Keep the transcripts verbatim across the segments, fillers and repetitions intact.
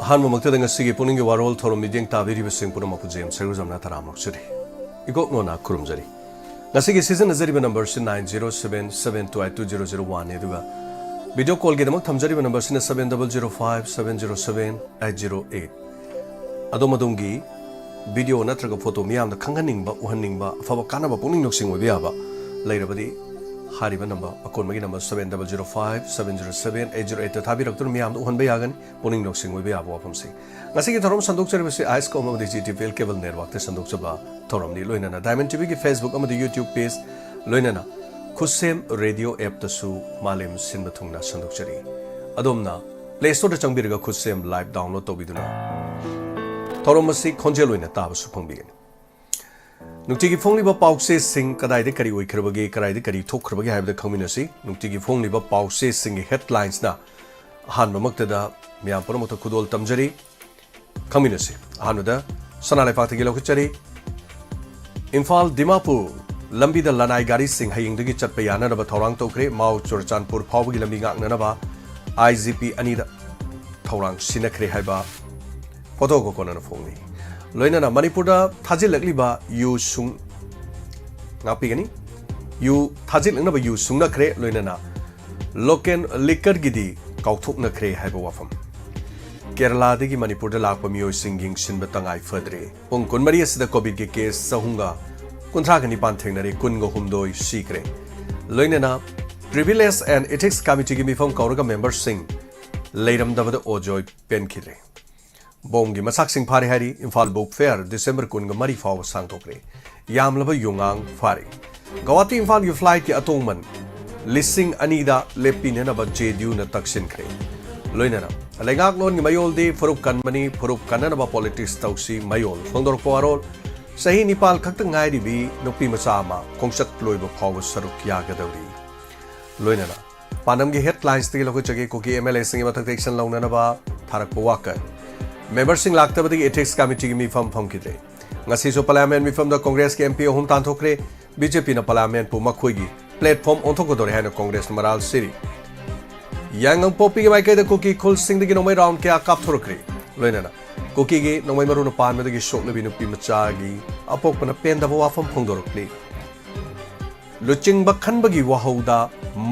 ꯑꯍꯥꯟꯕꯃꯛꯇꯗ ꯉꯁꯤꯒꯤ ꯄꯨꯛꯅꯤꯡꯒꯤ ꯋꯥꯔꯣꯜ ꯊꯧꯔꯝ ꯃꯤꯠꯌꯦꯡ ꯇꯥꯕꯤꯔꯤꯕꯁꯤꯡ ꯄꯨꯝꯅꯃꯛꯄꯨ ꯖꯦꯝꯁ ꯁꯔꯨꯖꯝꯅ ꯇꯔꯥꯝꯅ ꯑꯣꯛꯆꯔꯤ꯫ ꯏꯀꯣꯛꯅꯣꯅ ꯈꯨꯔꯨꯝꯖꯔꯤ꯫ ꯉꯁꯤꯒꯤ ꯁꯤꯖꯤꯟꯅꯖꯔꯤꯕ ꯅꯝꯕꯔꯁꯤ nine zero seven seven two eight two zero zero one ꯅꯤ, ꯑꯗꯨꯒ video ꯀꯣꯜꯒꯤꯗꯃꯛ ꯊꯝꯖꯔꯤꯕ ꯅꯝꯕꯔꯁꯤꯅ seven double zero five seven zero seven eight zero eight꯫ ꯑꯗꯣꯝ ꯑꯗꯣꯝꯒꯤ ꯚꯤꯗꯤꯑꯣ ꯅꯠꯇ꯭ꯔꯒ ꯐꯣꯇꯣ ꯃꯤꯌꯥꯝꯗ ꯈꯪꯍꯟꯅꯤꯡꯕ, ꯎꯍꯟꯅꯤꯡꯕ, ꯑꯐꯕ ꯀꯥꯟꯅꯕ ꯄꯨꯛꯅꯤꯡ ꯂꯧꯁꯤꯡ ꯑꯣꯏꯕ ꯌꯥꯕ ꯂꯩꯔꯕꯗꯤ ꯍꯥꯏꯔꯤꯕ ꯅꯝꯕꯔ, ꯑꯀꯣꯟꯕꯒꯤ number seven double zero five seven zero seven eight zero eight ꯊꯥꯕꯤꯔꯛꯇꯨꯅ ꯃꯤꯌꯥꯝꯗ ꯎꯍꯟꯕ ꯌꯥꯒꯅꯤ꯫ ꯄꯨꯛꯅꯤꯡ ꯂꯧꯁꯤꯡ ꯑꯣꯏꯕ ꯌꯥꯕ ꯋꯥꯐꯝꯁꯤꯡ꯫ ꯉꯁꯤꯒꯤ ꯊꯧꯔꯝ ꯁꯟꯗꯣꯛꯆꯔꯤꯕꯁꯤ ꯑꯥꯏꯁꯀꯣꯝ ꯑꯃꯗꯤ G T P L cable ꯅꯦꯠꯋꯥꯛꯇ ꯁꯟꯗꯣꯛꯆꯕ ꯊꯧꯔꯝꯅꯤ꯫ ꯂꯣꯏꯅꯅ ꯗꯥꯏꯃꯟ ꯇꯤ ꯚꯤꯒꯤ Facebook ꯑꯃꯗꯤ YouTube page, ꯂꯣꯏꯅꯅ ꯈꯨꯠꯁꯦꯝ ꯔꯦꯗꯤꯑꯣ ꯑꯦꯞꯇꯁꯨ ꯃꯥꯂꯦꯝ ꯁꯤꯟꯕ ꯊꯨꯡꯅ ꯁꯟꯗꯣꯛꯆꯔꯤ꯫ ꯑꯗꯣꯝꯅ ꯄ꯭ꯂꯦ ꯁ꯭ꯇꯣꯔꯗ ꯆꯪꯕꯤꯔꯒ ꯈꯨꯠꯁꯦꯝ ꯂꯥꯏꯚ ꯗꯥꯎꯟꯂꯣꯗ ꯇꯧꯕꯤꯗꯨꯅ ꯊꯧꯔꯝ ꯑꯁꯤ ꯈꯣꯟꯖꯦꯜ ꯑꯣꯏꯅ ꯇꯥꯕꯁꯨ ꯐꯪꯕꯤꯒꯅꯤ꯫ ꯅꯨꯡꯇꯤꯒꯤ ꯐꯣꯡꯂꯤꯕ ꯄꯥꯎꯆꯦꯁꯤꯡ ꯀꯗꯥꯏꯗ ꯀꯔꯤ ꯑꯣꯏꯈ꯭ꯔꯕꯒꯦ, ꯀꯗꯥꯏꯗ ꯀꯔꯤ ꯊꯣꯛꯈ꯭ꯔꯕꯒꯦ ꯍꯥꯏꯕꯗ ꯈꯪꯃꯤꯟꯅꯁꯤ꯫ ꯅꯨꯡꯇꯤꯒꯤ ꯐꯣꯡꯂꯤꯕ ꯄꯥꯎꯆꯦꯁꯤꯡꯒꯤ ꯍꯦꯗꯂꯥꯏꯟꯁꯅ ꯑꯍꯥꯟꯕꯃꯛꯇꯗ ꯃꯤꯌꯥꯝ ꯄꯨꯝꯅꯃꯛꯇ ꯈꯨꯗꯣꯜ ꯇꯝꯖꯔꯤ꯫ ꯈꯪꯃꯤꯟꯅꯁꯤ꯫ ꯑꯍꯥꯟꯕꯗ ꯁꯅꯥ ꯂꯩꯄꯥꯛꯇꯒꯤ ꯂꯧꯈꯠꯆꯔꯤ꯫ ꯏꯝꯐꯥꯜ ꯗꯤꯃꯥꯄꯨꯔ ꯂꯝꯕꯤꯗ ꯂꯅꯥꯏ ꯒꯥꯔꯤꯁꯤꯡ ꯍꯌꯦꯡꯗꯒꯤ ꯆꯠꯄ ꯌꯥꯅꯅꯕ ꯊꯧꯔꯥꯡ ꯇꯧꯈ꯭ꯔꯦ꯫ ꯃꯥꯎ ꯆꯨꯔꯆꯥꯟꯄꯨꯔ ꯐꯥꯎꯕꯒꯤ ꯂꯝꯕꯤ ꯉꯥꯛꯅꯅꯕ ꯑꯥꯏ ꯖꯤ ꯄꯤ ꯑꯅꯤꯗ ꯊꯧꯔꯥꯡ ꯁꯤꯟꯅꯈ꯭ꯔꯦ ꯍꯥꯏꯕ ꯐꯣꯇꯣꯒ ꯀꯣꯟꯅꯅ ꯐꯣꯡꯂꯤ꯫ ꯂꯣꯏꯅꯅ ꯃꯅꯤꯄꯨꯔꯗ ꯊꯥꯖꯤꯜꯂꯛꯂꯤꯕ ꯌꯨ ꯁꯨꯡ-, ꯉꯥꯛꯄꯤꯒꯅꯤ꯫ ꯌꯨ ꯊꯥꯖꯤꯜꯂꯛꯅꯕ ꯌꯨ ꯁꯨꯡꯅꯈ꯭ꯔꯦ, ꯂꯣꯏꯅꯅ ꯂꯣꯀꯦꯜ ꯂꯤꯀꯔꯒꯤꯗꯤ ꯀꯥꯎꯊꯣꯛꯅꯈ꯭ꯔꯦ ꯍꯥꯏꯕ ꯋꯥꯐꯝ꯫ ꯀꯦꯔꯂꯥꯗꯒꯤ ꯃꯅꯤꯄꯨꯔꯗ ꯂꯥꯛꯄ ꯃꯤꯑꯣꯏꯁꯤꯡ ꯌꯦꯡꯁꯤꯟꯕ ꯇꯉꯥꯏ ꯐꯗ꯭ꯔꯦ꯫ ꯄꯨꯡ ꯀꯨꯟꯃꯔꯤ ꯑꯁꯤꯗ ꯀꯣꯚꯤꯗꯀꯤ ꯀꯦꯁ ꯆꯍꯨꯝꯒ ꯀꯨꯟꯊ꯭ꯔꯥꯒ ꯅꯤꯄꯥꯟ ꯊꯦꯡꯅꯔꯦ, ꯀꯨꯟꯒ ꯍꯨꯝꯗꯣꯏ ꯁꯤꯈ꯭ꯔꯦ꯫ ꯂꯣꯏꯅꯅ Privilege and Ethics Committeeꯒꯤ ꯃꯤꯐꯝ ꯀꯧꯔꯒ ꯃꯦꯝꯕꯔꯁꯤꯡ ꯂꯩꯔꯝꯗꯕꯗ ꯑꯣꯖꯣꯏ ꯄꯦꯟꯈꯤꯗ꯭ꯔꯦ꯫ ꯕꯣꯝꯒꯤ ꯃꯆꯥꯛꯁꯤꯡ ꯐꯥꯔꯦ ꯍꯥꯏꯔꯤ꯫ ꯏꯝꯐꯥꯜ ꯕꯨꯛ ꯐꯦꯌꯔ ꯗꯤꯁꯦꯝꯕꯔ ꯀꯨꯟꯒ ꯃꯔꯤ ꯐꯥꯎꯕ ꯁꯥꯡꯗꯣꯛꯈ꯭ꯔꯦ꯫ ꯌꯥꯝꯂꯕ ꯌꯣꯡꯉꯥꯡ ꯐꯥꯔꯦ꯫ ꯒꯧꯍꯥꯇꯤ ꯏꯝꯐꯥꯜꯒꯤ ꯐ꯭ꯂꯥꯏꯠꯀꯤ ꯑꯇꯣꯡꯃꯟ ꯂꯤꯁꯤꯡ ꯑꯅꯤꯗ ꯂꯦꯞꯄꯤꯅꯅꯕ ꯖꯦ ꯗꯤ ꯌꯨꯅ ꯇꯛꯁꯤꯟꯈ꯭ꯔꯦ꯫ ꯂꯣꯏꯅꯅ ꯂꯩꯉꯥꯛꯂꯣꯟꯒꯤ ꯃꯌꯣꯜꯗꯤ ꯐꯨꯔꯨꯞ ꯀꯟꯕꯅꯤ, ꯐꯨꯔꯨꯞ ꯀꯟꯅꯅꯕ ꯄꯣꯂꯤꯇꯤꯛꯁ ꯇꯧꯁꯤ ꯃꯌꯣꯜ꯫ ꯐꯣꯡꯗꯣꯔꯛꯄ ꯋꯥꯔꯣꯜ, ꯆꯍꯤ ꯅꯤꯄꯥꯜ ꯈꯛꯇ ꯉꯥꯏꯔꯤꯕꯤ ꯅꯨꯄꯤ ꯃꯆꯥ ꯑꯃ ꯈꯣꯡꯆꯠ ꯂꯣꯏꯕ ꯐꯥꯎꯕ ꯁꯔꯨꯛ ꯌꯥꯒꯗꯧꯔꯤ꯫ ꯂꯣꯏꯅꯅ ꯄꯥꯟꯗꯝꯒꯤ ꯍꯦꯗꯂꯥꯏꯟꯁꯇꯒꯤ ꯂꯧꯈꯠꯆꯒꯦ꯫ ꯀꯨꯀꯤ ꯑꯦꯝ ꯑꯦꯜ ꯑꯦꯁꯤꯡꯒꯤ ꯃꯊꯛꯇ ꯑꯦꯛꯁꯟ ꯂꯧꯅꯅꯕ ꯊꯥꯔꯛꯄ ꯋꯥꯀꯠ꯫ ꯃꯦꯝꯕꯔꯁꯤꯡ ꯂꯥꯛꯇꯕꯗꯒꯤ ꯑꯦꯊꯤꯛꯁ ꯀꯃꯤꯇꯤꯒꯤ ꯃꯤꯐꯝ ꯐꯝꯈꯤꯗ꯭ꯔꯦ꯫ ꯉꯁꯤꯁꯨ ꯄꯥꯔꯂꯤꯌꯥꯃꯦꯟ ꯃꯤꯐꯝꯗ ꯀꯣꯡꯒ꯭ꯔꯦꯁꯀꯤ ꯑꯦꯝ ꯄꯤ ꯑꯍꯨꯝ ꯇꯥꯟꯊꯣꯛꯈ꯭ꯔꯦ꯫ ꯕꯤ ꯖꯦ ꯄꯤꯅ ꯄꯥꯔꯂꯤꯌꯥꯃꯦꯟꯕꯨ ꯃꯈꯣꯏꯒꯤ ꯄ꯭ꯂꯦꯠꯐꯣꯝ ꯑꯣꯟꯊꯣꯛꯀꯗꯧꯔꯦ ꯍꯥꯏꯅ ꯀꯣꯡꯒ꯭ꯔꯦꯁꯅ ꯃꯔꯥꯜ ꯁꯤꯔꯤ꯫ ꯌꯥꯏꯉꯪꯄꯣꯛꯄꯤꯒꯤ ꯃꯥꯏꯀꯩꯗ ꯀꯨꯀꯤ ꯈꯨꯜꯁꯤꯡꯗꯒꯤ ꯅꯣꯡꯃꯩ ꯔꯥꯎꯟ ꯀꯌꯥ ꯀꯥꯞꯊꯣꯔꯛꯈ꯭ꯔꯤ꯫ ꯂꯣꯏꯅꯅ ꯀꯨꯀꯤꯒꯤ ꯅꯣꯡꯃꯩ ꯃꯔꯨꯅ ꯄꯥꯟꯕꯗꯒꯤ ꯁꯣꯛꯂꯕꯤ ꯅꯨꯄꯤ ꯃꯆꯥꯒꯤ ꯑꯄꯣꯛꯄꯅ ꯄꯦꯟꯗꯕ ꯋꯥꯐꯝ ꯐꯣꯡꯗꯣꯔꯛꯂꯤ꯫ ꯂꯨꯆꯤꯡꯕ ꯈꯟꯕꯒꯤ ꯋꯥꯍꯧꯗ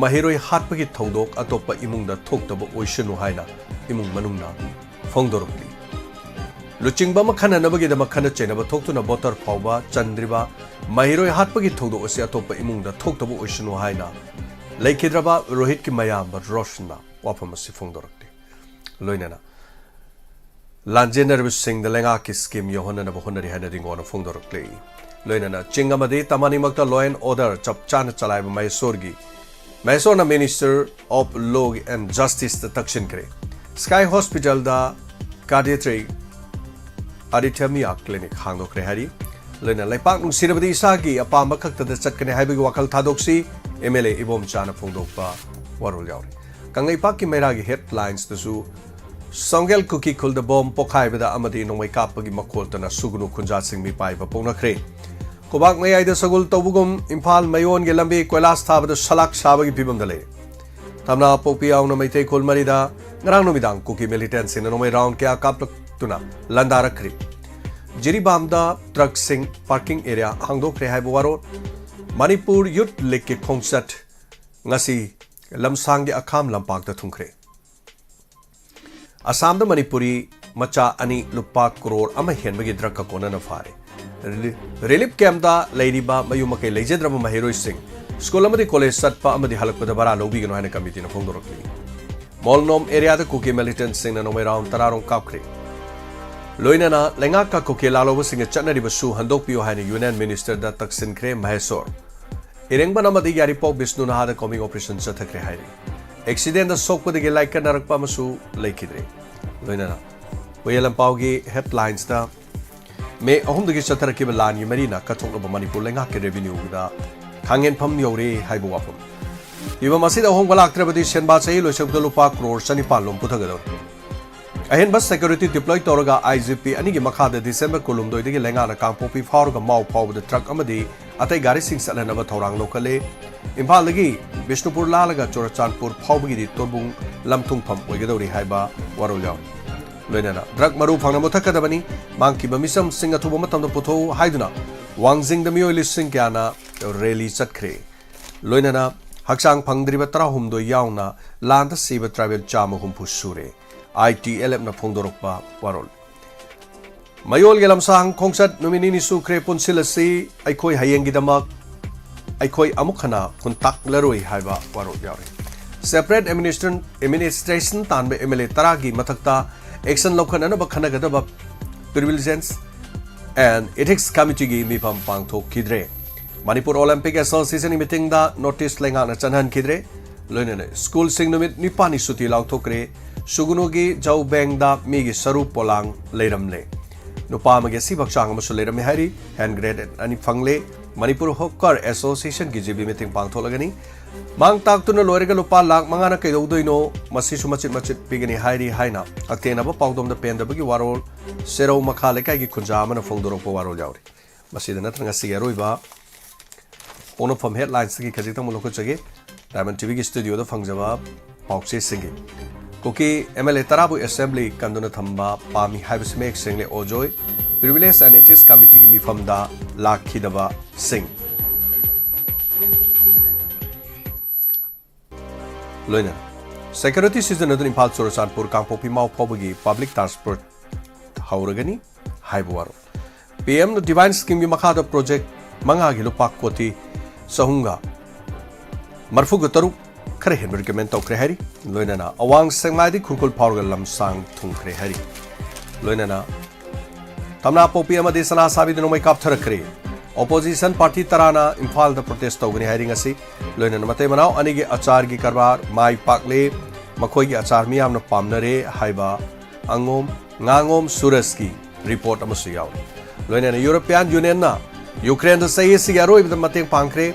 ꯃꯍꯩꯔꯣꯏ ꯍꯥꯠꯄꯒꯤ ꯊꯧꯗꯣꯛ ꯑꯇꯣꯞꯄ ꯏꯃꯨꯡꯗ ꯊꯣꯛꯇꯕ ꯑꯣꯏꯁꯅꯨ ꯍꯥꯏꯅ ꯏꯃꯨꯡ ꯃꯅꯨꯡꯅ ꯐꯣꯡꯗꯣꯔꯛꯂꯤ꯫ ꯂꯨꯆꯤꯡꯕ ꯑꯃ ꯈꯟꯅꯅꯕꯒꯤꯗꯃꯛ ꯈꯟꯅ ꯆꯩꯅꯕ ꯊꯣꯛꯇꯨꯅ ꯕꯣꯇꯔ ꯐꯥꯎꯕ ꯆꯟꯗ꯭ꯔꯤꯕ ꯃꯍꯩꯔꯣꯏ ꯍꯥꯠꯄꯒꯤ ꯊꯧꯗꯣꯛ ꯑꯁꯤ ꯑꯇꯣꯞꯄ ꯏꯃꯨꯡꯗ ꯊꯣꯛꯇꯕ ꯑꯣꯏꯁꯅꯨ ꯍꯥꯏꯅ ꯂꯩꯈꯤꯗ꯭ꯔꯕ ꯔꯣꯍꯤꯠꯀꯤ ꯃꯌꯥꯝꯕ ꯔꯣꯁꯟꯅ ꯋꯥꯐꯝ ꯑꯁꯤ ꯐꯣꯡꯗꯣꯔꯛꯂꯤ꯫ ꯂꯣꯏꯅꯅ ꯂꯥꯟꯖꯦꯟꯅꯔꯤꯕꯁꯤꯡꯗ ꯂꯩꯉꯥꯛꯀꯤ ꯁ꯭ꯀꯤꯝ ꯌꯧꯍꯟꯅꯅꯕ ꯍꯣꯠꯅꯔꯤ ꯍꯥꯏꯅ ꯔꯤꯡꯒꯣꯅ ꯐꯣꯡꯗꯣꯔꯛꯂꯤ꯫ ꯂꯣꯏꯅꯅ ꯆꯤꯡ ꯑꯃꯗꯤ ꯇꯝ ꯑꯅꯤꯃꯛꯇ law and order ꯆꯞ ꯆꯥꯅ ꯆꯂꯥꯏꯕ ꯃꯍꯦꯁꯣꯔꯒꯤ, ꯃꯍꯦꯁꯣꯔꯅ Minister of Law and Justiceꯇ ꯇꯛꯁꯤꯟꯈ꯭ꯔꯦ꯫ ꯁ꯭ꯀꯥꯏ ꯍꯣꯁꯄꯤꯇꯥꯜꯗ Cardiac Arrhythmia Clinic ꯍꯥꯡꯗꯣꯛꯈ꯭ꯔꯦ ꯍꯥꯏꯔꯤ꯫ ꯂꯣꯏꯅꯅ ꯂꯩꯄꯥꯛ ꯅꯨꯡꯁꯤꯔꯕꯗꯤ ꯏꯁꯥꯒꯤ ꯑꯄꯥꯝꯕ ꯈꯛꯇꯗ ꯆꯠꯀꯅꯤ ꯍꯥꯏꯕꯒꯤ ꯋꯥꯈꯜ ꯊꯥꯗꯣꯛꯁꯤ, MLA ꯏꯕꯣꯝꯆꯥꯅ ꯐꯣꯡꯗꯣꯛꯄ ꯋꯥꯔꯣꯜ ꯌꯥꯎꯔꯤ꯫ ꯀꯪꯂꯩꯄꯥꯛꯀꯤ ꯃꯩꯔꯥꯒꯤ headlinesꯇꯁꯨ ꯁꯣꯡꯒꯦꯜ ꯀꯨꯀꯤ ꯈꯨꯜꯗ ꯕꯣꯝ ꯄꯣꯈꯥꯏꯕꯗ ꯑꯃꯗꯤ ꯅꯣꯡꯃꯩ ꯀꯥꯞꯄꯒꯤ ꯃꯈꯣꯜꯇꯅ ꯁꯨꯒꯅꯨ ꯈꯨꯟꯖꯥꯁꯤꯡ ꯃꯤꯄꯥꯏꯕ ꯄꯣꯛꯅꯈ꯭ꯔꯦ꯫ ꯈꯨꯕꯥꯛ ꯃꯌꯥꯏꯗ ꯁꯒꯣꯜ ꯇꯧꯕꯒꯨꯝ ꯏꯝꯐꯥꯜ ꯃꯌꯣꯟꯒꯤ ꯂꯝꯕꯤ ꯀꯣꯏꯂꯥꯁ ꯊꯥꯕꯗ ꯁꯂꯥꯛ ꯁꯥꯕꯒꯤ ꯐꯤꯕꯝꯗ ꯂꯩ꯫ ꯊꯝꯅꯥ ꯄꯣꯛꯄꯤ ꯌꯥꯎꯅ ꯃꯩꯇꯩ ꯈꯨꯜ ꯃꯔꯤꯗ ꯉꯔꯥꯡ ꯅꯨꯃꯤꯗꯥꯡ ꯀꯨꯀꯤ militantꯁꯤꯡꯅ ꯅꯣꯡꯃꯩ ꯔꯥꯎꯟ ꯀꯌꯥ ꯀꯥꯞꯂꯛꯇꯨꯅ ꯂꯥꯟꯗꯥꯔꯛꯈ꯭ꯔꯤ꯫ ꯖꯤꯔꯤꯕꯥꯝꯗ ꯇ꯭ꯔꯛꯁꯤꯡ parking area ꯍꯥꯡꯗꯣꯛꯈ꯭ꯔꯦ ꯍꯥꯏꯕ ꯋꯥꯔꯣꯜ꯫ ꯃꯅꯤꯄꯨꯔ Youth Leagueꯀꯤ ꯈꯣꯡꯆꯠ ꯉꯁꯤ ꯂꯝꯁꯥꯡꯒꯤ ꯑꯈꯥꯝ ꯂꯝꯄꯥꯛꯇ ꯊꯨꯡꯈ꯭ꯔꯦ꯫ ꯑꯁꯥꯝꯗ ꯃꯅꯤꯄꯨꯔꯤ ꯃꯆꯥ ꯑꯅꯤ ꯂꯨꯄꯥ ꯀ꯭ꯔꯣꯔ ꯑꯃ ꯍꯦꯟꯕꯒꯤ ꯗ꯭ꯔꯒꯀ ꯀꯣꯟꯅꯅ ꯐꯥꯔꯦ꯫ ꯔꯤꯂꯤ-, ꯔꯤꯂꯤꯐ ꯀꯦꯝꯞꯇ ꯂꯩꯔꯤꯕ ꯃꯌꯨꯝ ꯃꯀꯩ ꯂꯩꯖꯗ꯭ꯔꯕ ꯃꯍꯩꯔꯣꯏꯁꯤꯡ ꯁ꯭ꯀꯨꯜ ꯑꯃꯗꯤ ꯀꯣꯂꯦꯖ ꯆꯠꯄ ꯑꯃꯗꯤ ꯍꯜꯂꯛꯄꯗ ꯚꯔꯥ ꯂꯧꯕꯤꯒꯅꯨ ꯍꯥꯏꯅ ꯀꯃꯤꯇꯤꯅ ꯐꯣꯡꯗꯣꯔꯛꯂꯤ꯫ ꯃꯣꯜꯅꯣꯝ areaꯗ ꯀꯨꯀꯤ militantꯁꯤꯡꯅ ꯅꯣꯡꯃꯩ ꯔꯥꯎꯟ ꯇꯔꯥꯔꯣꯝ ꯀꯥꯞꯈ꯭ꯔꯦ꯫ ꯂꯣꯏꯅꯅ ꯂꯩꯉꯥꯛꯀ ꯀꯨꯀꯤ ꯂꯥꯜꯍꯧꯕꯁꯤꯡꯒ ꯆꯠꯅꯔꯤꯕꯁꯨ ꯍꯟꯗꯣꯛꯄꯤꯌꯨ ꯍꯥꯏꯅ Union Ministerꯗ ꯇꯛꯁꯤꯟꯈ꯭ꯔꯦ ꯃꯍꯦꯁꯣꯔ꯫ ꯏꯔꯦꯡꯕꯟ ꯑꯃꯗꯤ ꯌꯥꯏꯔꯤꯄꯣꯛ ꯕꯤꯁꯅꯨ ꯅꯍꯥꯗ combing operation ꯆꯠꯊꯈ꯭ꯔꯦ ꯍꯥꯏꯔꯤ꯫ Accidentꯗ ꯁꯣꯛꯄꯗꯒꯤ ꯂꯥꯏꯀꯠꯅꯔꯛꯄ ꯑꯃꯁꯨ ꯂꯩꯈꯤꯗ꯭ꯔꯦ꯫ ꯂꯣꯏꯅꯅ ꯍꯨꯌꯦꯟ ꯂꯝꯄꯥꯎꯒꯤ headlinesꯇ ꯃꯦ ꯑꯍꯨꯝꯗꯒꯤ ꯆꯠꯊꯔꯛꯈꯤꯕ ꯂꯥꯟꯒꯤ ꯃꯔꯤꯅ ꯀꯠꯊꯣꯛꯂꯕ ꯃꯅꯤꯄꯨꯔ ꯂꯩꯉꯥꯛꯀꯤ revenueꯗ ꯈꯥꯡꯍꯦꯟꯐꯝ ꯌꯧꯔꯦ ꯍꯥꯏꯕ ꯋꯥꯐꯝ꯫ ꯐꯤꯕꯝ ꯑꯁꯤꯗ ꯑꯍꯣꯡꯕ ꯂꯥꯛꯇ꯭ꯔꯕꯗꯤ ꯁꯦꯟꯕꯥ ꯆꯍꯤ ꯂꯣꯏꯁꯤꯜꯂꯛꯄꯗ ꯂꯨꯄꯥ ꯀ꯭ꯔꯣꯔ ꯆꯅꯤꯄꯥꯟ ꯂꯣꯝ ꯄꯨꯊꯒꯗꯧꯔꯤ꯫ ꯑꯍꯦꯟꯕ ꯁꯦꯀ꯭ꯌꯨꯔꯤꯇꯤ ꯗꯤꯄ꯭ꯂꯣꯏ ꯇꯧꯔꯒ ꯑꯥꯏ ꯖꯤ ꯄꯤ ꯑꯅꯤꯒꯤ ꯃꯈꯥꯗ ꯗꯤꯁꯦꯝꯕꯔ ꯀꯨꯟꯍꯨꯝꯗꯣꯏꯗꯒꯤ ꯂꯩꯉꯥꯛꯅ ꯀꯥꯡꯄꯣꯛꯄꯤ ꯐꯥꯎꯔꯒ ꯃꯥꯎ ꯐꯥꯎꯕꯗ ꯇ꯭ꯔꯛ ꯑꯃꯗꯤ ꯑꯇꯩ ꯒꯥꯔꯤꯁꯤꯡ ꯆꯠꯍꯟꯅꯕ ꯊꯧꯔꯥꯡ ꯂꯧꯈꯠꯂꯦ꯫ ꯏꯝꯐꯥꯜꯗꯒꯤ ꯕꯤꯁꯅꯨꯄꯨꯔ ꯂꯥꯜꯂꯒ ꯆꯨꯔꯆꯥꯟꯄꯨꯔ ꯐꯥꯎꯕꯒꯤꯗꯤ ꯇꯣꯔꯕꯨꯡ ꯂꯝꯊꯨꯡꯐꯝ ꯑꯣꯏꯒꯗꯧꯔꯤ ꯍꯥꯏꯕ ꯋꯥꯔꯣꯜ ꯌꯥꯎꯔꯤ꯫ ꯂꯣꯏꯅꯅ ꯗ꯭ꯔꯒ ꯃꯔꯨ ꯐꯪꯅ ꯃꯨꯊꯠꯀꯗꯕꯅꯤ, ꯃꯥꯡꯈꯤꯕ ꯃꯤꯆꯝꯁꯤꯡ ꯑꯊꯨꯕ ꯃꯇꯝꯗ ꯄꯨꯊꯣꯛꯎ ꯍꯥꯏꯗꯨꯅ ꯋꯥꯡꯖꯤꯡꯗ ꯃꯤꯑꯣꯏ ꯂꯤꯁꯤꯡ ꯀꯌꯥꯅ ꯔꯦꯂꯤ ꯆꯠꯈ꯭ꯔꯦ꯫ ꯂꯣꯏꯅꯅ ꯍꯛꯆꯥꯡ ꯐꯪꯗ꯭ꯔꯤꯕ ꯇꯔꯥꯍꯨꯝꯗꯣꯏ ꯌꯥꯎꯅ ꯂꯥꯟꯗ ꯁꯤꯕ ꯇ꯭ꯔꯥꯏꯕꯦꯜ ꯆꯥꯝꯃ ꯍꯨꯝꯐꯨ ꯁꯨꯔꯦ꯫ ꯑꯥꯏ ꯇꯤ ꯑꯦꯜ ꯑꯦꯐꯅ ꯐꯣꯡꯗꯣꯔꯛꯄ ꯋꯥꯔꯣꯜ꯫ ꯃꯌꯣꯜꯒꯤ ꯂꯝꯁꯥꯡ ꯈꯣꯡꯆꯠ ꯅꯨꯃꯤꯠ ꯅꯤꯅꯤ ꯁꯨꯈ꯭ꯔꯦ, ꯄꯨꯟꯁꯤꯜꯂꯁꯤ, ꯑꯩꯈꯣꯏ ꯍꯌꯦꯡꯒꯤꯗꯃꯛ ꯑꯩꯈꯣꯏ ꯑꯃꯨꯛ ꯍꯟꯅ ꯈꯨꯟꯇꯥꯛꯂꯔꯣꯏ ꯍꯥꯏꯕ ꯋꯥꯔꯣꯜ ꯌꯥꯎꯔꯤ꯫ ꯁꯦꯄꯔꯦꯠ ꯑꯦꯗꯃꯤꯅꯤꯁꯇ꯭ꯔꯦꯁꯟ, ꯑꯦꯗꯃꯤꯅꯤꯁꯇ꯭ꯔꯦꯁꯟ ꯇꯥꯟꯕ ꯑꯦꯝ ꯑꯦꯜ ꯑꯦ ꯇꯔꯥꯒꯤ ꯃꯊꯛꯇ ꯑꯦꯛꯁꯟ ꯂꯧꯈꯠꯅꯅꯕ ꯈꯟꯅꯒꯗꯕ ꯄ꯭ꯔꯤꯚꯤꯂꯦꯖꯦꯟꯁ ꯑꯦꯟ ꯏꯊꯤꯛꯁ ꯀꯃꯤꯇꯤꯒꯤ ꯃꯤꯐꯝ ꯄꯥꯡꯊꯣꯛꯈꯤꯗ꯭ꯔꯦ꯫ ꯃꯅꯤꯄꯨꯔ ꯑꯣꯂꯦꯝꯄꯤꯛ ꯑꯦꯁꯣꯁꯤꯌꯦꯁꯟꯒꯤ ꯃꯤꯇꯤꯡꯗ ꯅꯣꯇꯤꯁ ꯂꯩꯉꯥꯛꯅ ꯆꯠꯍꯟꯈꯤꯗ꯭ꯔꯦ꯫ ꯂꯣꯏꯅꯅ ꯁ꯭ꯀꯨꯜꯁꯤꯡ ꯅꯨꯃꯤꯠ ꯅꯤꯄꯥꯜꯅꯤ ꯁꯨꯇꯤ ꯂꯥꯎꯊꯣꯛꯈ꯭ꯔꯦ꯫ ꯁꯨꯒꯨꯅꯨꯒꯤ ꯖꯧꯕꯦꯡꯗ ꯃꯤꯒꯤ ꯁꯔꯨ ꯄꯣꯂꯥꯡ ꯂꯩꯔꯝꯂꯦ꯫ ꯅꯨꯄꯥ ꯑꯃꯒꯤ ꯑꯁꯤꯕ ꯍꯛꯆꯥꯡ ꯑꯃꯁꯨ ꯂꯩꯔꯝꯃꯦ ꯍꯥꯏꯔꯤ꯫ ꯍꯦꯟ ꯒ꯭ꯔꯦꯅꯦꯗ ꯑꯅꯤ ꯐꯪꯂꯦ꯫ ꯃꯅꯤꯄꯨꯔ ꯍꯣꯀꯔ ꯑꯦꯁꯣꯁꯤꯌꯦꯁꯟꯒꯤ ꯖꯤ ꯕꯤ ꯃꯤꯇꯤꯡ ꯄꯥꯡꯊꯣꯛꯂꯒꯅꯤ꯫ ꯃꯥꯡ ꯇꯥꯛꯇꯨꯅ ꯂꯣꯏꯔꯒ ꯂꯨꯄꯥ ꯂꯥꯈ ꯃꯉꯥꯅ ꯀꯩꯗꯧꯗꯣꯏꯅꯣ? ꯃꯁꯤꯁꯨ ꯃꯆꯤꯠ ꯃꯆꯤꯠ ꯄꯤꯒꯅꯤ ꯍꯥꯏꯔꯤ ꯍꯥꯏꯅ ꯍꯛꯊꯦꯡꯅꯕ ꯄꯥꯎꯗꯝꯗ ꯄꯦꯟꯗꯕꯒꯤ ꯋꯥꯔꯣꯜ ꯁꯦꯔꯧ ꯃꯈꯥ ꯂꯩꯀꯥꯏꯒꯤ ꯈꯨꯟꯖꯥ ꯑꯃꯅ ꯐꯣꯡꯗꯣꯔꯛꯄ ꯋꯥꯔꯣꯜ ꯌꯥꯎꯔꯤ꯫ ꯃꯁꯤꯗ ꯅꯠꯇꯅ ꯉꯁꯤꯒꯤ ꯑꯔꯣꯏꯕ ꯄꯣꯛꯅꯐꯝ ꯍꯦꯗꯂꯥꯏꯟꯁꯇꯒꯤ ꯈꯖꯤꯛꯇꯪ ꯑꯃꯨꯛ ꯂꯧꯈꯠꯆꯒꯦ꯫ ꯗꯥꯏꯃꯟ ꯇꯤ ꯚꯤꯒꯤ ꯁ꯭ꯇꯨꯗꯤꯑꯣꯗ ꯐꯪꯖꯕ ꯄꯥꯎꯆꯦꯁꯤꯡꯒꯤ꯫ ꯀꯨꯀꯤ ꯑꯦꯝ ꯑꯦꯜ ꯑꯦ ꯇꯔꯥꯕꯨ ꯑꯦꯁꯦꯝꯕ꯭ꯂꯤ ꯀꯟꯗꯨꯅ ꯊꯝꯕ ꯄꯥꯝꯃꯤ ꯍꯥꯏꯕꯁꯤ ꯃꯌꯦꯛ ꯁꯦꯡꯂꯦ ꯑꯣꯖꯣꯏ꯫ ꯄ꯭ꯔꯤꯚꯤꯂꯦꯖ ꯑꯦꯟ ꯏꯊꯤꯛꯁ ꯀꯃꯤꯇꯤꯒꯤ ꯃꯤꯐꯝꯗ ꯂꯥꯛꯈꯤꯗꯕꯁꯤꯡ꯫ ꯂꯣꯏꯅꯅ ꯁꯦꯀ꯭ꯌꯨꯔꯤꯇꯤ ꯁꯤꯖꯤꯟꯅꯗꯨꯅ ꯏꯝꯐꯥꯜ ꯆꯨꯔꯆꯥꯟꯄꯨꯔ ꯀꯥꯡꯄꯣꯛꯄꯤ ꯃꯥꯎ ꯐꯥꯎꯕꯒꯤ ꯄꯕ꯭ꯂꯤꯛ ꯇ꯭ꯔꯥꯟꯁꯄꯣꯔꯠ ꯍꯧꯔꯒꯅꯤ ꯍꯥꯏꯕ ꯋꯥꯔꯣꯜ꯫ ꯄꯤ ꯑꯦꯝ ꯗꯤꯚꯥꯏꯟ ꯁ꯭ꯀꯤꯝꯒꯤ ꯃꯈꯥꯗ ꯄ꯭ꯔꯣꯖꯦꯛ ꯃꯉꯥꯒꯤ ꯂꯨꯄꯥ ꯀꯣꯇꯤ ꯆꯍꯨꯝꯒ ꯃꯔꯐꯨꯒ ꯇꯔꯨꯛ ꯈꯔ ꯍꯦꯟꯕ ꯔꯤꯀꯃꯦꯟ ꯇꯧꯈ꯭ꯔꯦ ꯍꯥꯏꯔꯤ꯫ ꯂꯣꯏꯅꯅ ꯑꯋꯥꯡ ꯁꯦꯛꯃꯥꯏꯗꯒꯤ ꯈꯨꯔꯈꯨꯜ ꯐꯥꯎꯔꯒ ꯂꯝꯁꯥꯡ ꯊꯨꯡꯈ꯭ꯔꯦ ꯍꯥꯏꯔꯤ꯫ ꯂꯣꯏꯅꯅ ꯊꯝꯅꯥꯄꯣꯛꯄꯤ ꯑꯃꯗꯤ ꯁꯅꯥꯁꯥꯕꯤꯗ ꯅꯣꯡꯃꯩ ꯀꯥꯞꯊꯔꯛꯈ꯭ꯔꯦ꯫ ꯑꯣꯄꯣꯖꯤꯁꯟ ꯄꯥꯔꯇꯤ ꯇꯔꯥꯅ ꯏꯝꯐꯥꯜꯗ ꯄ꯭ꯔꯣꯇꯦꯁ ꯇꯧꯒꯅꯤ ꯍꯥꯏꯔꯤ ꯉꯁꯤ꯫ ꯂꯣꯏꯅꯅ ꯃꯇꯩ ꯃꯅꯥꯎ ꯑꯅꯤꯒꯤ ꯑꯆꯥꯔꯒꯤ ꯀꯔꯕꯥꯔ ꯃꯥꯏ ꯄꯥꯛꯂꯦ, ꯃꯈꯣꯏꯒꯤ ꯑꯆꯥꯔ ꯃꯤꯌꯥꯝꯅ ꯄꯥꯝꯅꯔꯦ ꯍꯥꯏꯕ ꯑꯉꯣꯝ ꯉꯥꯉꯣꯝ ꯁꯨꯔꯖꯀꯤ ꯔꯤꯄꯣꯔꯠ ꯑꯃꯁꯨ ꯌꯥꯎꯔꯤ꯫ ꯂꯣꯏꯅꯅ ꯌꯨꯔꯣꯄꯤꯌꯥꯟ ꯌꯨꯅꯤꯌꯟꯅ ꯌꯨꯀ꯭ꯔꯦꯟꯗ ꯆꯍꯤ ꯑꯁꯤꯒꯤ ꯑꯔꯣꯏꯕꯗ ꯃꯇꯦꯡ ꯄꯥꯡꯈ꯭ꯔꯦ꯫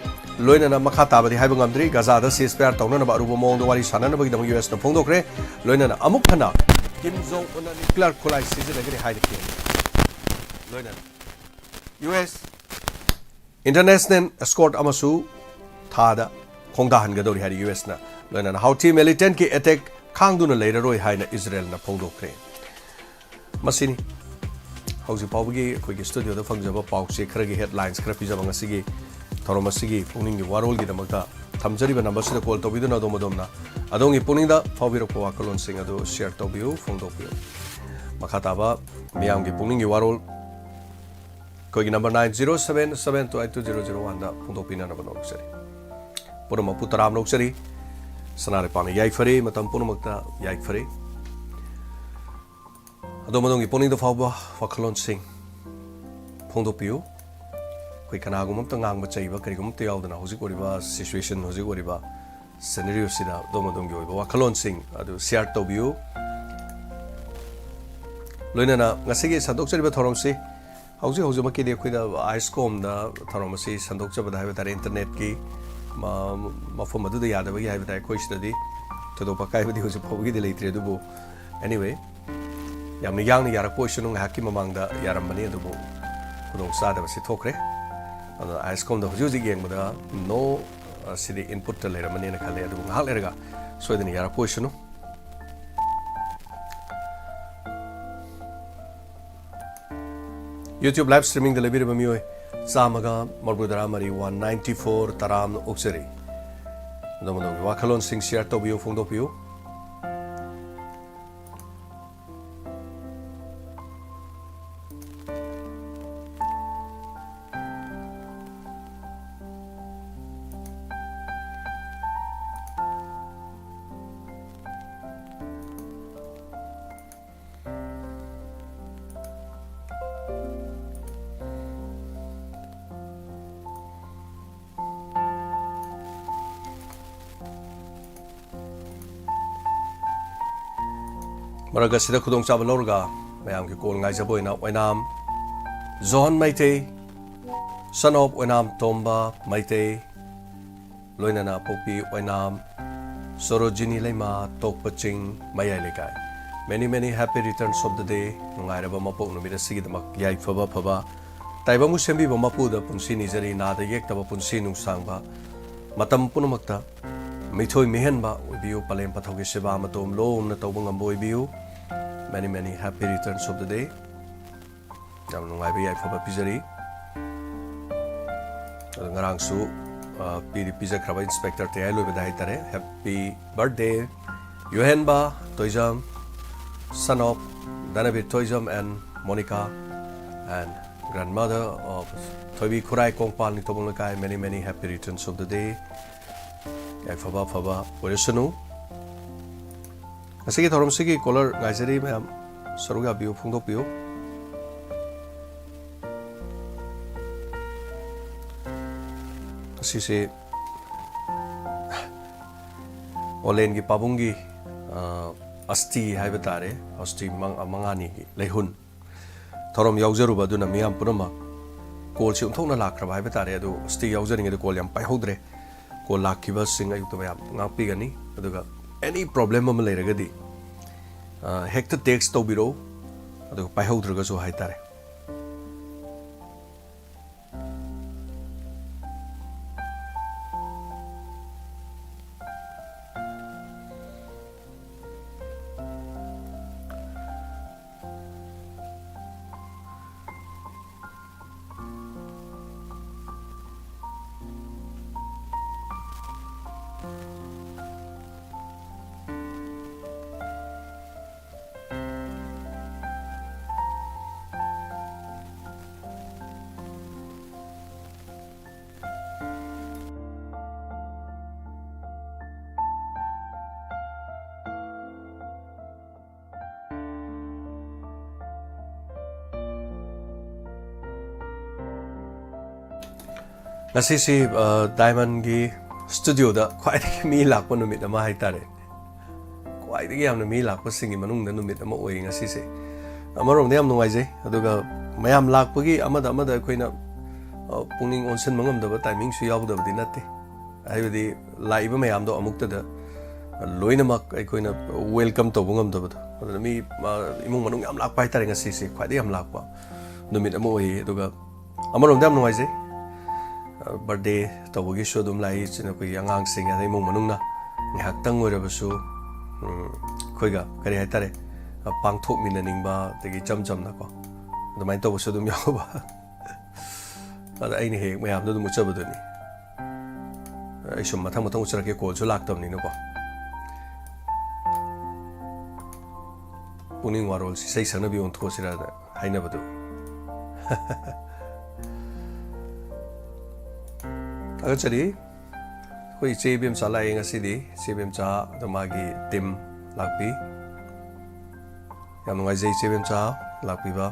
ꯂꯣꯏꯅꯅ ꯃꯈꯥ ꯇꯥꯕꯗꯤ ꯍꯥꯏꯕ ꯉꯝꯗ꯭ꯔꯤ꯫ ꯒꯖꯥꯗ ꯁꯤꯁ ꯐꯥꯌꯔ ꯇꯧꯅꯅꯕ ꯑꯔꯨꯕ ꯃꯑꯣꯡꯗ ꯋꯥꯔꯤ ꯁꯥꯟꯅꯅꯕꯒꯤꯗꯃꯛ ꯌꯨ ꯑꯦꯁꯅ ꯐꯣꯡꯗꯣꯛꯈ꯭ꯔꯦ꯫ ꯂꯣꯏꯅꯅ ꯑꯃꯨꯛ ꯍꯟꯅ ꯀꯤꯝ ꯖꯣꯡ ꯎꯟꯅ ꯅ꯭ꯌꯨꯀ꯭ꯂꯤꯌꯔ ꯈꯨꯠꯂꯥꯏ ꯁꯤꯖꯤꯟꯅꯒꯅꯤ ꯍꯥꯏꯅ ꯀꯤꯍꯜꯂꯤ꯫ ꯂꯣꯏꯅꯅ ꯌꯨ ꯑꯦꯁ ꯏꯟꯇꯔꯅꯦꯁꯅꯦꯜ ꯑꯦꯁꯀꯣꯔꯠ ꯑꯃꯁꯨ ꯊꯥꯗ ꯈꯣꯡꯗꯥꯍꯟꯒꯗꯧꯔꯤ ꯍꯥꯏꯔꯤ ꯌꯨ ꯑꯦꯁꯅ꯫ ꯂꯣꯏꯅꯅ ꯍꯥꯎꯊꯤ ꯃꯤꯂꯤꯇꯦꯟꯠꯀꯤ ꯑꯦꯇꯦꯛ ꯈꯥꯡꯗꯨꯅ ꯂꯩꯔꯔꯣꯏ ꯍꯥꯏꯅ ꯏꯖꯔꯦꯜꯅ ꯐꯣꯡꯗꯣꯛꯈ꯭ꯔꯦ꯫ ꯃꯁꯤꯅꯤ ꯍꯧꯖꯤꯛ ꯐꯥꯎꯕꯒꯤ ꯑꯩꯈꯣꯏꯒꯤ ꯁ꯭ꯇꯨꯗꯤꯑꯣꯗ ꯐꯪꯖꯕ ꯄꯥꯎꯆꯦ ꯈꯔꯒꯤ ꯍꯦꯗꯂꯥꯏꯟꯁ ꯈꯔ ꯄꯤꯖꯕ ꯉꯁꯤꯒꯤ ꯊꯧꯔꯝ ꯑꯁꯤꯒꯤ ꯄꯨꯛꯅꯤꯡꯒꯤ ꯋꯥꯔꯣꯜꯒꯤꯗꯃꯛꯇ꯫ ꯊꯝꯖꯔꯤꯕ ꯅꯝꯕꯔꯁꯤꯗ ꯀꯣꯜ ꯇꯧꯕꯤꯗꯨꯅ ꯑꯗꯣꯝ ꯑꯗꯣꯝꯅ ꯑꯗꯣꯝꯒꯤ ꯄꯨꯛꯅꯤꯡꯗ ꯐꯥꯎꯕꯤꯔꯛꯄ ꯋꯥꯈꯜꯂꯣꯟꯁꯤꯡ ꯑꯗꯨ ꯁꯤꯌꯔ ꯇꯧꯕꯤꯌꯨ, ꯐꯣꯡꯗꯣꯛꯄꯤꯌꯨ꯫ ꯃꯈꯥ ꯇꯥꯕ ꯃꯤꯌꯥꯝꯒꯤ ꯄꯨꯛꯅꯤꯡꯒꯤ ꯋꯥꯔꯣꯜ ꯑꯩꯈꯣꯏꯒꯤ number nine zero seven seven two eight two zero zero one ꯗ ꯐꯣꯡꯗꯣꯛꯄꯤꯅꯅꯕ ꯅꯣꯛꯆꯔꯤ꯫ ꯄꯨꯝꯅꯃꯛꯄꯨ ꯇꯔꯥꯝꯅ ꯑꯣꯛꯆꯔꯤ꯫ ꯁꯅꯥ ꯂꯩꯄꯥꯛꯅ ꯌꯥꯏꯐꯔꯦ, ꯃꯇꯝ ꯄꯨꯝꯅꯃꯛꯇ ꯌꯥꯏꯐꯔꯦ꯫ ꯑꯗꯣꯝ ꯑꯗꯣꯝꯒꯤ ꯄꯨꯛꯅꯤꯡꯗ ꯐꯥꯎꯕ ꯋꯥꯈꯜꯂꯣꯟꯁꯤꯡ ꯐꯣꯡꯗꯣꯛꯄꯤꯌꯨ꯫ ꯑꯩꯈꯣꯏ ꯀꯅꯥꯒꯨꯝꯕ ꯑꯝꯇ ꯉꯥꯡꯕ ꯆꯩꯕ ꯀꯔꯤꯒꯨꯝꯕ ꯑꯝꯇ ꯌꯥꯎꯗꯅ ꯍꯧꯖꯤꯛ ꯑꯣꯏꯔꯤꯕ ꯁꯤꯆꯨꯋꯦꯁꯟ, ꯍꯧꯖꯤꯛ ꯑꯣꯏꯔꯤꯕ ꯁꯤꯅꯦꯔꯤꯑꯣꯁꯤꯗ ꯑꯗꯣꯝ ꯑꯗꯣꯝꯒꯤ ꯑꯣꯏꯕ ꯋꯥꯈꯜꯂꯣꯟꯁꯤꯡ ꯑꯗꯨ ꯁꯤꯌꯥꯔ ꯇꯧꯕꯤꯌꯨ꯫ ꯂꯣꯏꯅꯅ ꯉꯁꯤꯒꯤ ꯁꯟꯗꯣꯛꯆꯔꯤꯕ ꯊꯧꯔꯝꯁꯤ ꯍꯧꯖꯤꯛ ꯍꯧꯖꯤꯛꯃꯛꯀꯤꯗꯤ ꯑꯩꯈꯣꯏꯗ ꯑꯥꯏꯁꯀꯣꯝꯗ ꯊꯧꯔꯝ ꯑꯁꯤ ꯁꯟꯗꯣꯛꯆꯕꯗ ꯍꯥꯏꯕ ꯇꯥꯔꯦ, ꯏꯟꯇꯔꯅꯦꯠꯀꯤ ꯃ-, ꯃꯐꯝ ꯑꯗꯨꯗ ꯌꯥꯗꯕꯒꯤ ꯍꯥꯏꯕ ꯇꯥꯔꯦ꯫ ꯑꯩꯈꯣꯏ ꯁꯤꯗꯗꯤ ꯊꯣꯏꯗꯣꯛꯄ ꯑꯀꯥꯏꯕꯗꯤ ꯍꯧꯖꯤꯛ ꯐꯥꯎꯕꯒꯤꯗꯤ ꯂꯩꯇ꯭ꯔꯤ, ꯑꯗꯨꯕꯨ anyway, ꯌꯥꯝꯅ ꯌꯥꯡꯅ ꯌꯥꯔꯛꯄ ꯑꯣꯏꯁꯅꯨ꯫ ꯉꯥꯏꯍꯥꯛꯀꯤ ꯃꯃꯥꯡꯗ ꯌꯥꯔꯝꯕꯅꯤ, ꯑꯗꯨꯕꯨ ꯈꯨꯗꯣꯡꯆꯥꯗꯕꯁꯤ ꯊꯣꯛꯈ꯭ꯔꯦ꯫ ꯑꯗꯨꯅ ꯑꯥꯏꯁꯀꯣꯝꯗ ꯍꯧꯖꯤꯛ ꯍꯧꯖꯤꯛ ꯌꯦꯡꯕꯗ no, ꯑ, ꯁꯤꯗꯤ ꯏꯟꯄꯨꯠꯇ ꯂꯩꯔꯝꯃꯅꯤꯅ ꯈꯜꯂꯦ, ꯑꯗꯨꯕꯨ ꯉꯥꯏꯍꯥꯛ ꯂꯩꯔꯒ ꯁꯣꯏꯗꯅ ꯌꯥꯔꯛꯄ ꯑꯣꯏꯁꯅꯨ꯫ YouTube live streamingꯗ ꯂꯩꯕꯤꯔꯤꯕ ꯃꯤꯑꯣꯏ ꯆꯥꯝꯃꯒ ꯃꯔꯤꯐꯨꯇꯔꯥ ꯃꯔꯤ, one ninety four, ꯇꯔꯥꯝꯅ ꯑꯣꯛꯆꯔꯤ꯫ ꯑꯗꯣꯝ ꯑꯗꯣꯝꯒꯤ ꯋꯥꯈꯜꯂꯣꯟꯁꯤꯡ ꯁꯤꯌꯥꯔ ꯇꯧꯕꯤꯌꯨ, ꯐꯣꯡꯗꯣꯛꯄꯤꯌꯨ꯫ ꯃꯔꯛ ꯑꯁꯤꯗ ꯈꯨꯗꯣꯡꯆꯥꯕ ꯂꯧꯔꯒ ꯃꯌꯥꯝꯒꯤ ꯀꯣꯜ ꯉꯥꯏꯖꯕ ꯑꯣꯏꯅ ꯑꯣꯏꯅꯥꯝ ꯖꯣꯟ ꯃꯩꯇꯩ, son of ꯑꯣꯏꯅꯥꯝ ꯇꯣꯝꯕ ꯃꯩꯇꯩ, ꯂꯣꯏꯅꯅ ꯄꯣꯛꯄꯤ ꯑꯣꯏꯅꯥꯝ ꯁꯣꯔꯣꯖꯤꯅꯤ ꯂꯩꯃ, ꯇꯣꯛꯄ ꯆꯤꯡ, ꯃꯌꯥꯏ ꯂꯩꯀꯥꯏ꯫ Many, many happy returns of the day. ꯅꯨꯡꯉꯥꯏꯔꯕ ꯃꯄꯣꯛ ꯅꯨꯃꯤꯠ ꯑꯁꯤꯒꯤꯗꯃꯛ ꯌꯥꯏꯐꯕ ꯐꯕ ꯇꯥꯏꯕꯪꯕꯨ ꯁꯦꯝꯕꯤꯕ ꯃꯄꯨꯗ ꯄꯨꯟꯁꯤ ꯅꯤꯖꯔꯤ꯫ ꯅꯥꯗ ꯌꯦꯛꯇꯕ ꯄꯨꯟꯁꯤ ꯅꯨꯡꯁꯥꯡꯕ, ꯃꯇꯝ ꯄꯨꯝꯅꯃꯛꯇ ꯃꯤꯊꯣꯏ ꯃꯤꯍꯦꯟꯕ ꯑꯣꯏꯕꯤꯌꯨ꯫ ꯄꯂꯦꯝ ꯄꯊꯧꯒꯤ ꯁꯦꯕꯥ ꯃꯇꯣꯝ ꯂꯣꯝꯅ ꯇꯧꯕ ꯉꯝꯕ ꯑꯣꯏꯕꯤꯌꯨ꯫ Many, many happy returns of the day. ꯌꯥꯝ ꯅꯨꯡꯉꯥꯏꯕ ꯌꯥꯏꯐꯕ ꯄꯤꯖꯔꯤ꯫ ꯑꯗꯣ ꯉꯔꯥꯡꯁꯨ, ꯑ, ꯄꯤꯗꯤ ꯄꯤꯖꯈ꯭ꯔꯕ ꯏꯟꯁꯄꯦꯛꯇꯔ ꯇꯌꯥꯏꯂꯣꯏꯕꯗ ꯍꯥꯏꯇꯥꯔꯦ꯫ Happy birthday, ꯌꯨꯍꯦꯟꯕ Toijam, son of ꯙꯅꯕꯤꯔ Toijam and Monica, and grandmother of ꯊꯣꯏꯕꯤ ꯈꯨꯔꯥꯏ ꯀꯣꯡꯄꯥꯜ ꯅꯤꯡꯊꯧꯕꯝ ꯂꯩꯀꯥꯏ꯫ Many, many happy returns of the day. ꯌꯥꯏꯐꯕ ꯑꯐꯕ ꯑꯣꯏꯔꯁꯅꯨ꯫ ꯉꯁꯤꯒꯤ ꯊꯧꯔꯝꯁꯤꯒꯤ caller ꯉꯥꯏꯖꯔꯤ ꯃꯌꯥꯝ, ꯁꯔꯨꯛ ꯌꯥꯕꯤꯌꯨ, ꯐꯣꯡꯗꯣꯛꯄꯤꯌꯨ꯫ ꯉꯁꯤꯁꯦ ꯑꯣꯂꯦꯟꯒꯤ ꯄꯥꯕꯨꯡꯒꯤ, ꯑ, ꯑꯁꯇꯤ ꯍꯥꯏꯕ ꯇꯥꯔꯦ, ꯑꯁꯇꯤ ꯃꯪ-, ꯃꯉꯥꯅꯤꯒꯤ ꯂꯩꯍꯨꯟ ꯊꯧꯔꯝ ꯌꯥꯎꯖꯔꯨꯕ ꯑꯗꯨꯅ ꯃꯤꯌꯥꯝ ꯄꯨꯝꯅꯃꯛ callꯁꯤ ꯑꯣꯟꯊꯣꯛꯅ ꯂꯥꯛꯈ꯭ꯔꯕ ꯍꯥꯏꯕ ꯇꯥꯔꯦ꯫ ꯑꯗꯨ ꯑꯁꯇꯤ ꯌꯥꯎꯖꯔꯤꯉꯩꯗ call ꯌꯥꯝ ꯄꯥꯏꯍꯧꯗ꯭ꯔꯦ꯫ Call ꯂꯥꯛꯈꯤꯕꯁꯤꯡ ꯑꯌꯨꯛꯇ ꯃꯌꯥꯝ ꯉꯥꯛꯄꯤꯒꯅꯤ꯫ ꯑꯗꯨꯒ any problem ꯑꯃ ꯂꯩꯔꯒꯗꯤ, ꯑ, ꯍꯦꯛꯇ text ꯇꯧꯕꯤꯔꯛꯎ, ꯑꯗꯨꯒ ꯄꯥꯏꯍꯧꯗ꯭ꯔꯒꯁꯨ ꯍꯥꯏꯇꯥꯔꯦ꯫ ꯉꯁꯤꯁꯤ, ꯑ, ꯗꯥꯏꯃꯟꯒꯤ ꯁ꯭ꯇꯨꯗꯤꯑꯣꯗ ꯈ꯭ꯋꯥꯏꯗꯒꯤ ꯃꯤ ꯂꯥꯛꯄ ꯅꯨꯃꯤꯠ ꯑꯃ ꯍꯥꯏꯇꯥꯔꯦ꯫ ꯈ꯭ꯋꯥꯏꯗꯒꯤ ꯌꯥꯝꯅ ꯃꯤ ꯂꯥꯛꯄꯁꯤꯡꯒꯤ ꯃꯅꯨꯡꯗ ꯅꯨꯃꯤꯠ ꯑꯃ ꯑꯣꯏꯔꯤ ꯉꯁꯤꯁꯦ꯫ ꯑꯃꯔꯣꯝꯗ ꯌꯥꯝ ꯅꯨꯡꯉꯥꯏꯖꯩ꯫ ꯑꯗꯨꯒ ꯃꯌꯥꯝ ꯂꯥꯛꯄꯒꯤ ꯑꯃꯗ ꯑꯃꯗ ꯑꯩꯈꯣꯏꯅ, ꯑ, ꯄꯨꯛꯅꯤꯡ ꯑꯣꯟꯁꯤꯟꯕ ꯉꯝꯗꯕ timingꯁꯨ ꯌꯥꯎꯗꯕꯗꯤ ꯅꯠꯇꯦ꯫ ꯍꯥꯏꯕꯗꯤ ꯂꯥꯛꯏꯕ ꯃꯌꯥꯝꯗꯣ ꯑꯃꯨꯛꯇꯗ ꯂꯣꯏꯅꯃꯛ ꯑꯩꯈꯣꯏꯅ welcome ꯇꯧꯕ ꯉꯝꯗꯕꯗꯣ꯫ ꯑꯗꯨꯅ ꯃꯤ, ꯑ, ꯏꯃꯨꯡ ꯃꯅꯨꯡ ꯌꯥꯝ ꯂꯥꯛꯄ ꯍꯥꯏꯇꯥꯔꯦ꯫ ꯉꯁꯤꯁꯦ ꯈ꯭ꯋꯥꯏꯗꯒꯤ ꯌꯥꯝ ꯂꯥꯛꯄ ꯅꯨꯃꯤꯠ ꯑꯃ ꯑꯣꯏꯌꯦ꯫ ꯑꯗꯨꯒ ꯑꯃꯔꯣꯝꯗ ꯌꯥꯝ ꯅꯨꯡꯉꯥꯏꯖꯩ꯫ ꯑ, birthday ꯇꯧꯕꯒꯤꯁꯨ ꯑꯗꯨꯝ ꯂꯥꯛꯏ, ꯏꯆꯤꯟ ꯑꯩꯈꯣꯏꯒꯤ ꯑꯉꯥꯡꯁꯤꯡ, ꯑꯗꯩ ꯏꯃꯨꯡ ꯃꯅꯨꯡꯅ ꯉꯥꯏꯍꯥꯛꯇꯪ ꯑꯣꯏꯔꯕꯁꯨ, ꯎꯝ, ꯑꯩꯈꯣꯏꯒ, ꯀꯔꯤ ꯍꯥꯏꯇꯥꯔꯦ, ꯑ, ꯄꯥꯡꯊꯣꯛꯃꯤꯟꯅꯅꯤꯡꯕ, ꯑꯗꯒꯤ ꯏꯆꯝ ꯆꯝꯅꯀꯣ, ꯑꯗꯨꯃꯥꯏꯅ ꯇꯧꯕꯁꯨ ꯑꯗꯨꯝ ꯌꯥꯎꯕ꯫ ꯑꯗ ꯑꯩꯅ ꯍꯦꯛ ꯃꯌꯥꯝꯗ ꯑꯗꯨꯝ ꯎꯠꯆꯕꯗꯨꯅꯤ꯫ ꯑꯩ ꯁꯨꯝ ꯃꯊꯪ ꯃꯊꯪ ꯎꯠꯆꯔꯛꯀꯦ, call ꯁꯨ ꯂꯥꯛꯇꯕꯅꯤꯅꯀꯣ꯫ ꯄꯨꯛꯅꯤꯡ ꯋꯥꯔꯣꯜꯁꯤ ꯏꯁꯩ ꯁꯛꯅꯕꯤ ꯑꯣꯟꯊꯣꯛꯑꯁꯤꯔꯅ ꯍꯥꯏꯅꯕꯗꯨ꯫ ꯊꯥꯒꯠꯆꯔꯤ꯫ ꯑꯩꯈꯣꯏ ꯏꯆꯦ ꯏꯕꯦꯝꯆꯥ ꯂꯥꯛꯑꯦ ꯉꯁꯤꯗꯤ꯫ ꯏꯆꯦ ꯏꯕꯦꯝꯆꯥ, ꯑꯗ ꯃꯥꯒꯤ team ꯂꯥꯛꯄꯤ꯫ ꯌꯥꯝ ꯅꯨꯡꯉꯥꯏꯖꯩ ꯏꯆꯦ ꯏꯕꯦꯝꯆꯥ ꯂꯥꯛꯄꯤꯕ꯫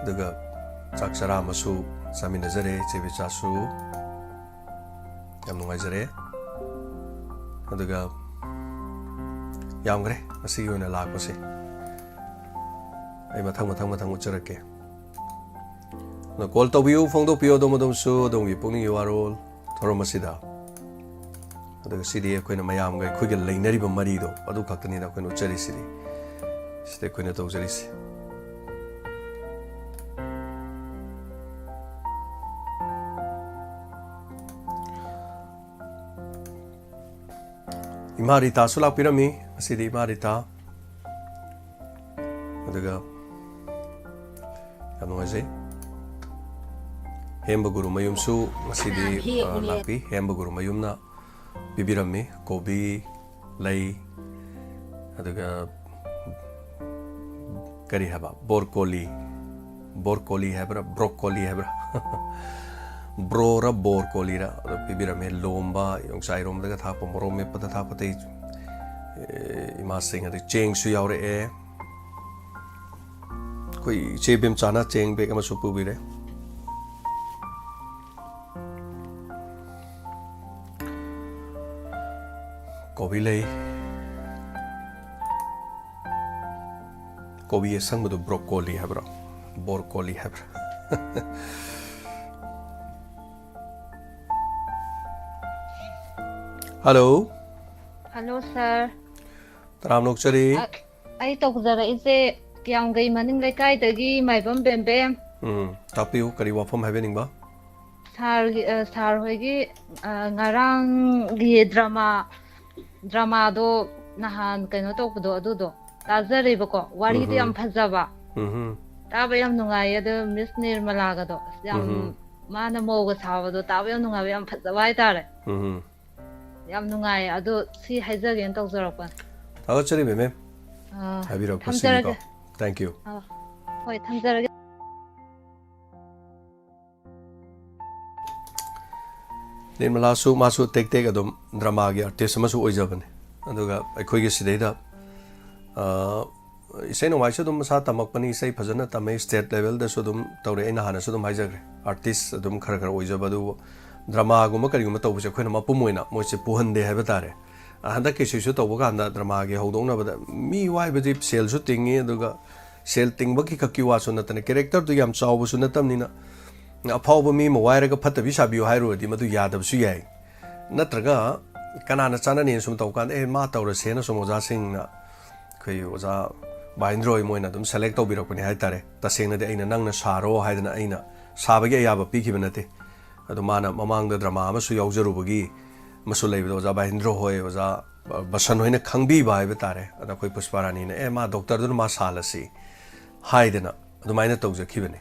ꯑꯗꯨꯒ ꯆꯥꯛ ꯆꯔꯥ ꯑꯃꯁꯨ ꯆꯥꯃꯤꯟꯅꯖꯔꯦ ꯏꯆꯦ ꯏꯕꯦꯝꯆꯥꯁꯨ꯫ ꯌꯥꯝ ꯅꯨꯡꯉꯥꯏꯖꯔꯦ꯫ ꯑꯗꯨꯒ ꯌꯥꯝꯈ꯭ꯔꯦ ꯉꯁꯤꯒꯤ ꯑꯣꯏꯅ ꯂꯥꯛꯄꯁꯦ꯫ ꯑꯩ ꯃꯊꯪ, ꯃꯊꯪ, ꯃꯊꯪ ꯎꯠꯆꯔꯛꯀꯦ꯫ ꯑꯗꯣ call ꯇꯧꯕꯤꯌꯨ, ꯐꯣꯡꯗꯣꯛꯄꯤꯌꯨ ꯑꯗꯣꯝ ꯑꯗꯣꯝꯁꯨ ꯑꯗꯣꯝꯒꯤ ꯄꯨꯛꯅꯤꯡꯒꯤ ꯋꯥꯔꯣꯜ ꯊꯧꯔꯝ ꯑꯁꯤꯗ꯫ ꯑꯗꯨꯒ ꯁꯤꯗꯤ ꯑꯩꯈꯣꯏꯅ ꯃꯌꯥꯝꯒ ꯑꯩꯈꯣꯏꯒ ꯂꯩꯅꯔꯤꯕ ꯃꯔꯤꯗꯣ ꯑꯗꯨ ꯈꯛꯇꯅꯤꯅ ꯑꯩꯈꯣꯏꯅ ꯎꯠꯆꯔꯤꯁꯤꯗꯤ꯫ ꯁꯤꯗ ꯑꯩꯈꯣꯏꯅ ꯇꯧꯖꯔꯤꯁꯤ꯫ ꯏꯃꯥ ꯔꯤꯇꯥꯁꯨ ꯂꯥꯛꯄꯤꯔꯝꯃꯤ꯫ ꯉꯁꯤꯗꯤ ꯏꯃꯥ ꯔꯤꯇꯥ꯫ ꯑꯗꯨꯒ ꯌꯥꯝ ꯅꯨꯡꯉꯥꯏꯖꯩ꯫ ꯍꯦꯝꯕ ꯒꯨꯔꯨ ꯃꯌꯨꯝꯁꯨ ꯉꯁꯤꯗꯤ, ꯑ, ꯂꯥꯛꯄꯤ꯫ ꯍꯦꯝꯕ ꯒꯨꯔꯨ ꯃꯌꯨꯝꯅ ꯄꯤꯕꯤꯔꯝꯃꯤ꯫ ꯀꯣꯕꯤ, ꯂꯩ, ꯑꯗꯨꯒ ꯀꯔꯤ ꯍꯥꯏꯕ? ꯕꯣꯔꯀꯣꯂꯤ꯫ ꯕꯣꯔꯀꯣꯂꯤ ꯍꯥꯏꯕ꯭ꯔꯥ? ꯕ꯭ꯔꯣꯀꯣꯂꯤ ꯍꯥꯏꯕ꯭ꯔꯥ? ꯕ꯭ꯔꯣꯔ ꯕꯣꯔꯀꯣꯂꯤꯔ? ꯑꯗꯨ ꯄꯤꯕꯤꯔꯝꯃꯦ꯫ ꯂꯣꯝꯕ, ꯌꯣꯡꯆꯥꯛ ꯏꯔꯣꯝꯕꯗꯒ ꯊꯥꯛꯄ, ꯃꯣꯔꯣꯛ ꯃꯦꯠꯄꯗ ꯊꯥꯛꯄ, ꯑꯇꯩ, ꯑꯦ, ꯏꯃꯥꯁꯤꯡ, ꯑꯗꯩ ꯆꯦꯡꯁꯨ ꯌꯥꯎꯔꯛꯑꯦ꯫ ꯑꯩꯈꯣꯏ ꯏꯆꯦ ꯕꯦꯝꯆꯥꯅ ꯆꯦꯡ bag ꯑꯃꯁꯨ ꯄꯨꯕꯤꯔꯦ꯫ ꯀꯣꯕꯤ ꯂꯩ꯫ ꯀꯣꯕꯤ ꯑꯁꯪꯕꯗꯣ ꯕ꯭ꯔꯣꯀꯣꯂꯤ ꯍꯥꯏꯕ꯭ꯔꯣ? ꯕꯣꯔꯀꯣꯂꯤ ꯍꯥꯏꯕ꯭ꯔꯥ? Hello꯫ Hello, sir꯫ ꯇꯔꯥꯝꯅ ꯑꯣꯛꯆꯔꯤ꯫ ꯑ-, ꯑꯩ ꯇꯧꯖꯔꯛꯏꯁꯦ ꯀꯤꯌꯥꯝꯒꯩ ꯃꯅꯤꯡ ꯂꯩꯀꯥꯏꯗꯒꯤ ꯃꯥꯏꯕꯝ ꯕꯦꯝꯕꯦꯝ꯫ ꯎꯝ, ꯇꯥꯛꯄꯤꯌꯨ, ꯀꯔꯤ ꯋꯥꯐꯝ ꯍꯥꯏꯕꯤꯅꯤꯡꯕ? ꯁꯥꯔꯒꯤ, ꯑ, ꯁꯥꯔ ꯍꯣꯏꯒꯤ, ꯑ, ꯉꯔꯥꯡꯒꯤ ꯗ꯭ꯔꯃꯥ, ꯗ꯭ꯔꯃꯥꯗꯣ ꯅꯍꯥꯟ ꯀꯩꯅꯣ ꯇꯧꯕꯗꯣ ꯑꯗꯨꯗꯣ ꯇꯥꯖꯔꯦꯕꯀꯣ, ꯋꯥꯔꯤꯗꯣ ꯌꯥꯝ ꯐꯖꯕ, ꯎꯝ, ꯇꯥꯕ ꯌꯥꯝ ꯅꯨꯡꯉꯥꯏꯌꯦ꯫ ꯑꯗꯣ ꯃꯤꯁ ꯅꯤꯔꯃꯂꯥꯒꯗꯣ ꯑꯁ ꯌꯥꯝ, ꯎꯝ꯫ ꯃꯥꯅ ꯃꯧꯒ ꯁꯥꯕꯗꯣ ꯇꯥꯕ ꯌꯥꯝ ꯅꯨꯡꯉꯥꯏꯕ, ꯌꯥꯝ ꯐꯖꯕ ꯍꯥꯏꯇꯥꯔꯦ꯫ ꯎꯝ, ꯌꯥꯝ ꯅꯨꯡꯉꯥꯏꯌꯦ꯫ ꯑꯗꯣ ꯁꯤ ꯍꯥꯏꯖꯒꯦꯅ ꯇꯧꯖꯔꯛꯄꯅꯦ꯫ ꯊꯥꯒꯠꯆꯔꯤ ꯃꯦꯝ, ꯑ, ꯍꯥꯏꯕꯤꯔꯛꯄꯁꯤꯒꯤꯀꯣ꯫ ꯊꯝꯖꯔꯒꯦ꯫ Thank you꯫ ꯑ, ꯍꯣꯏ, ꯊꯝꯖꯔꯒꯦ꯫ ꯅꯤꯔꯃꯂꯥꯁꯨ, ꯃꯥꯁꯨ ꯇꯦꯛ ꯇꯦꯛ ꯑꯗꯨꯝ ꯗ꯭ꯔꯃꯥꯒꯤ ꯑꯥꯔꯇꯤꯁ ꯑꯃꯁꯨ ꯑꯣꯏꯖꯕꯅꯤ꯫ ꯑꯗꯨꯒ ꯑꯩꯈꯣꯏꯒꯤ ꯁꯤꯗꯩꯗ, ꯑ, ꯏꯁꯩ ꯅꯣꯡꯃꯥꯏꯁꯨ ꯑꯗꯨꯝ ꯃꯁꯥ ꯇꯝꯃꯛꯄꯅꯤ, ꯏꯁꯩ ꯐꯖꯅ ꯇꯝꯃꯦ, ꯁ꯭ꯇꯦꯠ ꯂꯦꯚꯦꯜꯗꯁꯨ ꯑꯗꯨꯝ ꯇꯧꯔꯦ꯫ ꯑꯩꯅ ꯍꯥꯟꯅꯁꯨ ꯑꯗꯨꯝ ꯍꯥꯏꯖꯈ꯭ꯔꯦ, ꯑꯥꯔꯇꯤꯁ ꯑꯗꯨꯝ ꯈꯔ ꯈꯔ ꯑꯣꯏꯖꯕ, ꯑꯗꯨꯕꯨ ꯗ꯭ꯔꯃꯥꯒꯨꯝꯕ ꯀꯔꯤꯒꯨꯝꯕ ꯇꯧꯕꯁꯦ ꯑꯩꯈꯣꯏꯅ ꯃꯄꯨꯝ ꯑꯣꯏꯅ ꯃꯣꯏꯁꯦ ꯄꯨꯍꯟꯗꯦ ꯍꯥꯏꯕ ꯇꯥꯔꯦ꯫ ꯑ, ꯍꯟꯗꯛꯀꯤ ꯁꯤꯁꯨ ꯇꯧꯕ ꯀꯥꯟꯗ ꯗ꯭ꯔꯃꯥꯒꯤ ꯍꯧꯗꯣꯛꯅꯕꯗ ꯃꯤ ꯋꯥꯏꯕꯗꯤ ꯁꯦꯜꯁꯨ ꯇꯤꯡꯉꯤ, ꯑꯗꯨꯒ ꯁꯦꯜ ꯇꯤꯡꯕꯒꯤ ꯈꯛꯀꯤ ꯋꯥꯁꯨ ꯅꯠꯇꯅ ꯀꯦꯔꯦꯛꯇꯔꯗꯨ ꯌꯥꯝ ꯆꯥꯎꯕꯁꯨ ꯅꯠꯇꯕꯅꯤꯅ ꯑꯐꯥꯎꯕ ꯃꯤ ꯑꯃ ꯋꯥꯏꯔꯒ ꯐꯠꯇꯕꯤ ꯁꯥꯕꯤꯌꯨ ꯍꯥꯏꯔꯨꯔꯗꯤ ꯃꯗꯨ ꯌꯥꯗꯕꯁꯨ ꯌꯥꯏ꯫ ꯅꯠꯇ꯭ꯔꯒ ꯀꯅꯥꯅ ꯆꯥꯟꯅꯅꯤꯅ ꯁꯨꯝ ꯇꯧꯀꯥꯟꯗ, "ꯑꯦ, ꯃꯥ ꯇꯧꯔꯁꯦꯅ" ꯁꯨꯝ ꯑꯣꯖꯥꯁꯤꯡꯅ, ꯑꯩꯈꯣꯏ ꯑꯣꯖꯥ ꯚꯥꯏꯟꯗ꯭ꯔꯣꯏ ꯃꯣꯏꯅ ꯑꯗꯨꯝ ꯁꯦꯂꯦꯛ ꯇꯧꯕꯤꯔꯛꯄꯅꯤ ꯍꯥꯏꯇꯥꯔꯦ꯫ ꯇꯁꯦꯡꯅꯗꯤ ꯑꯩꯅ "ꯅꯪꯅ ꯁꯥꯔꯣ" ꯍꯥꯏꯗꯅ ꯑꯩꯅ ꯁꯥꯕꯒꯤ ꯑꯌꯥꯕ ꯄꯤꯈꯤꯕ ꯅꯠꯇꯦ꯫ ꯑꯗꯣ ꯃꯥꯅ ꯃꯃꯥꯡꯗ ꯗ꯭ꯔꯃꯥ ꯑꯃꯁꯨ ꯌꯥꯎꯖꯔꯨꯕꯒꯤ ꯑꯃꯁꯨ ꯂꯩꯕꯗꯣ, ꯑꯣꯖꯥ ꯚꯥꯏꯟꯗ꯭ꯔꯣ ꯍꯣꯏ, ꯑꯣꯖꯥ ꯕꯁꯟ ꯍꯣꯏꯅ ꯈꯪꯕꯤꯕ ꯍꯥꯏꯕ ꯇꯥꯔꯦ꯫ ꯑꯗ ꯑꯩꯈꯣꯏ ꯄꯨꯁꯄꯥꯔꯥꯅꯤꯅ, "ꯑꯦ, ꯃꯥ ꯗꯣꯛꯇꯔꯗꯨꯅ ꯃꯥ ꯁꯥꯜꯂꯁꯤ" ꯍꯥꯏꯗꯅ ꯑꯗꯨꯃꯥꯏꯅ ꯇꯧꯖꯈꯤꯕꯅꯤ꯫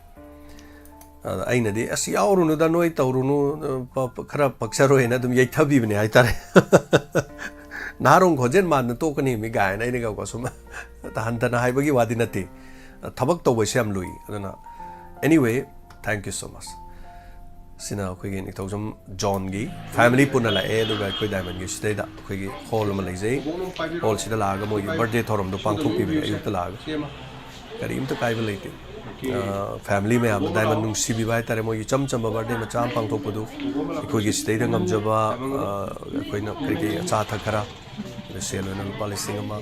ꯑꯗ ꯑꯩꯅꯗꯤ, "ꯑꯁ, ꯌꯥꯎꯔꯨꯅꯨꯗ, ꯅꯣꯏ ꯇꯧꯔꯨꯅꯨ, ꯄ-, ꯄ-, ꯈꯔ ꯄꯛꯆꯔꯣꯏꯅ" ꯑꯗꯨꯝ ꯌꯩꯊꯕꯤꯕꯅꯦ ꯍꯥꯏꯇꯥꯔꯦ꯫ "ꯅꯍꯥꯔꯣꯟ ꯈꯣꯟꯖꯦꯜ ꯃꯥꯟꯗ ꯇꯣꯛꯀꯅꯤ ꯃꯤ" ꯀꯥꯏꯅ ꯑꯩꯅꯒꯀꯣ ꯁꯨꯝ ꯍꯟꯊꯅ ꯍꯥꯏꯕꯒꯤ ꯋꯥꯗꯤ ꯅꯠꯇꯦ꯫ ꯊꯕꯛ ꯇꯧꯕꯁꯦ ꯌꯥꯝ ꯂꯨꯏ꯫ ꯑꯗꯨꯅ, anyway, thank you so much꯫ ꯁꯤꯅ ꯑꯩꯈꯣꯏꯒꯤ ꯅꯤꯡꯊꯧꯖꯝ ꯖꯣꯟꯒꯤ ꯐꯦꯃꯤꯂꯤ ꯄꯨꯟꯅ ꯂꯥꯛꯑꯦ, ꯑꯗꯨꯒ ꯑꯩꯈꯣꯏ ꯗꯥꯏꯃꯟꯒꯤ ꯁꯤꯗꯩꯗ ꯑꯩꯈꯣꯏꯒꯤ ꯍꯣꯜ ꯑꯃ ꯂꯩꯖꯩ꯫ ꯍꯣꯜꯁꯤꯗ ꯂꯥꯛꯑꯒ ꯃꯣꯏꯒꯤ ꯕꯥꯔꯗꯦ ꯊꯧꯔꯝꯗꯣ ꯄꯥꯡꯊꯣꯛꯄꯤꯕꯅꯦ ꯑꯌꯨꯛꯇ ꯂꯥꯛꯑꯒ꯫ ꯀꯔꯤꯝꯇ ꯀꯥꯏꯕ ꯂꯩꯇꯦ꯫ ꯑ, ꯐꯦꯃꯤꯂꯤ ꯃꯌꯥꯝꯅ ꯗꯥꯏꯃꯟ ꯅꯨꯡꯁꯤꯕꯤꯕ ꯍꯥꯏꯇꯥꯔꯦ, ꯃꯣꯏꯒꯤ ꯏꯆꯝ ꯆꯝꯕ ꯕꯥꯔꯗꯦ ꯃꯆꯥ ꯑꯃ ꯄꯥꯡꯊꯣꯛꯄꯗꯨ ꯑꯩꯈꯣꯏꯒꯤ ꯁꯤꯗꯩꯗ ꯉꯝꯖꯕ, ꯑ, ꯑꯩꯈꯣꯏꯅ ꯀꯔꯤ ꯀꯔꯤ ꯑꯆꯥ ꯑꯊꯛ ꯈꯔ, ꯑꯗ ꯁꯦꯜ ꯑꯣꯏꯅ ꯂꯨꯄꯥ ꯂꯤꯁꯤꯡ ꯑꯃ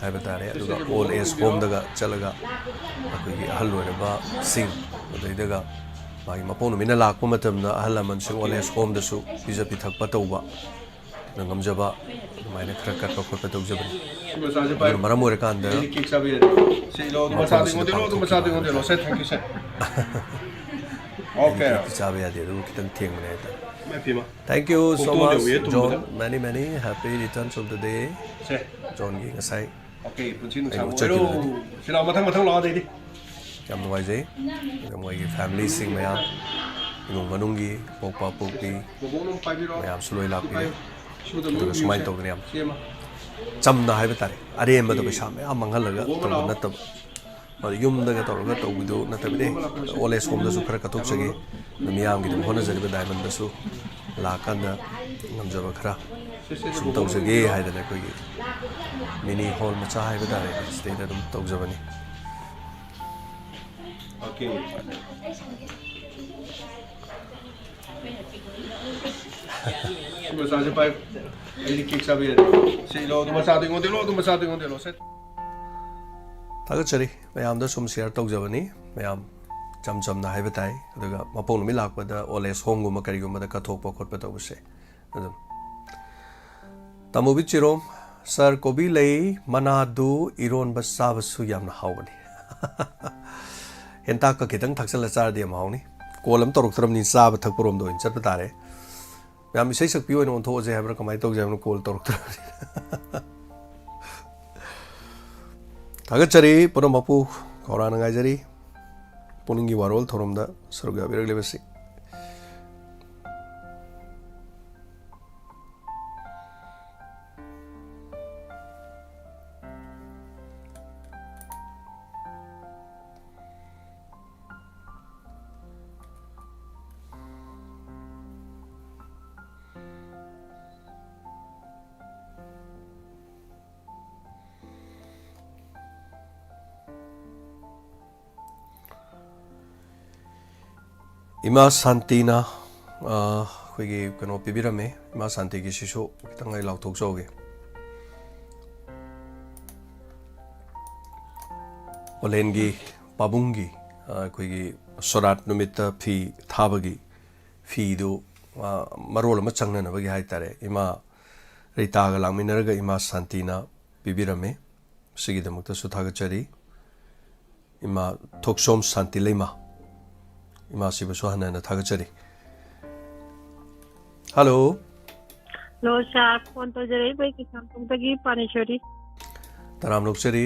ꯍꯥꯏꯕ ꯇꯥꯔꯦ, ꯑꯗꯨꯒ ꯑꯣꯜ ꯑꯦꯖ ꯍꯣꯝꯗꯒ ꯆꯠꯂꯒ ꯑꯩꯈꯣꯏꯒꯤ ꯑꯍꯜ ꯑꯣꯏꯔꯕꯁꯤꯡ, ꯑꯗꯩꯗꯒ ꯃꯥꯒꯤ ꯃꯄꯣꯛ ꯅꯨꯃꯤꯠꯅ ꯂꯥꯛꯄ ꯃꯇꯝꯗ ꯑꯍꯜ ꯂꯃꯟꯁꯤꯡ ꯑꯣꯜ ꯑꯦꯖ ꯍꯣꯝꯗꯁꯨ ꯄꯤꯖ ꯄꯤꯊꯛꯄ ꯇꯧꯕ, ꯉꯝꯖꯕ ꯑꯗꯨꯃꯥꯏꯅ ꯈꯔ ꯀꯠꯄ ꯈꯣꯠꯄ ꯇꯧꯖꯕꯅꯤ꯫ ꯁꯤ ꯃꯆꯥꯁꯦ ꯄꯥꯏ꯫ ꯑꯗꯨꯅ ꯃꯔꯝ ꯑꯣꯏꯔꯀꯥꯟꯗ ꯑꯩꯗꯤ ꯀꯦꯛ ꯆꯥꯕ ꯌꯥꯗꯦ꯫ ꯁꯤ ꯂꯧ, ꯑꯗꯨ ꯃꯐꯝ ꯃꯆꯥꯗꯤ ꯑꯁꯤꯗ ꯑꯩꯉꯣꯟꯗ ꯂꯧ, ꯑꯗꯨ ꯄꯥꯡꯊꯣꯛꯄ ꯃꯆꯥꯗꯤ ꯑꯩꯉꯣꯟꯗ ꯂꯧ꯫ ꯁꯦ, thank you, ꯁꯦ꯫ ꯑꯣꯀꯦ꯫ ꯑꯩꯗꯤ ꯀꯦꯛꯇꯤ ꯆꯥꯕ ꯌꯥꯗꯦ, ꯑꯗꯨꯕꯨ ꯈꯤꯇꯪ ꯊꯦꯡꯕꯅꯦ ꯍꯥꯏꯇꯥꯔꯦ꯫ ꯏꯃꯥꯏ ꯄꯦꯝꯃ꯫ Thank you so ꯀꯣꯛꯇꯣꯡ much, ꯌꯧꯋꯦ ꯇꯨꯝꯕꯗ꯫ John. Many, many happy returns of the day. ꯁꯦ꯫ Johnꯒꯤ ꯉꯁꯥꯏ ꯑꯣꯀꯦ, ꯄꯨꯟꯁꯤ ꯑꯩꯅ ꯅꯨꯡꯁꯥꯡꯕ ꯎꯠꯆꯈꯤꯕꯗꯨꯗꯤ꯫ ꯑꯣꯏꯔꯣ꯫ ꯁꯤ ꯂꯥꯎ, ꯃꯊꯪ, ꯃꯊꯪ ꯂꯥꯎ, ꯑꯗꯩꯗꯤ꯫ ꯌꯥꯝ ꯅꯨꯡꯉꯥꯏꯖꯩ꯫ ꯑꯗꯨꯒ ꯃꯣꯏꯒꯤ familyꯁꯤꯡ ꯃꯌꯥꯝ, ꯏꯃꯨꯡ ꯃꯅꯨꯡꯒꯤ ꯄꯣꯛꯄ ꯄꯣꯛꯄꯤ ꯕꯣꯕꯣꯛꯅ ꯑꯃꯨꯛ ꯄꯥꯏꯕꯤꯔꯣ꯫ ꯃꯌꯥꯝꯁꯨ ꯂꯣꯏ ꯂꯥꯛꯄꯤꯔꯦ꯫ ꯁꯤꯃꯇ ꯑꯗꯨꯒ ꯂꯣꯏ ꯁꯨꯃꯥꯏꯅ ꯌꯦꯡꯁꯦ꯫ ꯇꯧꯗꯅ ꯌꯥꯝ ꯁꯤ ꯑꯃ꯫ ꯆꯝꯅ ꯍꯥꯏꯕ ꯇꯥꯔꯦ, ꯑꯔꯦꯝꯕꯗ ꯄꯩꯁꯥ ꯃꯌꯥꯝ ꯃꯥꯡꯍꯜꯂꯒ ꯕꯣꯕꯣꯛꯅ ꯇꯧꯕ ꯂꯥꯛꯑꯣ꯫ ꯅꯠꯇꯕ꯫ ꯑꯗ ꯌꯨꯝꯗꯒ ꯇꯧꯔꯒ ꯇꯧꯕꯤꯗꯨ ꯅꯠꯇꯕꯤꯗ, ꯑꯦ, old age homeꯗꯁꯨ ꯈꯔ ꯀꯠꯊꯣꯛꯆꯒꯦ꯫ ꯑꯗ ꯃꯤꯌꯥꯝꯒꯤꯗꯃꯛ ꯍꯣꯠꯅꯖꯔꯤꯕ Diamondꯗꯁꯨ ꯂꯥꯛꯀꯥꯟꯗ ꯉꯝꯖꯕ ꯈꯔ ꯁꯨꯝ ꯇꯧꯖꯒꯦ ꯍꯥꯏꯗꯅ ꯑꯩꯈꯣꯏꯒꯤ mini hall ꯃꯆꯥ ꯍꯥꯏꯕ ꯇꯥꯔꯦ, ꯁꯤꯗꯩꯗ ꯑꯗꯨꯝ ꯇꯧꯖꯕꯅꯤ꯫ ꯑꯣꯀꯦ꯫ ꯁꯤ ꯃꯆꯥꯁꯦ ꯄꯥꯏ꯫ ꯑꯩꯗꯤ ꯀꯦꯛ ꯆꯥꯕ ꯌꯥꯗꯦ꯫ ꯁꯤ ꯂꯧ, ꯑꯗꯨ ꯃꯆꯥꯗꯣ ꯑꯩꯉꯣꯟꯗ ꯂꯧ, ꯑꯗꯨ ꯃꯆꯥꯗꯣ ꯑꯩꯉꯣꯟꯗ ꯂꯧ꯫ ꯁꯦ꯫ ꯊꯥꯒꯠꯆꯔꯤ꯫ ꯃꯌꯥꯝꯗ ꯁꯨꯝ share ꯇꯧꯖꯕꯅꯤ꯫ ꯃꯌꯥꯝ ꯏꯆꯝ ꯆꯝꯅ ꯍꯥꯏꯕ ꯇꯥꯏ꯫ ꯑꯗꯨꯒ ꯃꯄꯣꯛ ꯅꯨꯃꯤꯠ ꯂꯥꯛꯄꯗ old age homeꯒꯨꯝꯕ ꯀꯔꯤꯒꯨꯝꯕꯗ ꯀꯠꯊꯣꯛꯄ ꯈꯣꯠꯄ ꯇꯧꯕꯁꯦ ꯑꯗꯨꯝ꯫ ꯇꯥꯃꯣꯕꯤ ꯆꯤꯔꯣꯝ, "Sir, ꯀꯣꯕꯤ ꯂꯩ ꯃꯅꯥꯗꯨ ꯏꯔꯣꯟꯕ ꯆꯥꯕꯁꯨ ꯌꯥꯝꯅ ꯍꯥꯎꯕꯅꯤ꯫" ꯍꯦꯟꯇꯥꯛꯀ ꯈꯤꯇꯪ ꯊꯥꯛꯆꯜꯂ ꯆꯥꯔꯗꯤ ꯌꯥꯝ ꯍꯥꯎꯅꯤ꯫ Call ꯑꯃ ꯇꯧꯔꯛꯇ꯭ꯔꯕꯅꯤ, ꯆꯥꯕ ꯊꯛꯄꯔꯣꯝꯗ ꯑꯣꯏꯅ ꯆꯠꯄ ꯇꯥꯔꯦ꯫ ꯃꯌꯥꯝ ꯏꯁꯩ ꯁꯛꯄꯤ ꯑꯣꯏꯅ ꯑꯣꯟꯊꯣꯛꯑꯁꯦ ꯍꯥꯏꯕ꯭ꯔꯥ, ꯀꯃꯥꯏꯅ ꯇꯧꯁꯦ ꯍꯥꯏꯕꯅꯣ, call ꯇꯧꯔꯛꯇ꯭ꯔꯕꯅꯤꯅ꯫ ꯊꯥꯒꯠꯆꯔꯤ ꯄꯨꯝꯅꯃꯛꯄꯨ, ꯈꯧꯔꯥꯡꯅ ꯉꯥꯏꯖꯔꯤ ꯄꯨꯛꯅꯤꯡꯒꯤ ꯋꯥꯔꯣꯜ ꯊꯧꯔꯝꯗ ꯁꯔꯨꯛ ꯌꯥꯕꯤꯔꯛꯂꯤꯕꯁꯤ꯫ ꯏꯃꯥ ꯁꯥꯟꯇꯤꯅ, ꯑ, ꯑꯩꯈꯣꯏꯒꯤ ꯀꯩꯅꯣ ꯄꯤꯕꯤꯔꯝꯃꯦ꯫ ꯏꯃꯥ ꯁꯥꯟꯇꯤꯒꯤꯁꯤꯁꯨ ꯈꯤꯇꯪ ꯑꯩ ꯂꯥꯎꯊꯣꯛꯆꯍꯧꯒꯦ꯫ ꯑꯣꯂꯦꯟꯒꯤ ꯄꯥꯕꯨꯡꯒꯤ, ꯑ, ꯑꯩꯈꯣꯏꯒꯤ ꯁꯣꯔꯥꯠ ꯅꯨꯃꯤꯠꯇ ꯐꯤ ꯊꯥꯕꯒꯤ ꯐꯤꯗꯨ, ꯑ, ꯃꯔꯣꯜ ꯑꯃ ꯆꯪꯅꯅꯕꯒꯤ ꯍꯥꯏ ꯇꯥꯔꯦ, ꯏꯃꯥ ꯔꯤꯇꯥꯒ ꯂꯥꯛꯃꯤꯟꯅꯔꯒ ꯏꯃꯥ ꯁꯥꯟꯇꯤꯅ ꯄꯤꯕꯤꯔꯝꯃꯤ꯫ ꯃꯁꯤꯒꯤꯗꯃꯛꯇꯁꯨ ꯊꯥꯒꯠꯆꯔꯤ꯫ ꯏꯃꯥ ꯊꯣꯛꯁꯣꯝ ꯁꯥꯟꯇꯤ ꯂꯩꯃ, ꯏꯃꯥꯁꯤꯕꯨꯁꯨ ꯍꯟꯅ ꯍꯟꯅ ꯊꯥꯒꯠꯆꯔꯤ꯫ ꯍꯜꯂꯣ꯫ ꯍꯜꯂꯣ ꯁꯥꯔ, ꯐꯣꯟ ꯇꯧꯖꯔꯛꯏꯕ ꯑꯩ ꯀꯩꯁꯥꯝꯊꯣꯡꯗꯒꯤ ꯄꯥꯅꯦꯁꯣꯔꯤ꯫ ꯇꯔꯥꯝ ꯂꯧꯖꯔꯤ꯫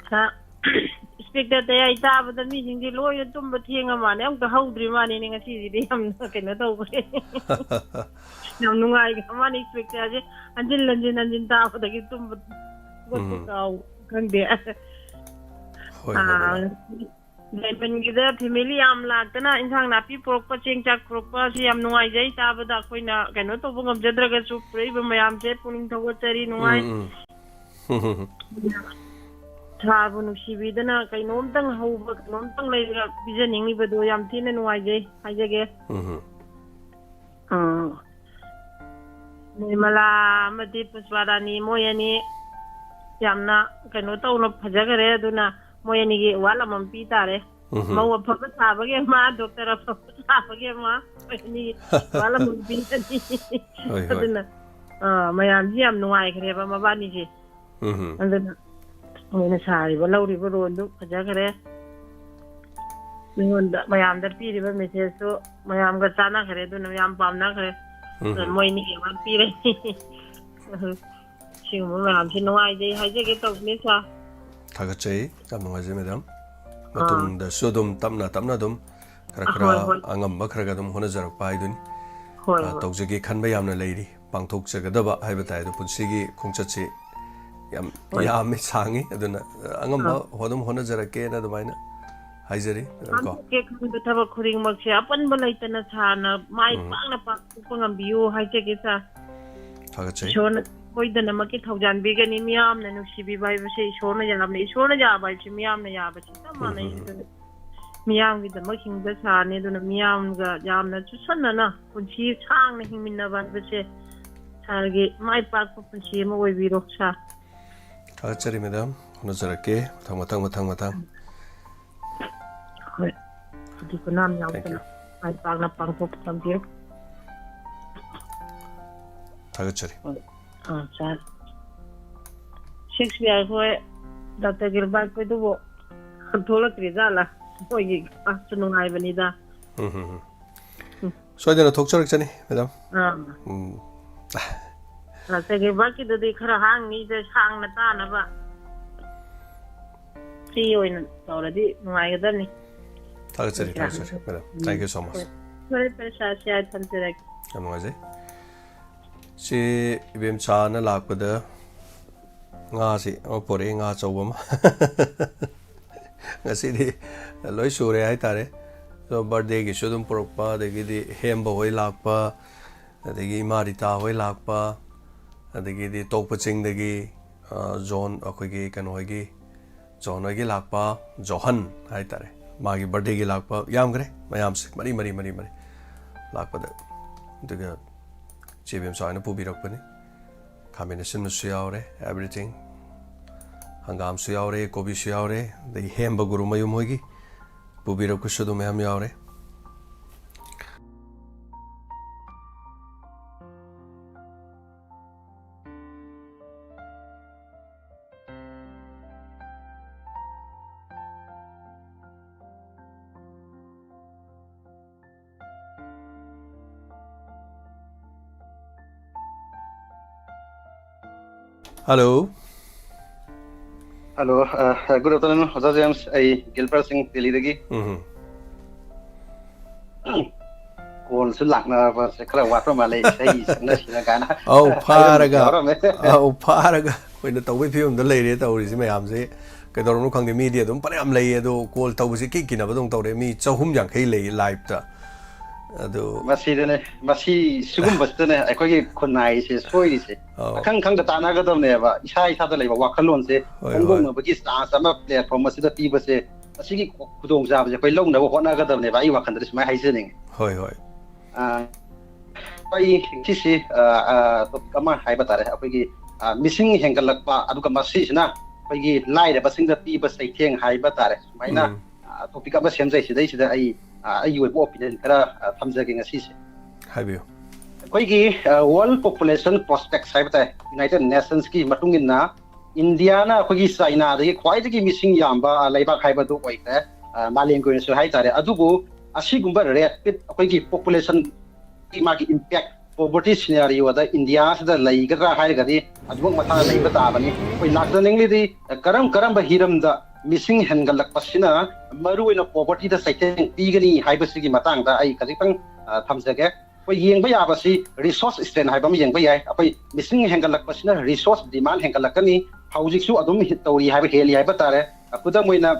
ꯁꯥꯔ, ꯏꯟꯁꯄꯦꯛꯇꯔ ꯇꯌꯥꯏ ꯇꯥꯕꯗ ꯃꯤꯁꯤꯡꯁꯦ ꯂꯣꯏꯅ ꯇꯨꯝꯕ ꯊꯦꯡꯉ ꯃꯥꯜꯂꯦ, ꯑꯝꯇ ꯍꯧꯗ꯭ꯔꯤ ꯃꯥꯜꯂꯦꯅꯦ꯫ ꯉꯁꯤꯁꯤꯗꯤ ꯌꯥꯝꯅ ꯀꯩꯅꯣ ꯇꯧꯈ꯭ꯔꯦ꯫ ꯌꯥꯝ ꯅꯨꯡꯉꯥꯏꯈ꯭ꯔ ꯃꯥꯜꯂꯦ ꯏꯟꯁꯄꯦꯛꯇꯔꯁꯦ꯫ ꯍꯟꯖꯤꯟ ꯍꯟꯖꯤꯟ ꯍꯟꯖꯤꯟ ꯇꯥꯕꯗꯒꯤ ꯇꯨꯝꯕ ꯍꯧꯒꯠꯄ ꯎꯝ꯫ ꯀꯥꯎ ꯈꯪꯗꯦ꯫ ꯍꯣꯏ, ꯍꯣꯏ, ꯑꯥ, ꯃꯦꯗꯥꯝ꯫ ꯗꯥꯏꯃꯟꯒꯤꯗ ꯐꯦꯃꯤꯂꯤ ꯌꯥꯝ ꯂꯥꯛꯇꯅ ꯏꯟꯁꯥꯡ ꯅꯥꯄꯤ ꯄꯨꯔꯛꯄ, ꯆꯦꯡ ꯆꯥꯛ ꯄꯨꯔꯛꯄ, ꯁꯤ ꯌꯥꯝ ꯅꯨꯡꯉꯥꯏꯖꯩ ꯇꯥꯕꯗ꯫ ꯑꯩꯈꯣꯏꯅ ꯀꯩꯅꯣ ꯇꯧꯕ ꯉꯝꯖꯗ꯭ꯔꯒꯁꯨ ꯄꯨꯔꯛꯏꯕ ꯃꯌꯥꯝꯁꯦ ꯄꯨꯛꯅꯤꯡ ꯊꯧꯒꯠꯆꯔꯤ, ꯅꯨꯡꯉꯥꯏ꯫ ꯎꯝ, ꯎꯝ꯫ ꯁꯥꯔꯕꯨ ꯅꯨꯡꯁꯤꯕꯤꯗꯅ ꯀꯩꯅꯣꯝꯇꯪ ꯍꯧꯕ, ꯀꯩꯅꯣꯝꯇꯪ ꯂꯩꯔꯒ ꯄꯤꯖꯅꯤꯡꯉꯤꯕꯗꯣ ꯌꯥꯝ ꯊꯤꯅ ꯅꯨꯡꯉꯥꯏꯖꯩ ꯍꯥꯏꯖꯒꯦ꯫ ꯎꯝ꯫ ꯑꯥ, ꯅꯤꯔꯃꯂꯥ ꯑꯃꯗꯤ ꯄꯨꯁꯄꯥꯔꯥꯅꯤ ꯃꯣꯏ ꯑꯅꯤ ꯌꯥꯝꯅ ꯀꯩꯅꯣ ꯇꯧꯅ ꯐꯖꯈꯔꯦ꯫ ꯑꯗꯨꯅ ꯃꯣꯏ ꯑꯅꯤꯒꯤ ꯑꯦꯋꯥꯔꯗ ꯑꯃꯃꯝ ꯄꯤ ꯇꯥꯔꯦ꯫ ꯎꯝ꯫ ꯃꯧ ꯑꯐꯕ ꯁꯥꯕꯒꯤ ꯑꯃ, ꯗꯣꯛꯇꯔ ꯑꯐꯕ ꯁꯥꯕꯒꯤ ꯑꯃ, ꯃꯣꯏ ꯑꯅꯤ ꯑꯦꯋꯥꯔꯗ ꯑꯃꯃꯝ ꯄꯤꯔꯅꯤ꯫ ꯍꯣꯏ, ꯍꯣꯏ꯫ ꯑꯗꯨꯅ, ꯑꯥ, ꯃꯌꯥꯝꯁꯤ ꯌꯥꯝ ꯅꯨꯡꯉꯥꯏꯈ꯭ꯔꯦꯕ ꯃꯕꯥꯅꯤꯁꯦ꯫ ꯎꯝ꯫ ꯑꯗꯨꯅ ꯃꯣꯏꯅ ꯁꯥꯔꯤꯕ, ꯂꯧꯔꯤꯕ ꯔꯣꯜꯗꯨ ꯐꯖꯈ꯭ꯔꯦ꯫ ꯃꯤꯉꯣꯟꯗ, ꯃꯌꯥꯝꯗ ꯄꯤꯔꯤꯕ ꯃꯦꯁꯦꯖꯇꯨ ꯃꯌꯥꯝꯒ ꯆꯥꯟꯅꯈ꯭ꯔꯦ, ꯑꯗꯨꯅ ꯌꯥꯝ ꯄꯥꯝꯅꯈ꯭ꯔꯦ꯫ ꯎꯝ꯫ ꯑꯗꯨꯅ ꯃꯣꯏ ꯑꯅꯤꯒꯤ ꯑꯃ ꯄꯤꯔꯅꯤ꯫ ꯁꯤꯒꯨꯝꯕ ꯃꯌꯥꯝꯁꯤ ꯅꯨꯡꯉꯥꯏꯖꯩ ꯍꯥꯏꯖꯒꯦ ꯇꯧꯕꯅꯤ, ꯁꯥꯔ꯫ ꯊꯥꯒꯠꯆꯩ, ꯌꯥꯝ ꯅꯨꯡꯉꯥꯏꯖꯩ, ꯃꯦꯗꯥꯝ꯫ ꯑꯥ꯫ ꯃꯇꯨꯡꯗꯁꯨ ꯑꯗꯨꯝ ꯇꯞꯅ ꯇꯞꯅ ꯑꯗꯨꯝ ꯈꯔ ꯈꯔ ꯍꯣꯏ, ꯍꯣꯏ꯫ ꯑꯉꯝꯕ ꯈꯔ ꯈꯔ ꯑꯗꯨꯝ ꯍꯣꯠꯅꯖꯔꯛꯄ ꯍꯥꯏꯗꯨꯅꯤ꯫ ꯍꯣꯏ, ꯑ, ꯍꯣꯏ꯫ ꯇꯧꯖꯒꯦ ꯈꯟꯕ ꯌꯥꯝꯅ ꯂꯩꯔꯤ, ꯄꯥꯡꯊꯣꯛꯆꯒꯗꯕ ꯍꯥꯏꯕ ꯇꯥꯏ꯫ ꯑꯗꯣ ꯄꯨꯟꯁꯤꯒꯤ ꯈꯣꯡꯆꯠꯁꯤ ꯌꯥꯝ ꯍꯣꯏ꯫ ꯌꯥꯝꯃꯤ, ꯁꯥꯡꯉꯤ, ꯑꯗꯨꯅ, ꯑ, ꯑꯉꯝꯕ ꯑꯥ꯫ ꯍꯣ-, ꯑꯗꯨꯝ ꯍꯣꯠꯅꯖꯔꯛꯀꯦꯅ ꯑꯗꯨꯃꯥꯏꯅ ꯍꯥꯏꯖꯔꯤ, ꯃꯦꯗꯥꯝ, ꯀꯣ꯫ ꯄꯥꯡꯊꯣꯛꯀꯦ ꯈꯟꯕ ꯊꯕꯛ ꯈꯨꯗꯤꯡꯃꯛꯁꯦ ꯑꯄꯟꯕ ꯂꯩꯇꯅ ꯁꯥꯔꯅ ꯃꯥꯏ ꯎꯝ꯫ ꯄꯥꯛꯅ ꯄꯥꯡꯊꯣꯛꯄ ꯉꯝꯕꯤꯌꯨ ꯍꯥꯏꯖꯒꯦ, ꯁꯥꯔ꯫ ꯊꯥꯒꯠꯆꯩ꯫ ꯏꯁꯣꯔꯅ ꯁꯣꯏꯗꯅꯃꯛꯀꯤ ꯊꯧꯖꯥꯟꯕꯤꯒꯅꯤ꯫ ꯃꯤꯌꯥꯝꯅ ꯅꯨꯡꯁꯤꯕꯤꯕ ꯍꯥꯏꯕꯁꯦ ꯏꯁꯣꯔꯅ ꯌꯥꯝꯅ, ꯏꯁꯣꯔꯅ ꯌꯥꯕ ꯍꯥꯏꯕꯁꯦ ꯃꯤꯌꯥꯝꯅ ꯌꯥꯕꯁꯦ ꯆꯞ ꯎꯝ, ꯃꯥꯟꯅꯩ꯫ ꯎꯝ, ꯎꯝ꯫ ꯑꯗꯨꯅ ꯃꯤꯌꯥꯝꯒꯤꯗꯃꯛ ꯍꯤꯡꯕ ꯁꯥꯔꯅꯤ꯫ ꯑꯗꯨꯅ ꯃꯤꯌꯥꯝꯒ ꯌꯥꯝꯅ ꯆꯨꯁꯟꯅꯅ ꯄꯨꯟꯁꯤ ꯁꯥꯡꯅ ꯍꯤꯡꯃꯤꯟꯅꯕ ꯍꯥꯏꯕꯁꯦ ꯁꯥꯔꯒꯤ ꯃꯥꯏ ꯄꯥꯛꯄ ꯄꯨꯟꯁꯤ ꯑꯃ ꯑꯣꯏꯕꯤꯔꯣ, ꯁꯥꯔ꯫ ꯊꯥꯒꯠꯆꯔꯤ, ꯃꯦꯗꯥꯝ꯫ ꯍꯣꯠꯅꯖꯔꯛꯀꯦ꯫ ꯃꯊꯪ, ꯃꯊꯪ, ꯃꯊꯪ꯫ ꯍꯣꯏ꯫ ꯑꯗꯨ ꯄꯨꯝꯅꯃꯛ Thank you꯫ ꯌꯥꯎꯗꯅ ꯃꯥꯏ ꯄꯥꯛꯅ ꯄꯥꯡꯊꯣꯛꯄ ꯉꯝꯕꯤꯌꯨ꯫ ꯊꯥꯒꯠꯆꯔꯤ꯫ ꯑꯥ, ꯁꯥꯔ꯫ ꯁꯦꯛꯁꯄꯤꯌꯔ ꯈꯣꯏ, ꯗꯥꯛꯇꯔ ꯒꯤꯜꯕꯔꯠ ꯈꯣꯏꯗꯨꯕꯨ ꯊꯣꯛꯂꯛꯇ꯭ꯔꯤꯖꯥꯠꯂꯥ? ꯃꯣꯏꯒꯤ ꯀ꯭ꯂꯥꯁꯇꯨ ꯅꯨꯡꯉꯥꯏꯕꯅꯤꯗ꯫ ꯎꯝ, ꯎꯝ, ꯎꯝ꯫ ꯁꯣꯏꯗꯅ ꯊꯣꯛꯆꯔꯛꯆꯅꯤ, ꯃꯦꯗꯥꯝ꯫ ꯑꯥ꯫ ꯎꯝ꯫ ꯗꯥꯛꯇꯔ ꯒꯤꯜꯕꯔꯠꯀꯤꯗꯨꯗꯤ ꯈꯔ ꯍꯥꯡꯉꯤꯁꯦ ꯁꯥꯡꯅ ꯇꯥꯅꯕ ꯐ꯭ꯔꯤ ꯑꯣꯏꯅ ꯇꯧꯔꯗꯤ ꯅꯨꯡꯉꯥꯏꯒꯗꯕꯅꯤ꯫ ꯊꯥꯒꯠꯆꯔꯤ, ꯊꯥꯒꯠꯆꯔꯤ, madam. Thank you so much. ꯐꯔꯦ, ꯐꯔꯦ, ꯁꯥꯔ, ꯁꯤ ꯑꯩ ꯊꯝꯖꯔꯒꯦ꯫ ꯌꯥꯝ ꯅꯨꯡꯉꯥꯏꯖꯩ꯫ ꯁꯤ ꯏꯕꯦꯝꯆꯥꯅ ꯂꯥꯛꯄꯗ ꯉꯥꯁꯤ ꯑꯃ ꯄꯣꯔꯛꯑꯦ, ꯉꯥ ꯑꯆꯧꯕ ꯑꯃ꯫ ꯉꯁꯤꯗꯤ ꯂꯣꯏ ꯁꯨꯔꯦ ꯍꯥꯏꯇꯥꯔꯦ꯫ ꯑꯗꯣ ꯕꯥꯔꯗꯦꯒꯤꯁꯨ ꯑꯗꯨꯝ ꯄꯨꯔꯛꯄ, ꯑꯗꯒꯤꯗꯤ ꯍꯦꯝꯕ ꯍꯣꯏ ꯂꯥꯛꯄ, ꯑꯗꯒꯤ ꯏꯃꯥ ꯔꯤꯇꯥ ꯍꯣꯏ ꯂꯥꯛꯄ, ꯑꯗꯒꯤꯗꯤ ꯇꯣꯛꯄ ꯆꯤꯡꯗꯒꯤ, ꯑ, ꯖꯣꯟ, ꯑꯩꯈꯣꯏꯒꯤ ꯀꯩꯅꯣ ꯍꯣꯏꯒꯤ, ꯖꯣꯟ ꯍꯣꯏꯒꯤ ꯂꯥꯛꯄ, ꯖꯣꯍꯟ ꯍꯥꯏꯇꯥꯔꯦ, ꯃꯥꯒꯤ ꯕꯥꯔꯗꯦꯒꯤ ꯂꯥꯛꯄ, ꯌꯥꯝꯈ꯭ꯔꯦ ꯃꯌꯥꯝꯁꯦ, ꯃꯔꯤ ꯃꯔꯤ ꯃꯔꯤ ꯃꯔꯤ ꯂꯥꯛꯄꯗ꯫ ꯑꯗꯨꯒ ꯆꯦ ꯕꯦꯝꯆꯥ ꯍꯣꯏꯅ ꯄꯨꯕꯤꯔꯛꯄꯅꯤ꯫ ꯈꯥꯃꯦꯟ ꯑꯁꯤꯟꯕꯁꯨ ꯌꯥꯎꯔꯦ, everything꯫ ꯍꯪꯒꯥꯝꯁꯨ ꯌꯥꯎꯔꯦ, ꯀꯣꯕꯤꯁꯨ ꯌꯥꯎꯔꯦ, ꯑꯗꯒꯤ ꯍꯦꯝꯕ ꯒꯨꯔꯨꯃꯌꯨꯝ ꯍꯣꯏꯒꯤ ꯄꯨꯕꯤꯔꯛꯄꯁꯨ ꯑꯗꯨꯝ ꯃꯌꯥꯝ ꯌꯥꯎꯔꯦ꯫ Hello. Hello, uh, good afternoon, ꯑꯣꯖꯥ ꯖꯦꯝꯁ꯫ ꯑꯩ ꯒꯤꯜꯕꯔꯠ ꯁꯤꯡ, ꯗꯦꯜꯂꯤꯗꯒꯤ꯫ ꯎꯝ꯫ ꯀꯣꯜꯁꯨ ꯂꯥꯛꯅꯕꯁꯦ ꯈꯔ ꯋꯥꯠꯄ ꯃꯥꯜꯂꯦ, ꯏꯁꯩ ꯁꯛꯅꯁꯤꯅ ꯀꯥꯏꯅ ꯑꯧ, ꯍꯥꯏꯕ ꯐꯥꯔꯒ, ꯌꯥꯎꯔꯝꯃꯦ꯫ ꯑꯧ, ꯐꯥꯔꯒ ꯑꯩꯈꯣꯏꯅ ꯇꯧꯕꯩ ꯐꯤꯕꯝꯗ ꯂꯩꯔꯦ ꯇꯧꯔꯤꯁꯤ ꯃꯌꯥꯝꯁꯦ꯫ ꯀꯩꯗꯧꯔꯕꯅꯣ ꯈꯪꯗꯦ, ꯃꯤꯗꯤ ꯑꯗꯨꯝ ꯐꯅꯌꯥꯝ ꯂꯩꯌꯦ, ꯑꯗꯣ ꯀꯣꯜ ꯇꯧꯕꯁꯦ ꯀꯤ ꯀꯤꯅꯕꯗꯧꯅ ꯇꯧꯔꯦ꯫ ꯃꯤ ꯆꯍꯨꯝ ꯌꯥꯡꯈꯩ ꯂꯩꯌꯦ ꯂꯥꯏꯞꯇ꯫ ꯑꯗꯨ ꯃꯁꯤꯗꯅꯦ, ꯃꯁꯤ ꯁꯤꯒꯨꯝꯕꯁꯤꯗꯅꯦ ꯑꯩꯈꯣꯏꯒꯤ ꯈꯨꯟꯅꯥꯏꯁꯦ ꯁꯣꯏꯔꯤꯁꯦ꯫ ꯑꯧ꯫ ꯑꯈꯪ ꯈꯪꯗ ꯇꯥꯟꯅꯒꯗꯕꯅꯦꯕ, ꯏꯁꯥ ꯏꯁꯥꯗ ꯂꯩꯕ ꯋꯥꯈꯜꯂꯣꯟꯁꯦ ꯍꯣꯏ, ꯍꯣꯏ꯫ ꯐꯣꯡꯗꯣꯛꯅꯕꯒꯤ ꯆꯥꯟꯁ ꯑꯃ ꯄ꯭ꯂꯦꯠꯐꯣꯝ ꯑꯁꯤꯗ ꯄꯤꯕꯁꯦ, ꯃꯁꯤꯒꯤ ꯈꯨꯗꯣꯡꯆꯥꯕꯁꯦ ꯑꯩꯈꯣꯏ ꯂꯧꯅꯕ ꯍꯣꯠꯅꯒꯗꯕꯅꯦꯕ꯫ ꯑꯩ ꯋꯥꯈꯜꯗꯗꯤ ꯁꯨꯃꯥꯏꯅ ꯍꯥꯏꯖꯅꯤꯡꯉꯤ꯫ ꯍꯣꯏ, ꯍꯣꯏ꯫ ꯑ, ꯑꯩ ꯁꯤꯁꯤ, ꯑ, ꯑ, ꯇꯣꯄꯤꯛ ꯑꯃ ꯍꯥꯏꯕ ꯇꯥꯔꯦ, ꯑꯩꯈꯣꯏꯒꯤ, ꯑ, ꯃꯤꯁꯤꯡ ꯍꯦꯟꯒꯠꯂꯛꯄ, ꯑꯗꯨꯒ ꯃꯁꯤꯁꯤꯅ ꯑꯩꯈꯣꯏꯒꯤ ꯂꯥꯏꯔꯕꯁꯤꯡꯗ ꯄꯤꯕ ꯆꯩꯊꯦꯡ ꯍꯥꯏꯕ ꯇꯥꯔꯦ꯫ ꯁꯨꯃꯥꯏꯅ, ꯎꯝ꯫ ꯑ, ꯇꯣꯄꯤꯛ ꯑꯃ ꯁꯦꯝꯖꯩ꯫ ꯁꯤꯗꯩꯁꯤꯗ ꯑꯩ, ꯑ, ꯑꯩꯒꯤ ꯑꯣꯏꯕ ꯑꯣꯄꯤꯅꯤꯌꯟ ꯈꯔ, ꯑ, ꯊꯝꯖꯒꯦ ꯉꯁꯤꯁꯦ꯫ ꯍꯥꯏꯕꯤꯌꯨ꯫ ꯑꯩꯈꯣꯏꯒꯤ ꯋꯥꯔꯜ ꯄꯣꯄꯨꯂꯦꯁꯟ ꯄ꯭ꯔꯣꯁꯄꯦꯛꯁ ꯍꯥꯏꯕ ꯇꯥꯏ, ꯌꯨꯅꯥꯏꯇꯦꯗ ꯅꯦꯁꯟꯁꯀꯤ ꯃꯇꯨꯡ ꯏꯟꯅ ꯏꯟꯗꯤꯌꯥꯅ ꯑꯩꯈꯣꯏꯒꯤ ꯆꯥꯏꯅꯥꯗꯒꯤ ꯈ꯭ꯋꯥꯏꯗꯒꯤ ꯃꯤꯁꯤꯡ ꯌꯥꯝꯕ ꯂꯩꯕꯥꯛ ꯍꯥꯏꯕꯗꯨ ꯑꯣꯏꯈ꯭ꯔꯦ꯫ ꯃꯥꯂꯦꯝꯒꯤ ꯑꯣꯏꯅꯁꯨ ꯍꯥꯏꯇꯥꯔꯦ꯫ ꯑꯗꯨꯕꯨ ꯑꯁꯤꯒꯨꯝꯕ ꯔꯦꯄꯤꯠ ꯑꯩꯈꯣꯏꯒꯤ ꯄꯣꯄꯨꯂꯦꯁꯟ ꯃꯥꯒꯤ ꯏꯝꯄꯦꯛ ꯄꯣꯕꯔꯇꯤ ꯁꯤꯅꯥꯔꯤꯑꯣꯗ ꯏꯟꯗꯤꯌꯥꯁꯤꯗ ꯂꯩꯒꯗ꯭ꯔꯥ ꯍꯥꯏꯔꯒꯗꯤ ꯑꯗꯨꯃꯛ ꯃꯊꯥꯅ ꯂꯩꯕ ꯇꯥꯕꯅꯤ꯫ ꯑꯩꯈꯣꯏ ꯂꯥꯛꯆꯅꯤꯡꯂꯤꯗꯤ ꯀꯔꯝ ꯀꯔꯝꯕ ꯍꯤꯔꯝꯗ ꯃꯤꯁꯤꯡ ꯍꯦꯟꯒꯠꯂꯛꯄꯁꯤꯅ ꯃꯔꯨꯑꯣꯏꯅ ꯄꯣꯕꯔꯇꯤꯗ ꯆꯩꯊꯦꯡ ꯄꯤꯒꯅꯤ ꯍꯥꯏꯕꯁꯤꯒꯤ ꯃꯇꯥꯡꯗ ꯑꯩ ꯈꯖꯤꯛꯇꯪ ꯊꯝꯖꯒꯦ꯫ ꯑꯩꯈꯣꯏ ꯌꯦꯡꯕ ꯌꯥꯕꯁꯤ ꯔꯤꯁꯣꯔꯁ ꯁ꯭ꯇ꯭ꯔꯦꯟ ꯍꯥꯏꯕ ꯑꯃ ꯌꯦꯡꯕ ꯌꯥꯏ꯫ ꯑꯩꯈꯣꯏ ꯃꯤꯁꯤꯡ ꯍꯦꯟꯒꯠꯂꯛꯄꯁꯤꯅ ꯔꯤꯁꯣꯔꯁ ꯗꯤꯃꯥꯟ ꯍꯦꯟꯒꯠꯂꯛꯀꯅꯤ꯫ ꯍꯧꯖꯤꯛꯁꯨ ꯑꯗꯨꯝ ꯇꯧꯔꯤ ꯍꯥꯏꯕ, ꯍꯦꯜꯂꯤ ꯍꯥꯏꯕ ꯇꯥꯔꯦ꯫ ꯈꯨꯗꯝ ꯑꯣꯏꯅ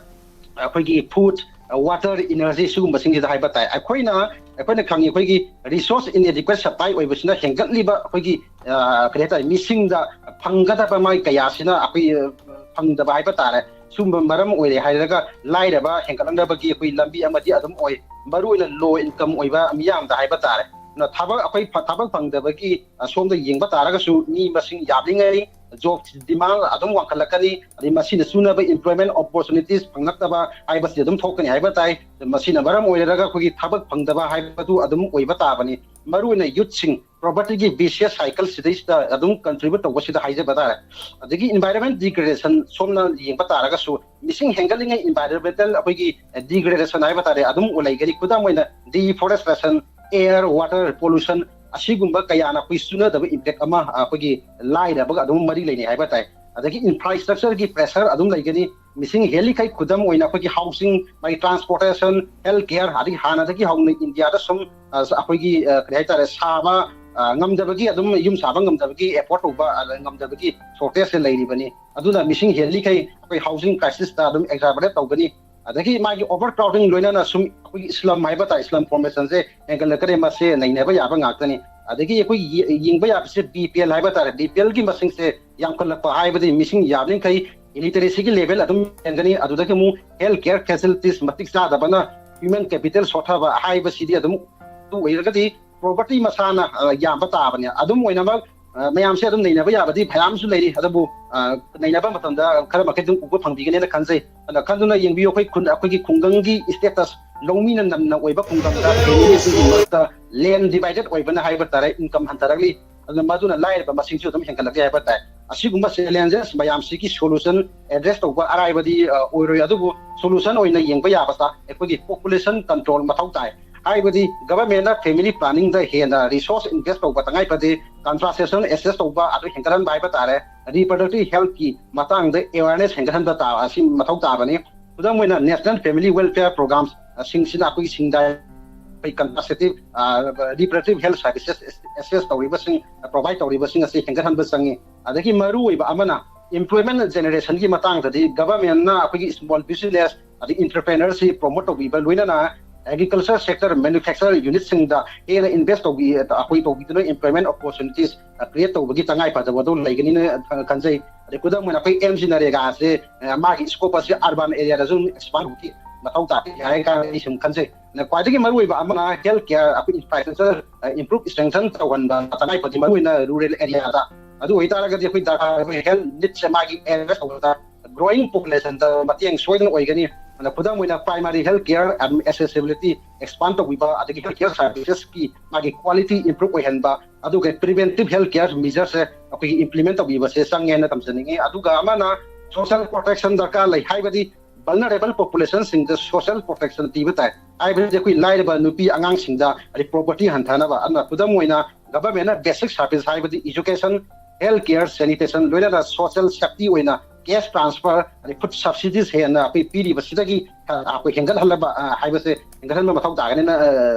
ꯑꯩꯈꯣꯏꯒꯤ ꯐꯨꯗ, ꯋꯥꯇꯔ, ꯏꯅꯔꯖꯤ ꯁꯤꯒꯨꯝꯕꯁꯤꯡꯁꯤꯗ ꯍꯥꯏꯕ ꯇꯥꯏ꯫ ꯑꯩꯈꯣꯏꯅ ꯑꯩꯈꯣꯏꯅ ꯈꯪꯉꯤ, ꯑꯩꯈꯣꯏꯒꯤ ꯔꯤꯁꯣꯔꯁ ꯏꯟꯑꯦꯗꯤꯀ꯭ꯋꯦꯠ ꯁꯄ꯭ꯂꯥꯏ ꯑꯣꯏꯕꯁꯤꯅ ꯍꯦꯟꯒꯠꯂꯤꯕ ꯑꯩꯈꯣꯏꯒꯤ ꯀꯔꯤ ꯍꯥꯏꯇꯥꯔꯦ, ꯃꯤꯁꯤꯡꯗ ꯐꯪꯒꯗꯕ ꯃꯥꯒꯤ ꯀꯌꯥꯁꯤꯅ ꯑꯩꯈꯣꯏ ꯐꯪꯗꯕ ꯍꯥꯏꯕ ꯇꯥꯔꯦ꯫ ꯁꯤꯒꯨꯝꯕ ꯃꯔꯝ ꯑꯣꯏꯔꯦ ꯍꯥꯏꯔꯒ ꯂꯥꯏꯔꯕ ꯍꯦꯟꯒꯠꯂꯛꯅꯕꯒꯤ ꯑꯩꯈꯣꯏ ꯂꯝꯕꯤ ꯑꯃꯗꯤ ꯑꯗꯨꯝ ꯑꯣꯏ, ꯃꯔꯨꯑꯣꯏꯅ ꯂꯣ ꯏꯟꯀꯝ ꯑꯣꯏꯕ ꯃꯤꯌꯥꯝꯗ ꯍꯥꯏꯕ ꯇꯥꯔꯦ꯫ ꯑꯗꯨꯅ ꯊꯕꯛ, ꯑꯩꯈꯣꯏ ꯊꯕꯛ ꯐꯪꯗꯕꯒꯤ ꯁꯣꯝꯗ ꯌꯦꯡꯕ ꯇꯥꯔꯒꯁꯨ ꯃꯤ ꯃꯁꯤꯡ ꯌꯥꯝꯂꯤꯉꯩ ꯖꯣꯕ ꯗꯤꯃꯥꯟ ꯑꯗꯨꯝ ꯋꯥꯡꯈꯠꯂꯛꯀꯅꯤ꯫ ꯑꯗꯩ ꯃꯁꯤꯅ ꯆꯨꯅꯕ ꯏꯝꯄ꯭ꯂꯣꯏꯃꯦꯟ ꯑꯣꯄꯣꯔꯆꯨꯅꯤꯇꯤꯁ ꯐꯪꯂꯛꯇꯕ ꯍꯥꯏꯕꯁꯤ ꯑꯗꯨꯝ ꯊꯣꯛꯀꯅꯤ ꯍꯥꯏꯕ ꯇꯥꯏ꯫ ꯃꯁꯤꯅ ꯃꯔꯝ ꯑꯣꯏꯔꯒ ꯑꯩꯈꯣꯏꯒꯤ ꯊꯕꯛ ꯐꯪꯗꯕ ꯍꯥꯏꯕꯗꯨ ꯑꯗꯨꯝ ꯑꯣꯏꯕ ꯇꯥꯕꯅꯤ꯫ ꯃꯔꯨꯑꯣꯏꯅ ꯌꯨꯠꯁꯤꯡ ꯄꯣꯕꯔꯇꯤꯒꯤ ꯚꯤꯁꯤꯌꯁ ꯁꯥꯏꯀꯜ ꯁꯤꯗꯩꯁꯤꯗ ꯑꯗꯨꯝ ꯀꯟꯇ꯭ꯔꯤꯕ꯭ꯌꯨꯠ ꯇꯧꯕꯁꯤꯗ ꯍꯥꯏꯖꯕ ꯇꯥꯔꯦ꯫ ꯑꯗꯒꯤ ꯏꯟꯚꯥꯏꯔꯣꯟꯃꯦꯟ ꯗꯤꯒ꯭ꯔꯦꯗꯦꯁꯟ ꯁꯣꯝꯅ ꯌꯦꯡꯕ ꯇꯥꯔꯒꯁꯨ ꯃꯤꯁꯤꯡ ꯍꯦꯟꯒꯠꯂꯤꯉꯩ ꯏꯟꯚꯥꯏꯔꯣꯟꯃꯦꯟꯇꯦꯜ ꯑꯩꯈꯣꯏꯒꯤ ꯗꯤꯒ꯭ꯔꯦꯗꯦꯁꯟ ꯍꯥꯏꯕ ꯇꯥꯔꯦ ꯑꯗꯨꯝ ꯂꯩꯒꯅꯤ꯫ ꯈꯨꯗꯝ ꯑꯣꯏꯅ ꯗꯤꯐꯣꯔꯦꯁꯇ꯭ꯔꯦꯁꯟ, ꯑꯦꯌꯔ ꯋꯥꯇꯔ ꯄꯣꯂꯨꯁꯟ ꯑꯁꯤꯒꯨꯝꯕ ꯀꯌꯥꯅ ꯑꯩꯈꯣꯏ ꯆꯨꯅꯗꯕ ꯏꯝꯄꯦꯛ ꯑꯃ ꯑꯩꯈꯣꯏꯒꯤ ꯂꯥꯏꯔꯕꯒ ꯑꯗꯨꯝ ꯃꯔꯤ ꯂꯩꯅꯩ ꯍꯥꯏꯕ ꯇꯥꯏ꯫ ꯑꯗꯒꯤ ꯏꯟꯐ꯭ꯔꯥꯁ꯭ꯇ꯭ꯔꯛꯆꯔꯒꯤ ꯄ꯭ꯔꯦꯁꯔ ꯑꯗꯨꯝ ꯂꯩꯒꯅꯤ꯫ ꯃꯤꯁꯤꯡ ꯍꯦꯜꯂꯤꯈꯩ ꯈꯨꯗꯝ ꯑꯣꯏꯅ ꯑꯩꯈꯣꯏꯒꯤ ꯍꯥꯎꯁꯤꯡ, ꯃꯥꯒꯤ ꯇ꯭ꯔꯥꯟꯁꯄꯣꯔꯇꯦꯁꯟ, ꯍꯦꯜꯊ ꯀꯦꯌꯔ, ꯑꯗꯒꯤ ꯍꯥꯟꯅꯗꯒꯤ ꯍꯧꯅ ꯏꯟꯗꯤꯌꯥꯗ ꯁꯨꯝ ꯑꯩꯈꯣꯏꯒꯤ ꯀꯔꯤ ꯍꯥꯏꯇꯥꯔꯦ, ꯁꯥꯕ ꯉꯝꯗꯕꯒꯤ, ꯑꯗꯨꯝ ꯌꯨꯝ ꯁꯥꯕ ꯉꯝꯗꯕꯒꯤ, ꯑꯦꯐꯣꯔꯠ ꯇꯧꯕ ꯉꯝꯗꯕꯒꯤ ꯁꯣꯔꯇꯦꯖꯁꯦ ꯂꯩꯔꯤꯕꯅꯤ꯫ ꯑꯗꯨꯅ ꯃꯤꯁꯤꯡ ꯍꯦꯜꯂꯤꯈꯩ ꯑꯩꯈꯣꯏ ꯍꯥꯎꯁꯤꯡ ꯀ꯭ꯔꯥꯏꯁꯤꯁꯇ ꯑꯗꯨꯝ ꯑꯦꯛꯖꯥꯕꯔꯦꯠ ꯇꯧꯒꯅꯤ꯫ ꯑꯗꯒꯤ ꯃꯥꯒꯤ ꯑꯣꯚꯔ ꯀ꯭ꯔꯥꯎꯗꯤꯡ ꯂꯣꯏꯅꯅ ꯁꯨꯝ ꯑꯩꯈꯣꯏꯒꯤ ꯁ꯭ꯂꯝ ꯍꯥꯏꯕ ꯇꯥꯔꯦ, ꯁ꯭ꯂꯝ ꯐꯣꯔꯃꯦꯁꯟꯁꯦ ꯍꯦꯟꯒꯠꯂꯛꯀꯅꯤ꯫ ꯃꯁꯦ ꯅꯩꯅꯕ ꯌꯥꯕ ꯉꯥꯛꯇꯅꯤ꯫ ꯑꯗꯒꯤ ꯑꯩꯈꯣꯏ ꯌꯦꯡꯕ ꯌꯥꯕꯁꯦ ꯕꯤ ꯄꯤ ꯑꯦꯜ ꯍꯥꯏꯕ ꯇꯥꯔꯦ, ꯕꯤ ꯄꯤ ꯑꯦꯜꯒꯤ ꯃꯁꯤꯡꯁꯦ ꯌꯥꯝꯈꯠꯂꯛꯄ ꯍꯥꯏꯕꯗꯤ ꯃꯤꯁꯤꯡ ꯌꯥꯝꯂꯤꯈꯩ ꯏꯂꯤꯇꯔꯦꯁꯤꯒꯤ ꯂꯦꯚꯦꯜ ꯑꯗꯨꯝ ꯍꯦꯟꯒꯅꯤ꯫ ꯑꯗꯨꯗꯒꯤ ꯑꯃꯨꯛ ꯍꯦꯜꯊ ꯀꯦꯌꯔ ꯐꯦꯁꯤꯂꯤꯇꯤꯁ ꯃꯇꯤꯛ ꯆꯥꯗꯕꯅ ꯍ꯭ꯌꯨꯃꯦꯟ ꯀꯦꯄꯤꯇꯦꯜ ꯁꯣꯠꯊꯕ ꯍꯥꯏꯕꯁꯤꯗꯤ ꯑꯗꯨꯝ ꯑꯗꯨ ꯑꯣꯏꯔꯒꯗꯤ ꯄ꯭ꯔꯣꯕꯔꯇꯤ ꯃꯁꯥꯅ ꯌꯥꯝꯕ ꯇꯥꯕꯅꯤ꯫ ꯑꯗꯨꯝ ꯑꯣꯏꯅꯃꯛ ꯃꯌꯥꯝꯁꯦ ꯑꯗꯨꯝ ꯅꯩꯅꯕ ꯌꯥꯕꯗꯤ ꯃꯌꯥꯝꯁꯨ ꯂꯩꯔꯤ, ꯑꯗꯨꯕꯨ ꯅꯩꯅꯕ ꯃꯇꯝꯗ ꯈꯔ ꯃꯈꯩ ꯑꯗꯨꯝ ꯎꯕ ꯐꯪꯕꯤꯒꯅꯦꯅ ꯈꯟꯖꯩ꯫ ꯑꯗꯨꯅ ꯈꯟꯗꯨꯅ ꯌꯦꯡꯕꯤꯌꯨ, ꯑꯩꯈꯣꯏ ꯈꯨꯟ, ꯑꯩꯈꯣꯏꯒꯤ ꯈꯨꯡꯒꯪꯒꯤ ꯁ꯭ꯇꯦꯇꯁ ꯂꯧꯃꯤꯅ ꯅꯝꯅ ꯑꯣꯏꯕ ꯈꯨꯡꯒꯪꯗ ꯐꯦꯃꯤꯂꯤꯁꯤꯡꯒꯤ ꯃꯔꯛꯇ ꯂꯦꯟ ꯗꯤꯚꯥꯏꯗꯦꯠ ꯑꯣꯏꯕꯅ ꯍꯥꯏꯕ ꯇꯥꯔꯦ, ꯏꯟꯀꯝ ꯍꯟꯊꯔꯛꯂꯤ꯫ ꯑꯗꯨꯅ ꯃꯗꯨꯅ ꯂꯥꯏꯔꯕ ꯃꯁꯤꯡꯁꯨ ꯑꯗꯨꯝ ꯍꯦꯟꯒꯠꯂꯛꯂꯤ ꯍꯥꯏꯕ ꯇꯥꯏ꯫ ꯑꯁꯤꯒꯨꯝꯕ ꯆꯦꯂꯦꯟꯖꯦꯁ ꯃꯌꯥꯝꯁꯤꯒꯤ ꯁꯣꯂꯨꯁꯟ ꯑꯦꯗ꯭ꯔꯦꯁ ꯇꯧꯕ ꯑꯔꯥꯏꯕꯗꯤ ꯑ, ꯑꯣꯏꯔꯣꯏ, ꯑꯗꯨꯕꯨ ꯁꯣꯂꯨꯁꯟ ꯑꯣꯏꯅ ꯌꯦꯡꯕ ꯌꯥꯕꯗ ꯑꯩꯈꯣꯏꯒꯤ ꯄꯣꯄꯨꯂꯦꯁꯟ ꯀꯟꯇ꯭ꯔꯣꯜ ꯃꯊꯧ ꯇꯥꯏ꯫ ꯍꯥꯏꯕꯗꯤ ꯒꯚꯔꯟꯃꯦꯟꯠꯅ ꯐꯦꯃꯤꯂꯤ ꯄ꯭ꯂꯥꯅꯤꯡꯗ ꯍꯦꯟꯅ ꯔꯤꯁꯣꯔꯁ ꯏꯟꯚꯦꯁ ꯇꯧꯕ ꯇꯉꯥꯏ ꯐꯗꯦ꯫ ꯀꯟꯇ꯭ꯔꯥꯁꯦꯞꯁꯟ ꯑꯦꯛꯁꯦꯁ ꯇꯧꯕ ꯑꯗꯨ ꯍꯦꯟꯒꯠꯍꯟꯕ ꯍꯥꯏꯕ ꯇꯥꯔꯦ꯫ ꯔꯤꯄ꯭ꯔꯗꯛꯇꯤꯚ ꯍꯦꯜꯠꯀꯤ ꯃꯇꯥꯡꯗ ꯑꯦꯋꯦꯔꯅꯦꯁ ꯍꯦꯟꯒꯠꯍꯟꯕ ꯇꯥ ꯑꯁꯤ ꯃꯊꯧ ꯇꯥꯕꯅꯤ꯫ ꯈꯨꯗꯝ ꯑꯣꯏꯅ ꯅꯦꯁꯅꯦꯜ ꯐꯦꯃꯤꯂꯤ ꯋꯦꯜꯐꯤꯌꯔ ꯄ꯭ꯔꯣꯒ꯭ꯔꯥꯝꯁꯤꯡꯁꯤꯅ ꯑꯩꯈꯣꯏꯒꯤ ꯁꯤꯡꯗꯥꯏ, ꯑꯩꯈꯣꯏ contraceptive reproductive health services access ꯇꯧꯔꯤꯕꯁꯤꯡ, ꯄ꯭ꯔꯣꯚꯥꯏꯗ ꯇꯧꯔꯤꯕꯁꯤꯡ ꯑꯁꯤ ꯍꯦꯟꯒꯠꯍꯟꯕ ꯆꯪꯉꯤ꯫ ꯑꯗꯒꯤ ꯃꯔꯨ ꯑꯣꯏꯕ ꯑꯃꯅ ꯏꯝꯄ꯭ꯂꯣꯏꯃꯦꯟꯠ ꯖꯦꯅꯦꯔꯦꯁꯟꯒꯤ ꯃꯇꯥꯡꯗꯗꯤ ꯒꯚꯔꯟꯃꯦꯟꯠꯅ ꯑꯩꯈꯣꯏꯒꯤ ꯁ꯭ꯃꯣꯜ ꯕꯤꯖꯤꯅꯦꯁ ꯑꯗꯩ ꯏꯟꯇꯔꯄ꯭ꯔꯦꯅꯔꯁꯤ ꯄ꯭ꯔꯣꯃꯣꯠ ꯇꯧꯕꯤꯕ, ꯂꯣꯏꯅꯅ ꯑꯦꯒ꯭ꯔꯤꯀꯜꯆꯔ ꯁꯦꯛꯇꯔ, ꯃꯦꯅꯨꯐꯦꯛꯆꯔ ꯌꯨꯅꯤꯠꯁꯤꯡꯗ ꯍꯦꯟꯅ ꯏꯟꯚꯦꯁ ꯇꯧꯕꯤ, ꯑꯩꯈꯣꯏ ꯇꯧꯕꯤꯗꯨꯅ ꯏꯝꯄ꯭ꯂꯣꯏꯃꯦꯟꯠ ꯑꯣꯄꯣꯔꯆꯨꯅꯤꯇꯤꯁ ꯀ꯭ꯔꯤꯌꯦꯠ ꯇꯧꯕꯒꯤ ꯇꯉꯥꯏ ꯐꯗꯕ ꯑꯗꯨ ꯂꯩꯒꯅꯤꯅ ꯈꯟꯖꯩ꯫ ꯑꯗꯩ ꯈꯨꯗꯝ ꯑꯣꯏꯅ ꯑꯩꯈꯣꯏ ꯑꯦꯝ ꯖꯤ ꯅꯔꯦꯒꯥꯁꯦ, ꯑ, ꯃꯥꯒꯤ ꯁ꯭ꯀꯣꯞ ꯑꯁꯤ ꯑꯔꯕꯥꯟ ꯑꯦꯔꯤꯌꯥꯗꯁꯨ ꯑꯦꯛꯁꯄꯥꯟ ꯇꯧꯕꯒꯤ ꯃꯊꯧ ꯇꯥꯏ ꯍꯥꯏꯔꯒ ꯑꯩ ꯁꯨꯝ ꯈꯟꯖꯩ꯫ ꯑꯗ ꯈ꯭ꯋꯥꯏꯗꯒꯤ ꯃꯔꯨꯑꯣꯏꯕ ꯑꯃꯅ ꯍꯦꯜꯊ ꯀꯦꯌꯔ, ꯑꯩꯈꯣꯏ ꯏꯟꯐ꯭ꯔꯥꯁ꯭ꯇ꯭ꯔꯛꯆꯔ ꯏꯝꯄ꯭ꯔꯨꯞ, ꯏꯁꯇ꯭ꯔꯦꯡꯊꯟ ꯇꯧꯍꯟꯕ, ꯇꯉꯥꯏ ꯐꯗꯦ, ꯃꯔꯨꯑꯣꯏꯅ ꯔꯨꯔꯦꯜ ꯑꯦꯔꯤꯌꯥꯗ꯫ ꯑꯗꯨ ꯑꯣꯏꯇꯥꯔꯒꯗꯤ ꯑꯩꯈꯣꯏ ꯗꯔꯀꯥꯔ ꯑꯣꯏ ꯍꯦꯜꯊ ꯅꯤꯗꯁꯦ ꯃꯥꯒꯤ ꯑꯦꯗ꯭ꯔꯦꯁ ꯇꯧꯕꯗ ꯒ꯭ꯔꯣꯋꯤꯡ ꯄꯣꯄꯨꯂꯦꯁꯟꯗ ꯃꯇꯦꯡ ꯁꯣꯏꯗꯅ ꯑꯣꯏꯒꯅꯤ꯫ ꯑꯗ ꯈꯨꯗꯝ ꯑꯣꯏꯅ primary health care accessibility expand ꯇꯧꯕꯤꯕ, ꯑꯗꯒꯤ ꯍꯦꯜꯊ ꯀꯦꯌꯔ ꯁꯥꯔꯚꯤꯁꯦꯁꯀꯤ ꯃꯥꯒꯤ ꯀ꯭ꯋꯥꯂꯤꯇꯤ ꯏꯝꯄ꯭ꯔꯨꯞ ꯑꯣꯏꯍꯟꯕ, ꯑꯗꯨꯒ ꯄ꯭ꯔꯤꯚꯦꯟꯇꯤꯚ ꯍꯦꯜꯊ ꯀꯦꯌꯔ ꯃꯤꯖꯔꯁꯦ ꯑꯩꯈꯣꯏꯒꯤ ꯏꯝꯄ꯭ꯂꯤꯃꯦꯟ ꯇꯧꯕꯤꯕꯁꯦ ꯆꯪꯉꯦꯅ ꯊꯝꯖꯅꯤꯡꯉꯤ꯫ ꯑꯗꯨꯒ ꯑꯃꯅ ꯁꯣꯁꯤꯌꯦꯜ ꯄ꯭ꯔꯣꯇꯦꯛꯁꯟ ꯗꯔꯀꯥꯔ ꯂꯩ, ꯍꯥꯏꯕꯗꯤ ꯚꯜꯅꯔꯦꯕꯜ ꯄꯣꯄꯨꯂꯦꯁꯟꯁꯤꯡꯗ ꯁꯣꯁꯤꯌꯦꯜ ꯄ꯭ꯔꯣꯇꯦꯛꯁꯟ ꯄꯤꯕ ꯇꯥꯏ꯫ ꯍꯥꯏꯕꯗꯤ ꯑꯩꯈꯣꯏ ꯂꯥꯏꯔꯕ ꯅꯨꯄꯤ ꯑꯉꯥꯡꯁꯤꯡꯗ, ꯑꯗꯩ ꯄꯣꯚꯔꯇꯤ ꯍꯟꯊꯅꯕ, ꯑꯗꯨꯅ ꯈꯨꯗꯝ ꯑꯣꯏꯅ ꯒꯚꯔꯟꯃꯦꯟꯠꯅ ꯕꯦꯁꯤꯛ ꯁꯥꯔꯚꯤꯁ, ꯍꯥꯏꯕꯗꯤ ꯏꯖꯨꯀꯦꯁꯟ, ꯍꯦꯜꯊ ꯀꯦꯌꯔ, ꯁꯦꯅꯤꯇꯦꯁꯟ, ꯂꯣꯏꯅꯅ ꯁꯣꯁꯤꯌꯦꯜ ꯁꯦꯐꯇꯤ ꯑꯣꯏꯅ ꯀꯦꯁ ꯇ꯭ꯔꯥꯟꯁꯐꯔ, ꯑꯗꯩ ꯐꯨꯗ ꯁꯕꯁꯤꯗꯤꯁ ꯍꯦꯟꯅ ꯑꯩꯈꯣꯏ ꯄꯤꯔꯤꯕꯁꯤꯗꯒꯤ, ꯑ, ꯑꯩꯈꯣꯏ ꯍꯦꯟꯒꯠꯍꯜꯂꯕ, ꯑ, ꯍꯥꯏꯕꯁꯦ ꯍꯦꯟꯒꯠꯍꯟꯕ ꯃꯊꯧ ꯇꯥꯒꯅꯤꯅ, ꯑ,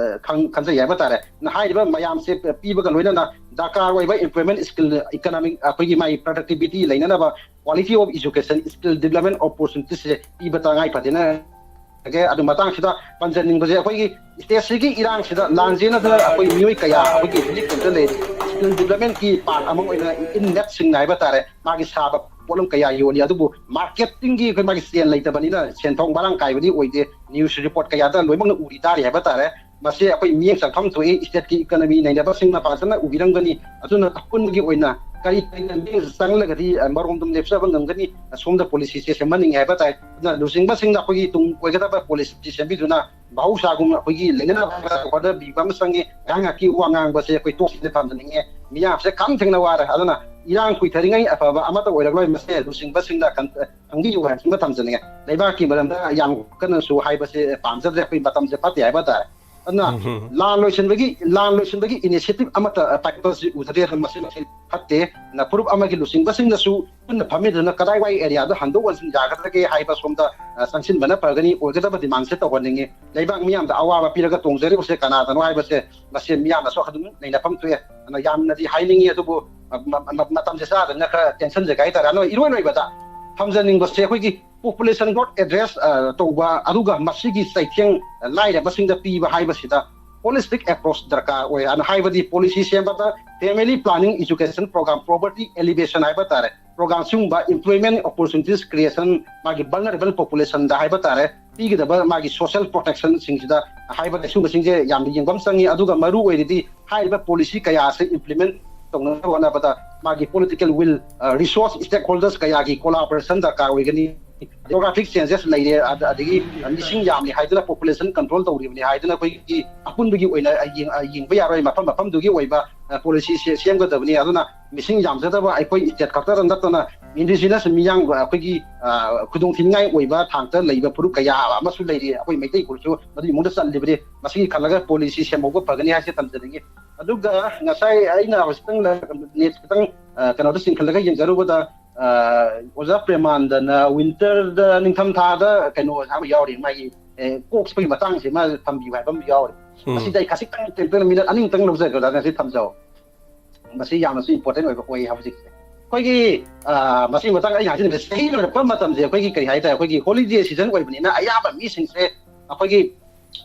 ꯈꯪ-, ꯈꯟꯖꯩ ꯍꯥꯏꯕ ꯇꯥꯔꯦ꯫ ꯑꯗꯨꯅ ꯍꯥꯏꯔꯤꯕ ꯃꯌꯥꯝꯁꯦ ꯄꯤꯕꯒ ꯂꯣꯏꯅꯅ ꯗꯔꯀꯥꯔ ꯑꯣꯏꯕ ꯏꯝꯄ꯭ꯂꯣꯏꯃꯦꯟꯠ ꯁ꯭ꯀꯤꯜ, ꯏꯀꯣꯅꯣꯃꯤꯛ, ꯑꯩꯈꯣꯏꯒꯤ ꯃꯥꯒꯤ ꯄ꯭ꯔꯗꯛꯇꯤꯕꯤꯇꯤ ꯂꯩꯅꯅꯕ quality of education, skill development ꯑꯣꯄꯣꯔꯆꯨꯅꯤꯇꯤꯁꯦ ꯄꯤꯕ ꯇꯉꯥꯏ ꯐꯗꯦꯅ ꯈꯟꯖꯩ꯫ ꯑꯗꯨ ꯃꯇꯥꯡꯁꯤꯗ ꯄꯟꯖꯅꯤꯡꯕꯁꯦ, ꯑꯩꯈꯣꯏꯒꯤ ꯁ꯭ꯇꯦꯠꯁꯤꯒꯤ ꯏꯔꯥꯡꯁꯤꯗ ꯂꯥꯟꯖꯦꯟꯅꯗꯅ ꯑꯩꯈꯣꯏ ꯃꯤꯑꯣꯏ ꯀꯌꯥ ꯑꯩꯈꯣꯏꯒꯤ ꯔꯤꯂꯤꯐ ꯀꯦꯝꯞꯇ ꯂꯩꯔꯤ꯫ ꯁ꯭ꯀꯤꯜ ꯗꯤꯕ꯭ꯂꯞꯃꯦꯟꯠꯀꯤ ꯄꯥꯔꯠ ꯑꯃ ꯑꯣꯏꯅ ꯏꯟꯃꯦꯠꯁꯤꯡ ꯍꯥꯏꯕ ꯇꯥꯔꯦ, ꯃꯥꯒꯤ ꯁꯥꯕ ꯄꯣꯠꯂꯝ ꯀꯌꯥ ꯌꯣꯜꯂꯤ, ꯑꯗꯨꯕꯨ ꯃꯥꯔꯀꯦꯇꯤꯡꯒꯤ ꯑꯩꯈꯣꯏ ꯃꯥꯒꯤ ꯆꯦꯟ ꯂꯩꯇꯕꯅꯤꯅ ꯁꯦꯟꯊꯣꯛ ꯃꯔꯥꯡ ꯀꯥꯏꯕꯗꯤ ꯑꯣꯏꯗꯦ꯫ ꯅ꯭ꯌꯨꯁ ꯔꯤꯄꯣꯔꯠ ꯀꯌꯥꯗ ꯂꯣꯏꯅꯃꯛꯅ ꯎꯔꯤ ꯇꯥꯔꯤ ꯍꯥꯏꯕ ꯇꯥꯔꯦ꯫ ꯃꯁꯤ ꯑꯩꯈꯣꯏ ꯃꯤꯠꯌꯦꯡ ꯆꯪꯐꯝ ꯊꯣꯛꯏ꯫ ꯏꯁꯇꯦꯠꯀꯤ ꯏꯀꯣꯅꯣꯃꯤ ꯅꯩꯅꯕꯁꯤꯡꯅ ꯐꯖꯅ ꯎꯕꯤꯔꯝꯒꯅꯤ꯫ ꯑꯗꯨꯅ ꯑꯄꯨꯟꯕꯒꯤ ꯑꯣꯏꯅ ꯀꯔꯤ ꯀꯔꯤꯅ ꯃꯤꯠꯌꯦꯡ ꯆꯪꯂꯒꯗꯤ, ꯑ, ꯃꯔꯣꯝꯗꯣꯝ ꯂꯦꯞꯆꯕ ꯉꯝꯒꯅꯤ? ꯑꯁꯣꯝꯗ ꯄꯣꯂꯤꯁꯤꯁꯦ ꯁꯦꯝꯍꯟꯅꯤꯡꯉꯦ ꯍꯥꯏꯕ ꯇꯥꯏ꯫ ꯑꯗꯨꯅ ꯂꯨꯆꯤꯡꯕꯁꯤꯡꯅ ꯑꯩꯈꯣꯏꯒꯤ ꯇꯨꯡ ꯑꯣꯏꯒꯗꯕ ꯄꯣꯂꯤꯁꯤ ꯁꯦꯝꯕꯤꯗꯨꯅ ꯃꯍꯧꯁꯥꯒꯨꯝ ꯑꯩꯈꯣꯏꯒꯤ ꯂꯩꯅꯅꯕ ꯍꯣꯠꯅꯕꯤꯕ ꯑꯃ ꯆꯪꯉꯤ꯫ ꯉꯥꯏꯍꯥꯛ ꯉꯥꯏꯍꯥꯛꯀꯤ ꯋꯥ ꯉꯥꯡꯕꯁꯦ ꯑꯩꯈꯣꯏ ꯇꯣꯛꯁꯤꯟꯅ ꯊꯝꯖꯅꯤꯡꯉꯦ꯫ ꯃꯤꯌꯥꯝꯁꯦ ꯈꯝ ꯊꯦꯡꯅ ꯋꯥꯔꯦ꯫ ꯑꯗꯨꯅ ꯏꯔꯥꯡ ꯀꯨꯏꯊꯔꯤꯉꯩ ꯑꯐꯕ ꯑꯃꯠꯇ ꯑꯣꯏꯔꯛꯂꯣꯏ꯫ ꯃꯁꯦ ꯂꯨꯆꯤꯡꯕꯁꯤꯡꯅ ꯈꯪ-, ꯈꯪꯕꯤꯌꯨ ꯍꯥꯏꯅ ꯊꯝꯖꯅꯤꯡꯉꯦ꯫ ꯂꯩꯕꯥꯛꯀꯤ ꯃꯔꯝꯗ ꯌꯥꯝ ꯀꯟꯅꯁꯨ ꯍꯥꯏꯕꯁꯦ ꯄꯥꯝꯖꯗ꯭ꯔꯦ꯫ ꯑꯩꯈꯣꯏ ꯃꯇꯝꯁꯦ ꯐꯠꯇꯦ ꯍꯥꯏꯕ ꯇꯥꯔꯦ꯫ ꯑꯗꯨꯅ ꯎꯝ꯫ ꯂꯥꯟ ꯂꯣꯏꯁꯤꯟꯕꯒꯤ, ꯂꯥꯟ ꯂꯣꯏꯁꯤꯟꯕꯒꯤ initiative ꯑꯃꯠꯇ ꯄꯥꯏꯈꯠꯄꯁꯤ ꯎꯖꯗꯦ꯫ ꯃꯁꯤ ꯃꯁꯤ ꯐꯠꯇꯦ꯫ ꯑꯗꯨꯅ ꯐꯨꯔꯨꯞ ꯑꯃꯒꯤ ꯂꯨꯆꯤꯡꯕꯁꯤꯡꯅꯁꯨ ꯄꯨꯟꯅ ꯐꯝꯃꯤꯟꯅꯗꯨꯅ ꯀꯗꯥꯏꯋꯥꯏ area ꯗ ꯍꯟꯗꯣꯛ ꯍꯟꯖꯤꯟ ꯌꯥꯒꯗꯒꯦ ꯍꯥꯏꯕ ꯁꯣꯝꯗ, ꯑ, ꯆꯪꯁꯤꯟꯕꯅ ꯐꯒꯅꯤ꯫ ꯑꯣꯏꯒꯗꯕ demand ꯁꯦ ꯇꯧꯍꯟꯅꯤꯡꯉꯤ꯫ ꯂꯩꯕꯥꯛ ꯃꯤꯌꯥꯝꯗ ꯑꯋꯥꯕ ꯄꯤꯔꯒ ꯇꯣꯡꯖꯔꯤꯕꯁꯦ ꯀꯅꯥꯗꯅꯣ ꯍꯥꯏꯕꯁꯦ ꯃꯁꯤ ꯃꯤꯌꯥꯝꯅꯁꯨ ꯑꯗꯨꯝ ꯅꯩꯅꯐꯝ ꯊꯣꯛꯑꯦ꯫ ꯑꯗꯨꯅ ꯌꯥꯝꯅꯗꯤ ꯍꯥꯏꯅꯤꯡꯉꯤ, ꯑꯗꯨꯕꯨ ꯃ-, ꯃ-, ꯃ-, ꯃꯇꯝꯁꯦ ꯆꯥꯗꯅ ꯈꯔ ꯇꯦꯟꯁꯟꯁꯦ ꯀꯩ ꯍꯥꯏꯇꯥꯔꯦ꯫ ꯑꯗꯣ ꯏꯔꯣꯏ ꯂꯣꯏꯕꯗ ꯊꯝꯖꯅꯤꯡꯕꯁꯦ ꯑꯩꯈꯣꯏꯒꯤ population growth address, ꯑ, ꯇꯧꯕ, ꯑꯗꯨꯒ ꯃꯁꯤꯒꯤ ꯆꯩꯊꯦꯡ ꯂꯥꯏꯔꯕꯁꯤꯡꯗ ꯄꯤꯕ ꯍꯥꯏꯕꯁꯤꯗ holistic approach ꯗꯔꯀꯥꯔ ꯑꯣꯏ꯫ ꯑꯗꯨꯅ ꯍꯥꯏꯕꯗꯤ ꯄꯣꯂꯤꯁꯤ ꯁꯦꯝꯕꯗ family planning, education program, poverty alleviation ꯍꯥꯏꯕ ꯇꯥꯔꯦ, program ꯁꯤꯒꯨꯝꯕ employment opportunities creation, ꯃꯥꯒꯤ vulnerable population ꯗ ꯍꯥꯏꯕ ꯇꯥꯔꯦ, ꯄꯤꯒꯗꯕ ꯃꯥꯒꯤ social protection ꯁꯤꯡꯁꯤꯗ ꯍꯥꯏꯕ ꯁꯤꯒꯨꯝꯕꯁꯤꯡꯁꯦ ꯌꯥꯝꯅ ꯌꯦꯡꯐꯝ ꯆꯪꯉꯤ꯫ ꯑꯗꯨꯒ ꯃꯔꯨ ꯑꯣꯏꯔꯤꯗꯤ ꯍꯥꯏꯔꯤꯕ ꯄꯣꯂꯤꯁꯤ ꯀꯌꯥ ꯑꯁꯤ implement ꯇꯧꯅꯕ ꯍꯣꯠꯅꯕꯗ ꯃꯥꯒꯤ political will, ꯑ, resource stakeholders ꯀꯌꯥꯒꯤ collaboration ꯗꯔꯀꯥꯔ ꯑꯣꯏꯒꯅꯤ꯫ Demographic changes ꯂꯩꯔꯦ, ꯑꯗ-, ꯑꯗꯒꯤ ꯃꯤꯁꯤꯡ ꯌꯥꯝꯂꯦ ꯍꯥꯏꯗꯨꯅ population control ꯇꯧꯔꯤꯕꯅꯤ ꯍꯥꯏꯗꯨꯅ ꯑꯩꯈꯣꯏꯒꯤ ꯑꯄꯨꯟꯕꯒꯤ ꯑꯣꯏꯅ ꯌꯦꯡ-, ꯌꯦꯡꯕ ꯌꯥꯔꯣꯏ꯫ ꯃꯐꯝ ꯃꯐꯝꯗꯨꯒꯤ ꯑꯣꯏꯕ, ꯑ, ꯄꯣꯂꯤꯁꯤ ꯁꯦ-, ꯁꯦꯝꯒꯗꯕꯅꯤ꯫ ꯑꯗꯨꯅ ꯃꯤꯁꯤꯡ ꯌꯥꯝꯖꯗꯕ ꯑꯩꯈꯣꯏ state ꯈꯛꯇꯗ ꯅꯠꯇꯅ indigenous ꯃꯤꯌꯥꯝ ꯑꯩꯈꯣꯏꯒꯤ, ꯑ, ꯈꯨꯗꯣꯡꯊꯤꯅꯤꯡꯉꯥꯏ ꯑꯣꯏꯕ ꯊꯥꯛꯇ ꯂꯩꯕ ꯐꯨꯔꯨꯞ ꯀꯌꯥ ꯑꯃꯁꯨ ꯂꯩꯔꯤ꯫ ꯑꯩꯈꯣꯏ ꯃꯩꯇꯩ ꯐꯨꯔꯨꯞꯁꯨ ꯃꯗꯨꯒꯤ ꯃꯅꯨꯡꯗ ꯆꯜꯂꯤꯕꯅꯤ꯫ ꯃꯁꯤꯒꯤ ꯈꯜꯂꯒ ꯄꯣꯂꯤꯁꯤ ꯁꯦꯝꯍꯧꯕ ꯐꯒꯅꯤ ꯍꯥꯏꯁꯦ ꯊꯝꯖꯅꯤꯡꯉꯤ꯫ ꯑꯗꯨꯒ ꯉꯁꯥꯏ ꯑꯩꯅ ꯍꯧꯖꯤꯛꯇꯪ net ꯈꯤꯇꯪ, ꯑ, ꯀꯩꯅꯣꯗ ꯆꯤꯡꯈꯠꯂꯒ ꯌꯦꯡꯖꯔꯨꯕꯗ, ꯑ, ꯑꯣꯖꯥ ꯄ꯭ꯔꯦꯃꯥꯟꯗꯅ winter ꯗ, ꯅꯤꯡꯊꯝꯊꯥꯗ ꯀꯩꯅꯣ ꯑꯃ ꯌꯥꯎꯔꯤ, ꯃꯥꯒꯤ, ꯑꯦ, ꯀꯣꯛ ꯆꯤꯛꯄꯒꯤ ꯃꯇꯥꯡꯁꯦ ꯃꯥ ꯊꯝꯕꯤꯌꯨ ꯍꯥꯏꯕ ꯑꯃ ꯌꯥꯎꯔꯤ꯫ ꯎꯝ꯫ ꯃꯁꯤꯗ ꯑꯩ ꯈꯖꯤꯛꯇꯪ ꯇꯦꯟꯇꯛꯅ minute ꯑꯅꯤꯃꯨꯛꯇꯪ ꯂꯧꯖꯒꯗ꯭ꯔꯥ? ꯉꯁꯤ ꯊꯝꯖꯧ꯫ ꯃꯁꯤ ꯌꯥꯝꯅꯁꯨ important ꯑꯣꯏꯕ ꯑꯣꯏ ꯍꯧꯖꯤꯛꯁꯦ꯫ ꯑꯩꯈꯣꯏꯒꯤ, ꯑ, ꯃꯁꯤꯒꯤ ꯃꯇꯥꯡꯗ ꯑꯩ ꯍꯥꯏꯖꯅꯤꯡꯕꯁꯦ, ꯆꯍꯤ ꯂꯣꯏꯔꯛꯄ ꯃꯇꯝꯁꯦ ꯑꯩꯈꯣꯏꯒꯤ ꯀꯔꯤ ꯍꯥꯏꯇꯥꯔꯦ, ꯑꯩꯈꯣꯏꯒꯤ holiday season ꯑꯣꯏꯕꯅꯤꯅ ꯑꯌꯥꯝꯕ ꯃꯤꯁꯤꯡꯁꯦ ꯑꯩꯈꯣꯏꯒꯤ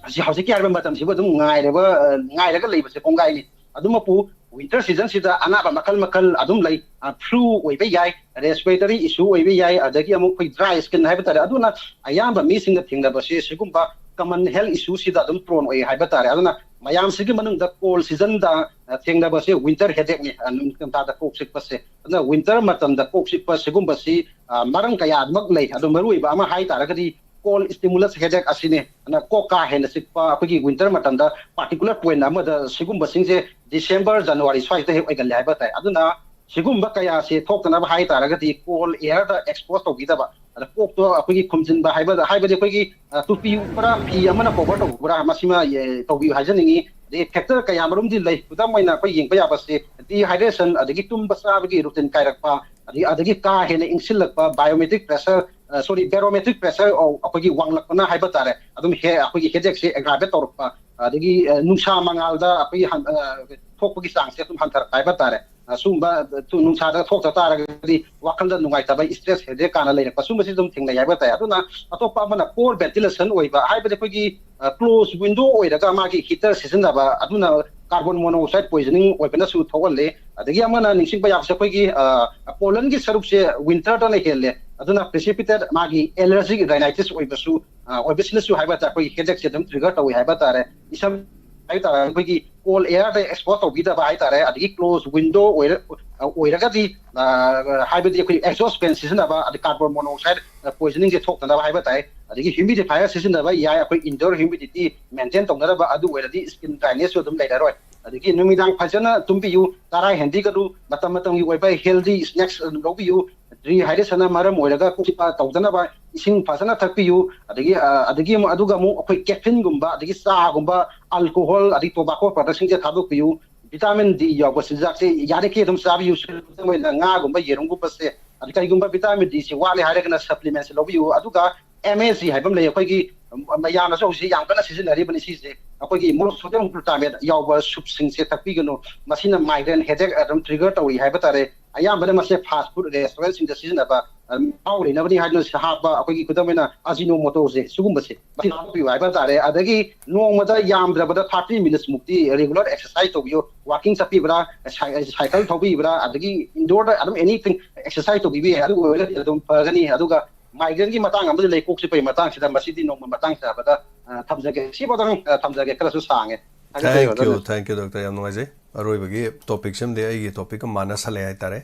ꯍꯧꯖꯤꯛ, ꯍꯧꯖꯤꯛꯀꯤ ꯍꯥꯏꯔꯤꯕ ꯃꯇꯝꯁꯤꯕꯨ ꯑꯗꯨꯝ ꯉꯥꯏꯔꯒ, ꯑ, ꯉꯥꯏꯔꯒ ꯂꯩꯕꯁꯦ ꯀꯣꯡꯒꯥꯏꯅꯤ꯫ ꯑꯗꯨꯃꯛꯄꯨ winter season ꯁꯤꯗ ꯑꯅꯥꯕ ꯃꯈꯜ ꯃꯈꯜ ꯑꯗꯨꯝ ꯂꯩ꯫ ꯑ, flu ꯑꯣꯏꯕ ꯌꯥꯏ, respiratory issue ꯑꯣꯏꯕ ꯌꯥꯏ, ꯑꯗꯒꯤ ꯑꯃꯨꯛ ꯑꯩꯈꯣꯏ dry skin ꯍꯥꯏꯕ ꯇꯥꯔꯦ꯫ ꯑꯗꯨꯅ ꯑꯌꯥꯝꯕ ꯃꯤꯁꯤꯡꯅ ꯊꯦꯡꯅꯕꯁꯦ ꯁꯤꯒꯨꯝꯕ common health issue ꯁꯤꯗ ꯑꯗꯨꯝ prone ꯑꯣꯏ ꯍꯥꯏꯕ ꯇꯥꯔꯦ꯫ ꯑꯗꯨꯅ ꯃꯌꯥꯝꯁꯤꯒꯤ ꯃꯅꯨꯡꯗ cold season ꯗ, ꯑ, ꯊꯦꯡꯅꯕꯁꯦ winter headache ꯅꯤ, ꯑ, ꯅꯤꯡꯊꯝꯊꯥꯗ ꯀꯣꯛ ꯆꯤꯛꯄꯁꯦ꯫ ꯑꯗꯨꯅ winter ꯃꯇꯝꯗ ꯀꯣꯛ ꯆꯤꯛꯄ ꯁꯤꯒꯨꯝꯕꯁꯤ, ꯑ, ꯃꯔꯝ ꯀꯌꯥꯃꯛ ꯂꯩ꯫ ꯑꯗꯣ ꯃꯔꯨꯑꯣꯏꯕ ꯑꯃ ꯍꯥꯏ ꯇꯥꯔꯒꯗꯤ cold stimulus headache ꯑꯁꯤꯅꯤ꯫ ꯑꯗꯨꯅ ꯀꯣꯛ ꯀꯥ ꯍꯦꯟꯅ ꯆꯤꯛꯄ ꯑꯩꯈꯣꯏꯒꯤ winter ꯃꯇꯝꯗ particular point ꯑꯃꯗ ꯁꯤꯒꯨꯝꯕꯁꯤꯡꯁꯦ December, January ꯁ꯭ꯋꯥꯏꯁꯤꯗ ꯍꯦꯛ ꯑꯣꯏꯒꯜꯂꯦ ꯍꯥꯏꯕ ꯇꯥꯏ꯫ ꯑꯗꯨꯅ ꯁꯤꯒꯨꯝꯕ ꯀꯌꯥꯁꯦ ꯊꯣꯛꯇꯅꯕ ꯍꯥꯏ ꯇꯥꯔꯒꯗꯤ cold air ꯗ expose ꯇꯧꯕꯤꯗꯕ, ꯑꯗ ꯀꯣꯛꯇꯣ ꯑꯩꯈꯣꯏꯒꯤ ꯈꯨꯝꯖꯤꯟꯕ ꯍꯥꯏꯕ, ꯍꯥꯏꯕꯗꯤ ꯑꯩꯈꯣꯏꯒꯤ, ꯑ, ꯇꯨꯄꯤ ꯎꯞꯄ꯭ꯔꯥ, ꯐꯤ ꯑꯃꯅ cover ꯇꯧꯕ꯭ꯔꯥ, ꯃꯁꯤꯃ, ꯑꯦ, ꯇꯧꯕꯤꯌꯨ ꯍꯥꯏꯖꯅꯤꯡꯉꯤ꯫ ꯑꯗꯩ factor ꯀꯌꯥ ꯃꯔꯨꯝꯗꯤ ꯂꯩ꯫ ꯈꯨꯗꯝ ꯑꯣꯏꯅ ꯑꯩꯈꯣꯏ ꯌꯦꯡꯕ ꯌꯥꯕꯁꯦ dehydration, ꯑꯗꯒꯤ ꯇꯨꯝꯕ ꯆꯥꯕꯒꯤ routine ꯀꯥꯏꯔꯛꯄ, ꯑꯗꯒꯤ, ꯑꯗꯒꯤ ꯀꯥ ꯍꯦꯟꯅ ꯏꯪꯁꯤꯜꯂꯛꯄ, biometric pressure, ꯑ, sorry, barometric pressure, ꯑ, ꯑꯩꯈꯣꯏꯒꯤ ꯋꯥꯡꯂꯛꯄꯅ ꯍꯥꯏꯕ ꯇꯥꯔꯦ, ꯑꯗꯨꯝ ꯍꯦ-, ꯑꯩꯈꯣꯏꯒꯤ headache ꯁꯦ aggravate ꯇꯧꯔꯛꯄ, ꯑꯗꯒꯤ, ꯑ, ꯅꯨꯡꯁꯥ ꯃꯉꯥꯜꯗ ꯑꯩꯈꯣꯏꯒꯤ ꯍꯟ-, ꯑ, ꯊꯣꯛꯄꯒꯤ ꯆꯥꯡꯁꯦ ꯑꯗꯨꯝ ꯍꯟꯊꯔꯛꯄ ꯍꯥꯏꯕ ꯇꯥꯔꯦ꯫ ꯑ, ꯁꯨꯝꯕ, ꯑ, ꯅꯨꯡꯁꯥꯗ ꯊꯣꯛꯇ ꯇꯥꯔꯒꯗꯤ ꯋꯥꯈꯜꯗ ꯅꯨꯡꯉꯥꯏꯇꯕ, stress headache ꯀꯥꯏꯅ ꯂꯩꯔꯛꯄ, ꯁꯨꯝꯕꯁꯤ ꯑꯗꯨꯝ ꯊꯦꯡꯅꯩ ꯍꯥꯏꯕ ꯇꯥꯏ꯫ ꯑꯗꯨꯅ ꯑꯇꯣꯞꯄ ꯑꯃꯅ poor ventilation ꯑꯣꯏꯕ, ꯍꯥꯏꯕꯗꯤ ꯑꯩꯈꯣꯏꯒꯤ, ꯑ, close window ꯑꯣꯏꯔꯒ ꯃꯥꯒꯤ heater ꯁꯤꯖꯤꯟꯅꯕ, ꯑꯗꯨꯅ carbon monoxide poisoning ꯑꯣꯏꯕꯅꯁꯨ ꯊꯣꯛꯍꯜꯂꯤ꯫ ꯑꯗꯒꯤ ꯑꯃꯅ ꯅꯤꯡꯁꯤꯡꯕ ꯌꯥꯕꯁꯦ ꯑꯩꯈꯣꯏꯒꯤ, ꯑ, pollen ꯒꯤ ꯁꯔꯨꯛꯁꯦ winter ꯗꯅ ꯍꯦꯜꯂꯦ꯫ ꯑꯗꯨꯅ precipitate ꯃꯥꯒꯤ allergic rhinitis ꯑꯣꯏꯕꯁꯨ, ꯑ, ꯑꯣꯏꯕꯁꯤꯅꯁꯨ ꯍꯥꯏꯕ ꯇꯥꯔꯦ, ꯑꯩꯈꯣꯏꯒꯤ headache ꯁꯦ ꯑꯗꯨꯝ trigger ꯇꯧꯏ ꯍꯥꯏꯕ ꯇꯥꯔꯦ꯫ ꯏꯁꯝ ꯍꯥꯏꯕ ꯇꯥꯔꯒꯗꯤ ꯑꯩꯈꯣꯏꯒꯤ cold air ꯗ expose ꯇꯧꯕꯤꯗꯕ ꯍꯥꯏ ꯇꯥꯔꯦ, ꯑꯗꯒꯤ close window ꯑꯣꯏꯔ-, ꯑꯣꯏꯔꯒꯗꯤ, ꯑ, ꯍꯥꯏꯕꯗꯤ ꯑꯩꯈꯣꯏ exhaust fan ꯁꯤꯖꯤꯟꯅꯕ, ꯑꯗꯩ carbon monoxide poisoning ꯁꯦ ꯊꯣꯛꯇꯅꯕ ꯍꯥꯏꯕ ꯇꯥꯏ꯫ ꯑꯗꯒꯤ humidifier ꯁꯤꯖꯤꯟꯅꯕ ꯌꯥꯏ, ꯑꯩꯈꯣꯏ indoor humidity maintain ꯇꯧꯅꯅꯕ, ꯑꯗꯨ ꯑꯣꯏꯔꯗꯤ skin dryness ꯁꯨ ꯑꯗꯨꯝ ꯂꯩꯔꯔꯣꯏ꯫ ꯑꯗꯒꯤ ꯅꯨꯃꯤꯗꯥꯡ ꯐꯖꯅ ꯇꯨꯝꯕꯤꯌꯨ, ꯆꯔꯥ ꯍꯦꯟꯕꯤꯒꯅꯨ, ꯃꯇꯝ ꯃꯇꯝꯒꯤ ꯑꯣꯏꯕ healthy snacks ꯑꯗꯨꯝ ꯂꯧꯕꯤꯌꯨ, dehydration ꯅ ꯃꯔꯝ ꯑꯣꯏꯔꯒ ꯀꯣꯛ ꯆꯤꯛꯄ ꯇꯧꯗꯅꯕ ꯏꯁꯤꯡ ꯐꯖꯅ ꯊꯛꯄꯤꯌꯨ꯫ ꯑꯗꯒꯤ, ꯑ, ꯑꯗꯒꯤ ꯑꯃꯨꯛ, ꯑꯗꯨꯒ ꯑꯃꯨꯛ ꯑꯩꯈꯣꯏ caffeine ꯒꯨꯝꯕ, ꯑꯗꯒꯤ ꯆꯥꯒꯨꯝꯕ, alcohol, ꯑꯗꯒꯤ tobacco product ꯁꯤꯡꯁꯦ ꯊꯥꯗꯣꯛꯄꯤꯌꯨ꯫ Vitamin D ꯌꯥꯎꯕ ꯆꯤꯟꯖꯥꯛꯁꯦ ꯌꯥꯔꯤꯈꯩ ꯑꯗꯨꯝ ꯆꯥꯕꯤꯌꯨ꯫ ꯃꯣꯏꯅ ꯉꯥꯒꯨꯝꯕ, ꯌꯦꯔꯨꯝꯒꯨꯝꯕꯁꯦ, ꯑꯗꯩ ꯀꯔꯤꯒꯨꯝꯕ vitamin D ꯁꯦ ꯋꯥꯠꯂꯦ ꯍꯥꯏꯔꯒꯅ supplement ꯁꯦ ꯂꯧꯕꯤꯌꯨ꯫ ꯑꯗꯨꯒ M A G ꯍꯥꯏꯕ ꯑꯃ ꯂꯩ, ꯑꯩꯈꯣꯏꯒꯤ, ꯎꯝ, ꯃꯌꯥꯝꯅꯁꯨ ꯍꯧꯖꯤꯛ ꯌꯥꯝ ꯀꯟꯅ ꯁꯤꯖꯤꯟꯅꯔꯤꯕꯅꯤ ꯁꯤꯁꯦ꯫ ꯑꯩꯈꯣꯏꯒꯤ mono sodium glutamate ꯌꯥꯎꯕ soup ꯁꯤꯡꯁꯦ ꯊꯛꯄꯤꯒꯅꯨ, ꯃꯁꯤꯅ migraine headache ꯑꯗꯨꯝ trigger ꯇꯧꯏ ꯍꯥꯏꯕ ꯇꯥꯔꯦ꯫ ꯑꯌꯥꯝꯕꯅ ꯃꯁꯦ fast food restaurant ꯁꯤꯡꯗ ꯁꯤꯖꯤꯟꯅꯕ, ꯑ, ꯃꯍꯥꯎ ꯂꯩꯅꯕꯅꯤ ꯍꯥꯏꯗꯨꯅ ꯍꯥꯞꯄ, ꯑꯩꯈꯣꯏꯒꯤ ꯈꯨꯗꯝ ꯑꯣꯏꯅ Ajinomoto ꯁꯦ, ꯁꯤꯒꯨꯝꯕꯁꯦ ꯃꯁꯤ ꯊꯥꯗꯣꯛꯄꯤꯌꯨ ꯍꯥꯏꯕ ꯇꯥꯔꯦ꯫ ꯑꯗꯒꯤ ꯅꯣꯡꯃꯗ ꯌꯥꯝꯗ꯭ꯔꯕꯗ thirty minutes ꯃꯨꯛꯇꯤ regular exercise ꯇꯧꯕꯤꯌꯨ, walking ꯆꯠꯄꯤꯕ꯭ꯔꯥ, ꯁꯥꯏ-, cycle ꯊꯧꯕꯤꯕ꯭ꯔꯥ, ꯑꯗꯒꯤ indoor ꯗ ꯑꯗꯨꯝ anything exercise ꯇꯧꯕꯤꯕ ꯌꯥꯏ, ꯑꯗꯨ ꯑꯣꯏꯔꯒꯗꯤ ꯑꯗꯨꯝ ꯐꯒꯅꯤ꯫ ꯑꯗꯨꯒ migrantꯀꯤ ꯃꯇꯥꯡ ꯑꯃꯁꯨ ꯂꯩ, ꯀꯣꯛ ꯆꯤꯛꯄꯒꯤ ꯃꯇꯥꯡꯁꯤꯗ, ꯃꯁꯤꯗꯤ ꯅꯣꯡꯃ ꯃꯇꯥꯡ ꯆꯥꯕꯗ ꯑ, ꯊꯝꯖꯒꯦ꯫ ꯁꯤꯐꯥꯎꯗꯪ ꯑ, ꯊꯝꯖꯒꯦ, ꯈꯔꯁꯨ ꯁꯥꯡꯉꯦ꯫ ꯊꯥꯒꯠꯆꯔꯤ, Thank you, brother. Thank you, Doctor. ꯌꯥꯝ ꯅꯨꯡꯉꯥꯏꯖꯩ꯫ ꯑꯔꯣꯏꯕꯒꯤ ꯇꯣꯄꯤꯛꯁꯤꯃꯗꯤ ꯑꯩꯒꯤ ꯇꯣꯄꯤꯛꯀ ꯃꯥꯟꯅꯁꯜꯂꯦ ꯍꯥꯏꯇꯥꯔꯦ꯫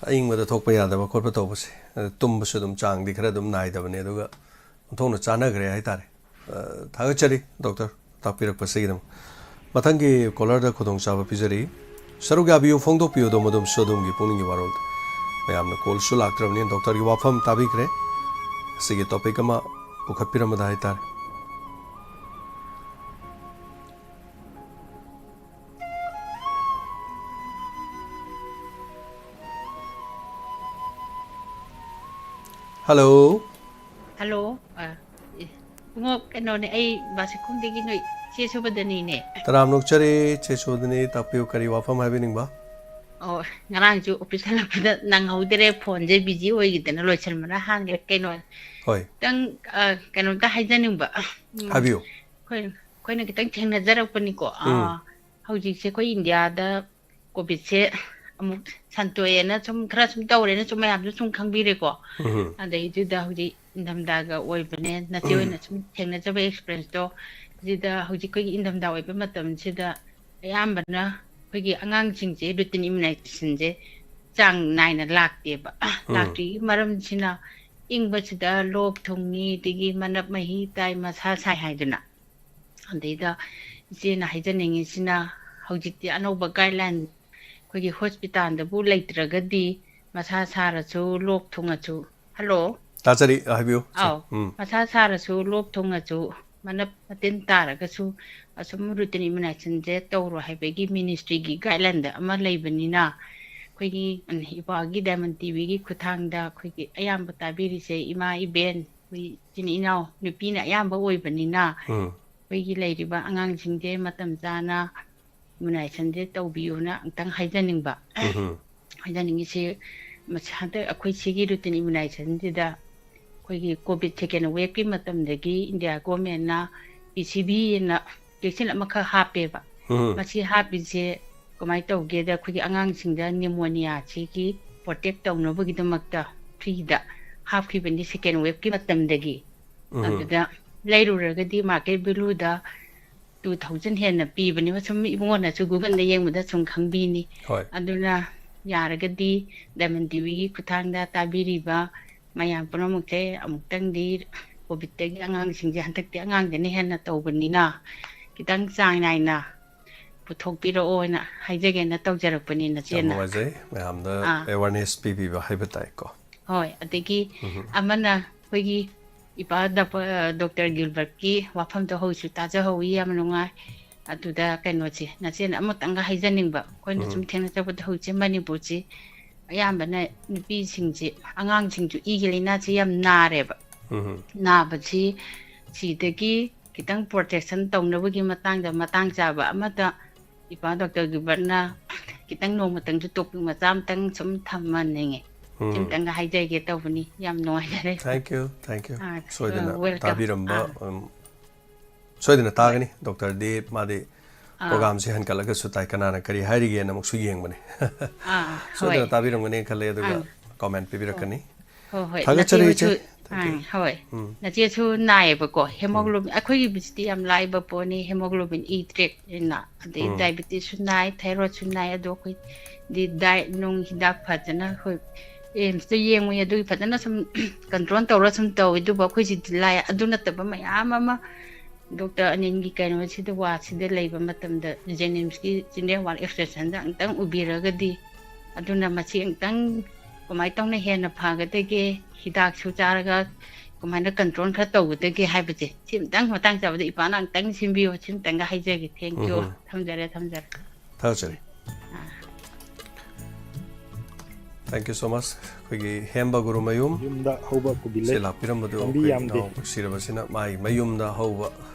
ꯑꯏꯪꯕꯗ ꯊꯣꯛꯄ ꯌꯥꯗꯕ ꯈꯣꯠꯄ ꯇꯧꯕꯁꯦ, ꯑꯗ ꯇꯨꯝꯕꯁꯨ ꯑꯗꯨꯝ ꯆꯥꯡꯗꯤ ꯈꯔ ꯑꯗꯨꯝ ꯅꯥꯏꯗꯕꯅꯦ, ꯑꯗꯨꯒ ꯑꯣꯟꯊꯣꯛꯅ ꯆꯥꯟꯅꯈ꯭ꯔꯦ ꯍꯥꯏꯇꯥꯔꯦ꯫ ꯑ, ꯊꯥꯒꯠꯆꯔꯤ, ꯗꯣꯛꯇꯔ, ꯇꯥꯛꯄꯤꯔꯛꯄꯁꯤꯒꯤꯗꯃꯛ꯫ ꯃꯊꯪꯒꯤ ꯀꯣꯂꯔꯗ ꯈꯨꯗꯣꯡꯆꯥꯕ ꯄꯤꯖꯔꯤ꯫ ꯁꯔꯨꯛ ꯌꯥꯕꯤꯌꯨ, ꯐꯣꯡꯗꯣꯛꯄꯤꯌꯨ ꯑꯗꯣꯝ ꯑꯗꯣꯝꯁꯨ ꯑꯗꯣꯝꯒꯤ ꯄꯨꯛꯅꯤꯡꯒꯤ ꯋꯥꯔꯣꯜ꯫ ꯃꯌꯥꯝꯅ ꯀꯣꯜꯁꯨ ꯂꯥꯛꯇ꯭ꯔꯕꯅꯤꯅ ꯗꯣꯛꯇꯔꯒꯤ ꯋꯥꯐꯝ ꯇꯥꯕꯤꯈ꯭ꯔꯦ꯫ ꯑꯁꯤꯒꯤ ꯇꯣꯄꯤꯛ ꯑꯃ ꯄꯨꯈꯠꯄꯤꯔꯝꯕꯗ ꯍꯥꯏꯇꯥꯔꯦ꯫ ꯍꯜꯂꯣ꯫ ꯍꯜꯂꯣ꯫ ꯑ, ꯑꯦ, ꯏꯕꯨꯡꯉꯣ, ꯀꯩꯅꯣꯅꯦ, ꯑꯩ ꯕꯥꯁꯤꯈꯣꯡꯗꯒꯤ ꯅꯣꯏ ꯆꯦ ꯁꯨꯕꯗꯅꯤꯅꯦ꯫ ꯇꯔꯥꯝ ꯅꯣꯛꯆꯔꯤ, ꯆꯦ ꯁꯨꯕꯗꯅꯤ, ꯇꯥꯛꯄꯤꯌꯨ, ꯀꯔꯤ ꯋꯥꯐꯝ ꯍꯥꯏꯕꯤꯅꯤꯡꯕ? ꯑꯣ, ꯉꯔꯥꯡꯁꯨ ꯑꯣꯐꯤꯁ ꯍꯜꯂꯛꯄꯗ ꯅꯪꯍꯧꯗꯔꯦ, ꯐꯣꯟꯁꯦ ꯕꯤꯖꯤ ꯑꯣꯏꯈꯤꯗꯅ ꯂꯣꯏꯁꯟꯕꯅ ꯍꯥꯟꯈ꯭ꯔꯦ꯫ ꯀꯩꯅꯣ, ꯍꯣꯏ, ꯈꯤꯇꯪ, ꯑ, ꯀꯩꯅꯣꯝꯇ ꯍꯥꯏꯖꯅꯤꯡꯕ꯫ ꯎꯝ, ꯍꯥꯏꯕꯤꯌꯨ꯫ ꯑꯩꯈꯣꯏ, ꯑꯩꯈꯣꯏꯅ ꯈꯤꯇꯪ ꯊꯦꯡꯅꯖꯔꯛꯄꯅꯤꯀꯣ꯫ ꯑ, ꯎꯝ꯫ ꯍꯧꯖꯤꯛꯁꯦ ꯑꯩꯈꯣꯏ ꯏꯟꯗꯤꯌꯥꯗ ꯀꯣꯚꯤꯠꯁꯦ ꯑꯃꯨꯛ ꯁꯟꯇꯣꯛꯑꯦꯅ ꯁꯨꯝ, ꯈꯔ ꯁꯨꯝ ꯇꯧꯔꯦꯅ ꯁꯨꯝ ꯃꯌꯥꯝꯁꯨ ꯁꯨꯝ ꯈꯪꯕꯤꯔꯦꯀꯣ꯫ ꯎꯝ꯫ ꯑꯗꯩꯗꯨꯗ ꯍꯧꯖꯤꯛ ꯏꯪꯊꯝꯊꯥꯒ ꯑꯣꯏꯕꯅꯦ, ꯅꯆꯦ ꯍꯣꯏꯅ ꯁꯨꯝ ꯊꯦꯡꯅꯖꯕ ꯑꯦꯛꯁꯄꯤꯔꯦꯟꯁꯇꯣ, ꯁꯤꯗ ꯍꯧꯖꯤꯛ ꯑꯩꯈꯣꯏꯒꯤ ꯏꯪꯊꯝꯊꯥ ꯑꯣꯏꯕ ꯃꯇꯝꯁꯤꯗ ꯑꯌꯥꯝꯕꯅ ꯑꯩꯈꯣꯏꯒꯤ ꯑꯉꯥꯡꯁꯤꯡꯁꯦ ꯔꯨꯇꯤꯟ ꯏꯝꯃꯨꯅꯥꯏꯖꯦꯁꯟꯁꯦ ꯆꯥꯡ ꯅꯥꯏꯅ ꯂꯥꯛꯇꯦꯕ꯫ ꯎꯝ꯫ ꯂꯥꯛꯇ꯭ꯔꯤꯒꯤ ꯃꯔꯝꯁꯤꯅ ꯏꯪꯕꯁꯤꯗ ꯂꯣꯛ ꯊꯨꯡꯉꯤ, ꯑꯗꯒꯤ ꯃꯅꯞ ꯃꯍꯤ ꯇꯥꯏ, ꯃꯁꯥ ꯁꯥꯏ ꯍꯥꯏꯗꯅ꯫ ꯑꯗꯩꯗ ꯏꯆꯦꯅ ꯍꯥꯏꯖꯅꯤꯡꯉꯤꯁꯤꯅ, ꯍꯧꯖꯤꯛꯇꯤ ꯑꯅꯧꯕ ꯒꯥꯏꯗꯂꯥꯏꯟ ꯑꯩꯈꯣꯏꯒꯤ ꯍꯣꯁꯄꯤꯇꯥꯜꯗꯕꯨ ꯂꯩꯇ꯭ꯔꯒꯗꯤ ꯃꯁꯥ ꯁꯥꯔꯁꯨ, ꯂꯣꯛ ꯊꯨꯡꯉꯁꯨ, ꯍꯜꯂꯣ? ꯇꯥꯖꯔꯤ, ꯍꯥꯏꯕꯤꯌꯨ, ꯏꯆꯦ꯫ ꯑꯥꯎ, ꯎꯝ꯫ ꯃꯁꯥ ꯁꯥꯔꯁꯨ, ꯂꯣꯛ ꯊꯨꯡꯉꯁꯨ, ꯃꯅꯞ ꯃꯇꯤꯟ ꯇꯥꯔꯒꯁꯨ ꯑꯁꯨꯝ ꯔꯨꯇꯤꯟ ꯏꯝꯃꯨꯅꯥꯏꯖꯦꯁꯟꯁꯦ ꯇꯧꯔꯣ ꯍꯥꯏꯕꯒꯤ ꯃꯤꯅꯤꯁꯇ꯭ꯔꯤꯒꯤ ꯒꯥꯏꯗꯂꯥꯏꯟꯗ ꯑꯃ ꯂꯩꯕꯅꯤꯅ, ꯑꯩꯈꯣꯏꯒꯤ ꯏꯄꯥꯒꯤ ꯗꯥꯏꯃꯟ ꯇꯤꯚꯤꯒꯤ ꯈꯨꯠꯊꯥꯡꯗ ꯑꯩꯈꯣꯏꯒꯤ ꯑꯌꯥꯝꯕ ꯇꯥꯕꯤꯔꯤꯁꯦ ꯏꯃꯥ ꯏꯕꯦꯟ, ꯑꯩꯈꯣꯏ ꯏꯆꯤꯟ ꯏꯅꯥꯎ ꯅꯨꯄꯤꯅ ꯑꯌꯥꯝꯕ ꯑꯣꯏꯕꯅꯤꯅ, ꯎꯝ꯫ ꯑꯩꯈꯣꯏꯒꯤ ꯂꯩꯔꯤꯕ ꯑꯉꯥꯡꯁꯤꯡꯁꯦ ꯃꯇꯝ ꯆꯥꯅ ꯏꯝꯃꯨꯅꯥꯏꯖꯦꯁꯟꯁꯦ ꯇꯧꯕꯤꯌꯨꯅ ꯑꯃꯨꯛꯇꯪ ꯍꯥꯏꯖꯅꯤꯡꯕ꯫ ꯎꯝ꯫ ꯍꯥꯏꯖꯅꯤꯡꯉꯤꯁꯤ, ꯃꯁꯤ ꯍꯟꯗꯛ ꯑꯩꯈꯣꯏ ꯁꯤꯒꯤ ꯔꯨꯇꯤꯟ ꯏꯝꯃꯨꯅꯥꯏꯖꯦꯁꯟꯁꯤꯗ ꯑꯩꯈꯣꯏꯒꯤ ꯀꯣꯚꯤꯠ ꯁꯦꯀꯦꯟ ꯋꯦꯕꯀꯤ ꯃꯇꯝꯗꯒꯤ ꯏꯟꯗꯤꯌꯥ ꯒꯣꯔꯃꯦꯟꯅ ꯄꯤ ꯁꯤ ꯚꯤ ꯑꯅ ꯚꯦꯛꯁꯤꯟ ꯑꯃꯈꯛ ꯍꯥꯞꯄꯦꯕ꯫ ꯎꯝ꯫ ꯃꯁꯤ ꯍꯥꯞꯄꯤꯁꯦ ꯀꯃꯥꯏꯅ ꯇꯧꯒꯦꯗ, ꯑꯩꯈꯣꯏꯒꯤ ꯑꯉꯥꯡꯁꯤꯡꯗ ꯅꯤꯃꯣꯅꯤꯌꯥꯁꯤꯒꯤ ꯄ꯭ꯔꯣꯇꯦꯛ ꯇꯧꯅꯕꯒꯤꯗꯃꯛꯇ ꯐ꯭ꯔꯤꯗ ꯍꯥꯞꯈꯤꯕꯅꯤ ꯁꯦꯀꯦꯟ ꯋꯦꯕꯀꯤ ꯃꯇꯝꯗꯒꯤ꯫ ꯎꯝ꯫ ꯑꯗꯨꯗ ꯂꯩꯔꯨꯔꯒꯗꯤ ꯃꯥꯔꯀꯦꯠ ꯚꯦꯂꯨꯗ ꯇꯨ ꯊꯥꯎꯖꯟ ꯍꯦꯟꯅ ꯄꯤꯕꯅꯦꯕ꯫ ꯁꯨꯝ ꯏꯕꯨꯡꯉꯣꯅꯁꯨ ꯒꯨꯒꯜꯗ ꯌꯦꯡꯕꯗ ꯁꯨꯝ ꯈꯪꯕꯤꯅꯤ꯫ ꯍꯣꯏ꯫ ꯑꯗꯨꯅ ꯌꯥꯔꯒꯗꯤ ꯗꯥꯏꯃꯟ ꯇꯤꯚꯤꯒꯤ ꯈꯨꯠꯊꯥꯡꯗ ꯇꯥꯕꯤꯔꯤꯕ ꯃꯌꯥꯝ ꯄꯨꯝꯅꯃꯛꯁꯦ ꯑꯃꯨꯛꯇꯪꯗꯤ ꯀꯣꯚꯤꯠꯇꯒꯤ ꯑꯉꯥꯡꯁꯤꯡꯁꯦ, ꯍꯟꯗꯛꯇꯤ ꯑꯉꯥꯡꯗꯅ ꯍꯦꯟꯅ ꯇꯧꯕꯅꯤꯅ, ꯈꯤꯇꯪ ꯆꯥꯡ ꯅꯥꯏꯅ ꯄꯨꯊꯣꯛꯄꯤꯔꯛꯑꯣꯅ ꯍꯥꯏꯖꯒꯦꯅ ꯇꯧꯖꯔꯛꯄꯅꯤ, ꯌꯥꯝ ꯅꯆꯦꯅ꯫ ꯅꯨꯡꯉꯥꯏꯖꯩ, ꯃꯌꯥꯝꯗ ꯑꯥ꯫ ꯑꯦꯋꯥꯔꯅꯦꯁ ꯄꯤꯕꯤꯕ ꯍꯥꯏꯕ ꯇꯥꯏꯀꯣ꯫ ꯍꯣꯏ, ꯑꯗꯒꯤ ꯎꯝ꯫ ꯑꯃꯅ ꯑꯩꯈꯣꯏꯒꯤ ꯏꯄꯥ ꯗꯥ-, ꯗꯣꯛꯇꯔ ꯒꯤꯜꯕꯔꯠꯀꯤ ꯋꯥꯐꯝꯗꯣ ꯍꯧꯖꯤꯛꯁꯨ ꯇꯥꯖꯍꯧꯋꯤ, ꯌꯥꯝ ꯅꯨꯡꯉꯥꯏ꯫ ꯑꯗꯨꯗ ꯀꯩꯅꯣꯁꯦ, ꯅꯆꯦꯅ ꯑꯃꯇꯪꯒ ꯍꯥꯏꯖꯅꯤꯡꯕ, ꯑꯩꯈꯣꯏꯅ ꯎꯝ꯫ ꯁꯨꯝ ꯊꯦꯡꯅꯖꯕꯗ ꯍꯧꯖꯤꯛꯁꯦ ꯃꯅꯤꯄꯨꯔꯁꯤ ꯑꯌꯥꯝꯕꯅ ꯅꯨꯄꯤꯁꯤꯡꯁꯦ, ꯑꯉꯥꯡꯁꯤꯡꯁꯨ ꯏꯒꯤ ꯂꯥꯏꯅꯥꯁꯦ ꯌꯥꯝ ꯅꯥꯔꯦꯕ꯫ ꯎꯝ꯫ ꯅꯥꯕꯁꯤ ꯁꯤꯗꯒꯤ ꯈꯤꯇꯪ ꯄ꯭ꯔꯣꯇꯦꯛꯁꯟ ꯇꯧꯅꯕꯒꯤ ꯃꯇꯥꯡꯗ ꯃꯇꯥꯡ ꯆꯥꯕ ꯑꯃꯗ ꯏꯄꯥ ꯗꯣꯛꯇꯔ ꯒꯤꯜꯕꯔꯠꯅ ꯈꯤꯇꯪ ꯅꯣꯡꯃꯇꯪꯁꯨ ꯇꯣꯄꯤꯛ ꯃꯆꯥ ꯑꯃꯇꯪ ꯁꯨꯝ ꯊꯝꯍꯟꯅꯤꯡꯉꯦ꯫ ꯎꯝ꯫ ꯁꯤꯝꯇꯪꯒ ꯍꯥꯏꯖꯒꯦ ꯇꯧꯕꯅꯤ꯫ ꯌꯥꯝ ꯅꯨꯡꯉꯥꯏꯖꯔꯦ꯫ Thank you, thank you. ꯑꯥ, ꯁꯣꯏꯗꯅ welcome. ꯇꯥꯕꯤꯔꯝꯕ, ꯑꯥ꯫ ꯎꯝ, ꯁꯣꯏꯗꯅ ꯍꯣꯏ꯫ ꯇꯥꯒꯅꯤ꯫ ꯗꯣꯛꯇꯔꯗꯤ ꯃꯥꯗꯤ ꯑꯥ꯫ ꯄ꯭ꯔꯣꯒꯥꯝꯁꯤ ꯍꯟꯀꯠꯂꯒꯁꯨ ꯇꯥꯏ, ꯀꯅꯥꯅ ꯀꯔꯤ ꯍꯥꯏꯔꯤꯒꯦꯅ ꯑꯃꯨꯛꯁꯨ ꯌꯦꯡꯕꯅꯤ꯫ ꯑꯥ, ꯁꯣꯏꯗꯅ ꯍꯣꯏ꯫ ꯇꯥꯕꯤꯔꯝꯒꯅꯤ ꯈꯜꯂꯦ, ꯑꯗꯨꯒ ꯑꯥ꯫ ꯀꯃꯦꯟ ꯄꯤꯕꯤꯔꯛꯀꯅꯤ꯫ ꯍꯣꯏ, ꯍꯣꯏ꯫ ꯊꯥꯒꯠꯆꯔꯤ, ꯏꯆꯦ꯫ ꯅꯆꯦꯍꯣꯏꯁꯨ, Thank you. ꯑꯥ, ꯍꯣꯏ꯫ ꯎꯝ꯫ ꯅꯆꯦꯁꯨ ꯅꯥꯏꯌꯦꯕꯀꯣ, ꯎꯝ꯫ hemoglobin, ꯑꯩꯈꯣꯏꯒꯤꯕꯨꯗꯤ ꯌꯥꯝ ꯂꯥꯏꯕ ꯄꯣꯠꯅꯤ, hemoglobin E tract ꯍꯥꯏꯅ, ꯑꯗꯩ ꯎꯝ꯫ ꯗꯥꯏꯕꯤꯇꯤꯁꯁꯨ ꯅꯥꯏ, ꯊꯥꯏꯔꯣꯏꯗꯁꯨ ꯅꯥꯏ, ꯑꯗꯣ ꯑꯩꯈꯣꯏꯗꯤ ꯗꯥꯏꯠ ꯅꯨꯡ ꯍꯤꯗꯥꯛ ꯐꯖꯅ ꯑꯩꯈꯣꯏ ꯑꯦꯝꯁꯇ ꯌꯦꯡꯉꯨꯏ, ꯑꯗꯨꯒꯤ ꯐꯖꯅ ꯁꯨꯝ ꯀꯟꯇ꯭ꯔꯣꯜ ꯇꯧꯔ ꯁꯨꯝ ꯇꯧꯋꯤ꯫ ꯑꯗꯨꯕꯨ ꯑꯩꯈꯣꯏꯁꯤꯗꯤ ꯂꯥꯏ, ꯑꯗꯨ ꯅꯠꯇꯕ ꯃꯌꯥꯝ ꯑꯃ ꯗꯣꯛꯇꯔ ꯑꯅꯤꯜꯒꯤ ꯀꯩꯅꯣꯁꯤꯗ, ꯋꯥꯔꯗꯁꯤꯗ ꯂꯩꯕ ꯃꯇꯝꯗ, ꯖꯦꯅꯤꯝꯁꯀꯤ ꯆꯤꯜꯗ꯭ꯔꯦꯟ ꯋꯥꯔꯗ ꯑꯦꯁꯣꯁꯤꯌꯦꯁꯟꯗ ꯑꯃꯨꯛꯇꯪ ꯎꯕꯤꯔꯒꯗꯤ, ꯑꯗꯨꯅ ꯃꯁꯤ ꯑꯃꯨꯛꯇꯪ ꯀꯃꯥꯏꯅ ꯇꯧꯅ ꯍꯦꯟꯅ ꯐꯒꯗꯒꯦ, ꯍꯤꯗꯥꯛꯁꯨ ꯆꯥꯔꯒ ꯀꯃꯥꯏꯅ ꯀꯟꯇ꯭ꯔꯣꯜ ꯈꯔ ꯇꯧꯒꯗꯒꯦ ꯍꯥꯏꯕꯁꯦ, ꯁꯤ ꯑꯃꯨꯛꯇꯪ ꯃꯇꯥꯡ ꯆꯥꯕꯗ ꯏꯄꯥꯅ ꯑꯃꯨꯛꯇꯪ ꯁꯤꯟꯕꯤꯌꯣ, ꯁꯤ ꯑꯃꯨꯛꯇꯪꯒ ꯍꯥꯏꯖꯒꯦ꯫ Thank you. ꯎꯝ꯫ ꯊꯝꯖꯔꯦ, ꯊꯝꯖꯔꯦ꯫ ꯊꯥꯒꯠꯆꯔꯤ꯫ ꯑꯥ꯫ Thank you so much. ꯑꯩꯈꯣꯏꯒꯤ ꯍꯦꯝꯕ ꯒꯨꯔꯨꯃꯌꯨꯝ ꯌꯨꯝꯗ ꯍꯧꯕ ꯀꯣꯕꯤ ꯂꯩ꯫ ꯁꯤ ꯂꯥꯛꯄꯤꯔꯝꯕꯗꯨ ꯄꯥꯝꯕꯤ ꯑꯩꯈꯣꯏ ꯌꯥꯝꯗꯦ꯫ ꯏꯅꯥꯎ ꯅꯨꯡꯁꯤꯔꯕꯁꯤꯅ ꯃꯥꯒꯤ ꯃꯌꯨꯝꯗ ꯍꯧꯕ,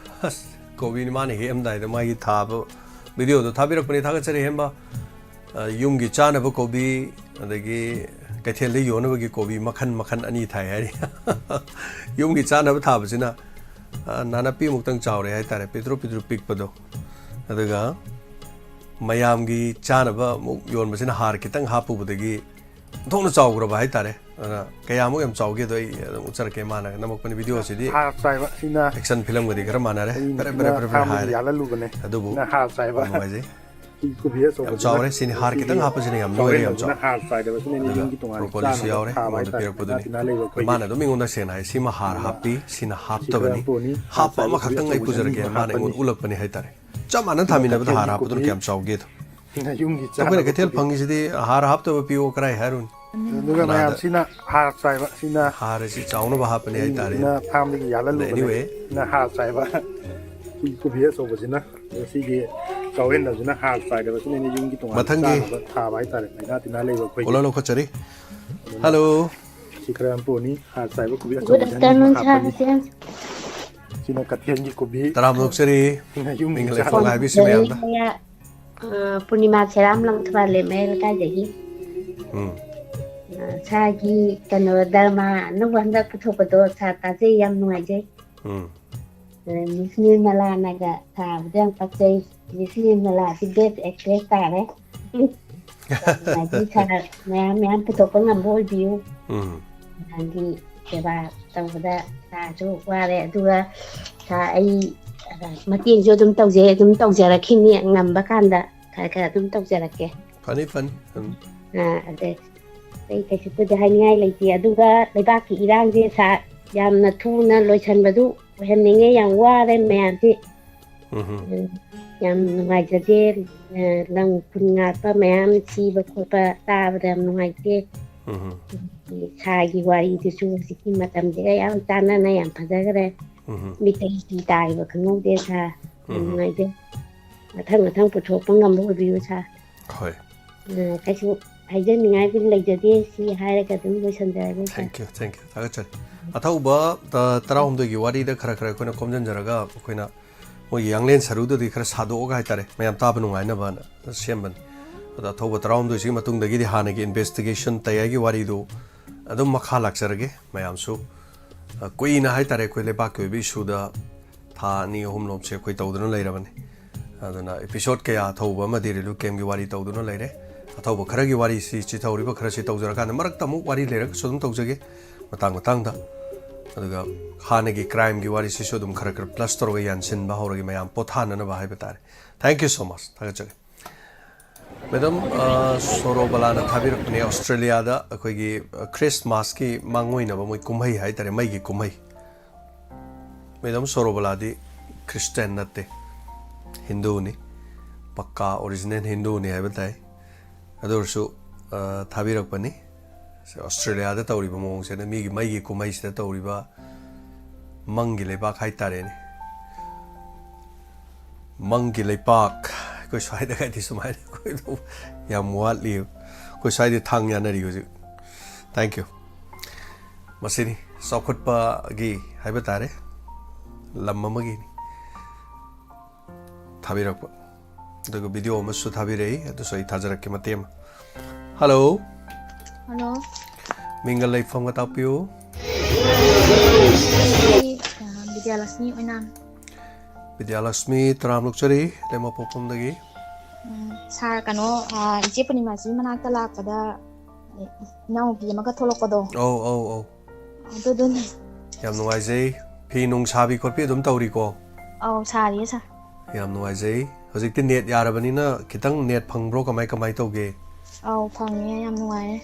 ꯑꯁ, ꯀꯣꯕꯤꯅꯤ, ꯃꯥꯅ ꯍꯦꯛꯑꯝꯗꯥꯏꯗ ꯃꯥꯒꯤ ꯊꯥꯕ ꯚꯤꯗꯤꯑꯣꯗꯣ ꯊꯥꯕꯤꯔꯛꯄꯅꯤ꯫ ꯊꯥꯒꯠꯆꯔꯤ ꯍꯦꯝꯕ꯫ ꯑ, ꯌꯨꯝꯒꯤ ꯆꯥꯅꯕ ꯀꯣꯕꯤ, ꯑꯗꯒꯤ ꯀꯩꯊꯦꯜꯗ ꯌꯣꯟꯅꯕꯒꯤ ꯀꯣꯕꯤ ꯃꯈꯜ ꯃꯈꯜ ꯑꯅꯤ ꯊꯥꯏ ꯍꯥꯏꯔꯤ꯫ ꯌꯨꯝꯒꯤ ꯆꯥꯅꯕ ꯊꯥꯕꯁꯤꯅ, ꯑ, ꯅꯥꯅꯞꯄꯤꯃꯨꯛꯇꯪ ꯆꯥꯎꯔꯦ ꯍꯥꯏꯇꯥꯔꯦ, ꯄꯤꯛꯇ꯭ꯔꯨ ꯄꯤꯛꯇ꯭ꯔꯨ ꯄꯤꯛꯄꯗꯣ꯫ ꯑꯗꯨꯒ ꯃꯌꯥꯝꯒꯤ ꯆꯥꯅꯕ ꯑꯃꯨꯛ ꯌꯣꯟꯕꯁꯤꯅ ꯍꯥꯔ ꯈꯤꯇꯪ ꯍꯥꯞꯄꯨꯕꯗꯒꯤ ꯑꯣꯟꯊꯣꯛꯅ ꯆꯥꯎꯈ꯭ꯔꯕ ꯍꯥꯏꯇꯥꯔꯦ꯫ ꯑꯗꯨꯅ ꯀꯌꯥꯃꯨꯛ ꯌꯥꯝ ꯆꯥꯎꯒꯦꯗꯣ ꯑꯩ ꯑꯗꯨꯝ ꯎꯠꯆꯔꯛꯀꯦ꯫ ꯃꯥꯅ ꯅꯝꯃꯛꯄꯅꯤ꯫ ꯚꯤꯗꯤꯑꯣꯁꯤꯗꯤ ꯍꯥꯔ ꯆꯥꯏꯕ ꯁꯤꯅ ꯑꯦꯛꯁꯟ ꯐꯤꯂꯝꯒꯗꯤ ꯈꯔ ꯃꯥꯟꯅꯔꯦ꯫ ꯑꯩꯅ ꯐꯔꯦ ꯐꯔꯦ ꯐꯔꯦ ꯐꯔꯦ ꯐꯥꯔꯝꯗꯒꯤ ꯍꯥꯏꯔꯦ꯫ ꯌꯥꯜꯍꯜꯂꯨꯕꯅꯦ꯫ ꯑꯗꯨꯕꯨ ꯁꯤꯅ ꯍꯥꯔ ꯆꯥꯏꯕ꯫ ꯌꯥꯝ ꯅꯨꯡꯉꯥꯏꯖꯩ꯫ ꯁꯤ ꯀꯣꯕꯤ ꯌꯥꯝ ꯑꯆꯧꯕꯁꯤꯅ ꯆꯥꯎꯔꯦ꯫ ꯁꯤꯒꯤ ꯁꯤꯅꯤ ꯍꯥꯔ ꯈꯤꯇꯪ ꯍꯥꯞꯄꯁꯤꯅ ꯌꯥꯝ ꯅꯣꯏꯔꯦ, ꯌꯥꯝ ꯆꯥꯎꯍꯟꯕꯁꯤꯅ ꯆꯥꯎꯔꯦ꯫ ꯍꯥꯔ ꯆꯥꯏꯗꯕꯁꯤꯅ ꯑꯩꯅ ꯑꯗꯨꯒ ꯌꯨꯝꯒꯤ ꯇꯣꯉꯥꯟꯅ ꯕ꯭ꯔꯣꯀꯣꯂꯤꯁꯨ ꯆꯥꯅꯕ ꯌꯥꯎꯔꯦ꯫ ꯊꯥꯕ ꯃꯉꯣꯟꯗ ꯍꯥꯏꯇꯥꯔꯦ꯫ ꯄꯤꯔꯛꯄꯗꯨꯅꯤ꯫ ꯂꯥꯏꯅꯥ ꯇꯤꯟꯅꯥ ꯂꯩꯕ ꯑꯩꯈꯣꯏꯒꯤ꯫ ꯃꯥꯅ ꯑꯗꯨꯝ ꯑꯩꯉꯣꯟꯗ ꯁꯦꯡꯅ ꯍꯥꯏ, "ꯁꯤꯃ ꯍꯥꯔ ꯑꯗꯨꯅ ꯍꯥꯞꯄꯤ, ꯁꯤꯅ ꯁꯤ ꯈꯔ ꯍꯥꯞꯇꯕꯅꯤ, ꯑꯃꯣꯠꯄꯅꯤ, ꯍꯥꯞꯄ ꯍꯥꯏꯕ ꯑꯃꯈꯛꯇꯪ ꯀꯣꯕꯤ ꯑꯩ ꯑꯆꯧꯕꯁꯤꯅ ꯄꯨꯖꯔꯛꯀꯦ", ꯑꯗꯨꯝ ꯃꯥꯅ ꯑꯩꯉꯣꯟꯗ ꯍꯥꯞꯄꯅꯤ꯫ ꯎꯠꯂꯛꯄꯅꯤ ꯍꯥꯏꯇꯥꯔꯦ꯫ ꯆꯞ ꯃꯥꯟꯅꯅ ꯑꯗꯨꯒ ꯊꯥꯃꯤꯟꯅꯕꯗ ꯀꯩꯊꯦꯜꯒꯤ ꯍꯥꯔ ꯍꯥꯞꯄꯗꯨꯅ ꯀꯣꯕꯤ ꯀꯌꯥꯝ ꯆꯥꯎꯒꯦꯗꯣ꯫ ꯁꯤꯅ ꯌꯨꯝꯒꯤ ꯑꯩꯈꯣꯏꯅ ꯆꯥꯅꯕ ꯀꯩꯊꯦꯜ ꯀꯣꯕꯤ꯫ ꯐꯪꯉꯤꯁꯤꯗꯤ ꯍꯥꯔ ꯍꯥꯞꯇꯕ ꯄꯤꯌꯣ ꯀꯔꯥꯏ ꯍꯥꯏꯔꯨꯅꯤ? ꯑꯗꯨꯒ ꯀꯅꯥꯗ? ꯃꯌꯥꯝꯁꯤꯅ ꯍꯥꯔ ꯆꯥꯏꯕ꯫ ꯁꯤꯅ ꯍꯥꯔ ꯑꯁꯤ ꯆꯥꯎꯅꯕ ꯍꯥꯞꯄꯅꯤ ꯍꯥꯏꯇꯥꯔꯦ꯫ ꯑꯩꯅ ꯐꯥꯔꯝꯗꯒꯤ ꯑꯗ ꯌꯥꯜꯍꯜꯂꯨꯕꯅꯦ꯫ anyway, ꯁꯤꯅ ꯍꯥꯔ ꯆꯥꯏꯕ꯫ ꯁꯤ ꯀꯣꯕꯤ ꯑꯆꯧꯕꯁꯤꯅ, ꯁꯤꯒꯤ ꯆꯥꯎꯍꯦꯟꯗꯕꯁꯤꯅ ꯍꯥꯔ ꯆꯥꯏꯗꯕꯁꯤꯅ ꯑꯩꯅ ꯌꯨꯝꯒꯤ ꯇꯣꯉꯥꯟꯅ ꯃꯊꯪꯒꯤ ꯆꯥꯅꯕ ꯊꯥꯕ ꯍꯥꯏꯇꯥꯔꯦ꯫ ꯂꯥꯏꯅꯥ ꯇꯤꯟꯅꯥ ꯂꯩꯕ ꯑꯩꯈꯣꯏꯒꯤ꯫ ꯑꯣꯂꯥ ꯂꯧꯈꯠꯆꯔꯤ꯫ ꯍꯜꯂꯣ꯫ ꯁꯤ ꯈꯔ ꯌꯥꯝ ꯄꯨꯔꯅꯤ꯫ ꯍꯥꯔ ꯆꯥꯏꯕ ꯀꯣꯕꯤ Good ꯑꯆꯧꯕꯁꯤꯅ afternoon, ꯍꯥꯞꯄꯅꯤ꯫ ꯁꯥꯔꯁꯦ꯫ ꯁꯤꯅ ꯀꯩꯊꯦꯜꯒꯤ ꯀꯣꯕꯤ꯫ ꯇꯔꯥꯝꯅ ꯑꯣꯛꯆꯔꯤ꯫ ꯁꯤꯅ ꯌꯨꯝꯒꯤ ꯃꯤꯡ ꯆꯥꯅꯕ꯫ ꯂꯩꯐꯝ ꯍꯥꯏꯕꯤꯁꯤ ꯃꯌꯥꯝꯗ꯫ ꯑ, ꯄꯨꯔꯅꯤꯃꯥ ꯁꯦꯔꯥꯝ ꯂꯪꯊꯕꯥꯜ ꯂꯩꯃꯥꯏ ꯂꯩꯀꯥꯏꯗꯒꯤ꯫ ꯎꯝ꯫ ꯑ, ꯁꯥꯔꯒꯤ ꯀꯩꯅꯣ ꯗꯔꯃꯥ ꯑꯅꯧꯕ ꯍꯟꯗꯛ ꯄꯨꯊꯣꯛꯄꯗꯣ ꯁꯥꯔ ꯇꯥꯖꯩ, ꯌꯥꯝ ꯅꯨꯡꯉꯥꯏꯖꯩ꯫ ꯎꯝ꯫ ꯑ, ꯃꯤꯁ ꯅꯤꯔꯃꯂꯥꯅꯒ ꯁꯥꯕꯗꯣ ꯌꯥꯝ ꯄꯛꯆꯩ꯫ ꯃꯤꯁ ꯅꯤꯔꯃꯂꯥꯁꯤ best actress ꯇꯥꯔꯦ꯫ ꯌꯥꯝ ꯅꯨꯡꯉꯥꯏꯖꯩ ꯁꯥꯔ, ꯃꯌꯥꯝ ꯃꯌꯥꯝ ꯄꯨꯊꯣꯛꯄ ꯉꯝꯕ ꯑꯣꯏꯕꯤꯌꯨ꯫ ꯎꯝ꯫ ꯃꯌꯥꯝꯒꯤ ꯁꯦꯕꯥ ꯇꯧꯕꯗ ꯁꯥꯔꯁꯨ ꯋꯥꯔꯦ, ꯑꯗꯨꯒ ꯁꯥꯔ ꯑꯩ ꯃꯇꯦꯡꯁꯨ ꯑꯗꯨꯝ ꯇꯧꯖꯩ, ꯑꯗꯨꯝ ꯇꯧꯖꯔꯛꯈꯤꯅꯤ, ꯉꯝꯕ ꯀꯥꯟꯗ ꯈꯔ ꯈꯔ ꯑꯗꯨꯝ ꯇꯧꯖꯔꯛꯀꯦ꯫ ꯐꯅꯤ, ꯐꯅꯤ꯫ ꯎꯝ꯫ ꯑ, ꯑꯗꯩ ꯑꯩ ꯀꯩꯁꯨꯕꯨꯗꯤ ꯍꯥꯏꯅꯤꯡꯉꯥꯏ ꯂꯩꯇꯦ꯫ ꯑꯗꯨꯒ ꯂꯩꯕꯥꯛꯀꯤ ꯏꯔꯥꯡꯁꯦ ꯁꯥꯔ ꯌꯥꯝꯅ ꯊꯨꯅ ꯂꯣꯏꯁꯤꯟꯕꯗꯨ ꯑꯣꯏꯍꯟꯅꯤꯡꯉꯦ꯫ ꯌꯥꯝ ꯋꯥꯔꯦ ꯃꯌꯥꯝꯁꯦ꯫ ꯎꯝ꯫ ꯎꯝ, ꯌꯥꯝ ꯅꯨꯡꯉꯥꯏꯖꯗꯦ꯫ ꯑ, ꯂꯝ ꯈꯨꯟ ꯉꯥꯛꯄ ꯃꯌꯥꯝ ꯁꯤꯕ ꯈꯣꯠꯄ ꯇꯥꯕꯗ ꯌꯥꯝ ꯅꯨꯡꯉꯥꯏꯇꯦ꯫ ꯎꯝ꯫ ꯁꯥꯔꯒꯤ ꯋꯥꯔꯤꯗꯨꯁꯨ ꯍꯧꯖꯤꯛꯀꯤ ꯃꯇꯝꯁꯤꯒ ꯌꯥꯝ ꯆꯥꯟꯅꯅ ꯌꯥꯝ ꯐꯖꯈ꯭ꯔꯦ꯫ ꯎꯝ꯫ ꯃꯤꯇꯩ ꯐꯤ ꯇꯥꯔꯤꯕ ꯈꯪꯍꯧꯗꯦ ꯁꯥꯔ꯫ ꯌꯥꯝ ꯎꯝ꯫ ꯅꯨꯡꯉꯥꯏꯖꯩ꯫ ꯃꯊꯪ ꯃꯊꯪ ꯄꯨꯊꯣꯛꯄ ꯉꯝꯕ ꯑꯣꯏꯕꯤꯌꯨ ꯁꯥꯔ꯫ ꯍꯣꯏ꯫ ꯑ, ꯀꯩꯁꯨ ꯍꯥꯏꯖꯅꯤꯡꯉꯥꯏꯕꯨꯗꯤ ꯂꯩꯖꯗꯦ, ꯁꯤ ꯍꯥꯏꯔꯒ ꯑꯗꯨꯝ ꯂꯣꯏꯁꯤꯟꯖꯔꯒꯦ ꯁꯥꯔ꯫ Thank you, thank you꯫ ꯊꯥꯒꯠꯆꯔꯤ꯫ ꯑꯊꯧꯕ ꯇ-, ꯇꯔꯥꯍꯨꯝꯗꯣꯏꯒꯤ ꯋꯥꯔꯤꯗ ꯈꯔ ꯈꯔ ꯑꯩꯈꯣꯏꯅ ꯈꯣꯝꯖꯤꯟꯖꯔꯒ ꯑꯩꯈꯣꯏꯅ ꯃꯣꯏꯒꯤ ꯌꯥꯡꯂꯦꯟ ꯁꯔꯨꯗꯨꯗꯤ ꯈꯔ ꯁꯥꯗꯣꯛꯑꯒ ꯍꯥꯏꯇꯥꯔꯦ, ꯃꯌꯥꯝ ꯇꯥꯕ ꯅꯨꯡꯉꯥꯏꯅꯕꯅ ꯁꯦꯝꯕꯅꯤ꯫ ꯑꯗꯣ ꯑꯊꯧꯕ ꯇꯔꯥꯍꯨꯝꯗꯣꯏꯁꯤꯒꯤ ꯃꯇꯨꯡꯗꯒꯤꯗꯤ ꯍꯥꯟꯅꯒꯤ investigation ꯇꯌꯥꯏꯒꯤ ꯋꯥꯔꯤꯗꯨ ꯑꯗꯨꯝ ꯃꯈꯥ ꯂꯥꯛꯆꯔꯒꯦ꯫ ꯃꯌꯥꯝꯁꯨ, ꯑ, ꯀꯨꯏꯅ ꯍꯥꯏꯇꯥꯔꯦ ꯑꯩꯈꯣꯏ ꯂꯩꯕꯥꯛꯀꯤ ꯑꯣꯏꯕ ꯏꯁꯨꯗ ꯊꯥ ꯑꯅꯤ ꯑꯍꯨꯝ ꯂꯣꯝꯁꯦ ꯑꯩꯈꯣꯏ ꯇꯧꯗꯨꯅ ꯂꯩꯔꯕꯅꯤ꯫ ꯑꯗꯨꯅ episode ꯀꯌꯥ ꯑꯊꯧꯕ ꯑꯃꯗꯤ ꯔꯤꯂꯨ ꯀꯦꯝꯒꯤ ꯋꯥꯔꯤ ꯇꯧꯗꯨꯅ ꯂꯩꯔꯦ꯫ ꯑꯊꯧꯕ ꯈꯔꯒꯤ ꯋꯥꯔꯤꯁꯤ, ꯆꯤꯊꯍꯧꯔꯤꯕ ꯈꯔꯁꯤ ꯇꯧꯖꯔꯀꯥꯟꯗ, ꯃꯔꯛꯇ ꯑꯃꯨꯛ ꯋꯥꯔꯤ ꯂꯩꯔꯒꯁꯨ ꯑꯗꯨꯝ ꯇꯧꯖꯒꯦ ꯃꯇꯥꯡ ꯃꯇꯥꯡꯗ꯫ ꯑꯗꯨꯒ ꯍꯥꯟꯅꯒꯤ ꯀ꯭ꯔꯥꯏꯝꯒꯤ ꯋꯥꯔꯤꯁꯤꯁꯨ ꯑꯗꯨꯝ ꯈꯔ ꯈꯔ ꯄ꯭ꯂꯁ ꯇꯧꯔꯒ ꯌꯥꯟꯁꯤꯟꯕ ꯍꯧꯔꯒꯦ, ꯃꯌꯥꯝ ꯄꯣꯊꯥꯅꯅꯕ ꯍꯥꯏꯕ ꯇꯥꯔꯦ꯫ Thank you so much꯫ ꯊꯥꯒꯠꯆꯔꯤ꯫ ꯃꯦꯗꯝ, ꯑ, ꯁꯣꯔꯣꯕꯂꯥꯅ ꯊꯥꯕꯤꯔꯛꯄꯅꯦ, ꯑꯣꯁꯇ꯭ꯔꯦꯂꯤꯌꯥꯗ ꯑꯩꯈꯣꯏꯒꯤ, ꯑ, ꯈ꯭ꯔꯤꯁꯃꯥꯁꯀꯤ ꯃꯥꯡꯑꯣꯏꯅꯕ ꯃꯣꯏ ꯀꯨꯝꯍꯩ ꯍꯥꯏꯇꯥꯔꯦ, ꯃꯩꯒꯤ ꯀꯨꯝꯍꯩ꯫ ꯃꯦꯗꯝ ꯁꯣꯔꯣꯕꯂꯥꯗꯤ ꯈ꯭ꯔꯤꯁꯇꯤꯌꯥꯟ ꯅꯠꯇꯦ, ꯍꯤꯟꯗꯨꯅꯤ, ꯄꯛꯀꯥ ꯑꯣꯔꯤꯖꯤꯅꯦꯜ ꯍꯤꯟꯗꯨꯅꯤ ꯍꯥꯏꯕ ꯇꯥꯏ꯫ ꯑꯗꯨ ꯑꯣꯏꯔꯁꯨ, ꯑ, ꯊꯥꯕꯤꯔꯛꯄꯅꯤ꯫ ꯁꯦ, ꯑꯣꯁꯇ꯭ꯔꯦꯂꯤꯌꯥꯗ ꯇꯧꯔꯤꯕ ꯃꯑꯣꯡꯁꯦ, ꯑꯗ ꯃꯤꯒꯤ ꯃꯩꯒꯤ ꯀꯨꯝꯍꯩꯁꯤꯗ ꯇꯧꯔꯤꯕ ꯃꯪꯒꯤ ꯂꯩꯕꯥꯛ ꯍꯥꯏꯇꯥꯔꯦꯅꯦ꯫ ꯃꯪꯒꯤ ꯂꯩꯄꯥꯛ, ꯑꯩꯈꯣꯏ ꯁ꯭ꯋꯥꯏꯗꯒꯗꯤ ꯁꯨꯃꯥꯏꯅ ꯑꯩꯈꯣꯏꯗꯣ ꯌꯥꯝ ꯋꯥꯠꯂꯤ꯫ ꯑꯩꯈꯣꯏ ꯁ꯭ꯋꯥꯏꯗ ꯊꯥꯡ ꯌꯥꯅꯔꯤ ꯍꯧꯖꯤꯛ꯫ Thank you꯫ ꯃꯁꯤꯅꯤ ꯆꯥꯎꯈꯠꯄꯒꯤ ꯍꯥꯏꯕ ꯇꯥꯔꯦ, ꯂꯝ ꯑꯃꯒꯤꯅꯤ꯫ ꯊꯥꯕꯤꯔꯛꯄ꯫ ꯑꯗꯨꯒ ꯚꯤꯗꯤꯑꯣ ꯑꯃꯁꯨ ꯊꯥꯕꯤꯔꯛꯏ, ꯑꯗꯨꯁꯨ ꯑꯩ ꯊꯥꯖꯔꯛꯀꯦ ꯃꯇꯦꯛ ꯑꯃ꯫ ꯍꯜꯂꯣ꯫ ꯍꯜꯂꯣ꯫ ꯃꯤꯡꯒ ꯂꯩꯐꯝꯒ ꯇꯥꯛꯄꯤꯌꯨ꯫ ꯑꯩ, ꯑ, ꯕꯤꯗ꯭ꯌꯥꯂꯛꯁꯃꯤ ꯑꯣꯏꯅꯥꯝ꯫ ꯕꯤꯗ꯭ꯌꯥꯂꯛꯁꯃꯤ, ꯇꯔꯥꯝ ꯑꯣꯛꯆꯔꯤ, ꯂꯩꯃꯄꯣꯛꯄꯝꯗꯒꯤ꯫ ꯎꯝ, ꯁꯥꯔ, ꯀꯩꯅꯣ, ꯑ, ꯏꯆꯦ ꯄꯨꯔꯅꯤꯃꯥꯁꯤ ꯃꯅꯥꯛꯇ ꯂꯥꯛꯄꯗ, ꯑꯦ, ꯏꯅꯥꯎꯅꯨꯄꯤ ꯑꯃꯒ ꯊꯣꯛꯂꯛꯄꯗꯣ꯫ ꯑꯧ, ꯑꯧ, ꯑꯧ꯫ ꯑꯗꯨꯗꯨꯅꯦ꯫ ꯌꯥꯝ ꯅꯨꯡꯉꯥꯏꯖꯩ꯫ ꯐꯤ ꯅꯨꯡ ꯁꯥꯕꯤ ꯈꯣꯠꯄꯤ ꯑꯗꯨꯝ ꯇꯧꯔꯤꯀꯣ? ꯑꯧ, ꯁꯥꯔꯤꯌꯦ, ꯁꯥꯔ꯫ ꯌꯥꯝ ꯅꯨꯡꯉꯥꯏꯖꯩ꯫ ꯍꯧꯖꯤꯛꯇꯤ ꯅꯦꯠ ꯌꯥꯔꯕꯅꯤꯅ ꯈꯤꯇꯪ ꯅꯦꯠ ꯐꯪꯕ꯭ꯔꯣ? ꯀꯃꯥꯏ, ꯀꯃꯥꯏ ꯇꯧꯒꯦ? ꯑꯧ, ꯐꯪꯉꯦ, ꯌꯥꯝ ꯅꯨꯡꯉꯥꯏꯔꯦ꯫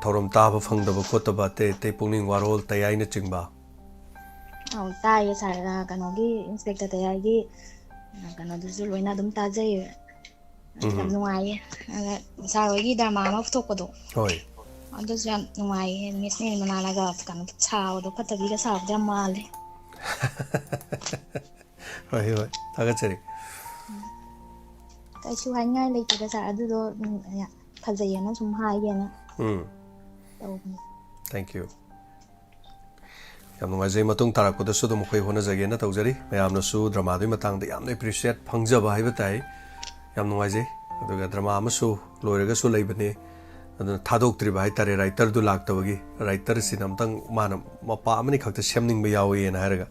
ꯊꯧꯔꯝ ꯇꯥꯕ ꯐꯪꯗꯕ ꯈꯣꯠꯇꯕ, ꯑꯇꯩ ꯑꯇꯩ ꯄꯨꯛꯅꯤꯡ ꯋꯥꯔꯣꯜ ꯇꯌꯥꯏꯅꯆꯤꯡꯕ? ꯑꯧ, ꯇꯥꯏꯌꯦ, ꯁꯥꯔ꯫ ꯑ, ꯀꯩꯅꯣꯒꯤ, ꯏꯟꯁꯄꯦꯛꯇꯔ ꯇꯌꯥꯏꯒꯤ, ꯑ, ꯀꯩꯅꯣꯗꯨꯁꯨ ꯂꯣꯏꯅ ꯑꯗꯨꯝ ꯇꯥꯖꯩꯌꯦ꯫ ꯑꯗꯨ ꯌꯥꯝ ꯎꯝ꯫ ꯅꯨꯡꯉꯥꯏꯌꯦ꯫ ꯑꯗ ꯁꯥꯔ ꯍꯣꯏꯒꯤ ꯗ꯭ꯔꯃꯥ ꯑꯃ ꯄꯨꯊꯣꯛꯄꯗꯣ, ꯍꯣꯏ꯫ ꯑꯗꯨꯁꯨ ꯌꯥꯝ ꯅꯨꯡꯉꯥꯏꯌꯦ꯫ ꯅꯦꯁꯅꯦꯜ ꯃꯅꯥꯅꯒ ꯀꯩꯅꯣ ꯁꯥꯕꯗꯣ, ꯐꯠꯇꯕꯤꯒ ꯁꯥꯕꯗꯣ ꯌꯥꯝ ꯃꯥꯜꯂꯦ꯫ ꯍꯣꯏ, ꯍꯣꯏ, ꯊꯥꯒꯠꯆꯔꯤ꯫ ꯀꯩꯁꯨ ꯍꯥꯏꯅꯤꯡꯉꯥꯏ ꯂꯩꯇꯦꯗ, ꯁꯥꯔ꯫ ꯑꯗꯨꯗꯣ, ꯎꯝ, ꯌꯥ-, ꯐꯖꯩꯌꯦꯅ ꯁꯨꯝ ꯍꯥꯏꯒꯦꯅ ꯎꯝ꯫ ꯇꯧꯕꯅꯤ꯫ Thank you꯫ ꯌꯥꯝ ꯅꯨꯡꯉꯥꯏꯖꯩ꯫ ꯃꯇꯨꯡ ꯇꯥꯔꯛꯄꯗꯁꯨ ꯑꯗꯨꯝ ꯑꯩꯈꯣꯏ ꯍꯣꯠꯅꯖꯒꯦꯅ ꯇꯧꯖꯔꯤ꯫ ꯃꯌꯥꯝꯅꯁꯨ ꯗ꯭ꯔꯃꯥꯗꯨꯒꯤ ꯃꯇꯥꯡꯗ ꯌꯥꯝꯅ ꯑꯦꯄ꯭ꯔꯤꯁꯤꯌꯦꯠ ꯐꯪꯖꯕ ꯍꯥꯏꯕ ꯇꯥꯏ꯫ ꯌꯥꯝ ꯅꯨꯡꯉꯥꯏꯖꯩ꯫ ꯑꯗꯨꯒ ꯗ꯭ꯔꯃꯥ ꯑꯃꯁꯨ ꯂꯣꯏꯔꯒꯁꯨ ꯂꯩꯕꯅꯦ, ꯑꯗꯨꯅ ꯊꯥꯗꯣꯛꯇ꯭ꯔꯤꯕ ꯍꯥꯏ ꯇꯥꯔꯦ, ꯔꯥꯏꯇꯔꯗꯨ ꯂꯥꯛꯇꯕꯒꯤ꯫ ꯔꯥꯏꯇꯔꯁꯤꯅ ꯑꯝꯇꯪ ꯃꯥꯅ ꯃꯄꯥ ꯑꯃꯅꯤ ꯈꯛꯇ ꯁꯦꯝꯅꯤꯡꯕ ꯌꯥꯎꯏꯅ ꯍꯥꯏꯔꯒ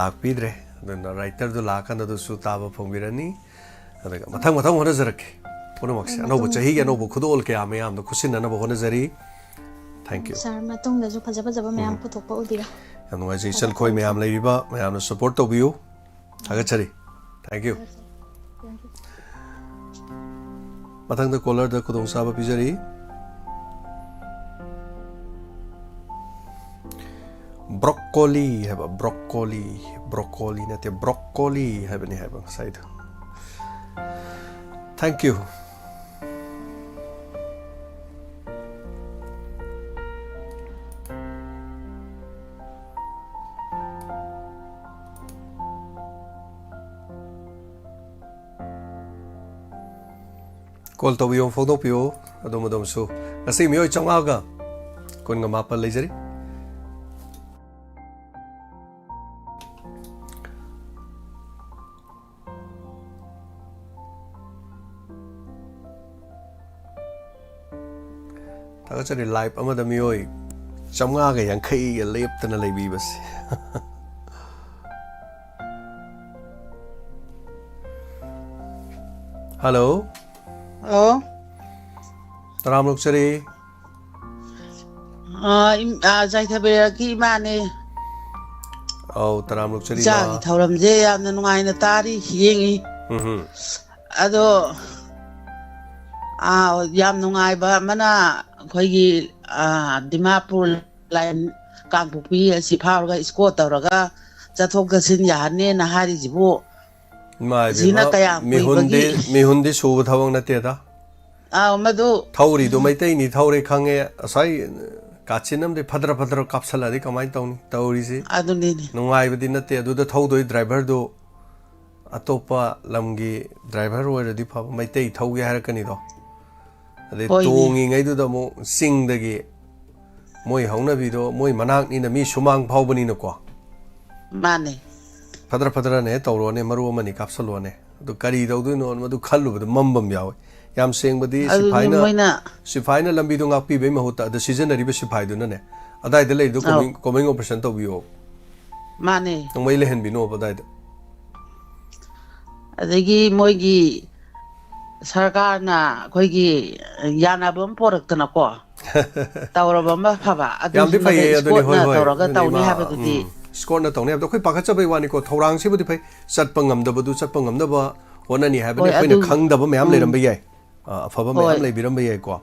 ꯂꯥꯛꯄꯤꯗ꯭ꯔꯦ꯫ ꯑꯗꯨꯅ ꯔꯥꯏꯇꯔꯗꯨ ꯂꯥꯛꯑꯀꯥꯟꯗ ꯑꯗꯨꯁꯨ ꯇꯥꯕ ꯐꯪꯕꯤꯔꯅꯤ꯫ ꯑꯗꯨꯒ ꯃꯊꯪ ꯃꯊꯪ ꯍꯣꯠꯅꯖꯔꯛꯀꯦ꯫ ꯄꯨꯝꯅꯃꯛꯁꯦ ꯑꯅꯧꯕ ꯆꯍꯤꯒꯤ ꯑꯅꯧꯕ ꯈꯨꯗꯣꯜ ꯀꯌꯥ ꯃꯌꯥꯝꯗꯣ ꯈꯨꯠꯁꯤꯟꯅꯅꯕ ꯍꯣꯠꯅꯖꯔꯤ꯫ Thank you. Sir, ꯃꯇꯨꯡꯗꯁꯨ ꯐꯖ ꯐꯖꯕ ꯃꯌꯥꯝ ꯎꯝ꯫ ꯄꯨꯊꯣꯛꯄ ꯎꯕꯤꯔꯣ꯫ ꯌꯥꯝ ꯅꯨꯡꯉꯥꯏꯖꯩ, ꯏꯆꯜ, ꯑꯩꯈꯣꯏ ꯃꯌꯥꯝ ꯂꯩꯔꯤꯕ ꯃꯌꯥꯝꯅ support ꯇꯧꯕꯤꯌꯨ꯫ ꯊꯥꯒꯠꯆꯔꯤ꯫ Thank you꯫ Thank you꯫ ꯃꯊꯪꯗ caller ꯗ ꯈꯨꯗꯣꯡꯆꯥꯕ ꯄꯤꯖꯔꯤ꯫ Broccoli ꯍꯥꯏꯕ, broccoli, broccoli ꯅꯠꯇꯦ, broccoli ꯍꯥꯏꯕꯅꯤ ꯍꯥꯏꯕ ꯉꯁꯥꯏꯗꯣ꯫ Thank you꯫ Call ꯇꯧꯕꯤꯌꯨ, ꯐꯣꯡꯗꯣꯛꯄꯤꯌꯨ꯫ ꯑꯗꯣꯝ ꯑꯗꯣꯝꯁꯨ ꯉꯁꯤ ꯃꯤꯑꯣꯏ ꯆꯥꯝꯃꯉꯥꯒ ꯀꯨꯟꯒ ꯃꯥꯄꯟ ꯂꯩꯖꯔꯤ꯫ ꯊꯥꯒꯠꯆꯔꯤ꯫ Live ꯑꯃꯗ ꯃꯤꯑꯣꯏ ꯆꯥꯝꯃꯉꯥꯒ ꯌꯥꯡꯈꯩꯒ ꯂꯦꯞꯇꯅ ꯂꯩꯕꯤꯕꯁꯦ꯫ Hello꯫ Hello꯫ ꯇꯔꯥꯝ ꯑꯣꯛꯆꯔꯤ꯫ ꯑꯥ, ꯏꯝ-, ꯑꯥ, ꯖꯥꯏꯊꯕꯤꯔꯒꯤ ꯏꯃꯥꯅꯦ꯫ ꯑꯧ, ꯇꯔꯥꯝ ꯑꯣꯛꯆꯔꯤ, ꯏꯃꯥ꯫ ꯏꯆꯥꯒꯤ ꯊꯧꯔꯝꯁꯦ ꯌꯥꯝꯅ ꯅꯨꯡꯉꯥꯏꯅ ꯇꯥꯔꯤ, ꯌꯦꯡꯉꯤ꯫ ꯎꯝ ꯍꯨꯝ꯫ ꯑꯗꯣ, ꯑꯥ, ꯌꯥꯝ ꯅꯨꯡꯉꯥꯏꯕ ꯑꯃꯅ ꯑꯩꯈꯣꯏꯒꯤ, ꯑꯥ, ꯗꯤꯃꯥꯄꯨꯔ line ꯀꯥꯡꯄꯣꯛꯄꯤ ꯑꯁꯤ ꯐꯥꯎꯔꯒ escort ꯇꯧꯔꯒ ꯆꯠꯊꯣꯛ ꯆꯠꯁꯤꯟ ꯌꯥꯍꯟꯅꯦꯅ ꯍꯥꯏꯔꯤꯁꯤꯕꯨ, ꯏꯃꯥ ꯁꯤꯅ ꯏꯕꯦꯝꯃ, ꯀꯌꯥꯝ ꯃꯤꯍꯨꯟꯗꯤ, ꯀꯨꯏꯕꯒꯤ ꯃꯤꯍꯨꯟꯗꯤ ꯁꯨꯕ ꯊꯕꯛ ꯅꯠꯇꯦꯗ꯫ ꯑꯥꯎ, ꯃꯗꯨ ꯊꯧꯔꯤꯗꯣ ꯃꯩꯇꯩꯅꯤ ꯊꯧꯔꯦ ꯈꯪꯉꯦ, ꯉꯁꯥꯏ ꯀꯥꯆꯤꯟ ꯑꯃꯗꯤ ꯐꯗ꯭ꯔ ꯐꯗ꯭ꯔ ꯀꯥꯞꯁꯜꯂꯛꯑꯗꯤ ꯀꯃꯥꯏꯅ ꯇꯧꯅꯤ ꯇꯧꯔꯤꯁꯤ? ꯑꯗꯨꯅꯤꯅꯦ꯫ ꯅꯨꯡꯉꯥꯏꯕꯗꯤ ꯅꯠꯇꯦ꯫ ꯑꯗꯨꯗ ꯊꯧꯗꯣꯏ driver ꯗꯨ ꯑꯇꯣꯞꯄ ꯂꯝꯒꯤ driver ꯑꯣꯏꯔꯗꯤ ꯐꯕ, ꯃꯩꯇꯩ ꯊꯧꯒꯦ ꯍꯥꯏꯔꯛꯀꯅꯤꯗꯣ꯫ ꯑꯗꯩ ꯍꯣꯏꯅꯦ꯫ ꯇꯣꯡꯉꯤꯉꯩꯗꯨꯗ ꯑꯃꯨꯛ ꯆꯤꯡꯗꯒꯤ ꯃꯣꯏ ꯍꯧꯅꯕꯤꯗꯣ, ꯃꯣꯏ ꯃꯅꯥꯛꯅꯤꯅ ꯃꯤ ꯁꯨꯃꯥꯡ ꯐꯥꯎꯕꯅꯤꯅꯀꯣ꯫ ꯃꯥꯅꯦ꯫ ꯐꯗ꯭ꯔ ꯐꯗ꯭ꯔꯅ ꯍꯦꯛ ꯇꯧꯔꯣꯅꯦ, ꯃꯔꯨ ꯑꯃꯅꯤ ꯀꯥꯞꯁꯜꯂꯣꯅꯦ꯫ ꯑꯗꯨ ꯀꯔꯤ ꯇꯧꯗꯣꯏꯅꯣ, ꯃꯗꯨ ꯈꯜꯂꯨꯕꯗ ꯃꯝꯕ ꯑꯃ ꯌꯥꯎꯋꯦ꯫ ꯌꯥꯝ ꯁꯦꯡꯕꯗꯤ ꯑꯗꯨꯅꯤ ꯁꯤꯐꯥꯏꯅ, ꯃꯣꯏꯅ ꯁꯤꯐꯥꯏꯅ ꯂꯝꯕꯤꯗꯣ ꯉꯥꯛꯄꯤꯕꯩ ꯃꯍꯨꯠꯇ ꯑꯗ ꯁꯤꯖꯤꯟꯅꯔꯤꯕ ꯁꯤꯐꯥꯏꯗꯨꯅꯅꯦ, ꯑꯗꯥꯏꯗ ꯂꯩꯔꯤꯗꯣ ꯑꯧ꯫ Combing, combing operation ꯇꯧꯕꯤꯌꯣ꯫ ꯃꯥꯅꯦ꯫ ꯅꯣꯡꯃꯩ ꯂꯩꯍꯟꯕꯤꯅꯣꯕ ꯑꯗꯥꯏꯗ꯫ ꯑꯗꯒꯤ ꯃꯣꯏꯒꯤ ꯁꯔꯀꯥꯔꯅ ꯑꯩꯈꯣꯏꯒꯤ ꯌꯥꯅꯕ ꯑꯃ ꯄꯣꯔꯛꯇꯅꯀꯣ, ꯇꯧꯔꯕ ꯑꯃ ꯐꯕ꯫ ꯑꯗꯨꯁꯨ ꯌꯥꯝꯗꯤ ꯐꯩꯌꯦ꯫ ꯑꯗꯨꯅꯤ, ꯍꯣꯏ, ꯏꯁꯀꯣꯠꯅ ꯍꯣꯏ, ꯇꯧꯔꯒ ꯑꯗꯨꯅꯤ ꯇꯧꯅꯤ ꯏꯃꯥ꯫ ꯍꯥꯏꯕꯗꯨꯗꯤ꯫ ꯎꯝ, ꯏꯁꯀꯣꯠꯅ ꯇꯧꯅꯤ ꯍꯥꯏꯕꯗꯣ ꯑꯩꯈꯣꯏ ꯄꯥꯈꯠꯆꯕꯩ ꯋꯥꯅꯤꯀꯣ꯫ ꯊꯧꯔꯥꯡꯁꯤꯕꯨꯗꯤ ꯐꯩ, ꯆꯠꯄ ꯉꯝꯗꯕꯗꯨ ꯆꯠꯄ ꯉꯝꯅꯕ ꯍꯣꯠꯅꯅꯤ ꯍꯥꯏꯕꯅꯤ꯫ ꯍꯣꯏ, ꯑꯩꯈꯣꯏꯅ ꯑꯗꯨ, ꯈꯪꯗꯕ ꯃꯌꯥꯝ ꯎꯝ, ꯂꯩꯔꯝꯕ ꯌꯥꯏ, ꯑ, ꯑꯐꯕ ꯃꯌꯥꯝ ꯍꯣꯏ, ꯂꯩꯕꯤꯔꯝꯕ ꯌꯥꯏꯀꯣ꯫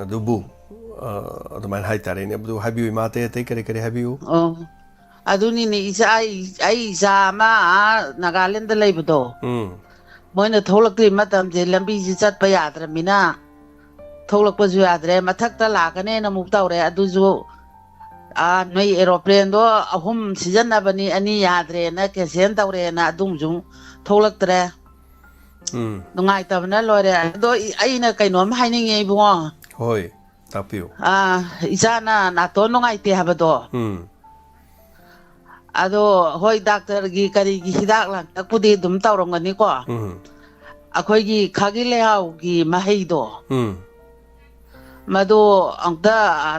ꯑꯗꯨꯕꯨ, ꯑ, ꯑꯗꯨꯃꯥꯏꯅ ꯍꯥꯏꯇꯥꯔꯦꯅꯦ꯫ ꯑꯗꯨ ꯍꯥꯏꯕꯤꯌꯨ ꯏꯃꯥ, ꯑꯇꯩ ꯑꯇꯩ ꯀꯔꯤ ꯀꯔꯤ ꯍꯥꯏꯕꯤꯌꯨ? ꯑꯣ, ꯑꯗꯨꯅꯤꯅꯦ, ꯏꯆꯥ, ꯑꯩ, ꯑꯩ ꯏꯆꯥ ꯑꯃ ꯑꯥ ꯅꯥꯒꯥꯂꯦꯟꯗ ꯂꯩꯕꯗꯣ, ꯎꯝ, ꯃꯣꯏꯅ ꯊꯣꯛꯂꯛꯇ꯭ꯔꯤ ꯃꯇꯝꯁꯦ ꯂꯝꯕꯤꯁꯤ ꯆꯠꯄ ꯌꯥꯗ꯭ꯔꯃꯤꯅ ꯊꯣꯛꯂꯛꯄꯁꯨ ꯌꯥꯗ꯭ꯔꯦ꯫ ꯃꯊꯛꯇ ꯂꯥꯛꯀꯅꯦꯅ ꯑꯃꯨꯛ ꯇꯧꯔꯦ, ꯑꯗꯨꯁꯨ, ꯑꯥ, ꯅꯣꯏ ꯑꯦꯔꯣꯄ꯭ꯂꯦꯟꯗꯣ ꯑꯍꯨꯝ ꯁꯤꯖꯤꯟꯅꯕꯅꯤ, ꯑꯅꯤ ꯌꯥꯗ꯭ꯔꯦꯅ ꯀꯦꯟꯁꯦꯜ ꯇꯧꯔꯦꯅ ꯑꯗꯨꯝꯁꯨ ꯊꯣꯛꯂꯛꯇ꯭ꯔꯦ꯫ ꯎꯝ, ꯅꯨꯡꯉꯥꯏꯇꯕꯅ ꯂꯣꯏꯔꯦ꯫ ꯑꯗꯣ ꯑꯩꯅ ꯀꯩꯅꯣꯝ ꯍꯥꯏꯅꯤꯡꯉꯦ ꯏꯕꯨꯡꯉꯣ꯫ ꯍꯣꯏ, ꯇꯥꯛꯄꯤꯌꯨ꯫ ꯑꯥ, ꯏꯆꯥꯅ ꯅꯥꯇꯣꯟ ꯅꯨꯡꯉꯥꯏꯇꯦ ꯍꯥꯏꯕꯗꯣ, ꯎꯝ, ꯑꯗꯣ ꯍꯣꯏ, ꯗꯥꯛꯇꯔꯒꯤ ꯀꯔꯤꯒꯤ ꯍꯤꯗꯥꯛ ꯂꯥꯡꯊꯛꯄꯨꯗꯤ ꯑꯗꯨꯝ ꯇꯧꯔꯝꯒꯅꯤꯀꯣ꯫ ꯎꯝ, ꯑꯩꯈꯣꯏꯒꯤ ꯈꯥꯒꯤ ꯂꯩꯍꯥꯎꯒꯤ ꯃꯍꯩꯗꯣ, ꯎꯝ, ꯃꯗꯨ ꯑꯝꯇ, ꯑ,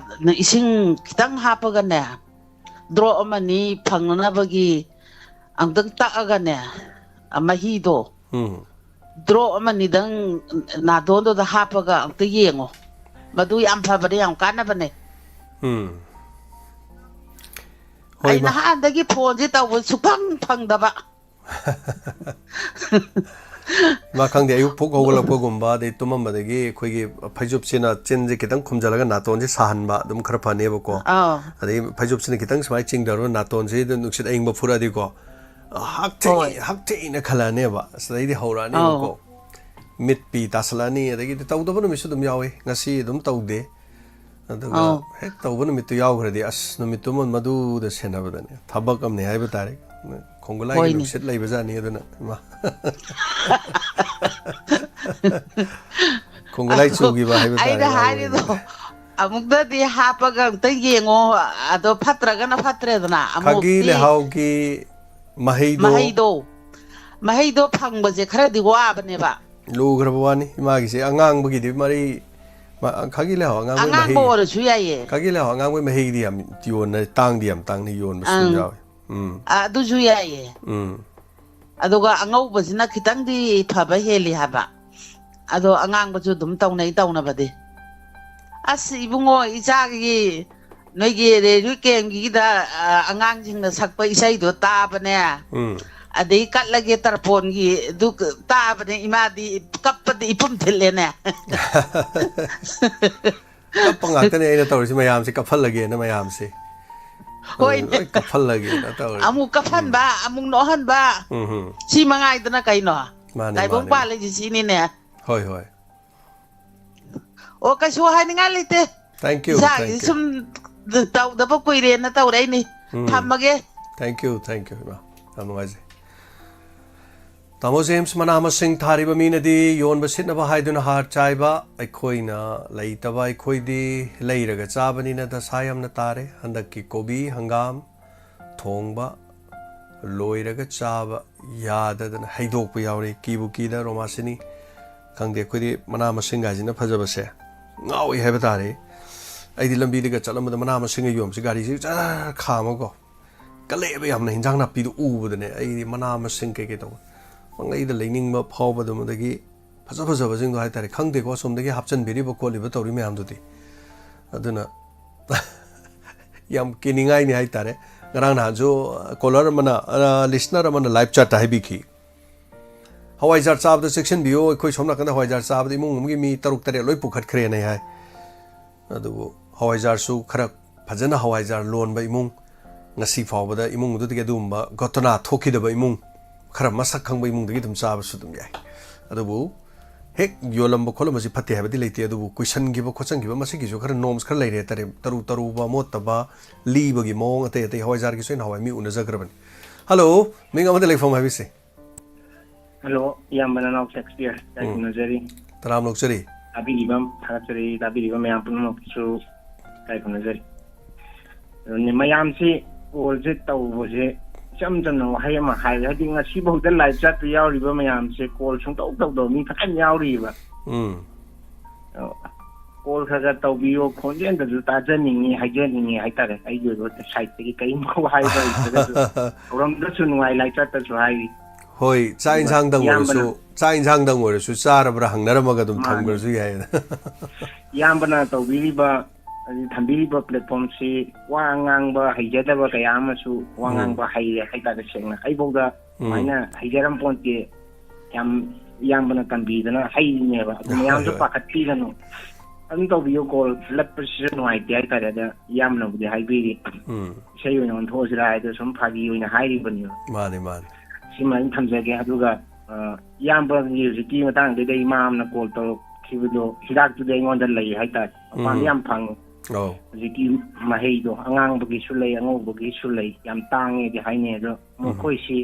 ꯏꯁꯤꯡ ꯈꯤꯇꯪ ꯍꯥꯞꯄꯒꯅꯦ, ꯗ꯭ꯔꯣꯞ ꯑꯃꯅꯤ ꯐꯪꯅꯅꯕꯒꯤ ꯑꯝꯇꯪ ꯇꯛꯑꯒꯅꯦ, ꯑ, ꯃꯍꯤꯗꯣ ꯎꯝ, ꯗ꯭ꯔꯣꯞ ꯑꯃꯅꯤꯗꯪ ꯅꯥꯗꯣꯟꯗꯨꯗ ꯍꯥꯞꯄꯒ ꯑꯝꯇ ꯌꯦꯡꯉꯣ꯫ ꯃꯗꯨ ꯌꯥꯝ ꯐꯕꯅꯦ, ꯌꯥꯝ ꯀꯥꯟꯅꯕꯅꯦ꯫ ꯎꯝ꯫ ꯍꯣꯏ, ꯑꯩ ꯏꯃꯥ꯫ ꯅꯍꯥꯟꯗꯒꯤ ꯐꯣꯟꯁꯦ ꯇꯧꯕ ꯁꯨꯐꯪ ꯐꯪꯗꯕ꯫ ꯏꯃꯥ, ꯈꯪꯗꯦ, ꯑꯌꯨꯛ ꯐꯨꯛ ꯍꯧꯒꯠꯂꯛꯄꯒꯨꯝꯕ, ꯑꯗꯩ ꯇꯨꯝꯃꯝꯕꯗꯒꯤ ꯑꯩꯈꯣꯏꯒꯤ ꯐꯩꯖꯨꯞꯁꯤꯅ ꯆꯤꯟꯁꯦ ꯈꯤꯇꯪ ꯈꯨꯝꯖꯤꯜꯂꯒ ꯅꯥꯇꯣꯟꯁꯦ ꯁꯥꯍꯟꯕ, ꯑꯗꯨꯝ ꯈꯔ ꯐꯅꯦꯕꯀꯣ꯫ ꯑꯥꯎ꯫ ꯑꯗꯩ ꯐꯩꯖꯨꯞꯁꯤꯅ ꯈꯤꯇꯪ ꯁꯨꯃꯥꯏꯅ ꯆꯤꯡꯊꯔꯒ ꯅꯥꯇꯣꯟꯁꯤꯗ ꯅꯨꯡꯁꯤꯠ ꯑꯏꯪꯕ ꯐꯨꯔꯛꯑꯗꯤꯀꯣ, ꯍꯛꯊꯤ, ꯍꯣꯏ꯫ ꯍꯛꯊꯤꯅ ꯈꯜꯂꯛꯑꯅꯦꯕ꯫ ꯑꯁ, ꯑꯗꯩꯗꯤ ꯍꯧꯔꯛꯑꯅꯦꯕꯀꯣ꯫ ꯑꯥꯎ꯫ ꯃꯤꯠꯄꯤ ꯇꯥꯁꯜꯂꯛꯑꯅꯤ, ꯑꯗꯒꯤꯗꯤ ꯇꯧꯗꯕ ꯅꯨꯃꯤꯠꯁꯨ ꯑꯗꯨꯝ ꯌꯥꯎꯋꯤ꯫ ꯉꯁꯤ ꯑꯗꯨꯝ ꯇꯧꯗꯦ꯫ ꯑꯗꯨꯒ ꯑꯥꯎ꯫ ꯍꯦꯛ ꯇꯧꯕ ꯅꯨꯃꯤꯠꯇꯨ ꯌꯥꯎꯈ꯭ꯔꯗꯤ, ꯑꯁ, ꯅꯨꯃꯤꯠꯇꯨꯃ ꯃꯗꯨꯗ ꯁꯦꯟꯅꯕꯗꯅꯦ, ꯊꯕꯛ ꯑꯃꯅꯤ ꯍꯥꯏꯕ ꯇꯥꯔꯦ꯫ ꯈꯣꯡꯒꯨꯂꯥꯏꯒꯤ ꯍꯣꯏꯅꯦ꯫ ꯅꯨꯡꯁꯤꯠ ꯂꯩꯕꯖꯥꯠꯅꯤ, ꯑꯗꯨꯅ, ꯏꯃꯥ꯫ ꯈꯣꯡꯒꯨꯂꯥꯏ ꯑꯗꯣ ꯆꯨꯈꯤꯕ ꯍꯥꯏꯕ ꯇꯥꯔꯦ, ꯑꯩꯅ ꯏꯃꯥꯒꯤ ꯍꯥꯏꯔꯤꯗꯣ, ꯋꯥꯔꯤꯅꯤ꯫ ꯑꯃꯨꯛꯇꯗꯤ ꯍꯥꯞꯄꯒ ꯑꯝꯇ ꯌꯦꯡꯉꯣ, ꯑꯗꯣ ꯐꯠꯇ꯭ꯔꯒꯅ ꯐꯠꯇ꯭ꯔꯦꯗꯅ, ꯈꯥꯒꯤ ꯑꯃꯨꯛꯇꯤ꯫ ꯂꯩꯍꯥꯎꯒꯤ ꯃꯍꯩꯗꯣ꯫ ꯃꯍꯩꯗꯣ, ꯃꯍꯩꯗꯣ ꯐꯪꯕꯁꯦ ꯈꯔꯗꯤ ꯋꯥꯕꯅꯦꯕ꯫ ꯂꯨꯈ꯭ꯔꯕ ꯋꯥꯅꯤ ꯏꯃꯥꯒꯤꯁꯦ꯫ ꯑꯉꯥꯡꯕꯒꯤꯗꯤ ꯃꯔꯤ, ꯃ-, ꯈꯥꯒꯤ ꯂꯩꯍꯥꯎ ꯑꯉꯥꯡꯕꯒꯤ ꯑꯉꯥꯡꯕ ꯃꯍꯩ꯫ ꯑꯣꯏꯔꯁꯨ ꯌꯥꯏꯌꯦ꯫ ꯈꯥꯒꯤ ꯂꯩꯍꯥꯎ ꯑꯉꯥꯡꯕꯒꯤ ꯃꯍꯩꯗꯤ ꯌꯥꯝ ꯌꯣꯟꯅ, ꯇꯥꯡꯗꯤ ꯌꯥꯝ ꯇꯥꯡꯅ ꯌꯣꯟꯕꯁꯨ ꯑꯗꯨꯝ ꯑꯪ꯫ ꯌꯥꯎꯋꯤ꯫ ꯎꯝ꯫ ꯑ, ꯑꯗꯨꯁꯨ ꯌꯥꯏꯌꯦ꯫ ꯎꯝ꯫ ꯑꯗꯨꯒ ꯑꯉꯧꯕꯁꯤꯅ ꯈꯤꯇꯪꯗꯤ ꯐꯕ ꯍꯦꯜꯂꯤ ꯍꯥꯏꯕ꯫ ꯑꯗꯣ ꯑꯉꯥꯡꯕꯁꯨ ꯑꯗꯨꯝ ꯇꯧꯅꯩ, ꯇꯧꯅꯕꯗꯤ꯫ ꯑꯁ, ꯏꯕꯨꯡꯉꯣ, ꯏꯆꯥꯒꯤ, ꯅꯣꯏꯒꯤ ꯔꯦꯗꯤꯑꯣ ꯀꯦꯝꯒꯤꯗ, ꯑ, ꯑꯉꯥꯡꯁꯤꯡꯅ ꯁꯛꯄ ꯏꯁꯩꯗꯣ ꯇꯥꯕꯅꯦ꯫ ꯎꯝ꯫ ꯑꯗꯩ ꯀꯠꯂꯒꯦ ꯇꯔꯄꯣꯟꯒꯤ ꯑꯗꯨ ꯇꯥꯕꯅꯦ, ꯏꯃꯥꯗꯤ ꯀꯞꯄꯗꯤ ꯏꯄꯨꯝ ꯊꯤꯜꯂꯦꯅꯦ꯫ ꯀꯞꯄ ꯉꯥꯛꯇꯅꯦ ꯑꯩꯅ ꯇꯧꯔꯤꯁꯤ, ꯃꯌꯥꯝꯁꯦ ꯀꯞꯍꯜꯂꯒꯦꯅ ꯃꯌꯥꯝꯁꯦ꯫ ꯍꯣꯏꯅꯦ꯫ ꯂꯣꯏ ꯀꯞꯍꯜꯂꯒꯦꯅ ꯇꯧꯔꯤꯁꯦ꯫ ꯑꯃꯨꯛ ꯀꯞꯍꯟꯕ, ꯎꯝ꯫ ꯑꯃꯨꯛ ꯅꯣꯛꯍꯟꯕ꯫ ꯎꯝ, ꯎꯝ꯫ ꯁꯤ ꯃꯉꯥꯏꯗꯅ ꯀꯩꯅꯣ? ꯃꯥꯅꯦ, ꯇꯥꯏꯕꯪ ꯃꯥꯅꯦ꯫ ꯄꯥꯜꯂꯤꯁꯤ ꯁꯤꯅꯤꯅꯦ꯫ ꯍꯣꯏ, ꯍꯣꯏ꯫ ꯑꯣ, ꯀꯩꯁꯨ ꯍꯥꯏꯅꯤꯡꯉꯥꯏ ꯂꯩꯇꯦ꯫ Thank you, ꯏꯆꯥꯒꯤ thank you꯫ ꯁꯨꯝ ꯇꯧꯗꯕ ꯀꯨꯏꯔꯦꯅ ꯇꯧꯔꯛꯏꯅꯤ꯫ ꯎꯝ꯫ ꯊꯝꯃꯒꯦ꯫ Thank you, thank you, ꯏꯃꯥ꯫ ꯌꯥꯝ ꯅꯨꯡꯉꯥꯏꯖꯩ꯫ ꯇꯥꯃꯣ ꯖꯦꯝꯁ, ꯃꯅꯥ ꯃꯁꯤꯡ ꯊꯥꯔꯤꯕ ꯃꯤꯅꯗꯤ ꯌꯣꯟꯕ ꯁꯤꯠꯅꯕ ꯍꯥꯏꯗꯨꯅ ꯍꯥꯔ ꯆꯥꯏꯕ, ꯑꯩꯈꯣꯏꯅ ꯂꯩꯇꯕ, ꯑꯩꯈꯣꯏꯗꯤ ꯂꯩꯔꯒ ꯆꯥꯕꯅꯤꯅ ꯗꯁꯥ ꯌꯥꯝꯅ ꯇꯥꯔꯦ꯫ ꯍꯟꯗꯛꯀꯤ ꯀꯣꯕꯤ, ꯍꯪꯒꯥꯝ ꯊꯣꯡꯕ ꯂꯣꯏꯔꯒ ꯆꯥꯕ ꯌꯥꯗꯗꯅ ꯍꯩꯗꯣꯛꯄ ꯌꯥꯎꯔꯦ꯫ ꯀꯤꯕꯨ ꯀꯤꯗ ꯔꯣꯃꯥꯁꯤꯅꯤ꯫ ꯈꯪꯗꯦ, ꯑꯩꯈꯣꯏꯗꯤ ꯃꯅꯥ ꯃꯁꯤꯡ ꯍꯥꯏꯁꯤꯅ ꯐꯖꯕꯁꯦ ꯉꯥꯎꯏ ꯍꯥꯏꯕ ꯇꯥꯔꯦ꯫ ꯑꯩꯗꯤ ꯂꯝꯕꯤꯗꯒ ꯆꯠꯂꯝꯕꯗ ꯃꯅꯥ ꯃꯁꯤꯡꯒ ꯌꯣꯟꯕꯁꯦ ꯒꯥꯔꯤꯁꯦ ꯖꯔ ꯈꯥꯝꯃꯒꯀꯣ, ꯀꯜꯂꯛꯑꯦꯕ ꯌꯥꯝꯅ ꯍꯤꯟꯖꯥꯡ ꯅꯥꯄꯤꯗꯣ ꯎꯕꯗꯅꯦ꯫ ꯑꯩꯗꯤ ꯃꯅꯥ ꯃꯁꯤꯡ ꯀꯩꯀꯩ ꯇꯧꯕ ꯄꯪꯂꯩꯗ ꯂꯩꯅꯤꯡꯕ ꯐꯥꯎꯕ, ꯑꯗꯨꯝ, ꯑꯗꯒꯤ ꯐꯖ ꯐꯖꯕꯁꯤꯡꯗꯣ ꯍꯥꯏꯇꯥꯔꯦ, ꯈꯪꯗꯦꯀꯣ, ꯑꯁꯣꯝꯗꯒꯤ ꯍꯥꯞꯆꯤꯟꯕꯤꯔꯤꯕ ꯈꯣꯠꯂꯤꯕ ꯇꯧꯔꯤ ꯃꯌꯥꯝꯗꯨꯗꯤ꯫ ꯑꯗꯨꯅ ꯌꯥꯝ ꯀꯤꯅꯤꯡꯉꯥꯏꯅꯤ ꯍꯥꯏꯇꯥꯔꯦ꯫ ꯉꯔꯥꯡ ꯅꯍꯥꯟꯁꯨ ꯀꯣꯂꯔ ꯑꯃꯅ, ꯑ, ꯂꯤꯁꯅꯔ ꯑꯃꯅ ꯂꯥꯏꯚ ꯆꯥꯠꯇ ꯍꯥꯏꯕꯤꯈꯤ, "ꯍꯋꯥꯏꯖꯥꯔ ꯆꯥꯕꯗ ꯆꯦꯛꯁꯤꯟꯕꯤꯌꯨ, ꯑꯩꯈꯣꯏ ꯁꯣꯝ ꯅꯥꯀꯟꯗ ꯍꯋꯥꯏꯖꯥꯔ ꯆꯥꯕꯗ ꯏꯃꯨꯡ ꯑꯃꯒꯤ ꯃꯤ ꯇꯔꯨꯛ ꯇꯔꯦꯠ ꯂꯣꯏ ꯄꯨꯈꯠꯈ꯭ꯔꯦꯅ" ꯍꯥꯏ꯫ ꯑꯗꯨꯕꯨ ꯍꯋꯥꯏꯖꯥꯔꯁꯨ ꯈꯔ ꯐꯖꯅ ꯍꯋꯥꯏꯖꯥꯔ ꯂꯣꯟꯕ ꯏꯃꯨꯡ, ꯉꯁꯤ ꯐꯥꯎꯕꯗ ꯏꯃꯨꯡ ꯑꯗꯨꯗꯒꯤ ꯑꯗꯨꯒꯨꯝꯕ ꯘꯣꯇꯅꯥ ꯊꯣꯛꯈꯤꯗꯕ ꯏꯃꯨꯡ, ꯈꯔ ꯃꯁꯛ ꯈꯪꯕ ꯏꯃꯨꯡꯗꯒꯤ ꯑꯗꯨꯝ ꯆꯥꯕꯁꯨ ꯑꯗꯨꯝ ꯌꯥꯏ꯫ ꯑꯗꯨꯕꯨ ꯍꯦꯛ ꯌꯣꯜꯂꯝꯕ ꯈꯣꯠꯂꯝꯕꯁꯤ ꯐꯠꯇꯦ ꯍꯥꯏꯕꯗꯤ ꯂꯩꯇꯦ, ꯑꯗꯨꯕꯨ ꯀꯨꯏꯁꯟꯈꯤꯕ ꯈꯣꯠꯆꯟꯈꯤꯕ ꯃꯁꯤꯒꯤꯁꯨ ꯈꯔ ꯅꯣꯝꯁ ꯈꯔ ꯂꯩꯔꯦ ꯍꯥꯏꯇꯥꯔꯦ꯫ ꯇꯔꯨ ꯇꯔꯨꯕ, ꯃꯣꯠꯇꯕ, ꯂꯤꯕꯒꯤ ꯃꯑꯣꯡ, ꯑꯇꯩ ꯑꯇꯩ ꯍꯋꯥꯏꯖꯥꯔꯒꯤꯁꯨ ꯑꯩꯅ ꯍꯋꯥꯏ ꯃꯤ ꯎꯅꯖꯈ꯭ꯔꯕꯅꯤ꯫ ꯍꯜꯂꯣ, ꯃꯤꯡ ꯑꯃꯗ ꯂꯩꯐꯝ ꯍꯥꯏꯕꯤꯁꯤ꯫ ꯍꯜꯂꯣ, ꯏꯌꯥꯝꯕ ꯅꯅꯥꯎ ꯁꯦꯛꯁꯄꯤꯌꯔ, ꯎꯝ꯫ ꯇꯥꯏꯈꯨꯝꯅꯖꯔꯤ꯫ ꯇꯔꯥꯝ ꯑꯣꯛꯆꯔꯤ꯫ ꯇꯥꯕꯤꯔꯤꯕ, ꯊꯥꯒꯠꯆꯔꯤ, ꯇꯥꯕꯤꯔꯤꯕ ꯃꯌꯥꯝ ꯄꯨꯝꯅꯃꯛꯀꯤꯁꯨ ꯇꯥꯏꯈꯨꯝꯅꯖꯔꯤ꯫ ꯑꯗꯨꯅꯦ, ꯃꯌꯥꯝꯁꯤ ꯀꯣꯜꯁꯦ ꯇꯧꯕꯁꯦ ꯏꯆꯝ ꯆꯝꯅ ꯋꯥꯍꯩ ꯑꯃ ꯍꯥꯏꯔꯦ, ꯍꯥꯏꯗꯤ ꯉꯁꯤꯐꯥꯎꯗ ꯂꯥꯏꯚ ꯆꯠꯇ ꯌꯥꯎꯔꯤꯕ ꯃꯌꯥꯝꯁꯦ ꯀꯣꯜ ꯁꯨꯡꯇꯧ ꯇꯧꯗꯕ ꯃꯤ ꯐꯖꯅ ꯌꯥꯎꯔꯤꯕ꯫ ꯎꯝ꯫ ꯑꯗꯣ ꯀꯣꯜ ꯈꯔ ꯈꯔ ꯇꯧꯕꯤꯌꯣ, ꯈꯣꯟꯖꯦꯜꯗꯁꯨ ꯇꯥꯖꯅꯤꯡꯉꯤ, ꯍꯥꯏꯖꯅꯤꯡꯉꯤ ꯍꯥꯏꯇꯥꯔꯦ꯫ ꯑꯩꯒꯤ ꯑꯣꯏꯕ ꯁꯥꯏꯠꯇꯒꯤ ꯀꯔꯤꯝꯐꯥꯎ ꯍꯥꯏꯕ ꯂꯩꯇ꯭ꯔꯒꯁꯨ, ꯊꯧꯔꯝꯗꯁꯨ ꯅꯨꯡꯉꯥꯏ, ꯂꯥꯏꯆꯠꯇꯁꯨ ꯍꯥꯏꯔꯤ꯫ ꯍꯣꯏ, ꯆꯥꯛ ꯑꯗꯨꯒ ꯌꯦꯟꯁꯥꯡꯗꯪ ꯏꯌꯥꯝꯕꯅ ꯑꯣꯏꯔꯁꯨ, ꯆꯥꯛ ꯌꯦꯟꯁꯥꯡꯗꯪ ꯑꯣꯏꯔꯁꯨ ꯆꯥꯔꯕ꯭ꯔꯥ ꯍꯪꯅꯔꯝꯃꯒ ꯑꯗꯨꯝ ꯃꯥꯅꯤ꯫ ꯊꯝꯈ꯭ꯔꯁꯨ ꯌꯥꯏꯌꯦꯅ꯫ ꯏꯌꯥꯝꯕꯅ ꯇꯧꯕꯤꯔꯤꯕ, ꯍꯥꯏꯗꯤ ꯊꯝꯕꯤꯔꯤꯕ platformꯁꯤ ꯋꯥ ꯉꯥꯡꯕ ꯍꯩꯖꯗꯕ ꯀꯌꯥ ꯑꯃꯁꯨ ꯋꯥ ꯎꯝ꯫ ꯉꯥꯡꯕ ꯍꯩꯔꯦ ꯍꯥꯏꯇꯥꯔꯦ꯫ ꯁꯦꯡꯅ ꯑꯩꯐꯧꯗ ꯎꯝ꯫ ꯁꯨꯃꯥꯏꯅ ꯍꯩꯖꯔꯝ ꯄꯣꯟꯇꯦ, ꯌꯥꯝ ꯏꯌꯥꯝꯕꯅ ꯇꯝꯕꯤꯗꯅ ꯍꯩꯔꯤꯅꯦꯕ꯫ ꯑꯗꯨ ꯍꯣꯏ, ꯃꯌꯥꯝꯁꯨ ꯍꯣꯏ꯫ ꯄꯥꯈꯠꯄꯤꯒꯅꯨ, ꯑꯗꯨꯝ ꯇꯧꯕꯤꯌꯨ꯫ Call ꯂꯠꯄꯁꯤꯁꯨ ꯅꯨꯡꯉꯥꯏꯇꯦ ꯍꯥꯏꯇꯥꯔꯦ꯫ ꯑꯗ ꯏꯌꯥꯝꯕꯅꯕꯨꯗꯤ ꯍꯥꯏꯕꯤꯔꯤ, ꯎꯝ꯫ ꯏꯁꯩ ꯑꯣꯏꯅ ꯑꯣꯟꯊꯣꯛꯑꯁꯤꯔꯥ ꯍꯥꯏꯗꯣ ꯁꯨꯝ ꯐꯥꯒꯤ ꯑꯣꯏꯅ ꯍꯥꯏꯔꯤꯕꯅꯦꯕ꯫ ꯃꯥꯅꯤ, ꯃꯥꯅꯤ꯫ ꯁꯤꯃ ꯑꯗꯨꯝ ꯊꯝꯖꯒꯦ꯫ ꯑꯗꯨꯒ ꯑ, ꯏꯌꯥꯝꯕꯒꯤ ꯍꯧꯖꯤꯛꯀꯤ ꯃꯇꯥꯡꯗꯨꯗ ꯏꯃꯥ ꯑꯃꯅ call ꯇꯧꯔꯛꯈꯤꯕꯗꯣ, ꯍꯤꯗꯥꯛꯇꯨꯗꯤ ꯑꯩꯉꯣꯟꯗ ꯂꯩ ꯍꯥꯏꯇꯥꯔꯦ꯫ ꯃꯄꯥꯟꯗ ꯎꯝ꯫ ꯌꯥꯝ ꯐꯪꯉꯤ꯫ ꯑꯧ꯫ ꯍꯧꯖꯤꯛꯀꯤ ꯃꯍꯩꯗꯣ ꯑꯉꯥꯡꯕꯒꯤꯁꯨ ꯂꯩ, ꯑꯉꯧꯕꯒꯤꯁꯨ ꯂꯩ, ꯌꯥꯝ ꯇꯥꯡꯉꯦꯗꯤ ꯍꯥꯏꯅꯩ꯫ ꯑꯗꯣ ꯎꯝ꯫ ꯃꯈꯣꯏꯁꯤ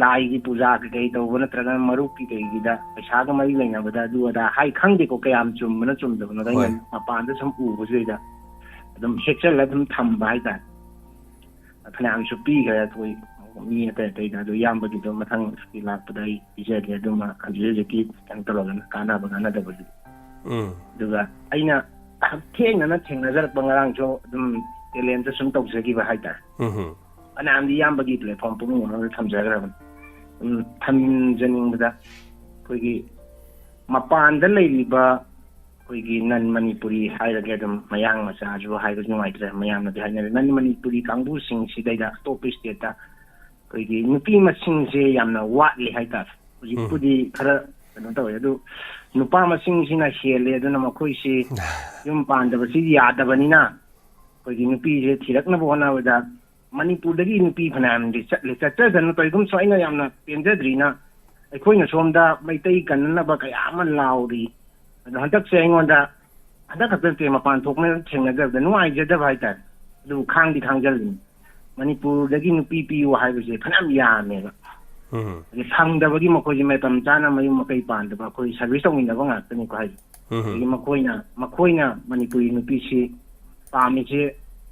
ꯂꯥꯏꯒꯤ ꯄꯨꯖꯥ ꯀꯩꯀꯩ ꯇꯧꯕ ꯅꯠꯇ꯭ꯔꯒꯅ ꯃꯔꯨꯞꯀꯤ ꯀꯩꯒꯤꯗ ꯄꯩꯁꯥꯒ ꯃꯔꯤ ꯂꯩꯅꯕꯗ ꯑꯗꯨ ꯑꯗꯥ ꯍꯥꯏ, ꯈꯪꯗꯦꯀꯣ ꯀꯌꯥꯝ ꯆꯨꯝꯕꯅ ꯆꯨꯝꯗꯕꯅꯣꯗ꯫ ꯑꯩꯅ ꯍꯣꯏ꯫ ꯃꯄꯥꯟꯗ ꯁꯨꯝ ꯎꯕꯁꯤꯗꯩꯗ ꯑꯗꯨꯝ ꯍꯦꯛꯆꯜꯂ ꯑꯗꯨꯝ ꯊꯝꯕ ꯍꯥꯏꯇꯥꯔꯦ꯫ ꯐꯅꯌꯥꯝꯁꯨ ꯄꯤꯈ꯭ꯔꯦ ꯑꯩꯈꯣꯏ ꯃꯤ ꯑꯇꯩ ꯑꯇꯩꯗ꯫ ꯑꯗꯨ ꯏꯌꯥꯝꯕꯒꯤꯗꯣ ꯃꯊꯪ ꯁꯨꯇꯤ ꯂꯥꯛꯄꯗ ꯑꯩ ꯄꯤꯖꯒꯦ꯫ ꯑꯗꯨꯃ ꯍꯧꯖꯤꯛ ꯍꯧꯖꯤꯛꯀꯤ ꯀꯩꯅꯣ ꯇꯧꯔꯒꯅ ꯀꯥꯟꯅꯕ ꯀꯥꯟꯅꯗꯕꯗꯨ꯫ ꯎꯝ꯫ ꯑꯗꯨꯒ ꯑꯩꯅ ꯊꯦꯡꯅꯅ ꯊꯦꯡꯅꯖꯔꯛꯄ ꯉꯔꯥꯡꯁꯨ ꯑꯗꯨꯝ talentꯇ ꯁꯨꯝ ꯇꯧꯖꯈꯤꯕ ꯍꯥꯏꯇꯥꯔꯦ꯫ ꯎꯝ ꯍꯝ꯫ ꯐꯅꯌꯥꯝꯗꯤ ꯏꯌꯥꯝꯕꯒꯤ platform ꯄꯨꯝꯅꯃꯛ ꯊꯝꯖꯈ꯭ꯔꯕꯅꯤ꯫ ꯑꯗꯨꯝ ꯊꯝꯖꯅꯤꯡꯕꯗ ꯑꯩꯈꯣꯏꯒꯤ ꯃꯄꯥꯟꯗ ꯂꯩꯔꯤꯕ ꯑꯩꯈꯣꯏꯒꯤ non Manipuri ꯍꯥꯏꯔꯒꯦ, ꯑꯗꯨꯝ ꯃꯌꯥꯡ ꯃꯆꯥꯁꯨ ꯍꯥꯏꯕꯁꯨ ꯅꯨꯡꯉꯥꯏꯇ꯭ꯔꯦ, ꯃꯌꯥꯝꯅꯗꯤ ꯍꯥꯏꯅꯔꯦ꯫ Non Manipuri ꯀꯥꯡꯕꯨꯁꯤꯡꯁꯤꯗꯩꯗ ꯑꯇꯣꯞꯄ stateꯇ ꯑꯩꯈꯣꯏꯒꯤ ꯅꯨꯄꯤ ꯃꯁꯤꯡꯁꯦ ꯌꯥꯝꯅ ꯋꯥꯠꯂꯤ ꯍꯥꯏꯇꯥꯔꯦ꯫ ꯍꯧꯖꯤꯛꯄꯨꯗꯤ ꯎꯝ꯫ ꯈꯔ ꯀꯩꯅꯣ ꯇꯧꯋꯦ, ꯑꯗꯨ ꯅꯨꯄꯥ ꯃꯁꯤꯡꯁꯤꯅ ꯍꯦꯜꯂꯦ꯫ ꯑꯗꯨꯅ ꯃꯈꯣꯏꯁꯤ ꯌꯨꯝ ꯄꯥꯟꯗꯕꯁꯤ ꯌꯥꯗꯕꯅꯤꯅ ꯑꯩꯈꯣꯏꯒꯤ ꯅꯨꯄꯤꯁꯦ ꯊꯤꯔꯛꯅꯕ ꯍꯣꯠꯅꯕꯗ ꯃꯅꯤꯄꯨꯔꯗꯒꯤ ꯅꯨꯄꯤ ꯐꯅꯌꯥꯝꯗꯤ ꯆꯠꯂꯦ꯫ ꯆꯠꯆꯗꯅ ꯀꯔꯤꯒꯨꯝꯕꯁꯨ ꯑꯩꯅ ꯌꯥꯝꯅ ꯄꯦꯟꯖꯗ꯭ꯔꯤꯅ ꯑꯩꯈꯣꯏꯅ ꯁꯣꯝꯗ ꯃꯩꯇꯩ ꯀꯟꯅꯅꯕ ꯀꯌꯥ ꯑꯃ ꯂꯥꯎꯔꯤ꯫ ꯑꯗꯣ ꯍꯟꯗꯛꯁꯦ ꯑꯩꯉꯣꯟꯗ, ꯍꯟꯗꯛ ꯈꯛꯇ ꯅꯠꯇꯦ, ꯃꯄꯥꯟ ꯊꯣꯛꯅ ꯊꯦꯡꯅꯖꯕꯗ ꯅꯨꯡꯉꯥꯏꯖꯗꯕ ꯍꯥꯏꯇꯥꯔꯦ꯫ ꯑꯗꯨꯕꯨ ꯈꯥꯡꯗꯤ ꯈꯥꯡꯖꯜꯂꯤꯅꯤ꯫ ꯃꯅꯤꯄꯨꯔꯗꯒꯤ ꯅꯨꯄꯤ ꯄꯤꯌꯨ ꯍꯥꯏꯕꯁꯦ ꯐꯅꯌꯥꯝ ꯌꯥꯝꯃꯦꯕ꯫ ꯎꯝ꯫ ꯑꯗꯩ ꯐꯪꯗꯕꯒꯤ ꯃꯈꯣꯏꯁꯦ ꯃꯇꯝ ꯆꯥꯅ ꯃꯌꯨꯝ ꯃꯀꯩ ꯄꯥꯟꯗꯕ, ꯑꯩꯈꯣꯏ service ꯇꯧꯃꯤꯟꯅꯕ ꯉꯥꯛꯇꯅꯤꯀꯣ ꯍꯥꯏꯁꯦ꯫ ꯎꯝ꯫ ꯑꯗꯒꯤ ꯃꯈꯣꯏꯅ, ꯃꯈꯣꯏꯅ ꯃꯅꯤꯄꯨꯔꯤ ꯅꯨꯄꯤꯁꯤ ꯄꯥꯝꯃꯤꯁꯦ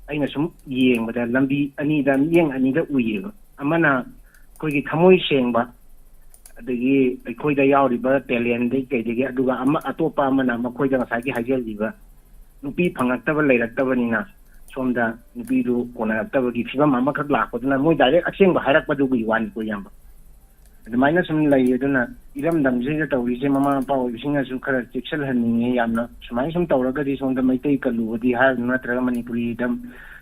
ꯑꯩꯅ ꯁꯨꯝ ꯌꯦꯡꯕꯗ ꯂꯝꯕꯤ ꯑꯅꯤꯗ, ꯃꯤꯠꯌꯦꯡ ꯑꯅꯤꯗ ꯎꯏꯌꯦꯕ꯫ ꯑꯃꯅ ꯑꯩꯈꯣꯏꯒꯤ ꯊꯃꯣꯏ ꯁꯦꯡꯕ, ꯑꯗꯒꯤ ꯑꯩꯈꯣꯏꯗ ꯌꯥꯎꯔꯤꯕ talentꯗꯒꯤ ꯀꯩꯗꯒꯤ, ꯑꯗꯨꯒ ꯑꯃ, ꯑꯇꯣꯞꯄ ꯑꯃꯅ ꯃꯈꯣꯏꯗ ꯉꯁꯥꯏꯒꯤ ꯍꯥꯏꯖꯈꯤꯕ ꯅꯨꯄꯤ ꯐꯪꯉꯛꯇꯕ ꯂꯩꯔꯛꯇꯕꯅꯤꯅ ꯁꯣꯝꯗ ꯅꯨꯄꯤꯗꯨ ꯀꯣꯟꯅꯔꯛꯇꯕꯒꯤ ꯐꯤꯕꯝ ꯑꯃꯈꯛ ꯂꯥꯛꯄꯗꯨꯅ ꯃꯣꯏ direct ꯑꯁꯦꯡꯕ ꯍꯥꯏꯔꯛꯄꯗꯨꯒꯤ ꯋꯥꯅꯤꯀꯣ ꯏꯌꯥꯝꯕ꯫ ꯑꯗꯨꯃꯥꯏꯅ ꯁꯨꯝ ꯂꯩ꯫ ꯑꯗꯨꯅ ꯏꯔꯝꯗꯝꯁꯤꯗ ꯇꯧꯔꯤꯁꯦ ꯃꯃꯥ ꯃꯄꯥ ꯑꯣꯏꯕꯁꯤꯡꯅꯁꯨ ꯈꯔ ꯆꯦꯛꯁꯤꯜꯍꯟꯅꯤꯡꯉꯦ꯫ ꯌꯥꯝꯅ ꯁꯨꯃꯥꯏꯅ ꯁꯨꯝ ꯇꯧꯔꯒꯗꯤ ꯁꯣꯝꯗ ꯃꯩꯇꯩ ꯀꯜꯂꯨꯕꯗꯤ ꯍꯥꯏꯔꯤꯕꯅꯣ, ꯅꯠꯇ꯭ꯔꯒ ꯃꯅꯤꯄꯨꯔꯤꯗ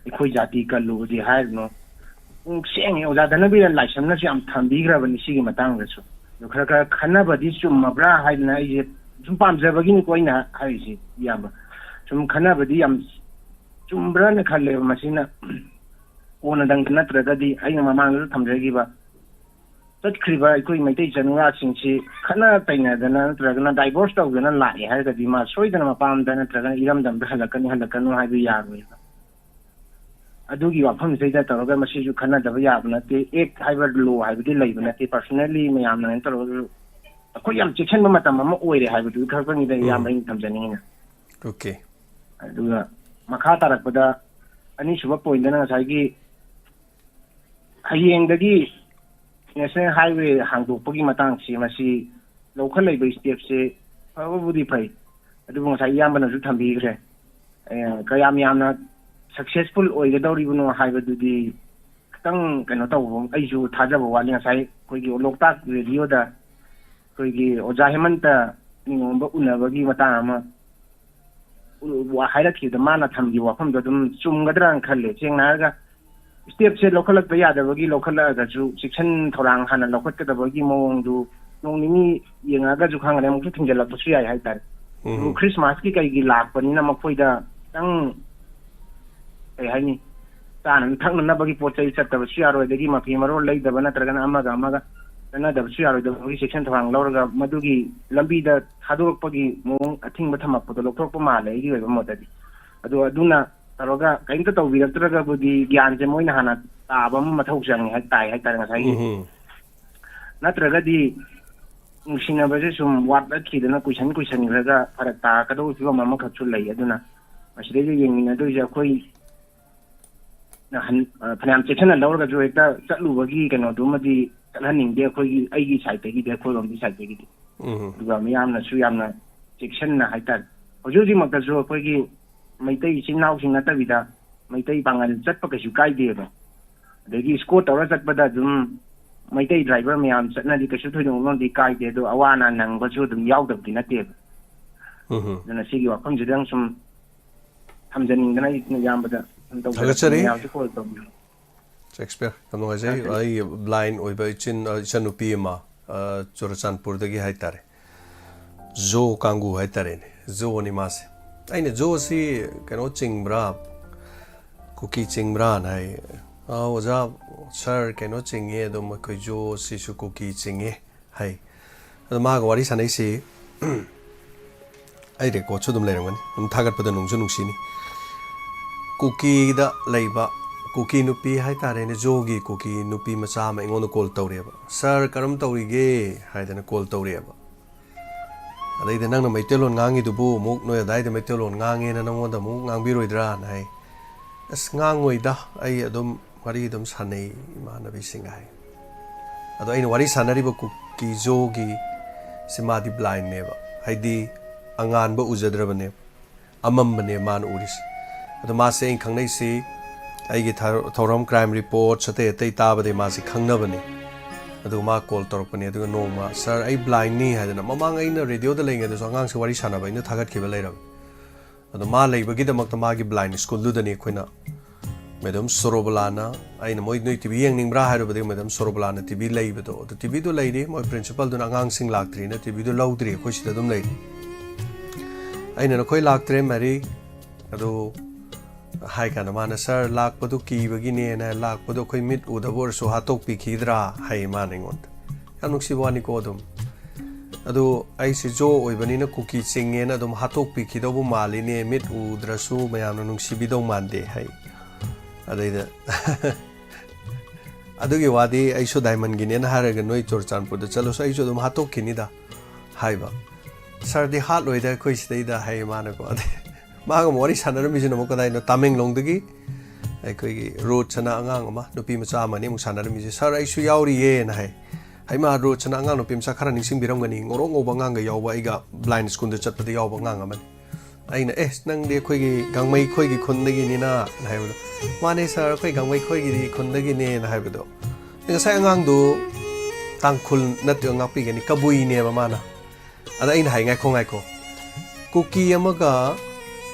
ꯑꯩꯈꯣꯏ ꯖꯥꯇꯤ ꯀꯜꯂꯨꯕꯗꯤ ꯍꯥꯏꯔꯤꯕꯅꯣ? ꯄꯨꯡ ꯁꯦꯡꯉꯦ꯫ ꯑꯣꯖꯥ ꯙꯅꯕꯤꯔ ꯂꯥꯏꯁ꯭ꯔꯝꯅꯁꯨ ꯌꯥꯝ ꯊꯝꯕꯤꯈ꯭ꯔꯕꯅꯤ ꯁꯤꯒꯤ ꯃꯇꯥꯡꯗꯁꯨ꯫ ꯑꯗꯣ ꯈꯔ ꯈꯔ ꯈꯟꯅꯕꯗꯤ ꯆꯨꯝꯃꯕ꯭ꯔꯥ ꯍꯥꯏꯗꯅ ꯑꯩꯁꯦ ꯁꯨꯝ ꯄꯥꯝꯖꯕꯒꯤꯅꯤꯀꯣ ꯑꯩꯅ ꯍꯥꯏꯔꯤꯁꯦ, ꯏꯌꯥꯝꯕ꯫ ꯁꯨꯝ ꯈꯟꯅꯕꯗꯤ ꯌꯥꯝ ꯆꯨꯝꯕ꯭ꯔꯥꯅ ꯈꯜꯂꯦꯕ꯫ ꯃꯁꯤꯅ ꯀꯣꯟꯅꯗꯪꯗ ꯅꯠꯇ꯭ꯔꯒꯗꯤ ꯑꯩꯅ ꯃꯃꯥꯡꯗꯁꯨ ꯊꯝꯖꯈꯤꯕ ꯆꯠꯈ꯭ꯔꯤꯕ ꯑꯩꯈꯣꯏ ꯃꯩꯇꯩ ꯏꯆꯤꯟ ꯏꯅꯥꯎꯁꯤꯡꯁꯤ ꯈꯠꯅ ꯆꯩꯅꯗꯅ ꯅꯠꯇ꯭ꯔꯒꯅ ꯗꯥꯏꯚꯣꯔꯁ ꯇꯧꯗꯅ ꯂꯥꯛꯑꯦ ꯍꯥꯏꯔꯒꯗꯤ ꯃꯥ ꯁꯣꯏꯗꯅ ꯃꯄꯥꯝꯗ ꯅꯠꯇ꯭ꯔꯒꯅ ꯏꯔꯝꯗꯝꯗ ꯍꯜꯂꯛꯀꯅꯤ, ꯍꯜꯂꯛꯀꯅꯨ ꯍꯥꯏꯕ ꯌꯥꯔꯣꯏꯕ꯫ ꯑꯗꯨꯒꯤ ꯋꯥꯐꯝꯁꯤꯗꯩꯗ ꯇꯧꯔꯒ ꯃꯁꯤꯁꯨ ꯈꯟꯅꯗꯕ ꯌꯥꯕ ꯅꯠꯇꯦ꯫ ꯑꯦꯛ ꯍꯥꯏꯕ ꯂꯣ ꯍꯥꯏꯕꯗꯤ ꯂꯩꯕ ꯅꯠꯇꯦ꯫ ꯄꯔꯁꯣꯅꯦꯜꯂꯤ ꯃꯌꯥꯝꯅ ꯀꯩꯅꯣ ꯇꯧꯔꯒꯁꯨ ꯑꯩꯈꯣꯏ ꯌꯥꯝ ꯆꯦꯛꯁꯤꯟꯕ ꯃꯇꯝ ꯑꯃ ꯑꯣꯏꯔꯦ ꯍꯥꯏꯕꯗꯨ ꯈꯛꯇꯅꯤꯗ ꯎꯝ꯫ ꯏꯌꯥꯝꯕ ꯑꯩꯅ ꯊꯝꯖꯅꯤꯡꯉꯤꯅ꯫ ꯑꯣꯀꯦ꯫ ꯑꯗꯨꯒ ꯃꯈꯥ ꯇꯥꯔꯛꯄꯗ ꯑꯅꯤꯁꯨꯕ ꯄꯣꯏꯟꯗꯅ ꯉꯁꯥꯏꯒꯤ ꯍꯌꯦꯡꯗꯒꯤ ꯅꯦꯁꯅꯦꯜ ꯍꯥꯏꯋꯦ ꯍꯥꯡꯗꯣꯛꯄꯒꯤ ꯃꯇꯥꯡꯁꯤ, ꯃꯁꯤ ꯂꯧꯈꯠꯂꯛꯏꯕ ꯁ꯭ꯇꯦꯞꯁꯦ ꯐꯕꯕꯨꯗꯤ ꯐꯩ, ꯑꯗꯨꯕꯨ ꯉꯁꯥꯏ ꯏꯌꯥꯝꯕꯅꯁꯨ ꯊꯝꯕꯤꯈ꯭ꯔꯦ꯫ ꯑꯦ, ꯀꯌꯥꯝ ꯌꯥꯝꯅ ꯁꯛꯁꯦꯁꯐꯨꯜ ꯑꯣꯏꯒꯗꯧꯔꯤꯕꯅꯣ ꯍꯥꯏꯕꯗꯨꯗꯤ ꯈꯤꯇꯪ ꯀꯩꯅꯣ ꯇꯧꯕ, ꯑꯩꯁꯨ ꯊꯥꯖꯕ ꯋꯥꯠꯂꯤ꯫ ꯉꯁꯥꯏ ꯑꯩꯈꯣꯏꯒꯤ ꯂꯣꯛꯇꯥꯛ ꯔꯦꯗꯤꯑꯣꯗ ꯑꯩꯈꯣꯏꯒꯤ ꯑꯣꯖꯥ ꯍꯦꯃꯟꯇ ꯅꯤꯉꯣꯝꯕ ꯎꯅꯕꯒꯤ ꯃꯇꯥꯡ ꯑꯃ ꯎ-, ꯋꯥ-, ꯍꯥꯏꯔꯛꯈꯤꯕꯗ ꯃꯥꯅ ꯊꯝꯈꯤꯕ ꯋꯥꯐꯝꯗꯣ ꯑꯗꯨꯝ ꯆꯨꯝꯒꯗ꯭ꯔꯥꯅ ꯈꯜꯂꯦ꯫ ꯁꯦꯡꯅ ꯍꯥꯏꯔꯒ ꯁ꯭ꯇꯦꯞꯁꯦ ꯂꯧꯈꯠꯂꯛꯄ ꯌꯥꯗꯕꯒꯤ ꯂꯧꯈꯠꯂꯛꯑꯒꯁꯨ ꯆꯦꯛꯁꯤꯟ ꯊꯧꯔꯥꯡ ꯍꯥꯟꯅ ꯂꯧꯈꯠꯀꯗꯕꯒꯤ ꯃꯑꯣꯡꯗꯨ ꯅꯣꯡ ꯅꯤꯅꯤ ꯌꯦꯡꯉꯛꯑꯒꯁꯨ ꯈꯪꯒꯅꯤ, ꯑꯃꯨꯛꯁꯨ ꯊꯤꯡꯖꯤꯜꯂꯛꯄꯁꯨ ꯌꯥꯏ ꯍꯥꯏꯇꯥꯔꯦ꯫ ꯎꯝ꯫ ꯑꯗꯨꯕꯨ ꯈ꯭ꯔꯤꯁꯃꯥꯁꯀꯤ ꯀꯩꯒꯤ ꯂꯥꯛꯄꯅꯤꯅ ꯃꯈꯣꯏꯗ ꯈꯤꯇꯪ, ꯀꯩ ꯍꯥꯏꯅꯤ, ꯆꯥꯅ ꯊꯛꯅꯅꯕꯒꯤ ꯄꯣꯠ ꯆꯩ ꯆꯠꯇꯕꯁꯨ ꯌꯥꯔꯣꯏ, ꯑꯗꯒꯤ ꯃꯐꯤ ꯃꯔꯣꯜ ꯂꯩꯗꯕ ꯅꯠꯇ꯭ꯔꯒꯅ ꯑꯃꯒ ꯑꯃꯒ ꯆꯠꯅꯗꯕꯁꯨ ꯌꯥꯔꯣꯏꯗꯕꯒꯤ ꯆꯦꯛꯁꯤꯟ ꯊꯧꯔꯥꯡ ꯂꯧꯔꯒ ꯃꯗꯨꯒꯤ ꯂꯝꯕꯤꯗ ꯊꯥꯗꯣꯔꯛꯄꯒꯤ ꯃꯑꯣꯡ ꯑꯊꯤꯡꯕ ꯊꯝꯃꯛꯄꯗꯣ ꯂꯧꯊꯣꯔꯛꯄ ꯃꯥꯜꯂꯦ ꯑꯩꯒꯤ ꯑꯣꯏꯕ ꯃꯣꯠꯇꯗꯤ꯫ ꯑꯗꯣ ꯑꯗꯨꯅ ꯇꯧꯔꯒ ꯀꯔꯤꯝꯇ ꯇꯧꯕꯤꯔꯛꯇ꯭ꯔꯒꯕꯨꯗꯤ ꯒ꯭ꯌꯥꯟꯁꯦ ꯃꯣꯏꯅ ꯍꯥꯟꯅ ꯇꯥꯕ ꯑꯃ ꯃꯊꯧ ꯆꯪꯉꯦ ꯍꯥꯏ ꯇꯥꯏ ꯍꯥꯏꯇꯥꯔꯦ ꯉꯁꯥꯏꯒꯤ꯫ ꯎꯝ꯫ ꯅꯠꯇ꯭ꯔꯒꯗꯤ ꯅꯨꯡꯁꯤꯅꯕꯁꯦ ꯁꯨꯝ ꯋꯥꯠꯂꯛꯈꯤꯗꯅ ꯀꯨꯏꯁꯟ ꯀꯨꯏꯁꯟꯈ꯭ꯔꯒ ꯐꯔꯛ ꯇꯥꯔꯛꯀꯗꯧꯕ ꯐꯤꯕꯝ ꯑꯃꯈꯛꯁꯨ ꯂꯩ꯫ ꯑꯗꯨꯅ ꯃꯁꯤꯗꯩꯗ ꯌꯦꯡꯃꯤꯟꯅꯗꯣꯏꯁꯦ ꯑꯩꯈꯣꯏ ꯍꯟ-, ꯑ, ꯐꯅꯌꯥꯝ ꯆꯦꯛꯁꯤꯟꯅ ꯂꯧꯔꯒꯁꯨ ꯍꯦꯛꯇ ꯆꯠꯂꯨꯕꯒꯤ ꯀꯩꯅꯣꯗꯨꯃꯗꯤ ꯆꯠꯍꯟꯅꯤꯡꯗꯦ ꯑꯩꯈꯣꯏꯒꯤ, ꯑꯩꯒꯤ ꯁꯥꯏꯠꯇꯒꯤꯗꯤ, ꯑꯩꯈꯣꯏꯔꯣꯝꯒꯤ ꯁꯥꯏꯠꯇꯒꯤꯗꯤ꯫ ꯎꯝ꯫ ꯑꯗꯨꯒ ꯃꯤꯌꯥꯝꯅꯁꯨ ꯌꯥꯝꯅ ꯆꯦꯛꯁꯤꯟꯅ ꯍꯥꯏꯇꯥꯔꯦ꯫ ꯍꯧꯖꯤꯛ ꯍꯧꯖꯤꯛꯃꯛꯇꯁꯨ ꯑꯩꯈꯣꯏꯒꯤ ꯃꯩꯇꯩ ꯏꯆꯤꯟ ꯏꯅꯥꯎꯁꯤꯡ ꯅꯠꯇꯕꯤꯗ ꯃꯩꯇꯩ ꯄꯥꯉꯜ ꯆꯠꯄ ꯀꯩꯁꯨ ꯀꯥꯏꯗꯦꯕ꯫ ꯑꯗꯒꯤ ꯏꯁꯀꯣꯔꯠ ꯇꯧꯔ ꯆꯠꯄꯗ ꯑꯗꯨꯝ ꯃꯩꯇꯩ ꯗ꯭ꯔꯥꯏꯚꯔ ꯃꯌꯥꯝ ꯆꯠꯅꯗꯤ ꯀꯩꯁꯨ ꯊꯣꯏꯗꯣꯛꯅꯗꯤ ꯀꯥꯏꯗꯦ, ꯑꯗꯣ ꯑꯋꯥ ꯑꯅꯥ ꯅꯪꯕꯁꯨ ꯑꯗꯨꯝ ꯌꯥꯎꯗꯕꯗꯤ ꯅꯠꯇꯦꯕ꯫ ꯎꯝ ꯑꯗꯨꯅ ꯁꯤꯒꯤ ꯋꯥꯐꯝꯁꯤꯗꯪ ꯁꯨꯝ ꯊꯝꯖꯅꯤꯡꯗꯅ ꯑꯩꯅ ꯏꯌꯥꯝꯕꯗ ꯐꯣꯟ ꯇꯧꯖꯔꯛꯄꯅꯤ꯫ ꯊꯥꯒꯠꯆꯔꯤ꯫ ꯃꯌꯥꯝꯁꯨ ꯀꯣꯜ ꯇꯧꯕꯤꯌꯨ꯫ ꯁꯦꯛꯁꯄꯤꯌꯔ, ꯌꯥꯝ ꯅꯨꯡꯉꯥꯏꯖꯩ꯫ ꯊꯥꯒꯠꯆꯔꯤ꯫ ꯑꯩ ꯕ꯭ꯂꯥꯏꯟ ꯑꯣꯏꯕ ꯏꯆꯤꯟ ꯏꯆꯟꯅꯨꯄꯤ ꯑꯃ, ꯑ, ꯆꯨꯔꯆꯥꯟꯄꯨꯔꯗꯒꯤ ꯍꯥꯏꯇꯥꯔꯦ, ꯖꯣ ꯀꯥꯡꯒꯨ ꯍꯥꯏꯇꯥꯔꯦꯅꯦ, ꯖꯣꯅꯤ ꯃꯥꯁꯦ꯫ ꯑꯩꯅ, "ꯖꯣꯁꯤ ꯀꯩꯅꯣ ꯆꯤꯡꯕ꯭ꯔꯥ, ꯀꯨꯀꯤ ꯆꯤꯡꯕ꯭ꯔꯥꯅ?" ꯍꯥꯏ꯫ "ꯑꯥ, ꯑꯣꯖꯥ, ꯁꯥꯔ ꯀꯩꯅꯣ ꯆꯤꯡꯉꯦ, ꯑꯗꯨꯝ ꯑꯩꯈꯣꯏ ꯖꯣꯁꯤꯁꯨ ꯀꯨꯀꯤ ꯆꯤꯡꯉꯦ" ꯍꯥꯏ꯫ ꯑꯗꯣ ꯃꯥꯒ ꯋꯥꯔꯤ ꯁꯥꯟꯅꯩꯁꯤ, ꯑꯩ ꯔꯦꯀꯣꯔꯠꯁꯨ ꯑꯗꯨꯝ ꯂꯩꯔꯝꯒꯅꯤ, ꯑꯗꯨꯝ ꯊꯥꯒꯠꯄꯗ ꯅꯨꯡꯁꯨ ꯅꯨꯡꯁꯤꯅꯤ꯫ ꯀꯨꯀꯤꯗ ꯂꯩꯕ ꯀꯨꯀꯤ ꯅꯨꯄꯤ ꯍꯥꯏꯇꯥꯔꯦꯅꯦ, ꯖꯣꯒꯤ ꯀꯨꯀꯤ ꯅꯨꯄꯤ ꯃꯆꯥ ꯑꯃ ꯑꯩꯉꯣꯟꯗ ꯀꯣꯜ ꯇꯧꯔꯛꯑꯦꯕ, "ꯁꯥꯔ, ꯀꯔꯝ ꯇꯧꯔꯤꯒꯦ?" ꯍꯥꯏꯗꯅ ꯀꯣꯜ ꯇꯧꯔꯛꯑꯦꯕ꯫ ꯑꯗꯩꯗ, "ꯅꯪꯅ ꯃꯩꯇꯩꯂꯣꯟ ꯉꯥꯡꯉꯤꯗꯨꯕꯨ ꯑꯃꯨꯛ ꯅꯣꯏ ꯑꯗꯥꯏꯗ ꯃꯩꯇꯩꯂꯣꯟ ꯉꯥꯡꯉꯦꯅ ꯅꯪꯉꯣꯟꯗ ꯑꯃꯨꯛ ꯉꯥꯡꯕꯤꯔꯣꯏꯗ꯭ꯔꯥꯅ?" ꯍꯥꯏ꯫ "ꯑꯁ, ꯉꯥꯡꯉꯣꯏꯗ, ꯑꯩ ꯑꯗꯨꯝ ꯋꯥꯔꯤ ꯑꯗꯨꯝ ꯁꯥꯟꯅꯩ ꯏꯃꯥꯟꯅꯕꯤꯁꯤꯡꯒ" ꯍꯥꯏ꯫ ꯑꯗꯣ ꯑꯩꯅ ꯋꯥꯔꯤ ꯁꯥꯟꯅꯔꯤꯕ ꯀꯨꯀꯤ ꯖꯣꯒꯤ ꯁꯤ ꯃꯥꯗꯤ ꯕ꯭ꯂꯥꯏꯟꯅꯦꯕ, ꯍꯥꯏꯗꯤ ꯑꯉꯥꯟꯕ ꯎꯖꯗ꯭ꯔꯕꯅꯦꯕ, ꯑꯃꯝꯕꯅꯦ ꯃꯥꯅ ꯎꯔꯤꯁꯦ꯫ ꯑꯗꯣ ꯃꯥꯁꯦ ꯑꯩꯅ ꯈꯪꯅꯩꯁꯤ ꯑꯩꯒꯤ ꯊꯧ-, ꯊꯧꯔꯝ, ꯀ꯭ꯔꯥꯏꯝ ꯔꯤꯄꯣꯔꯠꯁ ꯑꯇꯩ ꯑꯇꯩ ꯇꯥꯕꯗꯩ ꯃꯥꯁꯦ ꯈꯪꯅꯕꯅꯦ꯫ ꯑꯗꯨꯒ ꯃꯥ ꯀꯣꯜ ꯇꯧꯔꯛꯄꯅꯦ, ꯑꯗꯨꯒ ꯅꯣꯡꯃ, "ꯁꯥꯔ, ꯑꯩ ꯕ꯭ꯂꯥꯏꯟꯅꯤ" ꯍꯥꯏꯗꯅ, ꯃꯃꯥꯡ ꯑꯩꯅ ꯔꯦꯗꯤꯑꯣꯗ ꯂꯩꯔꯤꯉꯩꯗꯁꯨ ꯑꯉꯥꯡꯁꯦ ꯋꯥꯔꯤ ꯁꯥꯟꯅꯕ ꯑꯩꯅ ꯊꯥꯒꯠꯈꯤꯕ ꯂꯩꯔꯕꯅꯦ꯫ ꯑꯗꯣ ꯃꯥ ꯂꯩꯕꯒꯤꯗꯃꯛꯇ ꯃꯥꯒꯤ ꯕ꯭ꯂꯥꯏꯟ ꯁ꯭ꯀꯨꯜꯗꯨꯗꯅꯤ ꯑꯩꯈꯣꯏꯅ ꯃꯦꯗꯥꯝ ꯁꯣꯔꯣꯕꯂꯥꯅ, ꯑꯩꯅ, "ꯃꯣꯏ, ꯅꯣꯏ ꯇꯤ ꯚꯤ ꯌꯦꯡꯅꯤꯡꯕ꯭ꯔꯥ?" ꯍꯥꯏꯔꯨꯕꯗꯒꯤ ꯃꯦꯗꯥꯝ ꯁꯣꯔꯣꯕꯂꯥꯅ ꯇꯤ ꯚꯤ ꯂꯩꯕꯗꯣ, ꯑꯗꯣ ꯇꯤ ꯚꯤꯗꯣ ꯂꯩꯔꯤ, ꯃꯣꯏ ꯄ꯭ꯔꯤꯟꯁꯤꯄꯥꯜꯗꯨꯅ ꯑꯉꯥꯡꯁꯤꯡ ꯂꯥꯛꯇ꯭ꯔꯤꯅ ꯇꯤ ꯚꯤꯗꯣ ꯂꯧꯗ꯭ꯔꯤ, ꯑꯩꯈꯣꯏ ꯁꯤꯗ ꯑꯗꯨꯝ ꯂꯩꯔꯤ꯫ ꯑꯩꯅ, "ꯅꯈꯣꯏ ꯂꯥꯛꯇ꯭ꯔꯦ ꯃꯦꯔꯤ?" ꯑꯗꯨ ꯍꯥꯏ ꯀꯥꯟꯗ ꯃꯥꯅ, "ꯁꯥꯔ, ꯂꯥꯛꯄꯗꯨ ꯀꯤꯕꯒꯤꯅꯦꯅ, ꯂꯥꯛꯄꯗꯣ ꯑꯩꯈꯣꯏ ꯃꯤꯠ ꯎꯗꯕ ꯑꯣꯏꯔꯁꯨ ꯍꯥꯠꯇꯣꯛꯄꯤꯈꯤꯗ꯭ꯔꯥ?" ꯍꯥꯏ ꯃꯥꯅ ꯑꯩꯉꯣꯟꯗ꯫ ꯌꯥꯝ ꯅꯨꯡꯁꯤꯕ ꯋꯥꯅꯤꯀꯣ ꯑꯗꯨꯝ꯫ ꯑꯗꯨ ꯑꯩꯁꯦ ꯖꯣ ꯑꯣꯏꯕꯅꯤꯅ ꯀꯨꯀꯤ ꯆꯤꯡꯉꯦꯅ ꯑꯗꯨꯝ ꯍꯥꯠꯇꯣꯛꯄꯤꯈꯤꯗꯧꯕ ꯃꯥꯜꯂꯤꯅꯦ, ꯃꯤꯠ ꯎꯗ꯭ꯔꯁꯨ ꯃꯌꯥꯝꯅ ꯅꯨꯡꯁꯤꯕꯤꯗꯧ ꯃꯥꯟꯗꯦ ꯍꯥꯏ꯫ ꯑꯗꯩꯗ ꯑꯗꯨꯒꯤ ꯋꯥꯗꯤ ꯑꯩꯁꯨ ꯗꯥꯏꯃꯟꯒꯤꯅꯦꯅ ꯍꯥꯏꯔꯒ ꯅꯣꯏ ꯆꯨꯔꯆꯥꯟꯄꯨꯔꯗ ꯆꯠꯂꯁꯨ ꯑꯩꯁꯨ ꯑꯗꯨꯝ ꯍꯥꯠꯇꯣꯛꯈꯤꯅꯤꯗ ꯍꯥꯏꯕ꯫ "ꯁꯥꯔꯗꯤ ꯍꯥꯠꯂꯣꯏꯗ ꯑꯩꯈꯣꯏ ꯁꯤꯗꯩꯗ" ꯍꯥꯏ ꯃꯥꯅꯀꯣ꯫ ꯑꯗꯩ ꯃꯥꯒ ꯑꯃꯨꯛ ꯋꯥꯔꯤ ꯁꯥꯟꯅꯔꯝꯃꯤꯁꯤꯅ ꯑꯃꯨꯛ ꯀꯗꯥꯏꯅꯣ, ꯇꯥꯃꯦꯡꯂꯣꯡꯗꯒꯤ ꯑꯩꯈꯣꯏꯒꯤ ꯔꯣꯠꯁꯅ ꯑꯉꯥꯡ ꯑꯃ, ꯅꯨꯄꯤ ꯃꯆꯥ ꯑꯃꯅꯤ ꯑꯃꯨꯛ ꯁꯥꯟꯅꯔꯝꯃꯤꯁꯦ, "ꯁꯥꯔ, ꯑꯩꯁꯨ ꯌꯥꯎꯔꯤꯌꯦꯅ" ꯍꯥꯏ꯫ ꯍꯩꯃꯥ, ꯔꯣꯠꯁꯅ ꯑꯉꯥꯡ ꯅꯨꯄꯤ ꯃꯆꯥ ꯈꯔ ꯅꯤꯡꯁꯤꯡꯕꯤꯔꯝꯒꯅꯤ, ꯉꯧꯔꯣꯛ ꯉꯧꯕ ꯑꯉꯥꯡꯒ ꯌꯥꯎꯕ, ꯑꯩꯒ ꯕ꯭ꯂꯥꯏꯟ ꯁ꯭ꯀꯨꯜꯗ ꯆꯠꯄꯗ ꯌꯥꯎꯕ ꯑꯉꯥꯡ ꯑꯃꯅꯤ꯫ ꯑꯩꯅ, "ꯑꯦ, ꯅꯪꯗꯤ ꯑꯩꯈꯣꯏꯒꯤ ꯒꯥꯡꯃꯩ ꯈꯣꯏꯒꯤ ꯈꯨꯟꯗꯒꯤꯅꯤꯅ" ꯍꯥꯏꯕꯗꯣ, "ꯃꯥꯅꯦ ꯁꯥꯔ, ꯑꯩꯈꯣꯏ ꯒꯥꯡꯃꯩ ꯈꯣꯏꯒꯤꯗꯤ ꯈꯨꯟꯗꯒꯤꯅꯦꯅ" ꯍꯥꯏꯕꯗꯣ, ꯉꯁꯥꯏ ꯑꯉꯥꯡꯗꯨ ꯇꯥꯡꯈꯨꯜ ꯅꯠꯇꯦ, ꯉꯥꯛꯄꯤꯒꯅꯤ, ꯀꯕꯨꯏꯅꯦꯕ ꯃꯥꯅ꯫ ꯑꯗ ꯑꯩꯅ ꯍꯥꯏ, "ꯉꯥꯏꯈꯣ, ꯉꯥꯏꯈꯣ, ꯀꯨꯀꯤ ꯑꯃꯒ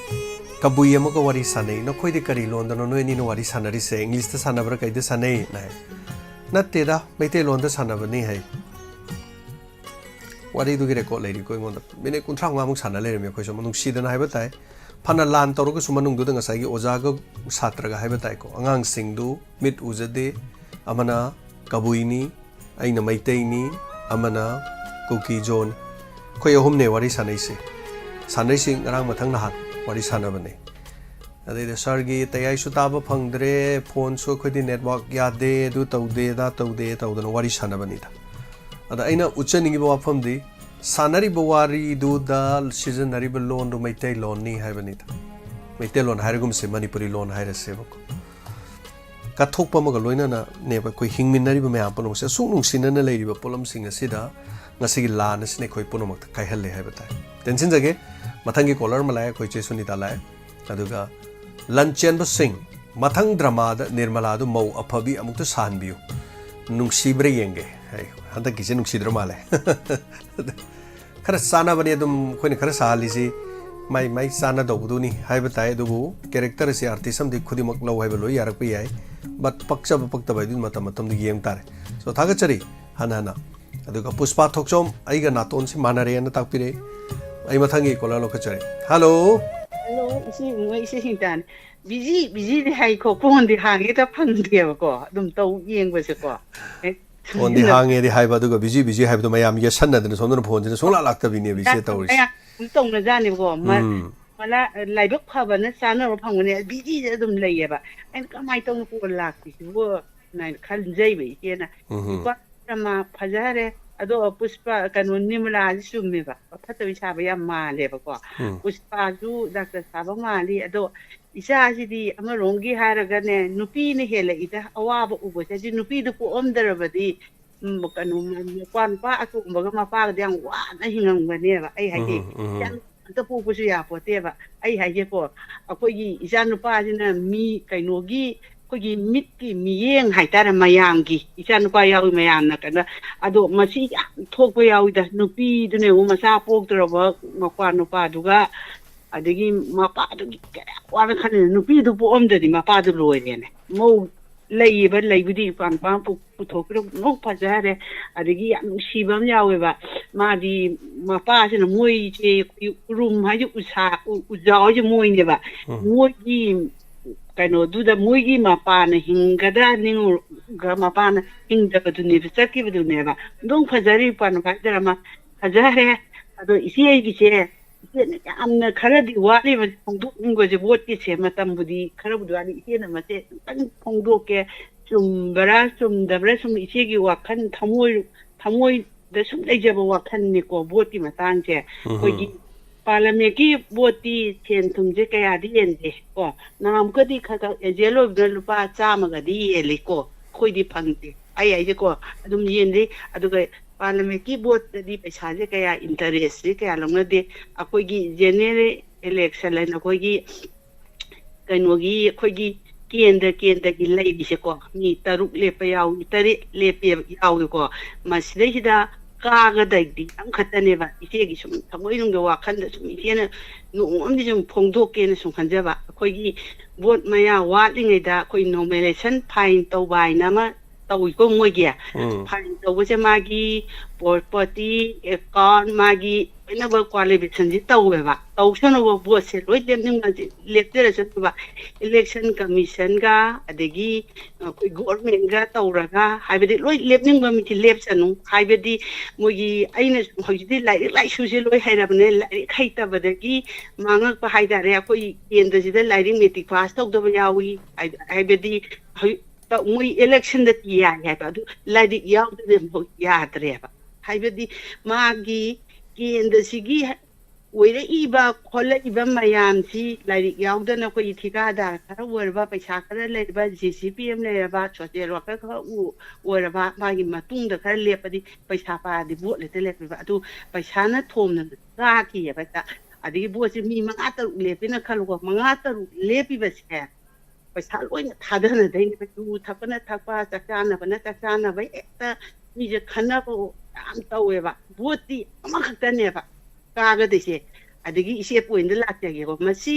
ꯀꯕꯨꯏ ꯑꯃꯒ ꯋꯥꯔꯤ ꯁꯥꯟꯅꯩ, ꯅꯈꯣꯏꯗꯤ ꯀꯔꯤ ꯂꯣꯟꯗꯅꯣ ꯅꯣꯏ ꯑꯅꯤꯅ ꯋꯥꯔꯤ ꯁꯥꯟꯅꯔꯤꯁꯦ? ꯏꯪꯂꯤꯁꯇ ꯁꯥꯟꯅꯕ꯭ꯔꯥ, ꯀꯩꯗ ꯁꯥꯟꯅꯩ?" ꯅ ꯍꯥꯏ꯫ "ꯅꯠꯇꯦꯗ, ꯃꯩꯇꯩꯂꯣꯟꯗ ꯁꯥꯟꯅꯕꯅꯤ" ꯍꯥꯏ꯫ ꯋꯥꯔꯤꯗꯨꯒꯤ ꯔꯦꯀꯣꯔꯗ ꯂꯩꯔꯤꯀꯣ ꯑꯩꯉꯣꯟꯗ꯫ ꯃꯤꯅꯤꯠ ꯀꯨꯟꯊ꯭ꯔꯥ ꯃꯉꯥꯃꯨꯛ ꯁꯥꯟꯅ ꯂꯩꯔꯝꯃꯤ ꯑꯩꯈꯣꯏꯁꯨ꯫ ꯅꯨꯡꯁꯤꯗꯅ ꯍꯥꯏꯕ ꯇꯥꯏ, ꯐꯅ ꯂꯥꯟ ꯇꯧꯔꯒꯁꯨ ꯃꯅꯨꯡꯗꯨꯗ ꯉꯁꯥꯏꯒꯤ ꯑꯣꯖꯥꯒ ꯁꯥꯇ꯭ꯔꯒ ꯍꯥꯏꯕ ꯇꯥꯏꯀꯣ, ꯑꯉꯥꯡꯁꯤꯡꯗꯨ ꯃꯤꯠ ꯎꯖꯗꯦ, ꯑꯃꯅ ꯀꯕꯨꯏꯅꯤ, ꯑꯩꯅ ꯃꯩꯇꯩꯅꯤ, ꯑꯃꯅ ꯀꯨꯀꯤ ꯖꯣꯟ꯫ ꯑꯩꯈꯣꯏ ꯑꯍꯨꯝꯅꯦ ꯋꯥꯔꯤ ꯁꯥꯟꯅꯩꯁꯦ꯫ ꯁꯥꯟꯅꯩꯁꯤ ꯉꯔꯥꯡ ꯃꯊꯪ ꯅꯍꯥꯟ ꯋꯥꯔꯤ ꯁꯥꯟꯅꯕꯅꯦ꯫ ꯑꯗꯩꯗ ꯁꯥꯔꯒꯤ ꯇꯌꯥꯏꯁꯨ ꯇꯥꯕ ꯐꯪꯗ꯭ꯔꯦ, ꯐꯣꯟꯁꯨ ꯑꯩꯈꯣꯏꯗꯤ ꯅꯦꯠꯋꯥꯛ ꯌꯥꯗꯦ, ꯑꯗꯨ ꯇꯧꯗꯦ, ꯑꯗꯥ ꯇꯧꯗꯦ ꯇꯧꯗꯅ ꯋꯥꯔꯤ ꯁꯥꯟꯅꯕꯅꯤꯗ꯫ ꯑꯗ ꯑꯩꯅ ꯎꯠꯆꯅꯤꯡꯉꯤꯕ ꯋꯥꯐꯝꯗꯤ, ꯁꯥꯟꯅꯔꯤꯕ ꯋꯥꯔꯤꯗꯨꯗ ꯁꯤꯖꯤꯟꯅꯔꯤꯕ ꯂꯣꯟꯗꯨ ꯃꯩꯇꯩꯂꯣꯟꯅꯤ ꯍꯥꯏꯕꯅꯤꯗ꯫ ꯃꯩꯇꯩꯂꯣꯟ ꯍꯥꯏꯔꯒꯨꯝꯁꯦ, ꯃꯅꯤꯄꯨꯔꯤ ꯂꯣꯟ ꯍꯥꯏꯔꯁꯦꯕꯀꯣ꯫ ꯀꯠꯊꯣꯛꯄ ꯑꯃꯒ ꯂꯣꯏꯅꯅꯅꯦꯕ ꯑꯩꯈꯣꯏ ꯍꯤꯡꯃꯤꯟꯅꯔꯤꯕ ꯃꯌꯥꯝ ꯄꯨꯝꯅꯃꯛꯁꯦ꯫ ꯑꯁꯨꯛ ꯅꯨꯡꯁꯤꯅꯅ ꯂꯩꯔꯤꯕ ꯄꯣꯠꯂꯝꯁꯤꯡ ꯑꯁꯤꯗ ꯉꯁꯤꯒꯤ ꯂꯥꯟ ꯑꯁꯤꯅ ꯑꯩꯈꯣꯏ ꯄꯨꯝꯅꯃꯛꯇ ꯀꯥꯏꯍꯜꯂꯦ ꯍꯥꯏꯕ ꯇꯥꯏ꯫ ꯇꯦꯟꯁꯤꯟꯖꯒꯦ, ꯃꯊꯪꯒꯤ ꯀꯣꯂꯔ ꯑꯃ ꯂꯥꯛꯑꯦ, ꯑꯩꯈꯣꯏ ꯆꯦ ꯁꯨꯅꯤꯇꯥ ꯂꯥꯛꯑꯦ꯫ ꯑꯗꯨꯒ ꯂꯟꯆꯦꯟꯕ ꯁꯤꯡ, ꯃꯊꯪ ꯗ꯭ꯔꯃꯥꯗ ꯅꯤꯔꯃꯂꯥꯗꯨ ꯃꯧ ꯑꯐꯕꯤ ꯑꯃꯨꯛꯇ ꯁꯥꯍꯟꯕꯤꯌꯨ꯫ ꯅꯨꯡꯁꯤꯕ꯭ꯔꯥ ꯌꯦꯡꯒꯦ꯫ ꯍꯥꯏ, ꯍꯟꯗꯛꯀꯤꯁꯦ ꯅꯨꯡꯁꯤꯗ꯭ꯔ ꯃꯥꯜꯂꯦ꯫ ꯈꯔ ꯆꯥꯟꯅꯕꯅꯤ ꯑꯗꯨꯝ ꯑꯩꯈꯣꯏꯅ ꯈꯔ ꯁꯥꯍꯜꯂꯤꯁꯤ, ꯃꯥꯏ ꯃꯥꯏ ꯆꯥꯟꯅꯗꯧꯕꯗꯨꯅꯤ ꯍꯥꯏꯕ ꯇꯥꯏ꯫ ꯑꯗꯨꯕꯨ ꯀꯦꯔꯦꯛꯇꯔ ꯑꯁꯤ ꯑꯥꯔꯇꯤꯁ ꯑꯃꯗꯤ ꯈꯨꯗꯤꯡꯃꯛ ꯂꯧ ꯍꯥꯏꯕ ꯂꯣꯏ ꯌꯥꯔꯛꯄ ꯌꯥꯏ꯫ ꯕꯠ ꯄꯛꯆꯕ ꯄꯛꯇꯕ ꯍꯥꯏꯗꯨꯗꯤ ꯃꯇꯝ ꯃꯇꯝꯗꯨꯒꯤ ꯌꯦꯡ ꯇꯥꯔꯦ꯫ ꯁꯣ, ꯊꯥꯒꯠꯆꯔꯤ ꯍꯟꯅ ꯍꯟꯅ꯫ ꯑꯗꯨꯒ ꯄꯨꯁꯄꯥ ꯊꯣꯛꯆꯣꯝ, ꯑꯩꯒ ꯅꯥꯇꯣꯟꯁꯤ ꯃꯥꯟꯅꯔꯦꯅ ꯇꯥꯛꯄꯤꯔꯛꯏ꯫ ꯑꯩ ꯃꯊꯪꯒꯤ ꯀꯣꯂꯔ ꯂꯧꯈꯠꯆꯔꯦ꯫ ꯍꯜꯂꯣ꯫ ꯍꯜꯂꯣ, ꯏꯆꯦ ꯏꯕꯨꯡꯉꯣ, ꯏꯆꯦ ꯁꯤꯡꯇꯥꯅꯤ꯫ ꯕꯤꯖꯤ, ꯕꯤꯖꯤꯗꯤ ꯍꯥꯏꯀꯣ, ꯐꯣꯟꯗꯤ ꯍꯥꯡꯉꯦ ꯍꯦꯛꯇ ꯐꯪꯗꯦꯕꯀꯣ꯫ ꯑꯗꯨꯝ ꯇꯧ ꯌꯦꯡꯕꯁꯦꯀꯣ꯫ ꯍꯦꯛ ꯐꯣꯟꯗꯤ ꯍꯥꯡꯉꯦꯗꯤ ꯍꯥꯏꯕ, ꯑꯗꯨꯒ ꯕꯤꯖꯤ, ꯕꯤꯖꯤ ꯍꯥꯏꯕꯗꯣ ꯃꯌꯥꯝ ꯌꯦꯠꯁꯟꯅꯗꯅ ꯁꯣꯝꯗꯅ ꯐꯣꯟꯁꯤꯅ ꯁꯨꯡꯂꯥꯛ ꯂꯥꯛꯇꯕꯤꯅꯦꯕ ꯏꯆꯦ ꯇꯧꯔꯤꯁꯦ꯫ ꯃꯌꯥꯝ ꯑꯗꯨꯝ ꯇꯧꯅꯖꯥꯠꯅꯤꯕꯀꯣ꯫ ꯃ-, ꯎꯝ꯫ ꯃꯂꯥ-, ꯂꯥꯏꯕꯛ ꯐꯕꯅ ꯆꯥꯅꯕ ꯐꯪꯕꯅꯦ, ꯕꯤꯖꯤꯗ ꯑꯗꯨꯝ ꯂꯩꯌꯦꯕ꯫ ꯑꯩꯅ, "ꯀꯃꯥꯏꯅ ꯇꯧꯅ ꯀꯣꯜ ꯂꯥꯛꯇ꯭ꯔꯤꯁꯤꯕꯣ?" ꯑꯗꯨꯃꯥꯏꯅ ꯈꯟꯖꯩꯕ ꯏꯆꯦꯅ꯫ ꯎꯝ꯫ ꯅꯨꯄꯥ ꯗ꯭ꯔꯃꯥ ꯐꯖꯈꯔꯦ꯫ ꯑꯗꯣ ꯄꯨꯁꯄꯥ, ꯀꯩꯅꯣ, ꯅꯤꯔꯃꯂꯥꯁꯤ ꯆꯨꯝꯃꯦꯕ꯫ ꯐꯠꯇꯕꯤ ꯁꯥꯕ ꯌꯥꯝ ꯃꯥꯜꯂꯦꯕꯀꯣ꯫ ꯎꯝ꯫ ꯄꯨꯁꯄꯥꯁꯨ ꯗꯥꯛꯇꯔ ꯁꯥꯕ ꯃꯥꯜꯂꯤ꯫ ꯑꯗꯣ ꯏꯆꯥꯁꯤꯗꯤ ꯑꯃꯔꯣꯝꯒꯤ ꯍꯥꯏꯔꯒꯅꯦ, ꯅꯨꯄꯤꯅ ꯍꯦꯜꯂꯛꯏꯗ ꯑꯋꯥꯕ ꯎꯕꯁꯦ꯫ ꯁꯤ ꯅꯨꯄꯤꯗꯨ ꯄꯣꯛꯑꯝꯗ꯭ꯔꯕꯗꯤ, ꯎꯝ, ꯀꯩꯅꯣ, ꯃ-, ꯃꯄꯥ, ꯅꯨꯄꯥ ꯑꯇꯣꯝꯕꯒ ꯃꯄꯥꯒꯗꯤ ꯌꯥꯝ ꯋꯥꯅ ꯍꯤꯡꯉꯝꯒꯅꯦꯕ꯫ ꯑꯩ ꯍꯥꯏꯗꯤ, ꯎꯝ, ꯎꯝ꯫ ꯏꯆꯥ ꯑꯝꯇ ꯄꯣꯛꯄꯁꯨ ꯌꯥꯄꯣꯠꯇꯦꯕ꯫ ꯑꯩ ꯍꯥꯏꯒꯦꯀꯣ, ꯑꯩꯈꯣꯏꯒꯤ ꯏꯆꯥ ꯅꯨꯄꯥꯁꯤꯅ ꯃꯤ ꯀꯩꯅꯣꯒꯤ ꯑꯩꯈꯣꯏꯒꯤ ꯃꯤꯠꯀꯤ ꯃꯤꯠꯌꯦꯡ ꯍꯥꯏꯇꯥꯔꯦ, ꯃꯌꯥꯝꯒꯤ ꯏꯆꯥ ꯅꯨꯄꯥ ꯌꯥꯎꯏ ꯃꯌꯥꯝꯅ ꯀꯩꯅꯣ, ꯑꯗꯣ ꯃꯁꯤ ꯌꯥꯝ ꯊꯣꯛꯄ ꯌꯥꯎꯏꯗ꯫ ꯅꯨꯄꯤꯗꯨꯅ ꯑꯃꯨꯛ ꯃꯆꯥ ꯄꯣꯛꯇ꯭ꯔꯕ ꯃꯄꯥ ꯅꯨꯄꯥꯗꯨꯒ, ꯑꯗꯒꯤ ꯃꯄꯥꯗꯨꯒꯤ ꯀꯌꯥ ꯋꯥꯅ ꯈꯜꯂꯤꯅꯣ꯫ ꯅꯨꯄꯤꯗꯨ ꯄꯣꯛꯑꯝꯗ꯭ꯔꯗꯤ ꯃꯄꯥꯗꯨ ꯂꯣꯏꯔꯦꯅꯦ꯫ ꯃꯧ ꯂꯩꯌꯦꯕ, ꯂꯩꯕꯨꯗꯤ ꯏꯄꯥ ꯅꯨꯄꯥ ꯄꯨ-, ꯄꯨꯊꯣꯛꯈ꯭ꯔꯦ, ꯅꯣꯛ ꯐꯖꯔꯦ꯫ ꯑꯗꯒꯤ ꯌꯥꯝ ꯅꯨꯡꯁꯤꯕ ꯑꯃ ꯌꯥꯎꯋꯦꯕ꯫ ꯃꯥꯗꯤ ꯃꯄꯥꯁꯤꯅ ꯃꯣꯏꯁꯦ ꯎꯔꯨꯝ ꯍꯥꯏꯁꯦ ꯎꯁꯥ, ꯎ-, ꯎꯖꯥꯎ ꯍꯥꯏꯁꯦ ꯃꯣꯏꯅꯦꯕ꯫ ꯎꯝ꯫ ꯃꯣꯏꯒꯤ ꯀꯩꯅꯣꯗꯨꯗ ꯃꯣꯏꯒꯤ ꯃꯄꯥꯅ ꯍꯤꯡꯒꯗ꯭ꯔꯥ ꯅꯤꯡꯉꯨꯔꯒ ꯃꯄꯥꯅ ꯍꯤꯡꯗꯕꯗꯨꯅꯦꯕ, ꯆꯠꯈꯤꯕꯗꯨꯅꯦꯕ꯫ ꯅꯣꯛ ꯐꯖꯔꯤ ꯏꯄꯥ ꯅꯨꯄꯥ ꯍꯥꯏꯗꯔ ꯑꯃ ꯐꯖꯔꯦ꯫ ꯑꯗꯣ ꯏꯆꯦ ꯑꯩꯒꯤꯁꯦ ꯏꯆꯦꯅ ꯌꯥꯝꯅ ꯈꯔꯗꯤ ꯋꯥꯠꯂꯤꯕ ꯐꯣꯡꯗꯣꯛꯅꯤꯡꯕꯁꯦ, ꯚꯣꯠꯀꯤꯁꯦ ꯃꯇꯝꯕꯨꯗꯤ ꯈꯔꯕꯨꯗꯤ ꯋꯥꯠꯂꯤ꯫ ꯏꯆꯦꯅ ꯃꯁꯦ ꯑꯃꯨꯛꯇꯪ ꯐꯣꯡꯗꯣꯛꯀꯦ꯫ ꯆꯨꯝꯕ꯭ꯔꯥ ꯆꯨꯝꯗꯕ꯭ꯔꯥ ꯁꯨꯝ ꯏꯆꯦꯒꯤ ꯋꯥꯈꯜ ꯊꯃꯣꯏ, ꯊꯃꯣꯏꯗ ꯁꯨꯝ ꯂꯩꯖꯕ ꯋꯥꯈꯜꯅꯤꯀꯣ, ꯚꯣꯠꯀꯤ ꯃꯇꯥꯡꯁꯦ꯫ ꯎꯝꯍꯨꯝ꯫ ꯑꯩꯈꯣꯏꯒꯤ ꯄꯥꯔꯂꯥꯃꯦꯟꯠꯀꯤ ꯚꯣꯠꯇꯤ ꯁꯦꯟ ꯊꯨꯝꯁꯦ ꯀꯌꯥꯗꯤ ꯌꯦꯟꯗꯦ ꯀꯣ꯫ ꯅꯍꯥꯟꯃꯨꯛꯀꯗꯤ ꯈꯔ ꯈꯔ ꯑꯦꯖꯦꯟ ꯑꯣꯏꯕꯅ ꯂꯨꯄꯥ ꯆꯥꯝꯃꯒꯗꯤ ꯌꯦꯜꯂꯤꯀꯣ꯫ ꯑꯩꯈꯣꯏꯗꯤ ꯐꯪꯗꯦ꯫ ꯑꯩ ꯍꯥꯏꯁꯦꯀꯣ, ꯑꯗꯨꯝ ꯌꯦꯟꯗꯦ꯫ ꯑꯗꯨꯒ ꯄꯥꯔꯂꯥꯃꯦꯟꯠꯀꯤ ꯚꯣꯠꯇꯗꯤ ꯄꯩꯁꯥꯁꯦ ꯀꯌꯥ, ꯏꯟꯇꯔꯦꯁꯁꯦ ꯀꯌꯥ ꯂꯧꯅꯗꯦ꯫ ꯑꯩꯈꯣꯏꯒꯤ ꯖꯦꯅꯦꯔꯦꯜ ꯏꯂꯦꯛꯁꯟ ꯍꯥꯏꯅ ꯑꯩꯈꯣꯏꯒꯤ ꯀꯩꯅꯣꯒꯤ, ꯑꯩꯈꯣꯏꯒꯤ ꯀꯦꯟꯗ꯭ꯔ ꯀꯦꯟꯗ꯭ꯔꯒꯤ ꯂꯩꯔꯤꯁꯦꯀꯣ, ꯃꯤ ꯇꯔꯨꯛ ꯂꯦꯞꯄ ꯌꯥꯎꯏ, ꯇꯔꯦꯠ ꯂꯦꯞꯄ ꯌꯥꯎꯏꯀꯣ꯫ ꯃꯁꯤꯗꯩꯁꯤꯗ ꯀꯥꯒꯗꯕꯗꯤ ꯑꯃꯈꯛꯇꯅꯦꯕ꯫ ꯏꯆꯦꯒꯤ ꯁꯨꯝ ꯊꯃꯣꯏꯅꯨꯡꯒꯤ ꯋꯥꯈꯜꯗ ꯁꯨꯝ ꯏꯆꯦꯅ ꯅꯣꯡꯃ ꯑꯃꯗꯤ ꯁꯨꯝ ꯐꯣꯡꯗꯣꯛꯀꯦꯅ ꯁꯨꯝ ꯈꯟꯖꯕ꯫ ꯑꯩꯈꯣꯏꯒꯤ ꯚꯣꯠ ꯃꯌꯥ ꯋꯥꯠꯂꯤꯉꯩꯗ ꯑꯩꯈꯣꯏ ꯅꯣꯃꯤꯅꯦꯁꯟ ꯐꯥꯏꯟ ꯇꯧꯕ ꯍꯥꯏꯅ ꯑꯃ ꯇꯧꯏꯀꯣ ꯃꯣꯏꯒꯤ꯫ ꯎꯝ꯫ ꯐꯥꯏꯟ ꯇꯧꯕꯁꯦ ꯃꯥꯒꯤ ꯄ꯭ꯔꯣꯄꯔꯇꯤ, ꯑꯦꯀꯥꯎꯟ, ꯃꯥꯒꯤ ꯂꯣꯏꯅꯃꯛ ꯀ꯭ꯋꯥꯂꯤꯐꯤꯀꯦꯁꯟꯁꯤ ꯇꯧꯋꯦꯕ꯫ ꯇꯧꯁꯅꯨꯕ ꯚꯣꯠꯁꯦ ꯂꯣꯏ ꯂꯦꯞꯅꯤꯡꯕ ꯂꯦꯞꯆꯔꯁꯅꯨꯕ꯫ ꯏꯂꯦꯛꯁꯟ ꯀꯃꯤꯁꯟꯒ ꯑꯗꯒꯤ ꯑꯩꯈꯣꯏ ꯒꯣꯔꯃꯦꯟꯒ ꯇꯧꯔꯒ, ꯍꯥꯏꯕꯗꯤ ꯂꯣꯏ ꯂꯦꯞꯅꯤꯡꯕ ꯃꯤꯗꯤ ꯂꯦꯞꯁꯅꯨ꯫ ꯍꯥꯏꯕꯗꯤ ꯃꯣꯏꯒꯤ, ꯑꯩꯅ ꯍꯧꯖꯤꯛꯇꯤ ꯂꯥꯏꯔꯤꯛ ꯂꯥꯏꯁꯨꯁꯦ ꯂꯣꯏ ꯍꯩꯔꯕꯅꯦ, ꯂꯥꯏꯔꯤꯛ ꯍꯩꯇꯕꯗꯒꯤ ꯃꯥꯡꯉꯛꯄ ꯍꯥꯏꯇꯥꯔꯦ꯫ ꯑꯩꯈꯣꯏ ꯀꯦꯟꯗ꯭ꯔꯁꯤꯗ ꯂꯥꯏꯔꯤꯛ ꯃꯦꯇ꯭ꯔꯤꯛ ꯄꯥꯁ ꯇꯧꯗꯕ ꯌꯥꯎꯏ꯫ ꯍꯥꯏ-, ꯍꯥꯏꯕꯗꯤ ꯍꯧꯖꯤꯛ ꯇ-, ꯃꯣꯏ ꯏꯂꯦꯛꯁꯟꯗꯗꯤ ꯌꯥꯏ ꯍꯥꯏꯕ, ꯑꯗꯨ ꯂꯥꯏꯔꯤꯛ ꯌꯥꯎꯗꯅ ꯑꯃꯨꯛ ꯌꯥꯗ꯭ꯔꯦꯕ꯫ ꯍꯥꯏꯕꯗꯤ ꯃꯥꯒꯤ ꯀꯦꯟꯗ꯭ꯔꯁꯤꯒꯤ ꯑꯣꯏꯔꯛꯏꯕ ꯈꯣꯠꯂꯛꯏꯕ ꯃꯌꯥꯝꯁꯤ ꯂꯥꯏꯔꯤꯛ ꯌꯥꯎꯗꯅ ꯑꯩꯈꯣꯏꯒꯤ ꯊꯤꯀꯥꯗꯥꯔ ꯈꯔ ꯑꯣꯏꯔꯕ, ꯄꯩꯁꯥ ꯈꯔ ꯂꯩꯔꯕ, ꯖꯤ ꯁꯤ ꯄꯤ ꯑꯦꯝ ꯂꯩꯔꯕ, ꯁꯣꯁꯤꯌꯦꯜ ꯋꯥꯔꯀꯔ ꯈꯔ ꯎ-, ꯑꯣꯏꯔꯕ, ꯃꯥꯒꯤ ꯃꯇꯨꯡꯗ ꯈꯔ ꯂꯦꯞꯄꯗꯤ ꯄꯩꯁꯥ ꯄꯥꯔꯗꯤ ꯚꯣꯠ ꯍꯦꯛꯇ ꯂꯦꯞꯄꯤꯕ꯫ ꯑꯗꯨ ꯄꯩꯁꯥꯅ ꯊꯣꯝꯗꯅ ꯀꯥꯈꯤꯑꯕ ꯍꯦꯛꯇ꯫ ꯑꯗꯒꯤ ꯚꯣꯠꯁꯦ ꯃꯤ ꯃꯉꯥ ꯇꯔꯨꯛ ꯂꯦꯞꯄꯤꯅ ꯈꯜꯂꯨꯀꯣ, ꯃꯉꯥ ꯇꯔꯨꯛ ꯂꯦꯞꯄꯤꯕꯁꯦ ꯄꯩꯁꯥ ꯂꯣꯏꯅ ꯊꯥꯗꯅꯗꯣꯏꯅꯦꯕ꯫ ꯌꯨ ꯊꯛꯄꯅ ꯊꯛꯄ, ꯆꯥꯛ ꯆꯥꯅꯕꯅ ꯆꯥꯛ ꯆꯥꯅꯕ, ꯍꯦꯛꯇ ꯃꯤꯁꯦ ꯈꯟꯅꯕ ꯌꯥꯝ ꯇꯧꯋꯦꯕ꯫ ꯚꯣꯠꯇꯤ ꯑꯃꯈꯛꯇꯅꯦꯕ ꯀꯥꯒꯗꯣꯏꯁꯦ꯫ ꯑꯗꯒꯤ ꯏꯆꯦ ꯄꯣꯏꯟꯗ ꯂꯥꯛꯆꯒꯦꯀꯣ꯫ ꯃꯁꯤ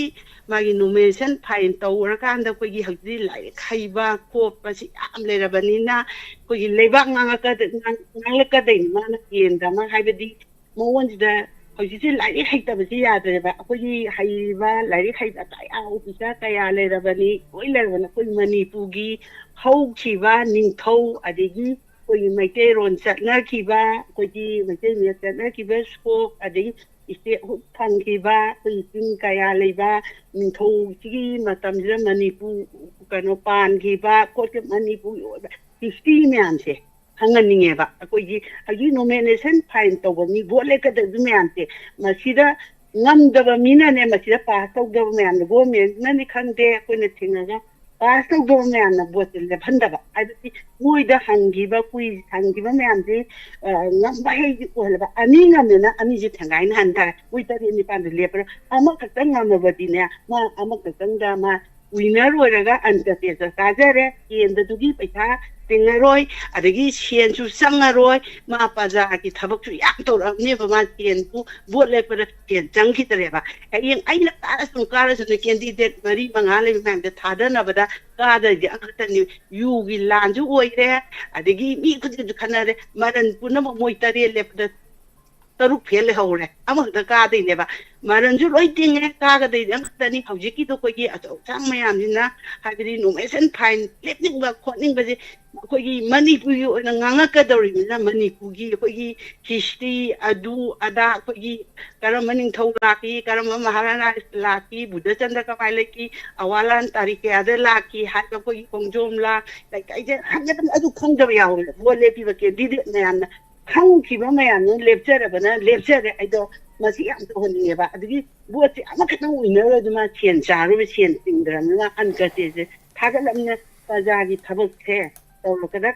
ꯃꯥꯒꯤ ꯅꯣꯃꯤꯅꯦꯁꯟ ꯐꯥꯏꯜ ꯇꯧꯔꯀꯥꯟꯗ ꯑꯩꯈꯣꯏꯒꯤ ꯍꯧꯖꯤꯛꯇꯤ ꯂꯥꯏꯔꯤꯛ ꯍꯩꯕ ꯈꯣꯠꯄꯁꯤ ꯌꯥꯝ ꯂꯩꯔꯕꯅꯤꯅ, ꯑꯩꯈꯣꯏꯒꯤ ꯂꯩꯕꯥꯛ ꯉꯥꯡꯉꯛꯀꯗ-, ꯉꯥꯡ-, ꯉꯥꯡꯂꯛꯀꯗꯣꯏꯅꯤ ꯃꯥꯅ ꯀꯦꯟꯗ꯭ꯔ ꯑꯃ꯫ ꯍꯥꯏꯕꯗꯤ ꯃꯉꯣꯟꯁꯤꯗ ꯍꯧꯖꯤꯛꯁꯤ ꯂꯥꯏꯔꯤꯛ ꯍꯩꯇꯕꯁꯤ ꯌꯥꯗ꯭ꯔꯦꯕ꯫ ꯑꯩꯈꯣꯏꯒꯤ ꯍꯩꯕ, ꯂꯥꯏꯔꯤꯛ ꯍꯩꯕ ꯑꯇꯩ ꯑꯣꯐꯤꯁꯥꯔ ꯀꯌꯥ ꯂꯩꯔꯕꯅꯤ, ꯂꯣꯏ ꯂꯩꯔꯕꯅꯤ꯫ ꯑꯩꯈꯣꯏ ꯃꯅꯤꯄꯨꯔꯒꯤ ꯍꯧꯈꯤꯕ ꯅꯤꯡꯊꯧ, ꯑꯗꯒꯤ ꯑꯩꯈꯣꯏꯒꯤ ꯃꯩꯇꯩꯔꯣꯟ ꯆꯠꯅꯈꯤꯕ, ꯑꯩꯈꯣꯏꯒꯤ ꯃꯩꯇꯩ ꯃꯌꯦꯛ ꯆꯠꯅꯈꯤꯕ ꯁꯣꯛ, ꯑꯗꯒꯤ ꯏꯁꯇꯦꯠꯍꯨꯗ ꯐꯪꯈꯤꯕ, ꯑꯩꯈꯣꯏ ꯆꯤꯡ ꯀꯌꯥ ꯂꯩꯕ ꯅꯤꯡꯊꯧꯁꯤꯒꯤ ꯃꯇꯝꯁꯤꯗ ꯃꯅꯤꯄꯨꯔ ꯀꯩꯅꯣ ꯄꯥꯟꯈꯤꯕ ꯈꯣꯠꯈꯤꯕ, ꯃꯅꯤꯄꯨꯔꯒꯤ ꯑꯣꯏꯕ ꯍꯤꯁꯇ꯭ꯔꯤ ꯃꯌꯥꯝꯁꯦ ꯈꯪꯍꯟꯅꯤꯡꯉꯦꯕ꯫ ꯑꯩꯈꯣꯏꯒꯤ ꯍꯧꯖꯤꯛ ꯅꯣꯃꯤꯅꯦꯁꯟ ꯐꯥꯏꯜ ꯇꯧꯕ ꯃꯤ, ꯚꯣꯠ ꯂꯦꯞꯀꯗꯕ ꯃꯌꯥꯝꯁꯦ, ꯃꯁꯤꯗ ꯉꯝꯗꯕ ꯃꯤꯅꯅꯦ, ꯃꯁꯤꯗ ꯄꯥꯁ ꯇꯧꯗꯕ ꯃꯌꯥꯝꯗꯣ, ꯒꯣꯔꯃꯦꯟꯅꯅꯤ ꯈꯪꯗꯦ, ꯑꯩꯈꯣꯏꯅ ꯊꯦꯡꯅꯒ ꯄꯥꯁ ꯇꯧꯗꯕ ꯃꯌꯥꯝꯅ ꯚꯣꯠꯁꯦ ꯂꯦꯞꯍꯟꯗꯕ꯫ ꯍꯥꯏꯕꯗꯤ ꯃꯣꯏꯗ ꯍꯪꯈꯤꯕ, ꯀꯨꯏ ꯍꯪꯈꯤꯕ ꯃꯌꯥꯝꯁꯤ, ꯑ, ꯉꯝꯕ ꯍꯩꯗꯤ ꯑꯣꯏꯍꯜꯂꯕ꯫ ꯑꯅꯤ ꯉꯝꯃꯦꯅ ꯑꯅꯤꯁꯦ ꯊꯦꯡꯒꯥꯏꯅꯍꯟ ꯇꯥꯔꯦ꯫ ꯃꯣꯏ ꯇꯔꯦꯠ ꯅꯤꯄꯥꯟꯗ ꯂꯦꯞꯄ꯭ꯔꯥ? ꯑꯃꯈꯛꯇꯪ ꯉꯝꯃꯕꯗꯤꯅꯦ, ꯃꯥ ꯑꯃꯈꯛꯇꯪꯗ ꯃꯥ ꯋꯤꯅꯔ ꯑꯣꯏꯔꯒ ꯑꯟꯀꯇꯦꯁꯇ ꯀꯥꯖꯔꯦ꯫ ꯀꯦꯟꯗ꯭ꯔꯗꯨꯒꯤ ꯄꯩꯁꯥ ꯇꯤꯡꯉꯔꯣꯏ, ꯑꯗꯒꯤ ꯁꯦꯟꯁꯨ ꯆꯪꯉꯔꯣꯏ꯫ ꯃꯥ ꯄ꯭ꯔꯖꯥꯒꯤ ꯊꯕꯛꯁꯨ ꯌꯥꯝ ꯇꯧꯔꯛꯑꯕꯅꯦꯕ꯫ ꯃꯥ ꯁꯦꯟꯁꯨ ꯚꯣꯠ ꯂꯦꯞꯄꯗ ꯁꯦꯟ ꯆꯪꯈꯤꯗ꯭ꯔꯦꯕ꯫ ꯍꯌꯦꯡ ꯑꯩꯅ ꯀꯥꯔꯁꯅꯨ, ꯀꯥꯔꯁꯅꯨ, ꯀꯦꯟꯗꯤꯗꯦꯠ ꯃꯔꯤ ꯃꯉꯥ ꯂꯩꯕ ꯃꯌꯥꯝꯗ ꯊꯥꯗꯅꯕꯗ ꯀꯥꯗ꯭ꯔꯗꯤ ꯑꯃꯈꯛꯇꯅꯤ꯫ ꯌꯨꯒꯤ ꯂꯥꯟꯁꯨ ꯑꯣꯏꯔꯦ, ꯑꯗꯒꯤ ꯃꯤ ꯈꯨꯗꯤꯡꯁꯨ ꯈꯟꯅꯔꯦ꯫ ꯃꯔꯟ ꯄꯨꯝꯅꯃꯛ ꯃꯣꯏ ꯇꯔꯦꯠ ꯂꯦꯞꯄꯗ ꯇꯔꯨꯛ ꯐꯦꯜ ꯂꯩꯍꯧꯔꯦ, ꯑꯃꯈꯛꯇ ꯀꯥꯗꯣꯏꯅꯦꯕ꯫ ꯃꯔꯟꯁꯨ ꯂꯣꯏ ꯇꯤꯡꯉꯦ, ꯀꯥꯒꯗꯣꯏꯗꯤ ꯑꯃꯈꯛꯇꯅꯤ꯫ ꯍꯧꯖꯤꯛꯀꯤꯗꯣ ꯑꯩꯈꯣꯏꯒꯤ ꯑꯆꯧ ꯑꯁꯥꯡ ꯃꯌꯥꯝꯁꯤꯅ, ꯍꯥꯏꯕꯗꯤ ꯅꯣꯃꯤꯅꯦꯁꯟ ꯐꯥꯏꯜ ꯂꯦꯞꯅꯤꯡꯕ ꯈꯣꯠꯅꯤꯡꯕꯁꯦ ꯑꯩꯈꯣꯏꯒꯤ ꯃꯅꯤꯄꯨꯔꯒꯤ ꯑꯣꯏꯅ ꯉꯥꯡꯉꯛꯀꯗꯧꯔꯤꯕꯅꯤꯅ, ꯃꯅꯤꯄꯨꯔꯒꯤ ꯑꯩꯈꯣꯏꯒꯤ ꯍꯤꯁꯇ꯭ꯔꯤ, ꯑꯗꯨ ꯑꯗꯥ, ꯑꯩꯈꯣꯏꯒꯤ ꯀꯔꯝꯕ ꯅꯤꯡꯊꯧ ꯂꯥꯛꯈꯤ, ꯀꯔꯝꯕ ꯃꯍꯥꯔꯥꯖꯥ ꯂꯥꯛꯈꯤ, ꯕꯨꯙꯆꯟꯗ꯭ꯔ ꯀꯃꯥꯏ ꯂꯩꯈꯤ, ꯑꯋꯥꯂꯥꯟ ꯇꯥꯔꯤꯛ ꯀꯌꯥꯗ ꯂꯥꯛꯈꯤ ꯍꯥꯏꯕ ꯑꯩꯈꯣꯏꯒꯤ ꯈꯣꯡꯖꯣꯝ ꯂꯥ ꯂꯩꯀꯥꯏꯗ ꯍꯪꯒꯗꯕꯅꯤ꯫ ꯑꯗꯨ ꯈꯪꯗꯕ ꯌꯥꯎꯋꯦ꯫ ꯚꯣꯠ ꯂꯦꯞꯄꯤꯕ ꯀꯦꯟꯗꯤꯗꯦꯠ ꯃꯌꯥꯝꯅ ꯈꯪꯈꯤꯕ ꯃꯌꯥꯝꯗꯨꯅ ꯂꯦꯞꯆꯔꯕꯅ ꯂꯦꯞꯆꯔꯦ꯫ ꯑꯩꯗꯣ ꯃꯁꯤ ꯌꯥꯝ ꯇꯧꯍꯟꯅꯤꯡꯉꯦꯕ꯫ ꯑꯗꯒꯤ ꯚꯣꯠꯁꯦ ꯑꯃꯈꯛꯇꯪ ꯋꯤꯟꯅꯔ ꯑꯣꯏꯔꯗꯤ ꯃꯥ ꯁꯦꯟ ꯆꯥꯔꯨꯕ, ꯁꯦꯟ ꯇꯤꯡꯗ꯭ꯔꯕꯅꯤꯅ ꯑꯟꯀꯇꯦꯁꯦ ꯊꯥꯒꯠꯂꯕꯅꯤꯅ ꯄ꯭ꯔꯖꯥꯒꯤ ꯊꯕꯛꯁꯦ ꯇꯧꯔꯛꯀꯗ꯭ꯔꯥ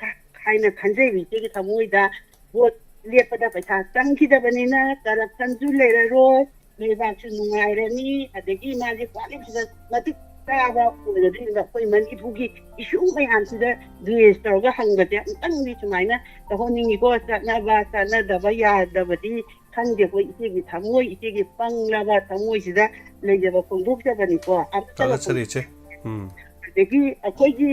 ꯍꯥꯏꯅ ꯈꯟꯖꯩꯕ ꯏꯆꯦꯒꯤ ꯊꯃꯣꯏꯗ꯫ ꯚꯣꯠ ꯂꯦꯞꯄꯗ ꯄꯩꯁꯥ ꯆꯪꯈꯤꯗꯕꯅꯤꯅ ꯀꯔꯞꯁꯟꯁꯨ ꯂꯩꯔꯔꯣꯏ, ꯂꯩꯕꯥꯛꯁꯨ ꯅꯨꯡꯉꯥꯏꯔꯅꯤ, ꯑꯗꯒꯤ ꯃꯥꯒꯤ ꯀ꯭ꯋꯥꯂꯤꯇꯤꯗ ꯃꯇꯤꯛ ꯆꯥꯕ ꯑꯣꯏꯔꯗꯤ ꯑꯩꯈꯣꯏ ꯃꯅꯤꯄꯨꯔꯒꯤ ꯏꯁꯨ ꯃꯌꯥꯝꯁꯤꯗ ꯗ꯭ꯔꯦꯁ ꯇꯧꯔꯒ ꯍꯪꯕꯁꯦ ꯑꯃꯨꯛꯇꯪꯗꯤ ꯁꯨꯃꯥꯏꯅ ꯇꯧꯍꯟꯅꯤꯡꯉꯤꯀꯣ꯫ ꯆꯠꯅꯕ ꯆꯠꯅꯗꯕ ꯌꯥꯗꯕꯗꯤ ꯈꯪꯗꯦ꯫ ꯑꯩꯈꯣꯏ ꯏꯆꯦꯒꯤ ꯊꯃꯣꯏ, ꯏꯆꯦꯒꯤ ꯄꯪꯂꯕ ꯊꯃꯣꯏꯁꯤꯗ ꯂꯩꯖꯕ ꯐꯣꯡꯗꯣꯛꯆꯕꯅꯤꯀꯣ꯫ ꯑꯝꯇ ꯊꯥꯒꯠꯆꯔꯤ ꯏꯆꯦ꯫ ꯎꯝ꯫ ꯑꯗꯒꯤ ꯑꯩꯈꯣꯏꯒꯤ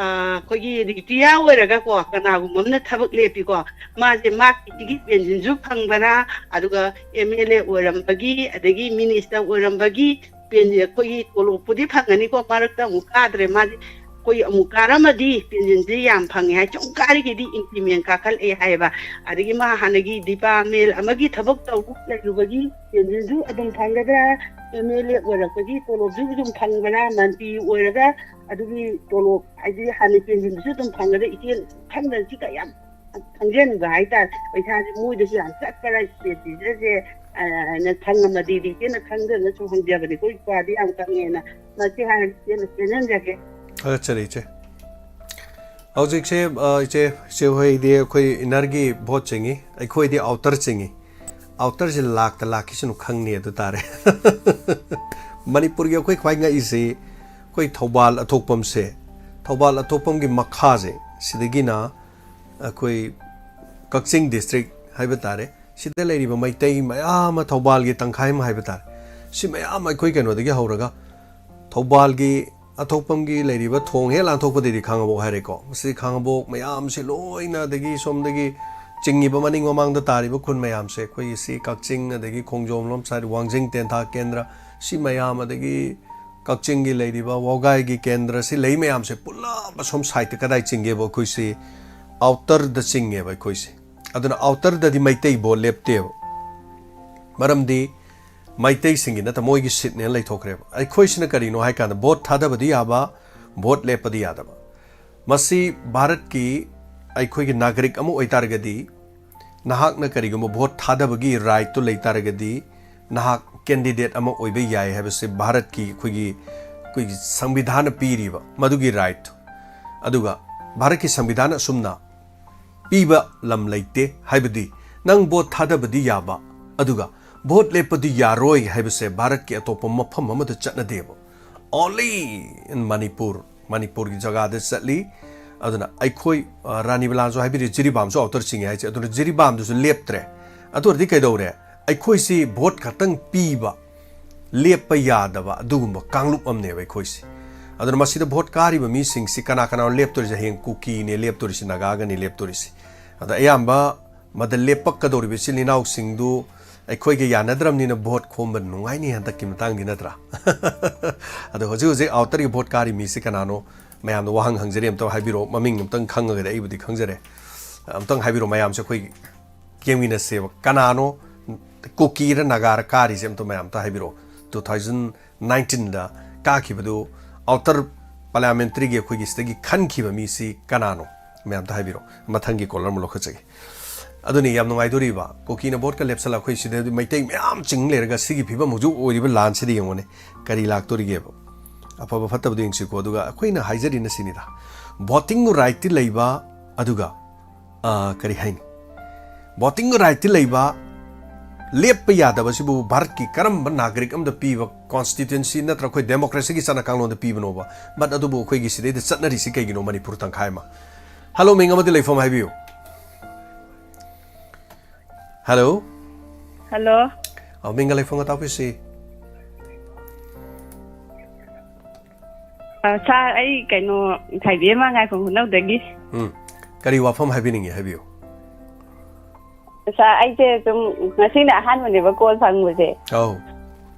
ꯑꯩꯈꯣꯏꯒꯤ ꯔꯤꯇꯤꯌꯥ ꯑꯣꯏꯔꯒꯀꯣ, ꯀꯅꯥꯒꯨꯝꯕ ꯑꯃꯅ ꯊꯕꯛ ꯂꯦꯞꯄꯤꯀꯣ, ꯃꯥꯁꯦ ꯃꯥꯒꯤ ꯁꯤꯒꯤ ꯄꯦꯟꯁꯤꯟꯁꯨ ꯐꯪꯕꯅ, ꯑꯗꯨꯒ ꯑꯦꯝ ꯑꯦꯜ ꯑꯦ ꯑꯣꯏꯔꯝꯕꯒꯤ, ꯑꯗꯒꯤ ꯃꯤꯅꯤꯁꯇꯔ ꯑꯣꯏꯔꯝꯕꯒꯤ ꯄꯦꯟ-, ꯑꯩꯈꯣꯏꯒꯤ ꯇꯣꯂꯣꯞꯄꯨꯗꯤ ꯐꯪꯒꯅꯤꯀꯣ, ꯃꯔꯛꯇ ꯑꯃꯨꯛ ꯀꯥꯗ꯭ꯔꯦ ꯃꯥꯗꯤ꯫ ꯑꯩꯈꯣꯏ ꯑꯃꯨꯛ ꯀꯥꯔꯝꯃꯗꯤ ꯄꯦꯟꯁꯤꯟꯁꯦ ꯌꯥꯝ ꯐꯪꯉꯦ ꯍꯥꯏ, ꯁꯨꯝ ꯀꯥꯔꯤꯈꯩꯗꯤ ꯏꯟꯀ꯭ꯔꯤꯃꯦꯟ ꯀꯥꯈꯠꯂꯛꯑꯦ ꯍꯥꯏꯌꯦꯕ꯫ ꯑꯗꯒꯤ ꯃꯥ ꯍꯥꯟꯅꯒꯤ ꯗꯤꯄꯥꯔꯠꯃꯦꯟ ꯑꯃꯒꯤ ꯊꯕꯛ ꯇꯧꯕ ꯂꯩꯔꯨꯕꯒꯤ ꯄꯦꯟꯁꯤꯟꯁꯨ ꯑꯗꯨꯝ ꯐꯪꯒꯗ꯭ꯔꯥ, ꯑꯦꯝ ꯑꯦꯜ ꯑꯦ ꯑꯣꯏꯔꯛꯄꯒꯤ ꯇꯣꯂꯣꯞꯁꯨ ꯑꯗꯨꯝ ꯐꯪꯕ꯭ꯔꯥ, ꯃꯟꯇ꯭ꯔꯤ ꯑꯣꯏꯔꯒ ꯑꯗꯨꯒꯤ ꯇꯣꯂꯣꯞ ꯍꯥꯏꯗꯤ ꯍꯥꯟꯅ ꯄꯦꯟꯁꯤꯟꯗꯨꯁꯨ ꯑꯗꯨꯝ ꯐꯪꯒꯗ꯭ꯔꯥ, ꯏꯆꯦ ꯈꯪꯗꯅ ꯁꯤ ꯀꯌꯥꯝ ꯈꯪꯖꯟꯕ ꯍꯥꯏꯇꯥꯔꯦ꯫ ꯄꯩꯁꯥꯁꯦ ꯃꯣꯏꯗꯁꯨ ꯌꯥꯝ ꯆꯠꯄ꯭ꯔꯥ, ꯏꯆꯦ ꯄꯤꯖꯁꯦ ꯍꯥꯏꯅ ꯈꯪꯉꯝꯃꯗꯤꯗꯤ ꯏꯆꯦꯅ ꯈꯪꯗꯅ ꯁꯨꯝ ꯍꯪꯖꯕꯅꯤ꯫ ꯑꯩꯈꯣꯏ ꯏꯄꯥꯗꯤ ꯌꯥꯝ ꯈꯪꯉꯦꯅ ꯃꯁꯤ ꯍꯥꯏꯔꯒ ꯏꯆꯦꯅ ꯆꯦꯟꯍꯟꯖꯒꯦ꯫ ꯊꯥꯒꯠꯆꯔꯤ ꯏꯆꯦ꯫ ꯍꯧꯖꯤꯛꯁꯦ, ꯑ, ꯏꯆꯦ, ꯏꯆꯦ ꯍꯣꯏꯗꯤ ꯑꯩꯈꯣꯏ ꯏꯟꯅꯔꯒꯤ ꯚꯣꯠ ꯆꯤꯡꯏ, ꯑꯩꯈꯣꯏꯗꯤ ꯑꯥꯎꯇꯔ ꯆꯤꯡꯏ꯫ ꯑꯥꯎꯇꯔꯁꯦ ꯂꯥꯛꯇ ꯂꯥꯛꯈꯤꯁꯅꯨ ꯈꯪꯅꯤ ꯑꯗꯨ ꯇꯥꯔꯦ꯫ ꯃꯅꯤꯄꯨꯔꯒꯤ ꯑꯩꯈꯣꯏ ꯈ꯭ꯋꯥꯏ ꯉꯛꯏꯁꯤ ꯑꯩꯈꯣꯏ ꯊꯧꯕꯥꯜ ꯑꯊꯣꯛꯄꯝꯁꯦ, ꯊꯧꯕꯥꯜ ꯑꯊꯣꯛꯄꯝꯒꯤ ꯃꯈꯥꯁꯦ, ꯁꯤꯗꯒꯤꯅ ꯑꯩꯈꯣꯏ ꯀꯛꯆꯤꯡ ꯗꯤꯁꯇ꯭ꯔꯤꯛ ꯍꯥꯏꯕ ꯇꯥꯔꯦ, ꯁꯤꯗ ꯂꯩꯔꯤꯕ ꯃꯩꯇꯩ ꯃꯌꯥꯝ ꯑꯃ, ꯊꯧꯕꯥꯜꯒꯤ ꯇꯪꯈꯥꯏ ꯑꯃ ꯍꯥꯏꯕ ꯇꯥꯔꯦ, ꯁꯤ ꯃꯌꯥꯝ ꯑꯩꯈꯣꯏ ꯀꯩꯅꯣꯗꯒꯤ ꯍꯧꯔꯒ ꯊꯧꯕꯥꯜꯒꯤ ꯑꯊꯣꯛꯄꯝꯒꯤ ꯂꯩꯔꯤꯕ ꯊꯣꯡ ꯍꯦꯛ ꯂꯥꯟꯊꯣꯛꯄꯗꯩꯗꯤ ꯈꯥꯉꯕꯣꯛ ꯍꯥꯏꯔꯦꯀꯣ꯫ ꯃꯁꯤ ꯈꯥꯉꯕꯣꯛ ꯃꯌꯥꯝꯁꯦ ꯂꯣꯏꯅ, ꯑꯗꯒꯤ ꯁꯣꯝꯗꯒꯤ ꯆꯤꯡꯉꯤꯕ ꯃꯅꯤꯡ ꯃꯃꯥꯡꯗ ꯇꯥꯔꯤꯕ ꯈꯨꯟ ꯃꯌꯥꯝꯁꯦ, ꯑꯩꯈꯣꯏꯒꯤ ꯁꯤ ꯀꯛꯆꯤꯡ, ꯑꯗꯒꯤ ꯈꯣꯡꯖꯣꯝ ꯂꯣꯝ ꯁꯥꯏꯠ, ꯋꯥꯡꯖꯤꯡ ꯇꯦꯟꯊꯥ ꯀꯦꯟꯗ꯭ꯔ, ꯁꯤ ꯃꯌꯥꯝ, ꯑꯗꯒꯤ ꯀꯛꯆꯤꯡꯒꯤ ꯂꯩꯔꯤꯕ ꯋꯥꯎꯒꯥꯏꯒꯤ ꯀꯦꯟꯗ꯭ꯔ, ꯁꯤ ꯂꯩ ꯃꯌꯥꯝꯁꯦ ꯄꯨꯂꯞ ꯑꯁꯣꯝ ꯁꯥꯏꯠꯇ ꯀꯗꯥꯏ ꯆꯤꯡꯒꯦꯕ? ꯑꯩꯈꯣꯏꯁꯤ ꯑꯥꯎꯇꯔꯗ ꯆꯤꯡꯉꯦꯕ ꯑꯩꯈꯣꯏꯁꯦ꯫ ꯑꯗꯨꯅ ꯑꯥꯎꯇꯔꯗꯗꯤ ꯃꯩꯇꯩ ꯚꯣꯠ ꯂꯦꯞꯇꯦꯕ꯫ ꯃꯔꯝꯗꯤ ꯃꯩꯇꯩꯁꯤꯡꯒꯤ ꯅꯠꯇ ꯃꯣꯏꯒꯤ ꯁꯤꯠꯅꯦꯅ ꯂꯩꯊꯣꯛꯈ꯭ꯔꯦꯕ꯫ ꯑꯩꯈꯣꯏꯁꯤꯅ ꯀꯔꯤꯅꯣ ꯍꯥꯏ ꯀꯥꯟꯗ, ꯚꯣꯠ ꯊꯥꯗꯕꯗꯤ ꯌꯥꯕ, ꯚꯣꯠ ꯂꯦꯞꯄꯗꯤ ꯌꯥꯗꯕ꯫ ꯃꯁꯤ ꯚꯥꯔꯠꯀꯤ ꯑꯩꯈꯣꯏꯒꯤ ꯅꯥꯒꯔꯤꯛ ꯑꯃ ꯑꯣꯏꯇꯥꯔꯒꯗꯤ, ꯅꯍꯥꯛꯅ ꯀꯔꯤꯒꯨꯝꯕ ꯚꯣꯠ ꯊꯥꯗꯕꯒꯤ ꯔꯥꯏꯠꯇꯨ ꯂꯩ ꯇꯥꯔꯒꯗꯤ, ꯅꯍꯥꯛ ꯀꯦꯟꯗꯤꯗꯦꯠ ꯑꯃ ꯑꯣꯏꯕ ꯌꯥꯏ ꯍꯥꯏꯕꯁꯦ ꯚꯥꯔꯠꯀꯤ ꯑꯩꯈꯣꯏꯒꯤ, ꯑꯩꯈꯣꯏꯒꯤ ꯁꯪꯕꯤꯙꯥꯟꯅ ꯄꯤꯔꯤꯕ ꯃꯗꯨꯒꯤ ꯔꯥꯏꯠꯇꯨ꯫ ꯑꯗꯨꯒ ꯚꯥꯔꯠꯀꯤ ꯁꯪꯕꯤꯙꯥꯟ ꯑꯁꯨꯝꯅ ꯄꯤꯕ ꯂꯝ ꯂꯩꯇꯦ ꯍꯥꯏꯕꯗꯤ, ꯅꯪ ꯚꯣꯠ ꯊꯥꯗꯕꯗꯤ ꯌꯥꯕ, ꯑꯗꯨꯒ ꯚꯣꯠ ꯂꯦꯞꯄꯗꯤ ꯌꯥꯔꯣꯏ ꯍꯥꯏꯕꯁꯦ ꯚꯥꯔꯠꯀꯤ ꯑꯇꯣꯞꯄ ꯃꯐꯝ ꯑꯃꯗ ꯆꯠꯅꯗꯦꯕ꯫ only in Manipur, ꯃꯅꯤꯄꯨꯔꯒꯤ ꯖꯒꯥꯗ ꯆꯠꯂꯤ꯫ ꯑꯗꯨꯅ ꯑꯩꯈꯣꯏ, ꯑ, ꯔꯥꯅꯤ ꯕꯂꯥꯁꯨ ꯍꯥꯏꯕꯤꯔꯤ, ꯖꯤꯔꯤꯕꯥꯝꯁꯨ ꯑꯥꯎꯇꯔ ꯆꯤꯡꯉꯦ ꯍꯥꯏꯁꯦ꯫ ꯑꯗꯨꯅ ꯖꯤꯔꯤꯕꯥꯝꯗꯨꯁꯨ ꯂꯦꯞꯇ꯭ꯔꯦ꯫ ꯑꯗꯨ ꯑꯣꯏꯔꯗꯤ ꯀꯩꯗꯧꯔꯦ? ꯑꯩꯈꯣꯏꯁꯤ ꯚꯣꯠ ꯈꯛꯇꯪ ꯄꯤꯕ, ꯂꯦꯞꯄ ꯌꯥꯗꯕ ꯑꯗꯨꯒꯨꯝꯕ ꯀꯥꯡꯂꯨꯞ ꯑꯃꯅꯦꯕ ꯑꯩꯈꯣꯏꯁꯤ꯫ ꯑꯗꯨꯅ ꯃꯁꯤꯗ ꯚꯣꯠ ꯀꯥꯔꯤꯕ ꯃꯤꯁꯤꯡꯁꯤ ꯀꯅꯥ ꯀꯅꯥꯅꯣ ꯂꯦꯞꯇꯣꯔꯤꯁꯦ? ꯍꯌꯦꯡ ꯀꯨꯀꯤꯅꯦ ꯂꯦꯞꯇꯣꯔꯤꯁꯤ, ꯅꯥꯒꯥꯒꯅꯤ ꯂꯦꯞꯇꯣꯔꯤꯁꯤ꯫ ꯑꯗ ꯑꯌꯥꯝꯕ ꯃꯗ ꯂꯦꯞꯄꯛꯀꯗꯧꯔꯤꯕ ꯏꯆꯤꯜ ꯏꯅꯥꯎꯁꯤꯡꯗꯨ ꯑꯩꯈꯣꯏꯒ ꯌꯥꯅꯗ꯭ꯔꯕꯅꯤꯅ ꯚꯣꯠ ꯈꯣꯝꯕ ꯅꯨꯡꯉꯥꯏꯅꯤ ꯍꯟꯗꯛꯀꯤ ꯃꯇꯥꯡꯗꯤ, ꯅꯠꯇ꯭ꯔꯥ? ꯑꯗꯣ ꯍꯧꯖꯤꯛ ꯍꯧꯖꯤꯛ ꯑꯥꯎꯇꯔꯒꯤ ꯚꯣꯠ ꯀꯥꯔꯤ ꯃꯤꯁꯤ ꯀꯅꯥꯅꯣ? ꯃꯌꯥꯝꯗ ꯋꯥꯍꯪ ꯍꯪꯖꯔꯤ, ꯑꯝꯇꯪ ꯍꯥꯏꯕꯤꯔꯛꯑꯣ꯫ ꯃꯃꯤꯡ ꯑꯝꯇꯪ ꯈꯪꯉꯒꯗꯤ ꯑꯩꯕꯨꯗꯤ ꯈꯪꯖꯔꯦ꯫ ꯑꯝꯇꯪ ꯍꯥꯏꯕꯤꯔꯛꯑꯣ, ꯃꯌꯥꯝꯁꯦ ꯑꯩꯈꯣꯏ ꯌꯦꯡꯃꯤꯟꯅꯁꯦꯕ꯫ ꯀꯅꯥꯅꯣ ꯀꯨꯀꯤꯔ ꯅꯥꯒꯥꯔ ꯀꯥꯔꯤꯁꯦ? ꯑꯝꯇ ꯃꯌꯥꯝ ꯑꯝꯇ ꯍꯥꯏꯕꯤꯔꯛꯑꯣ꯫ ꯇꯨ ꯊꯥꯎꯖꯟ ꯅꯥꯏꯟꯇꯤꯟꯗ ꯀꯥꯈꯤꯕꯗꯨ ꯑꯥꯎꯇꯔ ꯄꯥꯔꯂꯤꯌꯥꯃꯦꯟꯇꯔꯤꯒꯤ ꯑꯩꯈꯣꯏꯒꯤ ꯁꯤꯗꯒꯤ ꯈꯟꯈꯤꯕ ꯃꯤꯁꯤ ꯀꯅꯥꯅꯣ? ꯃꯌꯥꯝ ꯑꯝꯇ ꯍꯥꯏꯕꯤꯔꯛꯑꯣ꯫ ꯃꯊꯪꯒꯤ ꯀꯣꯂꯔ ꯑꯃ ꯂꯧꯈꯠꯆꯒꯦ꯫ ꯑꯗꯨꯅꯤ ꯌꯥꯝ ꯅꯨꯡꯉꯥꯏꯗꯣꯔꯤꯕ꯫ ꯀꯨꯀꯤꯅ ꯚꯣꯠꯀ ꯂꯦꯞꯁꯜꯂ ꯑꯩꯈꯣꯏ ꯁꯤꯗꯗꯤ ꯃꯩꯇꯩ ꯃꯌꯥꯝ ꯆꯤꯡ ꯂꯩꯔꯒ ꯁꯤꯒꯤ ꯐꯤꯕꯝ ꯍꯧꯖꯤꯛ ꯑꯣꯏꯔꯤꯕ ꯂꯥꯟꯁꯤꯗ ꯌꯦꯡꯉꯨꯅꯦ꯫ ꯀꯔꯤ ꯂꯥꯛꯇꯣꯔꯤꯒꯦꯕ? ꯑꯐꯕ ꯐꯠꯇꯕꯗꯣ ꯌꯦꯡꯁꯤꯀꯣ꯫ ꯑꯗꯨꯒ ꯑꯩꯈꯣꯏꯅ ꯍꯥꯏꯖꯔꯤꯅ ꯁꯤꯅꯤꯗ, ꯚꯣꯇꯤꯡ ꯔꯥꯏꯠꯇꯤ ꯂꯩꯕ, ꯑꯗꯨꯒ, ꯑ, ꯀꯔꯤ ꯍꯥꯏꯅꯤ? ꯚꯣꯇꯤꯡ ꯔꯥꯏꯠꯇꯤ ꯂꯩꯕ, ꯂꯦꯞꯄ ꯌꯥꯗꯕꯁꯤꯕꯨ ꯚꯥꯔꯠꯀꯤ ꯀꯔꯝꯕ ꯅꯥꯒꯔꯤꯛ ꯑꯃꯗ ꯄꯤꯕ ꯀꯣꯟꯁꯇꯤꯇ꯭ꯌꯨꯟꯁꯤ ꯅꯠꯇ꯭ꯔꯒ ꯑꯩꯈꯣꯏ ꯗꯦꯃꯣꯀ꯭ꯔꯦꯁꯤꯒꯤ ꯆꯠꯅ ꯀꯥꯡꯂꯣꯟꯗ ꯄꯤꯕꯅꯣꯕ? But ꯑꯗꯨꯕꯨ ꯑꯩꯈꯣꯏꯒꯤ ꯁꯤꯗꯩꯗ ꯆꯠꯅꯔꯤꯁꯤ ꯀꯩꯒꯤꯅꯣ? ꯃꯅꯤꯄꯨꯔ ꯇꯪꯈꯥꯏ ꯑꯃ꯫ ꯍꯜꯂꯣ, ꯃꯤꯡ ꯑꯃꯗꯤ ꯂꯩꯐꯝ ꯍꯥꯏꯕꯤꯌꯨ꯫ ꯍꯜꯂꯣ꯫ ꯍꯜꯂꯣ꯫ ꯑ, ꯃꯤꯡꯒ ꯂꯩꯐꯝꯒ ꯇꯥꯛꯄꯤꯁꯤ꯫ ꯑ, ꯁꯥꯔ, ꯑꯩ ꯀꯩꯅꯣ, ꯊꯣꯏꯕꯤ ꯑꯃ ꯉꯥꯏꯐꯝ ꯈꯨꯅꯧꯗꯒꯤ꯫ ꯎꯝ꯫ ꯀꯔꯤ ꯋꯥꯐꯝ ꯍꯥꯏꯕꯤꯅꯤꯡꯉꯤ? ꯍꯥꯏꯕꯤꯌꯨ꯫ ꯁꯥꯔ, ꯑꯩꯁꯦ ꯁꯨꯝ ꯉꯁꯤꯅ ꯑꯍꯥꯟꯕꯅꯦꯕ ꯀꯣꯜ ꯐꯪꯕꯁꯦ꯫ ꯑꯧ꯫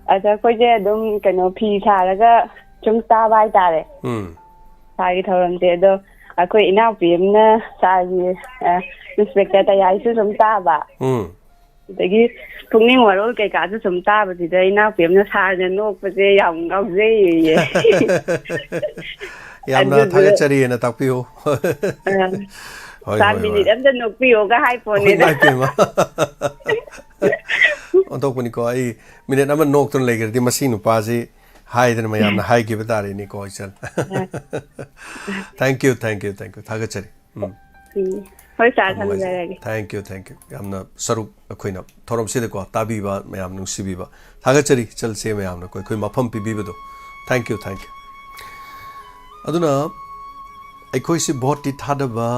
ꯑꯗ ꯑꯩꯈꯣꯏꯁꯦ ꯑꯗꯨꯝ ꯀꯩꯅꯣ ꯐꯤ ꯁꯥꯔꯒ ꯁꯨꯝ ꯆꯥꯕ ꯍꯥꯏꯇꯥꯔꯦ꯫ ꯎꯝ꯫ ꯁꯥꯔꯒꯤ ꯊꯧꯔꯝꯁꯦ꯫ ꯑꯗꯣ ꯑꯩꯈꯣꯏ ꯏꯅꯥꯎꯄꯤ ꯑꯃꯅ ꯁꯥꯔꯒꯤ, ꯑ, ꯏꯟꯁꯄꯦꯛꯇꯔ ꯇꯌꯥꯏꯁꯨ ꯁꯨꯝ ꯇꯥꯕ꯫ ꯎꯝ꯫ ꯑꯗꯒꯤ ꯄꯨꯛꯅꯤꯡ ꯋꯥꯔꯣꯜ ꯀꯩꯀꯥꯁꯨ ꯁꯨꯝ ꯇꯥꯕꯁꯤꯗ ꯏꯅꯥꯎꯄꯤ ꯑꯃꯅ ꯁꯥꯔꯅ ꯅꯣꯛꯄꯁꯦ ꯌꯥꯝ ꯉꯥꯎꯖꯩꯌꯦ꯫ ꯌꯥꯝꯅ ꯑꯗꯨꯗꯨꯅ ꯊꯥꯒꯠꯆꯔꯤꯑꯅ ꯇꯥꯛꯄꯤꯌꯨ꯫ ꯑ, ꯍꯣꯏ, ꯁꯥꯔ, ꯍꯣꯏ, ꯃꯤꯅꯤꯠ ꯍꯣꯏ꯫ ꯑꯝꯇ ꯅꯣꯛꯄꯤꯌꯣꯒ ꯍꯥꯏ ꯍꯣꯏ, ꯄꯣꯠꯅꯤꯗ꯫ ꯏꯃꯥꯏ ꯄꯦꯝꯃ꯫ ꯑꯣꯟꯊꯣꯛꯄꯅꯤꯀꯣ, ꯑꯩ ꯃꯤꯅꯤꯠ ꯑꯃ ꯅꯣꯛꯇꯨꯅ ꯂꯩꯈ꯭ꯔꯗꯤ ꯃꯁꯤ ꯅꯨꯄꯥꯁꯤ ꯍꯥꯏꯗꯅ ꯃꯌꯥꯝꯅ ꯍꯥꯏꯈꯤꯕ ꯇꯥꯔꯦꯅꯦꯀꯣ, ꯏꯆꯜ꯫ ꯑ꯫ Thank you, thank you, thank you꯫ ꯊꯥꯒꯠꯆꯔꯤ꯫ ꯎꯝ꯫ ꯎꯝ꯫ ꯍꯣꯏ, ꯁꯥꯔ, ꯌꯥꯝ ꯅꯨꯡꯉꯥꯏꯖꯔꯦ꯫ ꯊꯝꯖꯔꯒꯦ꯫ Thank you, thank you꯫ ꯌꯥꯝꯅ ꯁꯔꯨꯛ ꯑꯩꯈꯣꯏꯅ ꯊꯧꯔꯝꯁꯤꯗꯀꯣ ꯇꯥꯕꯤꯕ ꯃꯌꯥꯝ ꯅꯨꯡꯁꯤꯕꯤꯕ ꯊꯥꯒꯠꯆꯔꯤ꯫ ꯏꯆꯜꯁꯦ ꯃꯌꯥꯝꯅ ꯑꯩꯈꯣꯏ, ꯑꯩꯈꯣꯏ ꯃꯐꯝ ꯄꯤꯕꯤꯕꯗꯣ Thank you, thank you. ꯑꯗꯨꯅ ꯑꯩꯈꯣꯏꯁꯤ ꯚꯣꯠꯇꯤ ꯊꯥꯗꯕ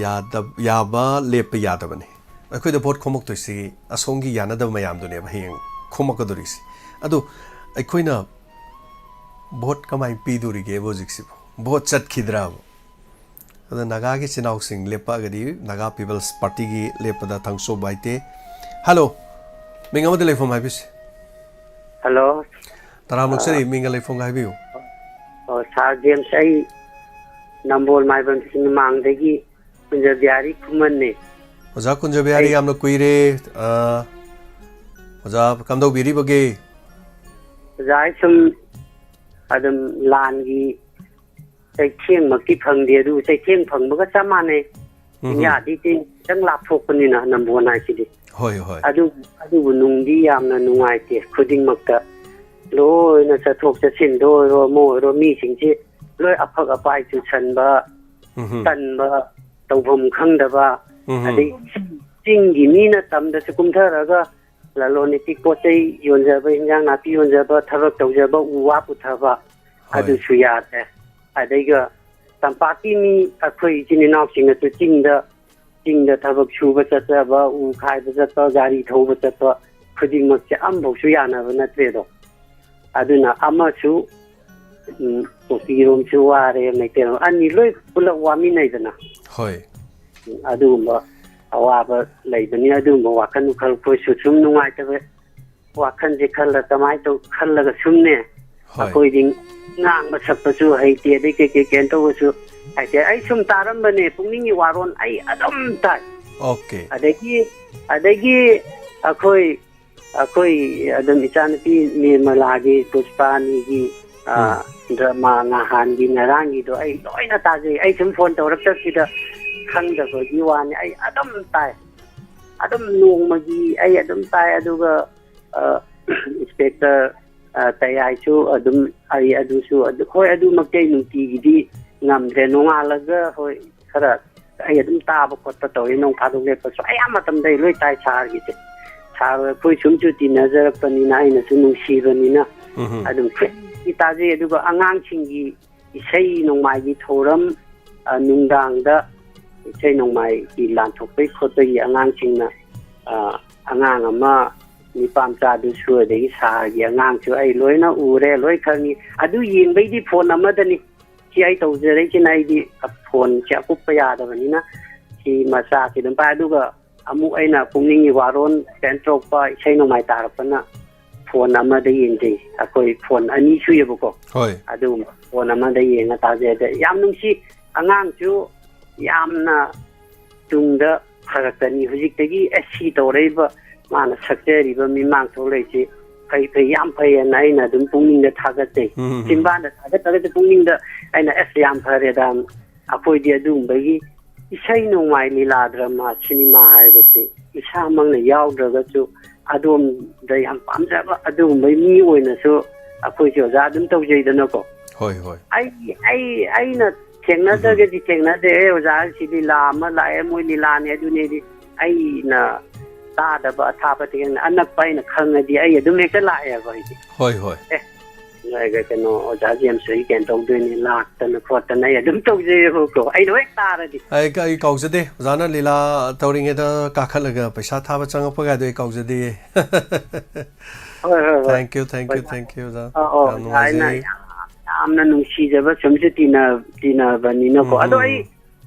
ꯌꯥꯗꯕ, ꯌꯥꯕ, ꯂꯦꯞꯄ ꯌꯥꯗꯕꯅꯤ꯫ ꯑꯩꯈꯣꯏꯗ ꯚꯣꯠ ꯈꯣꯝꯃꯛꯇꯣꯏꯁꯤ ꯑꯁꯣꯝꯒꯤ ꯌꯥꯅꯗꯕ ꯃꯌꯥꯝꯗꯨꯅꯦꯕ ꯍꯌꯦꯡ ꯈꯣꯝꯃꯛꯀꯗꯧꯔꯤꯁꯤ꯫ ꯑꯗꯨ ꯑꯩꯈꯣꯏꯅ ꯚꯣꯠ ꯀꯃꯥꯏꯅ ꯄꯤꯗꯣꯔꯤꯒꯦꯕ ꯍꯧꯖꯤꯛꯁꯤꯕꯨ? ꯚꯣꯠ ꯆꯠꯈꯤꯗ꯭ꯔꯥꯕ? ꯑꯗ ꯅꯥꯒꯥꯒꯤ ꯏꯆꯤꯟ ꯏꯅꯥꯎꯁꯤꯡ ꯂꯦꯞꯄꯛꯑꯒꯗꯤ ꯅꯥꯒꯥ ꯄꯤꯄꯜꯁ ꯄꯥꯔꯇꯤꯒꯤ ꯂꯦꯞꯄꯗ ꯊꯪꯁꯣ ꯕꯥꯏꯇꯦ꯫ ꯍꯜꯂꯣ, ꯃꯤꯡ ꯑꯃꯗ ꯂꯩꯐꯝ ꯍꯥꯏꯕꯤꯁꯤ꯫ ꯍꯜꯂꯣ꯫ ꯇꯔꯥꯝ ꯅꯣꯛꯆꯔꯤ, ꯑ, ꯃꯤꯡꯒ ꯂꯩꯐꯝꯒ ꯍꯥꯏꯕꯤꯌꯨ꯫ ꯑꯣ, ꯁꯥꯔ ꯖꯦꯝꯁ, ꯑꯩ ꯅꯝꯕꯣꯜ ꯃꯥꯏꯕꯝ ꯆꯤꯡꯃꯥꯡꯗꯒꯤ ꯀꯨꯟꯖꯕꯤꯍꯥꯔꯤ ꯈꯨꯃꯟꯅꯦ꯫ ꯑꯣꯖꯥ ꯀꯨꯟꯖꯕꯤꯍꯥꯔꯤ, ꯑꯩ ꯌꯥꯝꯅ ꯀꯨꯏꯔꯦ꯫ ꯑ, ꯑꯣꯖꯥ ꯀꯝꯗꯧꯕꯤꯔꯤꯕꯒꯦ? ꯑꯣꯖꯥ, ꯑꯩ ꯁꯨꯝ ꯑꯗꯨꯝ ꯂꯥꯟꯒꯤ ꯆꯩꯊꯦꯡꯃꯛꯇꯤ ꯐꯪꯗꯦ, ꯑꯗꯨꯕꯨ ꯆꯩꯊꯦꯡ ꯐꯪꯕꯒ ꯆꯞ ꯃꯥꯟꯅꯩ꯫ ꯎꯝ꯫ ꯆꯤꯡꯌꯥꯗꯤ ꯆꯤꯡ ꯈꯤꯇꯪ ꯂꯥꯞꯊꯣꯛꯄꯅꯤꯅ ꯅꯝꯕꯣꯜ ꯍꯥꯏꯁꯤꯗꯤ꯫ ꯍꯣꯏ, ꯍꯣꯏ꯫ ꯑꯗꯨ, ꯑꯗꯨꯕꯨ ꯅꯨꯡꯗꯤ ꯌꯥꯝꯅ ꯅꯨꯡꯉꯥꯏꯇꯦ꯫ ꯈꯨꯗꯤꯡꯃꯛꯇ ꯂꯣꯏꯅ ꯆꯠꯊꯣꯛ ꯆꯠꯁꯤꯟꯗ ꯑꯣꯏꯔꯣ, ꯑꯃ ꯑꯣꯏꯔꯣ, ꯃꯤꯁꯤꯡꯁꯦ ꯂꯣꯏ ꯑꯐꯛ ꯑꯄꯥꯏ ꯆꯨꯁꯟꯕ, ꯎꯝ꯫ ꯇꯟꯕ, ꯇꯧꯐꯝ ꯈꯪꯗꯕ, ꯎꯝ꯫ ꯑꯗꯩ ꯆꯤꯡꯒꯤ ꯃꯤꯅ ꯇꯝꯗꯁꯨ ꯀꯨꯝꯊꯔꯒ ꯂꯂꯣꯟ ꯏꯇꯤꯛ ꯄꯣꯠ ꯆꯩ ꯌꯣꯟꯖꯕ, ꯏꯟꯖꯥꯡ ꯅꯥꯄꯤ ꯌꯣꯟꯖꯕ, ꯊꯕꯛ ꯇꯧꯖꯕ, ꯎ ꯋꯥ ꯄꯨꯊꯕ, ꯍꯣꯏ꯫ ꯑꯗꯨꯁꯨ ꯌꯥꯗ꯭ꯔꯦ꯫ ꯑꯗꯩꯒ ꯇꯝꯄꯥꯛꯀꯤ ꯃꯤ ꯑꯩꯈꯣꯏ ꯏꯆꯤꯟ ꯏꯅꯥꯎꯁꯤꯡꯅꯁꯨ ꯆꯤꯡꯗ, ꯆꯤꯡꯗ ꯊꯕꯛ ꯁꯨꯕ ꯆꯠꯆꯕ, ꯎ ꯈꯥꯏꯕ ꯆꯠꯄ, ꯒꯥꯔꯤ ꯊꯧꯕ ꯆꯠꯄ ꯈꯨꯗꯤꯡꯃꯛꯁꯦ ꯑꯃꯐꯥꯎꯁꯨ ꯌꯥꯅꯕ ꯅꯠꯇ꯭ꯔꯦꯗꯣ꯫ ꯑꯗꯨꯅ ꯑꯃꯁꯨ, ꯎꯝ, ꯀꯨꯀꯤꯔꯣꯝꯁꯨ ꯋꯥꯔꯦ, ꯃꯩꯇꯩꯔꯣꯝ, ꯑꯅꯤ ꯂꯣꯏ ꯄꯨꯂꯞ ꯋꯥꯃꯤꯟꯅꯩꯗꯅ꯫ ꯍꯣꯏ꯫ ꯎꯝ, ꯑꯗꯨꯒꯨꯝꯕ ꯑꯋꯥꯕ ꯂꯩꯕꯅꯤ꯫ ꯑꯗꯨꯒꯨꯝꯕ ꯋꯥꯈꯜ ꯎꯈꯜ ꯑꯩꯈꯣꯏꯁꯨ ꯁꯨꯝ ꯅꯨꯡꯉꯥꯏꯇꯕ ꯋꯥꯈꯜꯁꯦ ꯈꯜꯂ, ꯀꯃꯥꯏꯅ ꯇꯧ, ꯈꯜꯂꯒ ꯁꯨꯝꯅꯦ, ꯍꯣꯏ꯫ ꯑꯩꯈꯣꯏꯗꯤ ꯉꯥꯡꯕ ꯁꯛꯄꯁꯨ ꯍꯩꯇꯦ, ꯑꯗꯩ ꯀꯩꯀꯩ ꯀꯩꯅꯣ ꯇꯧꯕꯁꯨ ꯍꯩꯇꯦ꯫ ꯑꯩ ꯁꯨꯝ ꯇꯥꯔꯝꯕꯅꯦ, ꯄꯨꯛꯅꯤꯡꯒꯤ ꯋꯥꯔꯣꯜ ꯑꯩ ꯑꯗꯨꯝ ꯇꯥꯏ꯫ ꯑꯣꯀꯦ꯫ ꯑꯗꯒꯤ, ꯑꯗꯒꯤ ꯑꯩꯈꯣꯏ, ꯑꯩꯈꯣꯏ ꯑꯗꯨꯝ ꯏꯆꯥꯅꯨꯄꯤ ꯅꯤꯔꯃꯂꯥꯒꯤ, ꯄꯨꯁꯄꯥꯅꯤꯒꯤ, ꯑ, ꯎꯝ꯫ ꯗ꯭ꯔꯃꯥ ꯅꯍꯥꯟꯒꯤ ꯉꯔꯥꯡꯒꯤꯗꯣ ꯑꯩ ꯂꯣꯏꯅ ꯇꯥꯖꯩ꯫ ꯑꯩ ꯁꯨꯝ ꯐꯣꯟ ꯇꯧꯔꯛꯇꯕꯁꯤꯗ ꯈꯪꯗꯕꯒꯤ ꯋꯥꯅꯤ, ꯑꯩ ꯑꯗꯨꯝ ꯇꯥꯏ꯫ ꯑꯗꯨꯝ ꯅꯣꯡꯃꯒꯤ ꯑꯩ ꯑꯗꯨꯝ ꯇꯥꯏ꯫ ꯑꯗꯨꯒ, ꯑ, ꯏꯟꯁꯄꯦꯛꯇꯔ, ꯑ, ꯇꯌꯥꯏꯁꯨ ꯑꯗꯨꯝ, ꯑꯩ ꯑꯗꯨꯁꯨ ꯑꯗꯨ, ꯍꯣꯏ, ꯑꯗꯨꯃꯛꯇꯤ ꯑꯩ ꯅꯨꯡꯇꯤꯒꯤꯗꯤ ꯉꯝꯗ꯭ꯔꯦ꯫ ꯅꯣꯡꯉꯥꯜꯂꯒ, ꯍꯣꯏ, ꯈꯔ ꯑꯩ ꯑꯗꯨꯝ ꯇꯥꯕ ꯈꯣꯠꯄ ꯇꯧꯏ, ꯅꯣꯡ ꯐꯥꯗꯣꯛ ꯂꯦꯞꯄꯁꯨ꯫ ꯑꯌꯥꯝꯕ ꯃꯇꯝꯗ ꯑꯩ ꯂꯣꯏ ꯇꯥꯏ ꯁꯥꯔꯒꯤꯁꯦ꯫ ꯁꯥꯔ ꯍꯣꯏ, ꯑꯩꯈꯣꯏ ꯁꯨꯝꯁꯨ ꯇꯤꯟꯅꯖꯔꯛꯄꯅꯤꯅ, ꯑꯩꯅꯁꯨ ꯅꯨꯡꯁꯤꯕꯅꯤꯅ, ꯎꯝꯍꯨꯝ꯫ ꯑꯗꯨꯝ ꯐ꯭ꯔꯦꯟ ꯇꯥꯖꯩ꯫ ꯑꯗꯨꯒ ꯑꯉꯥꯡꯁꯤꯡꯒꯤ ꯏꯁꯩ ꯅꯣꯡꯃꯥꯏꯒꯤ ꯊꯧꯔꯝ, ꯑ, ꯅꯨꯡꯗꯥꯡꯗ ꯏꯁꯩ ꯅꯣꯡꯃꯥꯏꯒꯤ ꯂꯥꯟꯊꯣꯛꯄꯒꯤ ꯈꯣꯠꯄꯒꯤ ꯑꯉꯥꯡꯁꯤꯡꯅ, ꯑ, ꯑꯉꯥꯡ ꯑꯃ ꯅꯤꯄꯥ ꯃꯆꯥꯗꯨꯁꯨ ꯑꯗꯒꯤ ꯁꯍꯔꯒꯤ ꯑꯉꯥꯡꯁꯨ ꯑꯩ ꯂꯣꯏꯅ ꯎꯔꯦ, ꯂꯣꯏ ꯈꯪꯉꯤ꯫ ꯑꯗꯨ ꯌꯦꯡꯕꯩꯗꯤ ꯐꯣꯟ ꯑꯃꯗꯅꯤ꯫ ꯁꯤ ꯑꯩ ꯇꯧꯖꯔꯛꯏꯁꯤꯅ ꯑꯩꯗꯤ ꯐꯣꯟꯁꯦ ꯑꯀꯨꯞꯄ ꯌꯥꯗꯕꯅꯤꯅ ꯁꯤ ꯃꯆꯥꯁꯤ ꯑꯗꯨꯝ ꯄꯥꯏ꯫ ꯑꯗꯨꯒ ꯑꯃꯨꯛ ꯑꯩꯅ ꯄꯨꯛꯅꯤꯡꯒꯤ ꯋꯥꯔꯣꯜ ꯄꯦꯟꯊꯣꯛꯄ ꯏꯁꯩ ꯅꯣꯡꯃꯥꯏ ꯇꯥꯔꯛꯄꯅ ꯐꯣꯟ ꯑꯃꯗ ꯌꯦꯡꯖꯩ꯫ ꯑꯩꯈꯣꯏ ꯐꯣꯟ ꯑꯅꯤ ꯁꯨꯏꯌꯦꯕꯀꯣ꯫ ꯍꯣꯏ꯫ ꯑꯗꯨꯒꯨꯝꯕ ꯐꯣꯟ ꯑꯃꯗ ꯌꯦꯡꯉ ꯇꯥꯖꯩ꯫ ꯑꯗ ꯌꯥꯝ ꯅꯨꯡꯁꯤ, ꯑꯉꯥꯡꯁꯨ ꯌꯥꯝꯅ ꯇꯨꯡꯗ ꯐꯔꯛꯀꯅꯤ꯫ ꯍꯧꯖꯤꯛꯇꯒꯤ ꯑꯦ ꯁꯤ ꯇꯧꯔꯛꯏꯕ, ꯃꯥꯅ ꯁꯛꯆꯔꯤꯕ ꯃꯤꯃꯥꯡ ꯊꯣꯛꯂꯛꯏꯁꯤ ꯐꯩ ꯐꯩ, ꯌꯥꯝ ꯐꯩ ꯍꯥꯏꯅ ꯑꯩꯅ ꯑꯗꯨꯝ ꯄꯨꯛꯅꯤꯡꯗ ꯊꯥꯒꯠꯆꯩ꯫ ꯎꯝ, ꯎꯝ, ꯎꯝ꯫ ꯆꯤꯟꯕꯥꯟꯗ ꯊꯥꯒꯠꯇ꯭ꯔꯒꯁꯨ ꯄꯨꯛꯅꯤꯡꯗ ꯑꯩꯅ ꯑꯁ ꯌꯥꯝ ꯐꯔꯦꯗ꯫ ꯑꯩꯈꯣꯏꯗꯤ ꯑꯗꯨꯒꯨꯝꯕꯒꯤ ꯏꯁꯩ ꯅꯣꯡꯃꯥꯏ, ꯂꯤꯂꯥ ꯗ꯭ꯔꯃꯥ, ꯁꯤꯅꯦꯃꯥ ꯍꯥꯏꯕꯁꯦ ꯏꯁꯥꯃꯛꯅ ꯌꯥꯎꯗ꯭ꯔꯒꯁꯨ ꯑꯗꯣꯝꯗ ꯌꯥꯝ ꯄꯥꯝꯖꯕ ꯑꯗꯨꯒꯨꯝꯕꯒꯤ ꯃꯤ ꯑꯣꯏꯅꯁꯨ ꯑꯩꯈꯣꯏꯁꯦ ꯑꯣꯖꯥ ꯑꯗꯨꯝ ꯇꯧꯖꯩꯗꯅꯀꯣ꯫ ꯍꯣꯏ, ꯍꯣꯏ꯫ ꯑꯩ ꯑꯩ ꯑꯩꯅ ꯊꯦꯡꯅꯗ꯭ꯔꯒꯗꯤ ꯊꯦꯡꯅꯗꯦ꯫ "ꯑꯦ ꯑꯣꯖꯥ, ꯁꯤ ꯂꯤꯂꯥ ꯑꯃ ꯂꯥꯛꯑꯦ, ꯃꯣꯏ ꯂꯤꯂꯥꯅꯦ ꯑꯗꯨꯅꯦꯗꯤ" ꯑꯩꯅ ꯇꯥꯗꯕ ꯑꯊꯥꯞꯄ ꯊꯦꯡꯅ ꯑꯅꯛꯄ ꯑꯩꯅ ꯈꯪꯉꯗꯤ ꯑꯩ ꯑꯗꯨꯝ ꯍꯦꯛꯇ ꯂꯥꯛꯑꯦꯕ ꯑꯩꯗꯤ꯫ ꯍꯣꯏ, ꯍꯣꯏ꯫ ꯑꯦ, ꯅꯣꯏꯒ ꯀꯩꯅꯣ ꯑꯣꯖꯥ ꯖꯦꯝꯁ ꯍꯣꯏ ꯀꯩꯅꯣ ꯇꯧꯗꯣꯏꯅꯤ, ꯂꯥꯛꯇꯅ ꯈꯣꯠꯇꯅ ꯑꯩ ꯑꯗꯨꯝ ꯇꯧꯖꯩꯌꯦꯕꯀꯣ꯫ ꯑꯩꯅ ꯍꯦꯛ ꯇꯥꯔꯗꯤ꯫ ꯑꯩ ꯑꯩ ꯀꯥꯎꯖꯗꯦ, ꯑꯣꯖꯥꯅ ꯂꯤꯂꯥ ꯇꯧꯔꯤꯉꯩꯗ ꯀꯥꯈꯠꯂꯒ ꯄꯩꯁꯥ ꯊꯥꯕ ꯆꯪꯉꯛꯄꯒꯥꯏꯗꯣ ꯑꯩ ꯀꯥꯎꯖꯗꯦ꯫ ꯍꯣꯏ, ꯍꯣꯏ, ꯍꯣꯏ꯫ Thank you, thank you, ꯍꯣꯏ꯫ Thank you, ꯑꯣꯖꯥ꯫ ꯑ, ꯑꯣ, ꯌꯥꯝ ꯑꯣꯖꯥ, ꯑꯩꯅ ꯅꯨꯡꯉꯥꯏꯖꯩ꯫ ꯌꯥꯝ, ꯌꯥꯝꯅ ꯅꯨꯡꯁꯤꯖꯕ ꯁꯨꯝꯁꯨ ꯇꯤꯟꯅ-, ꯇꯤꯟꯅꯕꯅꯤꯅꯀꯣ꯫ ꯎꯝ, ꯑꯗꯣ ꯎꯝ, ꯑꯩ,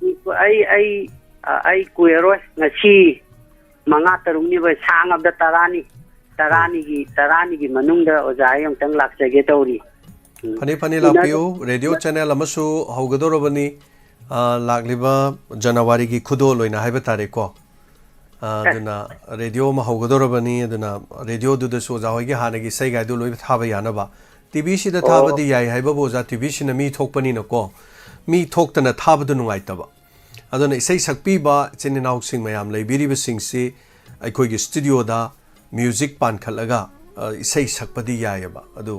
ꯎꯝ꯫ ꯑꯩ, ꯑꯩ, ꯑ, ꯑꯩ ꯀꯨꯏꯔꯔꯣꯏ꯫ ꯉꯁꯤ ꯃꯉꯥ ꯇꯔꯨꯛꯅꯤ ꯁꯥꯡꯉꯕꯗ ꯇꯔꯥꯅꯤ, ꯎꯝ꯫ ꯇꯔꯥꯅꯤꯒꯤ, ꯇꯔꯥꯅꯤꯒꯤ ꯃꯅꯨꯡꯗ ꯑꯣꯖꯥ ꯑꯩ ꯑꯃꯨꯛꯇꯪ ꯂꯥꯛꯆꯒꯦ ꯇꯧꯔꯤ꯫ ꯎꯝ꯫ ꯐꯅꯤ, ꯐꯅꯤ, ꯎꯅꯗ-, ꯂꯥꯛꯄꯤꯌꯨ꯫ ꯔꯦꯗꯤꯑꯣ ꯆꯦꯅꯦꯜ ꯑꯃꯁꯨ ꯍꯧꯒꯗꯧꯔꯕꯅꯤ꯫ ꯑ, ꯂꯥꯛꯂꯤꯕ ꯖꯅꯋꯥꯔꯤꯒꯤ ꯈꯨꯗꯣꯜ ꯑꯣꯏꯅ ꯍꯥꯏꯕ ꯇꯥꯔꯦꯀꯣ꯫ ꯑ, ꯑꯦ꯫ ꯑꯗꯨꯅ ꯔꯦꯗꯤꯑꯣ ꯑꯃ ꯍꯧꯒꯗꯧꯔꯕꯅꯤ꯫ ꯑꯗꯨꯅ ꯔꯦꯗꯤꯑꯣꯗꯨꯗꯁꯨ ꯑꯣꯖꯥ ꯍꯣꯏꯒꯤ ꯍꯥꯟꯅꯒꯤ ꯏꯁꯩꯒꯥꯏꯗꯨ ꯂꯣꯏ ꯊꯥꯕ ꯌꯥꯅꯕ꯫ ꯇꯤ ꯚꯤꯁꯤꯗ ꯑꯣ꯫ ꯊꯥꯕꯗꯤ ꯌꯥꯏ ꯍꯥꯏꯕꯕꯨ ꯑꯣꯖꯥ, ꯇꯤ ꯚꯤꯁꯤꯅ ꯃꯤ ꯊꯣꯛꯄꯅꯤꯅꯀꯣ, ꯃꯤ ꯊꯣꯛꯇꯅ ꯊꯥꯕꯗꯨ ꯅꯨꯡꯉꯥꯏꯇꯕ꯫ ꯑꯗꯨꯅ ꯏꯁꯩ ꯁꯛꯄꯤꯕ ꯏꯆꯤꯟ ꯏꯅꯥꯎꯁꯤꯡ ꯃꯌꯥꯝ ꯂꯩꯕꯤꯔꯤꯕꯁꯤꯡꯁꯤ ꯑꯩꯈꯣꯏꯒꯤ ꯁ꯭ꯇꯨꯗꯤꯑꯣꯗ ꯃ꯭ꯌꯨꯖꯤꯛ ꯄꯥꯟꯈꯠꯂꯒ, ꯑ, ꯏꯁꯩ ꯁꯛꯄꯗꯤ ꯌꯥꯏꯑꯕ꯫ ꯑꯗꯨ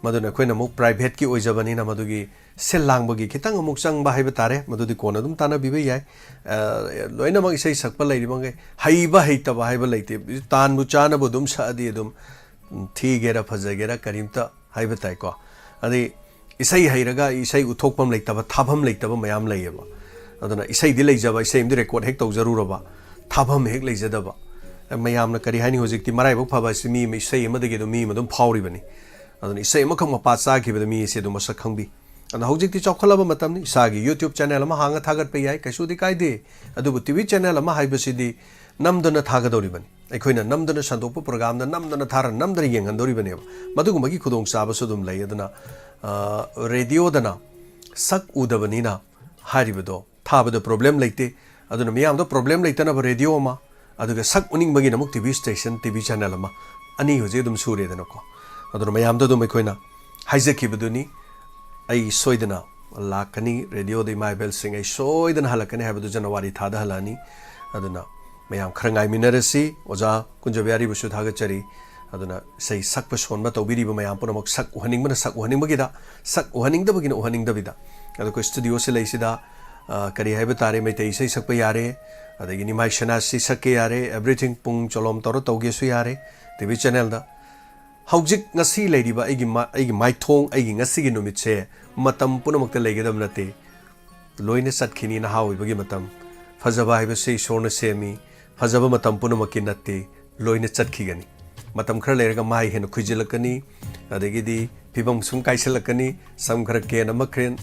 ꯃꯗꯨꯅ ꯑꯩꯈꯣꯏꯅ ꯑꯃꯨꯛ ꯄ꯭ꯔꯥꯏꯚꯦꯠꯀꯤ ꯑꯣꯏꯖꯕꯅꯤꯅ ꯃꯗꯨꯒꯤ ꯁꯤꯜ ꯂꯥꯡꯕꯒꯤ ꯈꯤꯇꯪ ꯑꯃꯨꯛ ꯆꯪꯕ ꯍꯥꯏꯕ ꯇꯥꯔꯦ꯫ ꯃꯗꯨꯗꯤ ꯀꯣꯟꯅ ꯑꯗꯨꯝ ꯇꯥꯟꯅꯕꯤꯕ ꯌꯥꯏ꯫ ꯑ, ꯂꯣꯏꯅꯃꯛ ꯏꯁꯩ ꯁꯛꯄ ꯂꯩꯔꯤꯕ ꯃꯈꯩ ꯍꯩꯕ ꯍꯩꯇꯕ ꯍꯥꯏꯕ ꯂꯩꯇꯦ꯫ ꯇꯥꯟꯕꯨ ꯆꯥꯅꯕꯨ ꯑꯗꯨꯝ ꯁꯛꯑꯗꯤ ꯑꯗꯨꯝ, ꯎꯝ, ꯊꯤꯒꯦꯔꯥ ꯐꯖꯒꯦꯔꯥ ꯀꯔꯤꯝꯇ ꯍꯥꯏꯕ ꯇꯥꯏꯀꯣ꯫ ꯑꯗꯩ ꯏꯁꯩ ꯍꯩꯔꯒ ꯏꯁꯩ ꯎꯠꯊꯣꯛꯐꯝ ꯂꯩꯇꯕ, ꯊꯥꯐꯝ ꯂꯩꯇꯕ ꯃꯌꯥꯝ ꯂꯩꯌꯦꯕ꯫ ꯑꯗꯨꯅ ꯏꯁꯩꯗꯤ ꯂꯩꯖꯕ, ꯏꯁꯩ ꯑꯃꯗꯤ record ꯍꯦꯛ ꯇꯧꯖꯔꯨꯔꯕ, ꯊꯥꯐꯝ ꯍꯦꯛ ꯂꯩꯖꯗꯕ꯫ ꯃꯌꯥꯝꯅ ꯀꯔꯤ ꯍꯥꯏꯅꯤ, ꯍꯧꯖꯤꯛꯇꯤ ꯃꯔꯥꯏꯕꯛ ꯐꯕ ꯑꯁꯤ ꯃꯤ ꯑꯃ, ꯏꯁꯩ ꯑꯃꯗꯒꯤ ꯑꯗꯨꯝ ꯃꯤ ꯑꯃ ꯑꯗꯨꯝ ꯐꯥꯎꯔꯤꯕꯅꯤ꯫ ꯑꯗꯨꯅ ꯏꯁꯩ ꯑꯃꯈꯛ ꯃꯄꯥ ꯆꯥꯈꯤꯕꯗ ꯃꯤ ꯑꯁꯤ ꯑꯗꯨꯝ ꯃꯁꯛ ꯈꯪꯕꯤ꯫ ꯑꯗꯣ ꯍꯧꯖꯤꯛꯇꯤ ꯆꯥꯎꯈꯠꯂꯕ ꯃꯇꯝꯅꯤ, ꯏꯁꯥꯒꯤ YouTube channel ꯑꯃ ꯍꯥꯡꯉ ꯊꯥꯒꯠꯄ ꯌꯥꯏ, ꯀꯩꯁꯨꯗꯤ ꯀꯥꯏꯗꯦ꯫ ꯑꯗꯨꯕꯨ T V channel ꯑꯃ ꯍꯥꯏꯕꯁꯤꯗꯤ ꯅꯝꯗꯅ ꯊꯥꯒꯗꯧꯔꯤꯕꯅꯤ꯫ ꯑꯩꯈꯣꯏꯅ ꯅꯝꯗꯅ ꯁꯟꯗꯣꯛꯄ programꯗ ꯅꯝꯗꯅ ꯊꯥꯔ ꯅꯝꯗꯅ ꯌꯦꯡꯍꯟꯗꯧꯔꯤꯕꯅꯦꯕ꯫ ꯃꯗꯨꯒꯨꯝꯕꯒꯤ ꯈꯨꯗꯣꯡꯆꯥꯕꯁꯨ ꯑꯗꯨꯝ ꯂꯩ꯫ ꯑꯗꯨꯅ, ꯑ, radioꯗꯅ ꯁꯛ ꯎꯗꯕꯅꯤꯅ ꯍꯥꯏꯔꯤꯕꯗꯣ ꯊꯥꯕꯗ problem ꯂꯩꯇꯦ꯫ ꯑꯗꯨꯅ ꯃꯤꯌꯥꯝꯗ problem ꯂꯩꯇꯅꯕ radio ꯑꯃ, ꯑꯗꯨꯒ ꯁꯛ ꯎꯅꯤꯡꯕꯒꯤꯅ ꯑꯃꯨꯛ T V station, T V channel ꯑꯃ, ꯑꯅꯤ ꯍꯧꯖꯤꯛ ꯑꯗꯨꯝ ꯁꯨꯔꯦꯗꯅꯀꯣ꯫ ꯑꯗꯨꯅ ꯃꯌꯥꯝꯗ ꯑꯗꯨꯝ ꯑꯩꯈꯣꯏꯅ ꯍꯥꯏꯖꯈꯤꯕꯗꯨꯅꯤ, ꯑꯩ ꯁꯣꯏꯗꯅ ꯂꯥꯛꯀꯅꯤ, radioꯗ ꯏꯃꯥ ꯏꯕꯦꯜꯁꯤꯡ, ꯑꯩ ꯁꯣꯏꯗꯅ ꯍꯜꯂꯛꯀꯅꯤ ꯍꯥꯏꯕꯗꯨ January ꯊꯥꯗ ꯍꯜꯂꯛꯑꯅꯤ꯫ ꯑꯗꯨꯅ ꯃꯌꯥꯝ ꯈꯔ ꯉꯥꯏꯃꯤꯟꯅꯔꯁꯤ꯫ ꯑꯣꯖꯥ ꯀꯨꯟꯖꯕꯤꯍꯥꯔꯤꯕꯨꯁꯨ ꯊꯥꯒꯠꯆꯔꯤ꯫ ꯑꯗꯨꯅ ꯏꯁꯩ ꯁꯛꯄ ꯁꯣꯟꯕ ꯇꯧꯕꯤꯔꯤꯕ ꯃꯌꯥꯝ ꯄꯨꯝꯅꯃꯛ, ꯁꯛ ꯎꯍꯟꯅꯤꯡꯕꯅ ꯁꯛ ꯎꯍꯟꯅꯤꯡꯕꯒꯤꯗ, ꯁꯛ ꯎꯍꯟꯅꯤꯡꯗꯕꯒꯤꯅ ꯎꯍꯟꯅꯤꯡꯗꯕꯤꯗ꯫ ꯑꯗꯣ ꯑꯩꯈꯣꯏ studioꯁꯤ ꯂꯩꯁꯤꯗ, ꯑ, ꯀꯔꯤ ꯍꯥꯏꯕ ꯇꯥꯔꯦ, ꯃꯩꯇꯩ ꯏꯁꯩ ꯁꯛꯄ ꯌꯥꯔꯦ, ꯑꯗꯒꯤ ꯅꯤꯃꯥꯏ ꯁꯅꯥꯁꯤ ꯁꯛꯀꯦ ꯌꯥꯔꯦ, everything ꯄꯨꯡ ꯆꯣꯂꯣꯝ ꯇꯧꯔ ꯇꯧꯒꯦꯁꯨ ꯌꯥꯔꯦ, T V channelꯗ꯫ ꯍꯧꯖꯤꯛ ꯉꯁꯤ ꯂꯩꯔꯤꯕ ꯑꯩꯒꯤ ꯃ-, ꯑꯩꯒꯤ ꯃꯥꯏꯊꯣꯡ, ꯑꯩꯒꯤ ꯉꯁꯤꯒꯤ ꯅꯨꯃꯤꯠꯁꯦ ꯃꯇꯝ ꯄꯨꯝꯅꯃꯛꯇ ꯂꯩꯒꯗꯕ ꯅꯠꯇꯦ꯫ ꯂꯣꯏꯅ ꯆꯠꯈꯤꯅꯤ꯫ ꯅꯍꯥ ꯑꯣꯏꯕꯒꯤ ꯃꯇꯝ꯫ ꯐꯖꯕ ꯍꯥꯏꯕꯁꯤ ꯏꯁꯣꯔꯅ ꯁꯦꯝꯃꯤ꯫ ꯐꯖꯕ ꯃꯇꯝ ꯄꯨꯝꯅꯃꯛꯀꯤ ꯅꯠꯇꯦ, ꯂꯣꯏꯅ ꯆꯠꯈꯤꯒꯅꯤ꯫ ꯃꯇꯝ ꯈꯔ ꯂꯩꯔꯒ ꯃꯥꯏ ꯍꯦꯟꯅ ꯈꯨꯏꯖꯤꯜꯂꯛꯀꯅꯤ, ꯑꯗꯒꯤꯗꯤ ꯐꯤꯕꯝ ꯁꯨꯝ ꯀꯥꯏꯁꯤꯜꯂꯛꯀꯅꯤ, ꯁꯝ ꯈꯔ ꯀꯦꯟ ꯑꯃ ꯈ꯭ꯔꯦꯟ꯫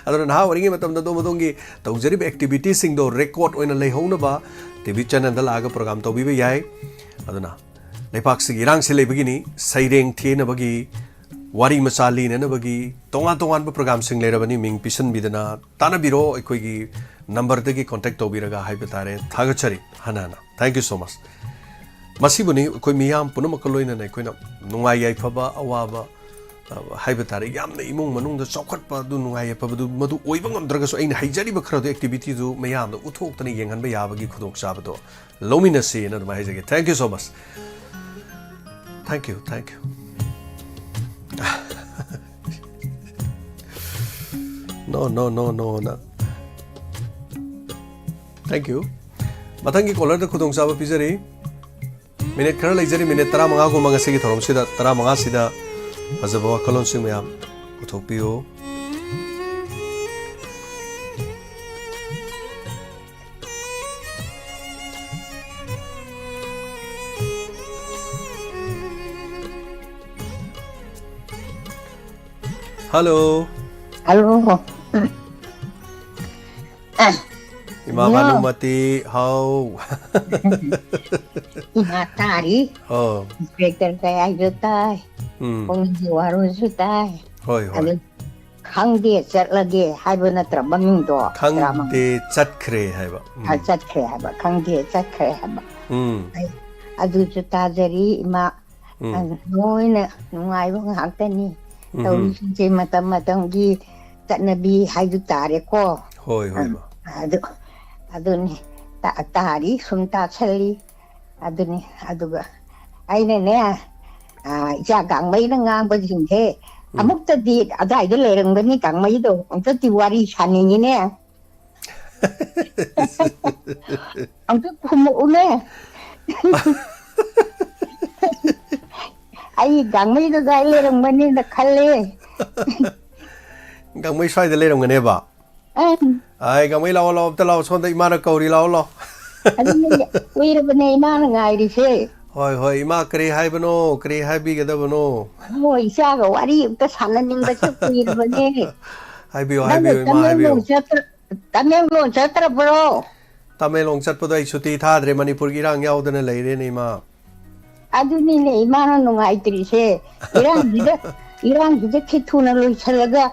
ꯑꯗꯨꯅ ꯅꯍꯥ ꯑꯣꯏꯔꯤꯉꯩ ꯃꯇꯝꯗ ꯑꯗꯣꯝ ꯑꯗꯣꯝꯒꯤ ꯇꯧꯖꯔꯤꯕ activitiesꯁꯤꯡꯗꯣ record ꯑꯣꯏꯅ ꯂꯩꯍꯧꯅꯕ T V channelꯗ ꯂꯥꯛꯑꯒ program ꯇꯧꯕꯤꯕ ꯌꯥꯏ꯫ ꯑꯗꯨꯅ ꯂꯩꯄꯥꯛꯁꯤꯒꯤ ꯏꯔꯥꯡꯁꯤ ꯂꯩꯕꯒꯤꯅꯤ, ꯁꯩꯔꯦꯡ ꯊꯦꯅꯕꯒꯤ, ꯋꯥꯔꯤ ꯃꯆꯥ ꯂꯤꯅꯅꯕꯒꯤ ꯇꯣꯉꯥꯟ ꯇꯣꯉꯥꯟꯕ programꯁꯤꯡ ꯂꯩꯔꯕꯅꯤ꯫ ꯃꯤꯡ ꯄꯤꯁꯟꯕꯤꯗꯅ ꯇꯥꯟꯅꯕꯤꯔꯣ꯫ ꯑꯩꯈꯣꯏꯒꯤ numberꯗꯒꯤ contact ꯇꯧꯕꯤꯔꯒ ꯍꯥꯏꯕ ꯇꯥꯔꯦ꯫ ꯊꯥꯒꯠꯆꯔꯤ ꯍꯟꯅ ꯍꯟꯅ꯫ Thank you so much꯫ ꯃꯁꯤꯕꯨꯅꯤ ꯑꯩꯈꯣꯏ ꯃꯤꯌꯥꯝ ꯄꯨꯝꯅꯃꯛꯀ ꯂꯣꯏꯅꯅ ꯑꯩꯈꯣꯏꯅ ꯅꯨꯡꯉꯥꯏ ꯌꯥꯏꯐꯕ, ꯑꯋꯥꯕ, ꯑ, ꯍꯥꯏꯕ ꯇꯥꯔꯦ, ꯌꯥꯝꯅ ꯏꯃꯨꯡ ꯃꯅꯨꯡꯗ ꯆꯥꯎꯈꯠꯄ ꯑꯗꯨ, ꯅꯨꯡꯉꯥꯏ ꯌꯥꯏꯐꯕꯗꯨ ꯃꯗꯨ ꯑꯣꯏꯕ ꯉꯝꯗ꯭ꯔꯒꯁꯨ, ꯑꯩꯅ ꯍꯩꯖꯔꯤꯕ ꯈꯔꯗꯨ, activityꯗꯨ ꯃꯌꯥꯝꯗ ꯎꯠꯊꯣꯛꯇꯅ ꯌꯦꯡꯍꯟꯕ ꯌꯥꯕꯒꯤ ꯈꯨꯗꯣꯡꯆꯥꯕꯗꯣ ꯂꯧꯃꯤꯟꯅꯁꯦꯅ ꯑꯗꯨꯃꯥꯏꯅ ꯍꯥꯏꯖꯒꯦ꯫ Thank you so much꯫ Thank you, thank you꯫ No, no, no, no, no꯫ Thank you꯫ ꯃꯊꯪꯒꯤ callerꯗ ꯈꯨꯗꯣꯡꯆꯥꯕ ꯄꯤꯖꯔꯤ꯫ Minute ꯈꯔ ꯂꯩꯖꯔꯤ, minute ꯇꯔꯥꯃꯉꯥꯒꯨꯝꯕ ꯉꯁꯤꯒꯤ ꯊꯧꯔꯝꯁꯤꯗ, ꯇꯔꯥꯃꯉꯥꯁꯤꯗ ꯐꯖꯕ ꯋꯥꯈꯜꯂꯣꯟꯁꯤꯡ ꯃꯌꯥꯝ ꯄꯨꯊꯣꯛꯄꯤꯌꯨ꯫ ꯍꯜꯂꯣ꯫ ꯍꯜꯂꯣ꯫ ꯏꯃꯥ ꯏꯕꯨꯡꯉꯣ꯫ ꯚꯥꯅꯨꯃꯇꯤ, ꯍꯥꯎ꯫ ꯏꯃꯥ ꯇꯥꯔꯤ꯫ ꯑꯣ꯫ ꯏꯟꯁꯄꯦꯛꯇꯔ ꯀꯌꯥꯁꯨ ꯇꯥꯏ꯫ ꯎꯝ꯫ ꯈꯣꯡꯖꯤ ꯋꯥꯔꯣꯏꯁꯨ ꯇꯥꯏ꯫ ꯍꯣꯏ, ꯍꯣꯏ꯫ ꯑꯗꯨ ꯈꯪꯗꯦ ꯆꯠꯂꯒꯦ ꯍꯥꯏꯕ ꯅꯠꯇ꯭ꯔ ꯃꯃꯤꯡꯗꯣ? ꯈꯪꯗꯦ ꯆꯠꯈ꯭ꯔꯦ ꯍꯥꯏꯕ꯫ ꯎꯝ꯫ ꯑ, ꯆꯠꯈ꯭ꯔꯦ ꯍꯥꯏꯕ꯫ ꯈꯪꯗꯦ ꯆꯠꯈ꯭ꯔꯦ ꯍꯥꯏꯕ꯫ ꯎꯝ꯫ ꯑꯩ ꯑꯗꯨꯁꯨ ꯇꯥꯖꯔꯤ ꯏꯃꯥ꯫ ꯎꯝ꯫ ꯑꯗꯨ ꯂꯣꯏꯅ ꯅꯨꯡꯉꯥꯏꯕ ꯉꯥꯛꯇꯅꯤ꯫ ꯎꯝ꯫ ꯇꯧꯔꯤꯁꯤꯡꯁꯦ ꯃꯇꯝ ꯃꯇꯝꯒꯤ ꯆꯠꯅꯕꯤ ꯍꯥꯏꯗꯨ ꯇꯥꯔꯦꯀꯣ꯫ ꯍꯣꯏ, ꯍꯣꯏ, ꯎꯝ꯫ ꯃꯥ꯫ ꯑꯗꯨ, ꯑꯗꯨꯅꯤ ꯇꯥ-, ꯇꯥꯔꯤ, ꯁꯨꯝ ꯇꯥꯁꯜꯂꯤ꯫ ꯑꯗꯨꯅꯤ꯫ ꯑꯗꯨꯒ ꯑꯩꯅꯅꯦ, ꯑ, ꯏꯆꯥ ꯒꯥꯡꯃꯩꯅ ꯉꯥꯡꯕꯁꯤꯡꯁꯦ ꯎꯝ꯫ ꯑꯃꯨꯛꯇꯗꯤ ꯑꯗꯥꯏꯗ ꯂꯩꯔꯝꯒꯅꯤ ꯒꯥꯡꯃꯩꯗꯣ꯫ ꯑꯃꯨꯛꯇꯗꯤ ꯋꯥꯔꯤ ꯁꯥꯅꯤꯡꯉꯤꯅꯦ꯫ ꯑꯝꯇ ꯈꯨꯝꯃꯛꯎꯅꯦ꯫ ꯑꯩ ꯒꯥꯡꯃꯩꯗꯨ ꯑꯗꯥꯏ ꯂꯩꯔꯝꯒꯅꯤꯅ ꯈꯜꯂꯦ꯫ ꯒꯥꯡꯃꯩ ꯁ꯭ꯋꯥꯏꯗ ꯂꯩꯔꯝꯒꯅꯦꯕ? ꯑꯪ꯫ ꯑꯥꯏ, ꯒꯥꯡꯃꯩ ꯂꯥꯛꯑꯣ, ꯂꯥꯛꯑꯣ, ꯑꯝꯇ ꯂꯥꯛꯑꯣ, ꯁꯣꯝꯗ ꯏꯃꯥꯅ ꯀꯧꯔꯤ, ꯂꯥꯛꯑꯣ, ꯂꯥꯛꯑꯣ꯫ ꯑꯗꯨꯅꯦ, ꯀꯨꯏꯔꯕꯅꯦ ꯏꯃꯥꯅ ꯉꯥꯏꯔꯤꯁꯦ꯫ ꯍꯣꯏ, ꯍꯣꯏ, ꯏꯃꯥ, ꯀꯔꯤ ꯍꯥꯏꯕꯅꯣ? ꯀꯔꯤ ꯍꯥꯏꯕꯤꯒꯗꯕꯅꯣ? ꯍꯣꯏ, ꯏꯆꯥꯒ ꯋꯥꯔꯤ ꯑꯝꯇ ꯁꯥꯟꯅꯅꯤꯡꯕꯁꯦ ꯀꯨꯏꯔꯕꯅꯦ꯫ ꯍꯥꯏꯕꯤꯌꯨ, ꯅꯪꯅ ꯍꯥꯏꯕꯤꯌꯨ, ꯏꯃꯥ, ꯍꯥꯏꯕꯤꯌꯨ꯫ ꯇꯃꯦꯡꯂꯣꯡ ꯆꯠꯇ꯭ꯔ-, ꯇꯃꯦꯡꯂꯣꯡ ꯆꯠꯇ꯭ꯔꯕ꯭ꯔꯣ? ꯇꯃꯦꯡꯂꯣꯡ ꯆꯠꯄꯗꯣ ꯑꯩ ꯁꯨꯇꯤ ꯊꯥꯗ꯭ꯔꯦ, ꯃꯅꯤꯄꯨꯔꯒꯤ ꯏꯔꯥꯡ ꯌꯥꯎꯗꯅ ꯂꯩꯔꯦꯅꯦ, ꯏꯃꯥ꯫ ꯑꯗꯨꯅꯤꯅꯦ ꯏꯃꯥꯅ ꯅꯨꯡꯉꯥꯏꯇ꯭ꯔꯤꯁꯦ꯫ ꯏꯔꯥꯡꯁꯤꯗ, ꯏꯔꯥꯡꯁꯤꯗ ꯈꯤ ꯊꯨꯅ ꯂꯣꯏꯁꯤꯜꯂꯒ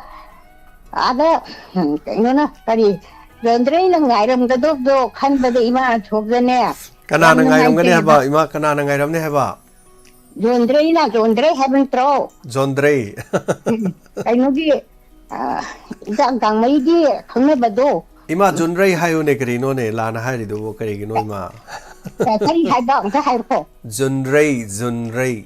ꯑꯥꯗ, ꯎꯝ, ꯀꯩꯅꯣꯅ ꯀꯔꯤ, ꯖꯣꯟꯗ꯭ꯔꯩꯅ ꯉꯥꯏꯔꯝꯒꯗꯧꯕꯗꯣ ꯈꯟꯕꯗ ꯏꯃꯥꯅ ꯁꯣꯝꯗꯅꯦ ꯌꯥꯝ ꯀꯅꯥꯅ ꯉꯥꯏꯔꯝꯒꯅꯤ ꯅꯨꯡꯉꯥꯏꯇꯦꯕ꯫ ꯍꯥꯏꯕ? ꯏꯃꯥ, ꯀꯅꯥꯅ ꯉꯥꯏꯔꯝꯅꯤ ꯍꯥꯏꯕ? ꯖꯣꯟꯗ꯭ꯔꯩꯅ, ꯖꯣꯟꯗ꯭ꯔꯩ ꯍꯥꯏꯕ ꯅꯠꯇ꯭ꯔꯣ? ꯖꯣꯟꯗ꯭ꯔꯩ꯫ ꯎꯝ, ꯀꯩꯅꯣꯒꯤ, ꯑ, ꯏꯆꯥ ꯒꯥꯡꯃꯩꯒꯤ ꯈꯪꯅꯕꯗꯣ꯫ ꯏꯃꯥ, ꯖꯣꯟꯗ꯭ꯔꯩ ꯍꯥꯏꯌꯨꯅꯦ, ꯀꯔꯤꯅꯣꯅꯦ ꯂꯥꯟꯅ ꯍꯥꯏꯔꯤꯗꯨꯕꯨ ꯀꯔꯤꯒꯤꯅꯣ, ꯏꯃꯥ? ꯀ-, ꯀꯔꯤ ꯍꯥꯏꯕ? ꯑꯝꯇ ꯍꯥꯏꯔꯛꯑꯣ꯫ ꯖꯨꯟꯔꯩ, ꯖꯨꯟꯔꯩ꯫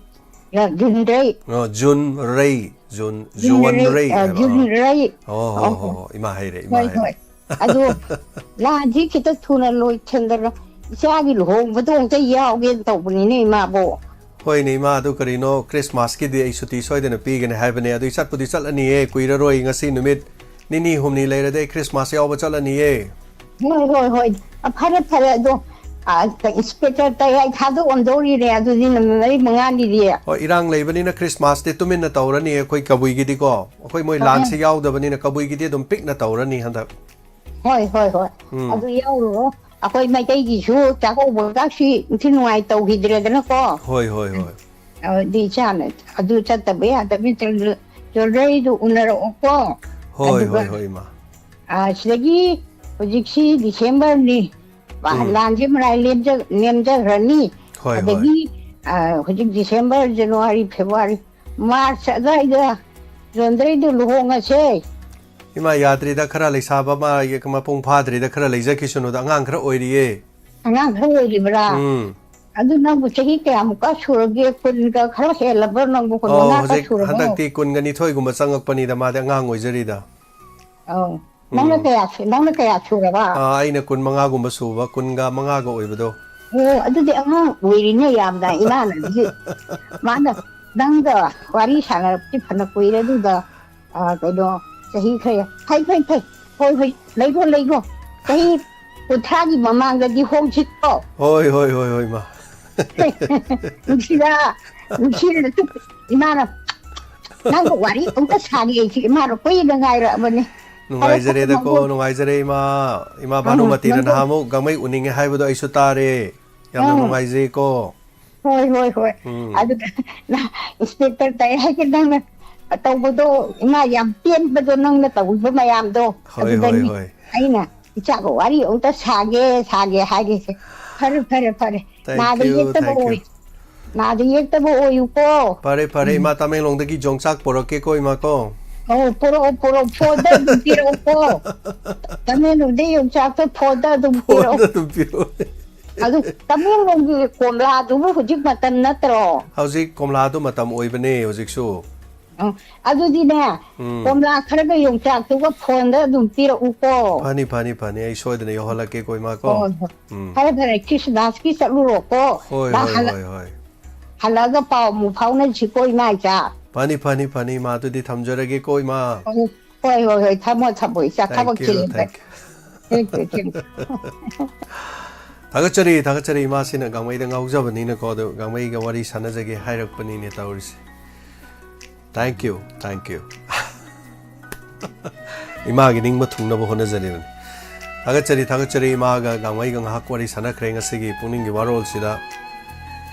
ꯑ, ꯖꯨꯟꯔꯩ꯫ ꯑ, ꯖꯨꯟꯔꯩ, ꯖꯨꯟ-, ꯖꯨꯟꯔꯩ, ꯖꯨꯟꯔꯩ ꯑ, ꯍꯥꯏꯕ, ꯑ꯫ ꯖꯨꯟꯔꯩ꯫ ꯑꯣ, ꯍꯣ, ꯑꯣ, ꯍꯣ, ꯍꯣ꯫ ꯍꯣ, ꯏꯃꯥ ꯍꯩꯔꯦ, ꯏꯃꯥ ꯍꯣꯏ, ꯍꯩꯔꯦ꯫ ꯍꯣꯏ꯫ ꯑꯗꯨ ꯂꯥꯟꯁꯤ ꯈꯤꯇ ꯊꯨꯅ ꯂꯣꯏꯁꯤꯟꯗꯅ ꯏꯆꯥꯒꯤ ꯂꯨꯍꯣꯡꯕꯗꯣ ꯑꯝꯇ ꯌꯥꯎꯒꯦꯅ ꯇꯧꯕꯅꯤꯅꯦ, ꯏꯃꯥꯕꯣ꯫ ꯍꯣꯏꯅꯦ ꯏꯃꯥ, ꯑꯗꯨ ꯀꯔꯤꯅꯣ, ꯈ꯭ꯔꯤꯁꯃꯥꯁꯀꯤꯗꯤ ꯑꯩ ꯁꯨꯇꯤ ꯁꯣꯏꯗꯅ ꯄꯤꯒꯅꯤ ꯍꯥꯏꯕꯅꯦ꯫ ꯑꯗꯨ ꯑꯩ ꯆꯠꯄꯨꯗꯤ ꯆꯠꯂꯅꯤꯌꯦ, ꯀꯨꯏꯔꯔꯣꯏ, ꯉꯁꯤ ꯅꯨꯃꯤꯠ ꯅꯤꯅꯤ ꯍꯨꯝꯅꯤ ꯂꯩꯔꯗꯤ ꯑꯩ ꯈ꯭ꯔꯤꯁꯃꯥꯁ ꯌꯥꯎꯕ ꯆꯠꯂꯅꯤꯌꯦ꯫ ꯍꯣꯏ, ꯍꯣꯏ, ꯍꯣꯏ꯫ ꯑ, ꯐꯔꯦ, ꯐꯔꯦ꯫ ꯑꯗꯣ, ꯑ, ꯏꯟꯁꯄꯦꯛꯇꯔ ꯇꯌꯥꯏ ꯊꯥꯗꯣꯛꯑꯝꯗꯧꯔꯤꯅꯦ ꯑꯗꯨꯗꯤ ꯅꯨꯃꯤꯠ ꯃꯔꯤ ꯃꯉꯥꯅꯤꯗꯤ꯫ ꯍꯣꯏ, ꯏꯔꯥꯡ ꯂꯩꯕꯅꯤꯅ ꯈ꯭ꯔꯤꯁꯃꯥꯁꯇꯤ ꯇꯨꯃꯤꯟꯅ ꯇꯧꯔꯅꯤ ꯑꯩꯈꯣꯏ ꯀꯕꯨꯏꯒꯤꯗꯤꯀꯣ꯫ ꯑꯩꯈꯣꯏ ꯃꯣꯏ ꯑꯥ꯫ ꯂꯥꯟꯁꯤ ꯌꯥꯎꯗꯕꯅꯤꯅ ꯀꯕꯨꯏꯒꯤꯗꯤ ꯑꯗꯨꯝ ꯄꯤꯛꯅ ꯇꯧꯔꯅꯤ ꯍꯟꯗꯛ꯫ ꯍꯣꯏ, ꯍꯣꯏ, ꯍꯣꯏ꯫ ꯎꯝ꯫ ꯑꯗꯨ ꯌꯥꯎꯔꯨꯔꯣ꯫ ꯑꯩꯈꯣꯏ ꯃꯩꯇꯩꯒꯤꯁꯨ ꯆꯥꯛꯀꯧꯕ ꯆꯥꯛꯁꯤ ꯏꯟꯊꯤ ꯅꯨꯡꯉꯥꯏ ꯇꯧꯈꯤꯗ꯭ꯔꯦꯗꯅꯀꯣ꯫ ꯍꯣꯏ, ꯍꯣꯏ, ꯎꯝ꯫ ꯍꯣꯏ꯫ ꯑꯗꯨꯗꯤ ꯏꯆꯥꯅ ꯑꯗꯨ ꯆꯠꯇꯕ ꯌꯥꯗꯕꯅꯤ, ꯆꯨꯔ-, ꯆꯨꯔꯗꯩꯗꯨ ꯎꯅꯔꯛꯑꯣꯀꯣ꯫ ꯍꯣꯏ, ꯑꯗꯨꯒ, ꯍꯣꯏ, ꯍꯣꯏ, ꯏꯃꯥ꯫ ꯑ, ꯁꯤꯗꯒꯤ ꯍꯧꯖꯤꯛꯁꯤ ꯗꯤꯁꯦꯝꯕꯔꯅꯤ꯫ ꯎꯝ꯫ ꯂꯥꯟꯁꯦ ꯃꯔꯥꯏ ꯂꯦꯝꯖ-, ꯅꯦꯝꯖꯈ꯭ꯔꯅꯤ꯫ ꯍꯣꯏ, ꯍꯣꯏ꯫ ꯑꯗꯒꯤ, ꯑ, ꯍꯧꯖꯤꯛ ꯗꯤꯁꯦꯝꯕꯔ, ꯖꯅꯋꯥꯔꯤ, ꯐꯦꯕꯋꯥꯔꯤ, ꯃꯥꯔꯆ ꯑꯗꯨꯋꯥꯏꯗ ꯖꯣꯟꯗ꯭ꯔꯩꯗꯨ ꯂꯨꯍꯣꯡꯉꯁꯦ꯫ ꯏꯃꯥ, ꯌꯥꯗ꯭ꯔꯤꯗ, ꯈꯔ ꯂꯩꯁꯥꯕ ꯑꯃ ꯃꯄꯨꯡ ꯐꯥꯗ꯭ꯔꯤꯗ, ꯈꯔ ꯂꯩꯖꯈꯤꯁꯅꯨꯗ, ꯑꯉꯥꯡ ꯈꯔ ꯑꯣꯏꯔꯤꯌꯦ꯫ ꯑꯉꯥꯡ ꯈꯔ ꯑꯣꯏꯔꯤꯕ꯭ꯔꯥ? ꯎꯝ꯫ ꯑꯗꯨ ꯅꯪꯕꯨ ꯆꯍꯤ ꯀꯌꯥꯃꯨꯛꯀ ꯁꯨꯔꯒꯦ? ꯀꯨꯟꯒ ꯈꯔ ꯍꯦꯜꯂꯕ꯭ꯔꯣ ꯅꯪꯕꯨ? ꯀꯨꯟ ꯑꯣ, ꯃꯉꯥꯒ ꯍꯧꯖꯤꯛ ꯁꯨꯔꯕꯣ? ꯍꯟꯗꯛꯇꯤ ꯀꯨꯟꯒ ꯅꯤꯊꯣꯏꯒꯨꯝꯕ ꯆꯪꯉꯛꯄꯅꯤꯗ, ꯃꯥꯗꯤ ꯑꯉꯥꯡ ꯑꯣꯏꯖꯔꯤꯗ꯫ ꯑꯧ꯫ ꯅꯪꯅ ꯎꯝ꯫ ꯀꯌꯥ ꯁꯨ-, ꯅꯪꯅ ꯀꯌꯥ ꯁꯨꯔꯕ? ꯑꯥ, ꯑꯩꯅ ꯀꯨꯟ ꯃꯉꯥꯒꯨꯝꯕ ꯁꯨꯕ, ꯀꯨꯟꯒ ꯃꯉꯥꯒ ꯑꯣꯏꯕꯗꯣ꯫ ꯑꯣ, ꯑꯗꯨꯗꯤ ꯑꯉꯥꯡ ꯑꯣꯏꯔꯤꯅꯦ ꯌꯥꯝꯅ, ꯏꯃꯥꯅꯗꯤ꯫ ꯃꯥꯅ ꯅꯪꯒ ꯋꯥꯔꯤ ꯁꯥꯟꯅꯔꯛꯄꯗꯤ ꯐꯅ ꯀꯨꯏꯔꯦ, ꯑꯗꯨꯒ, ꯑ, ꯀꯩꯅꯣ, ꯆꯍꯤ ꯈꯔ, ꯐꯩ, ꯐꯩ, ꯐꯩ꯫ ꯍꯣꯏ, ꯍꯣꯏ, ꯂꯩꯒꯣ, ꯂꯩꯒꯣ꯫ ꯆꯍꯤ ꯀꯨꯟꯊ꯭ꯔꯥꯒꯤ ꯃꯃꯥꯡꯗꯗꯤ ꯍꯣꯡꯁꯤꯀꯣ꯫ ꯍꯣꯏ, ꯍꯣꯏ, ꯍꯣꯏ, ꯍꯣꯏ, ꯏꯃꯥ꯫ ꯅꯨꯡꯁꯤꯗ, ꯅꯨꯡꯁꯤꯗ, ꯏꯃꯥꯅ, ꯅꯪꯒ ꯋꯥꯔꯤ ꯑꯃꯨꯛꯇ ꯁꯥꯒꯦ ꯑꯩꯁꯦ, ꯏꯃꯥꯅ ꯀꯨꯏꯅ ꯉꯥꯏꯔꯛꯑꯕꯅꯦ꯫ ꯐꯔꯦ, ꯐꯔꯦ, ꯅꯨꯡꯉꯥꯏꯖꯔꯦꯗ ꯀꯣ, ꯃꯥꯕꯣꯛ꯫ ꯅꯨꯡꯉꯥꯏꯖꯔꯦ, ꯏꯃꯥ꯫ ꯏꯃꯥ ꯎꯝ, ꯚꯥꯅꯨꯃꯇꯤꯅ ꯃꯥꯕꯣꯛ꯫ ꯅꯍꯥꯟꯃꯨꯛ ꯒꯥꯡꯃꯩ ꯎꯅꯤꯡꯉꯦ ꯍꯥꯏꯕꯗꯣ ꯑꯩꯁꯨ ꯇꯥꯔꯦ꯫ ꯌꯥꯝꯅ ꯎꯝ꯫ ꯅꯨꯡꯉꯥꯏꯖꯩꯀꯣ꯫ ꯍꯣꯏ, ꯍꯣꯏ, ꯍꯣꯏ꯫ ꯎꯝ꯫ ꯑꯗꯨꯗ ꯅ-, ꯏꯟꯁꯄꯦꯛꯇꯔ ꯇꯥꯏ ꯍꯥꯏꯒꯦ, ꯅꯪꯅ ꯇꯧꯕꯗꯣ, ꯏꯃꯥ, ꯌꯥꯝ ꯄꯦꯟꯕꯗꯣ, ꯅꯪꯅ ꯇꯧꯕꯤꯕ ꯃꯌꯥꯝꯗꯣ꯫ ꯍꯣꯏ, ꯍꯣꯏ, ꯑꯗꯨꯗꯅꯤ ꯍꯣꯏ꯫ ꯑꯩꯅ ꯏꯆꯥꯒ ꯋꯥꯔꯤ ꯑꯃꯨꯛꯇ ꯁꯥꯒꯦ, ꯁꯥꯒꯦ ꯍꯥꯏꯔꯤꯁꯦ꯫ ꯐꯔꯦ, ꯐꯔꯦ, ꯐꯔꯦ꯫ Thank ꯅꯥꯗ you, ꯌꯦꯛꯇꯕ thank you꯫ ꯑꯣꯏ-, ꯅꯥꯗ ꯌꯦꯛꯇꯕ ꯑꯣꯏꯌꯨꯀꯣ꯫ ꯐꯔꯦ, ꯐꯔꯦ, ꯎꯝ꯫ ꯏꯃꯥ, ꯇꯃꯦꯡꯂꯣꯡꯗꯒꯤ ꯌꯣꯡꯆꯥꯛ ꯄꯣꯔꯛꯀꯦꯀꯣ, ꯏꯃꯥ ꯀꯣ꯫ ꯑꯧ, ꯄꯣꯔꯛꯑꯣ, ꯄꯣꯔꯛꯑꯣ, ꯐꯣꯟꯗ ꯑꯗꯨꯝ ꯄꯤꯔꯛꯑꯣꯀꯣ꯫ ꯇꯃꯦꯡꯂꯣꯡꯗꯒꯤ ꯌꯣꯡꯆꯥꯛꯇꯣ ꯐꯣꯟꯗ ꯑꯗꯨꯝ ꯄꯤꯔꯛꯑꯣ꯫ ꯐꯣꯟꯗ ꯑꯗꯨꯝ ꯄꯤꯔꯛꯑꯣ꯫ ꯑꯗꯨ ꯇꯃꯦꯡꯂꯣꯡꯒꯤ ꯀꯣꯝꯂꯥꯗꯨꯕꯨ ꯍꯧꯖꯤꯛ ꯃꯇꯝ ꯅꯠꯇ꯭ꯔꯣ? ꯍꯧꯖꯤꯛ ꯀꯣꯝꯂꯥꯗꯨ ꯃꯇꯝ ꯑꯣꯏꯕꯅꯦ ꯍꯧꯖꯤꯛꯁꯨ꯫ ꯎꯝ, ꯑꯗꯨꯗꯤꯅꯦ, ꯎꯝ꯫ ꯀꯣꯝꯂꯥ ꯈꯔꯒ ꯌꯣꯡꯆꯥꯛꯇꯨꯒ ꯐꯣꯟꯗ ꯑꯗꯨꯝ ꯄꯤꯔꯛꯎꯀꯣ꯫ ꯐꯅꯤ, ꯐꯅꯤ, ꯐꯅꯤ꯫ ꯑꯩ ꯁꯣꯏꯗꯅ ꯌꯧꯍꯜꯂꯛꯀꯦꯀꯣ, ꯏꯃꯥ ꯀꯣ꯫ ꯍꯣꯏ, ꯍꯣꯏ꯫ ꯎꯝ꯫ ꯐꯔꯦ, ꯐꯔꯦ꯫ ꯈ꯭ꯔꯤꯁꯃꯥꯁꯀꯤ ꯆꯠꯂꯨꯔꯣꯀꯣ꯫ ꯍꯣꯏ, ꯅꯪ ꯍꯣꯏ, ꯍꯜꯂꯛ-, ꯍꯣꯏ, ꯍꯣꯏ꯫ ꯍꯜꯂꯛꯑꯒ ꯄꯥꯎ ꯑꯃꯨꯛ ꯐꯥꯎꯅꯁꯤꯀꯣ, ꯏꯃꯥ ꯏꯆꯥ꯫ ꯐꯅꯤ, ꯐꯅꯤ, ꯐꯅꯤ, ꯏꯃꯥ, ꯑꯗꯨꯗꯤ ꯊꯝꯖꯔꯒꯦꯀꯣ, ꯏꯃꯥ꯫ ꯍꯣꯏ, ꯍꯣꯏ, ꯍꯣꯏ, ꯊꯝꯃꯣ, ꯊꯝꯃꯣ, ꯏꯆꯥ, ꯊꯕꯛ Thank you, ꯆꯤꯜꯂꯤꯕ꯫ thank you. Thank you, thank you. ꯊꯥꯒꯠꯆꯔꯤ, ꯊꯥꯒꯠꯆꯔꯤ, ꯏꯃꯥꯁꯤꯅ ꯒꯥꯡꯃꯩꯗ ꯉꯥꯎꯖꯕꯅꯤꯅꯀꯣ, ꯑꯗꯣ ꯒꯥꯡꯃꯩꯒ ꯋꯥꯔꯤ ꯁꯥꯟꯅꯖꯒꯦ ꯍꯥꯏꯔꯛꯄꯅꯤꯅꯦ ꯇꯧꯔꯤꯁꯦ꯫ Thank you, thank you. ꯏꯃꯥꯒꯤ ꯅꯤꯡꯕ ꯊꯨꯡꯅꯕ ꯍꯣꯠꯅꯖꯔꯤꯕꯅꯤ꯫ ꯊꯥꯒꯠꯆꯔꯤ, ꯊꯥꯒꯠꯆꯔꯤ, ꯏꯃꯥꯒ ꯒꯥꯡꯃꯩꯒ ꯉꯥꯏꯍꯥꯛ ꯋꯥꯔꯤ ꯁꯥꯟꯅꯈ꯭ꯔꯦ ꯉꯁꯤꯒꯤ ꯄꯨꯛꯅꯤꯡꯒꯤ ꯋꯥꯔꯣꯜꯁꯤꯗ꯫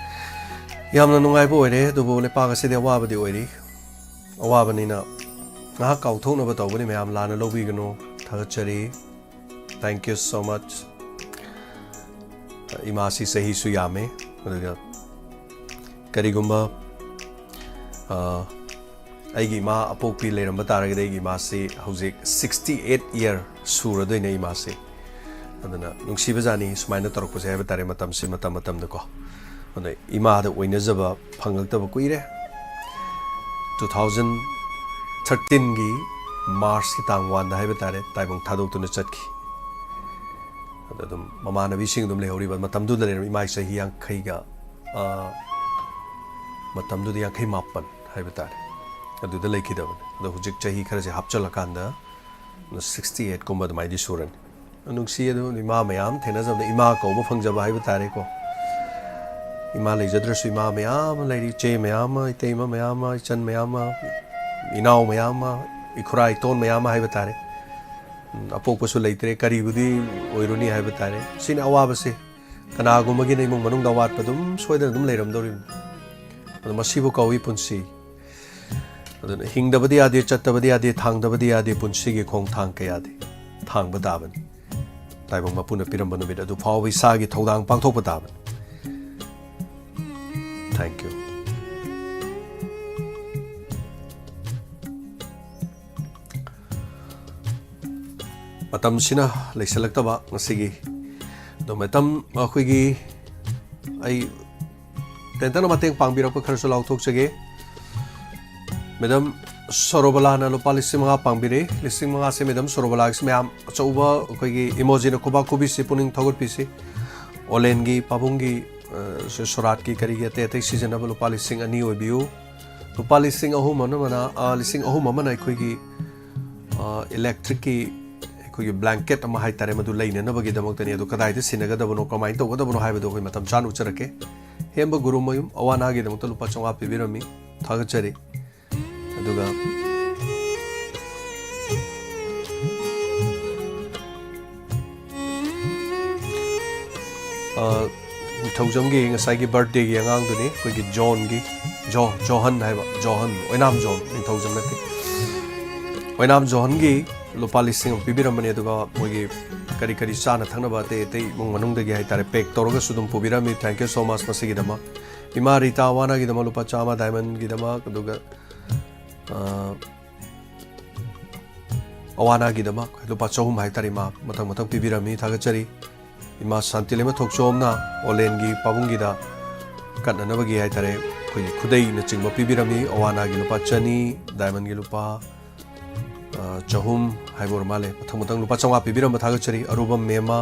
ꯌꯥꯝꯅ ꯅꯨꯡꯉꯥꯏꯕ ꯑꯣꯏꯔꯦ, ꯑꯗꯨꯕꯨ ꯂꯩꯄꯥꯛ ꯑꯁꯤꯗꯤ ꯑꯋꯥꯕꯗꯤ ꯑꯣꯏꯔꯤ꯫ ꯑꯋꯥꯕꯅꯤꯅ ꯉꯥꯏꯍꯥꯛ ꯀꯥꯎꯊꯣꯛꯅꯕ ꯇꯧꯕꯅꯤ, ꯃꯌꯥꯝ ꯂꯥꯟꯅ ꯂꯧꯕꯤꯒꯅꯨ꯫ ꯊꯥꯒꯠꯆꯔꯤ꯫ Thank you so much. ꯏꯃꯥꯁꯤ ꯆꯍꯤꯁꯨ ꯌꯥꯝꯃꯦ, ꯑꯗꯨꯒ ꯀꯔꯤꯒꯨꯝꯕ, ꯑ, ꯑꯩꯒꯤ ꯏꯃꯥ ꯑꯄꯣꯛꯄꯤ ꯂꯩꯔꯝꯕ ꯇꯥꯔꯒꯗꯤ ꯑꯩꯒꯤ ꯏꯃꯥꯁꯤ ꯍꯧꯖꯤꯛ sixty eight year ꯁꯨꯔꯗꯣꯏꯅꯦ ꯏꯃꯥꯁꯤ꯫ ꯑꯗꯨꯅ ꯅꯨꯡꯁꯤꯕꯖꯥꯠꯅꯤ ꯁꯨꯃꯥꯏꯅ ꯇꯧꯔꯛꯄꯁꯦ ꯍꯥꯏꯕ ꯇꯥꯔꯦ, ꯃꯇꯝꯁꯤ ꯃꯇꯝ ꯃꯇꯝꯗꯀꯣ꯫ ꯑꯗ ꯏꯃꯥꯗ ꯑꯣꯏꯅꯖꯕ ꯐꯪꯉꯛꯇꯕ ꯀꯨꯏꯔꯦ꯫ Two thousand thirteen ꯒꯤ March ꯀꯤ ꯇꯥꯡ one ꯗ ꯍꯥꯏꯕ ꯇꯥꯔꯦ, ꯇꯥꯏꯕꯪ ꯊꯥꯗꯣꯛꯇꯨꯅ ꯆꯠꯈꯤ꯫ ꯑꯗ ꯑꯗꯨꯝ ꯃꯃꯥꯟꯅꯕꯤꯁꯤꯡ ꯑꯗꯨꯝ ꯂꯩꯍꯧꯔꯤꯕ, ꯃꯇꯝꯗꯨꯗ ꯂꯩꯔꯝꯕ ꯏꯃꯥꯒꯤ ꯆꯍꯤ ꯌꯥꯡꯈꯩꯒ, ꯑ, ꯃꯇꯝꯗꯨꯗ ꯌꯥꯡꯈꯩ ꯃꯥꯄꯟ ꯍꯥꯏꯕ ꯇꯥꯔꯦ, ꯑꯗꯨꯗ ꯂꯩꯈꯤꯗꯕꯅꯤ꯫ ꯑꯗꯣ ꯍꯧꯖꯤꯛ ꯆꯍꯤ ꯈꯔꯁꯦ ꯍꯥꯞꯆꯤꯜꯂꯀꯥꯟꯗ sixty eight ꯀꯨꯝꯕ ꯑꯗꯨꯃꯥꯏꯅꯗꯤ ꯁꯨꯔꯅꯤ꯫ ꯅꯨꯡꯁꯤ, ꯑꯗꯨ ꯏꯃꯥ ꯃꯌꯥꯝ ꯊꯦꯡꯅꯖꯕꯗ ꯏꯃꯥ ꯀꯧꯕ ꯐꯪꯖꯕ ꯍꯥꯏꯕ ꯇꯥꯔꯦꯀꯣ꯫ ꯏꯃꯥ ꯂꯩꯖꯗ꯭ꯔꯁꯨ ꯏꯃꯥ ꯃꯌꯥꯝ ꯑꯃ ꯂꯩꯔꯤ, ꯏꯆꯦ ꯃꯌꯥꯝ ꯑꯃ, ꯏꯇꯩꯃ ꯃꯌꯥꯝ ꯑꯃ, ꯏꯆꯟ ꯃꯌꯥꯝ ꯑꯃ, ꯏꯅꯥꯎ ꯃꯌꯥꯝ ꯑꯃ, ꯏꯈꯨꯔꯥ ꯏꯇꯣꯟ ꯃꯌꯥꯝ ꯑꯃ ꯍꯥꯏꯕ ꯇꯥꯔꯦ꯫ ꯎꯝ, ꯑꯄꯣꯛꯄꯁꯨ ꯂꯩꯇ꯭ꯔꯦ, ꯀꯔꯤꯕꯨꯗꯤ ꯑꯣꯏꯔꯨꯅꯤ ꯍꯥꯏꯕ ꯇꯥꯔꯦ꯫ ꯁꯤꯅꯤ ꯑꯋꯥꯕꯁꯦ꯫ ꯀꯅꯥꯒꯨꯝꯕꯒꯤꯅ ꯏꯃꯨꯡ ꯃꯅꯨꯡꯗ ꯑꯋꯥꯠꯄ ꯑꯗꯨꯝ ꯁꯣꯏꯗꯅ ꯑꯗꯨꯝ ꯂꯩꯔꯝꯗꯧꯔꯤꯕꯅꯤ꯫ ꯑꯗꯣ ꯃꯁꯤꯕꯨ ꯀꯧꯏ ꯄꯨꯟꯁꯤ꯫ ꯑꯗꯨꯅ ꯍꯤꯡꯗꯕꯗꯤ ꯌꯥꯗꯦ, ꯆꯠꯇꯕꯗꯤ ꯌꯥꯗꯦ, ꯊꯥꯡꯗꯕꯗꯤ ꯌꯥꯗꯦ, ꯄꯨꯟꯁꯤꯒꯤ ꯈꯣꯡꯊꯥꯡ ꯀꯌꯥꯗꯤ ꯊꯥꯡꯕ ꯇꯥꯕꯅꯤ꯫ ꯇꯥꯏꯕꯪ ꯃꯄꯨꯅ ꯄꯤꯔꯝꯕ ꯅꯨꯃꯤꯠ ꯑꯗꯨ ꯐꯥꯎꯕ ꯏꯁꯥꯒꯤ ꯊꯧꯗꯥꯡ ꯄꯥꯡꯊꯣꯛꯄ ꯇꯥꯕꯅꯤ꯫ Thank you. ꯃꯇꯝꯁꯤꯅ ꯂꯩꯁꯜꯂꯛꯇꯕ ꯉꯁꯤꯒꯤ꯫ ꯑꯗꯣ ꯃꯇꯝ ꯑꯩꯈꯣꯏꯒꯤ, ꯑꯩ ꯇꯦꯟꯇꯛꯅ ꯃꯇꯦꯡ ꯄꯥꯡꯕꯤꯔꯛꯄ ꯈꯔꯁꯨ ꯂꯥꯎꯊꯣꯛꯆꯒꯦ꯫ ꯃꯦꯗꯥꯝ ꯁꯣꯔꯣꯕꯂꯥꯅ ꯂꯨꯄꯥ ꯂꯤꯁꯤꯡ ꯃꯉꯥ ꯄꯥꯡꯕꯤꯔꯦ꯫ ꯂꯤꯁꯤꯡ ꯃꯉꯥꯁꯦ ꯃꯦꯗꯥꯝ ꯁꯣꯔꯣꯕꯂꯥꯒꯤꯁꯨ ꯃꯌꯥꯝ ꯑꯆꯧꯕ ꯑꯩꯈꯣꯏꯒꯤ ꯏꯃꯣꯖꯤꯅ ꯈꯨꯕꯥꯛ ꯈꯨꯕꯤꯁꯤ ꯄꯨꯛꯅꯤꯡ ꯊꯧꯒꯠꯄꯤꯁꯤ꯫ ꯑꯣꯂꯦꯟꯒꯤ ꯄꯥꯕꯨꯡꯒꯤ ꯑ, ꯁꯣ-, ꯁꯣꯔꯥꯠꯀꯤ ꯀꯔꯤꯒꯤ ꯑꯇꯩ ꯑꯇꯩ ꯁꯤꯖꯤꯟꯅꯕ ꯂꯨꯄꯥ ꯂꯤꯁꯤꯡ ꯑꯅꯤ ꯑꯣꯏꯕꯤꯌꯨ꯫ ꯂꯨꯄꯥ ꯂꯤꯁꯤꯡ ꯑꯍꯨꯝ ꯑꯃꯅ, ꯑ, ꯂꯤꯁꯤꯡ ꯑꯍꯨꯝ ꯑꯃꯅ ꯑꯩꯈꯣꯏꯒꯤ, ꯑ, electric ꯀꯤ ꯑꯩꯈꯣꯏꯒꯤ blanket ꯑꯃ ꯍꯥꯏꯇꯥꯔꯦ, ꯃꯗꯨ ꯂꯩꯅꯅꯕꯒꯤꯗꯃꯛꯇꯅꯤ꯫ ꯑꯗꯨ ꯀꯗꯥꯏꯗ ꯁꯤꯟꯅꯒꯗꯕꯅꯣ, ꯀꯃꯥꯏꯅ ꯇꯧꯒꯗꯕꯅꯣ ꯍꯥꯏꯕꯗꯣ ꯑꯩꯈꯣꯏ ꯃꯇꯝ ꯆꯥꯅ ꯎꯠꯆꯔꯛꯀꯦ꯫ ꯍꯦꯝꯕ ꯒꯨꯔꯨꯃꯌꯨꯝ ꯑꯋꯥꯅꯥꯒꯤꯗꯃꯛꯇ ꯂꯨꯄꯥ ꯆꯥꯝꯃꯉꯥ ꯄꯤꯕꯤꯔꯝꯃꯤ, ꯊꯥꯒꯠꯆꯔꯤ꯫ ꯑꯗꯨꯒ, ꯑ, ꯅꯤꯡꯊꯧꯖꯝꯒꯤ ꯉꯁꯥꯏꯒꯤ birthday ꯒꯤ ꯑꯉꯥꯡꯗꯨꯅꯤ, ꯑꯩꯈꯣꯏꯒꯤ ꯖꯣꯟꯒꯤ, ꯖꯣ-, ꯖꯣꯍꯟ ꯍꯥꯏꯕ, ꯖꯣꯍꯟ, ꯑꯣꯏꯅꯥꯝ ꯖꯣꯟ, ꯅꯤꯡꯊꯧꯖꯝ ꯅꯠꯇꯦ꯫ ꯑꯣꯏꯅꯥꯝ ꯖꯣꯍꯟꯒꯤ ꯂꯨꯄꯥ ꯂꯤꯁꯤꯡ ꯑꯃ ꯄꯤꯕꯤꯔꯝꯕꯅꯤ, ꯑꯗꯨꯒ ꯃꯣꯏꯒꯤ ꯀꯔꯤ ꯀꯔꯤ ꯆꯥꯅ ꯊꯛꯅꯕ ꯑꯇꯩ ꯑꯇꯩ ꯏꯃꯨꯡ ꯃꯅꯨꯡꯗꯒꯤ ꯍꯥꯏꯇꯥꯔꯦ, pack ꯇꯧꯔꯒꯁꯨ ꯑꯗꯨꯝ ꯄꯨꯕꯤꯔꯝꯃꯤ꯫ Thank you so much ꯃꯁꯤꯒꯤꯗꯃꯛ꯫ ꯏꯃꯥ ꯔꯤꯇꯥ ꯑꯋꯥꯅꯥꯒꯤꯗꯃꯛ ꯂꯨꯄꯥ ꯆꯥꯝꯃ diamond ꯒꯤꯗꯃꯛ, ꯑꯗꯨꯒ, ꯑ, ꯑꯋꯥꯅꯥꯒꯤꯗꯃꯛ ꯂꯨꯄꯥ ꯆꯍꯨꯝ ꯍꯥꯏꯇꯥꯔꯦ, ꯏꯃꯥ ꯃꯊꯪ ꯃꯊꯪ ꯄꯤꯕꯤꯔꯝꯃꯤ, ꯊꯥꯒꯠꯆꯔꯤ꯫ ꯏꯃꯥ ꯁꯥꯟꯇꯤꯂꯩꯃ ꯊꯣꯛꯆꯣꯝꯅ ꯑꯣꯂꯦꯟꯒꯤ ꯄꯥꯕꯨꯡꯒꯤꯗ ꯀꯠꯅꯅꯕꯒꯤ ꯍꯥꯏꯇꯥꯔꯦ, ꯑꯩꯈꯣꯏꯒꯤ ꯈꯨꯗꯩꯅꯆꯤꯡꯕ ꯄꯤꯕꯤꯔꯝꯃꯤ꯫ ꯑꯋꯥꯅꯥꯒꯤ ꯂꯨꯄꯥ ꯆꯅꯤ, diamond ꯒꯤ ꯂꯨꯄꯥ, ꯑ, ꯆꯍꯨꯝ ꯍꯥꯏꯕ ꯑꯣꯏꯔ ꯃꯥꯜꯂꯦ꯫ ꯃꯊꯪ ꯃꯊꯪ ꯂꯨꯄꯥ ꯆꯥꯝꯃꯉꯥ ꯄꯤꯕꯤꯔꯝꯕ ꯊꯥꯒꯠꯆꯔꯤ꯫ ꯑꯔꯨꯕꯝ ꯃꯦꯝꯃ,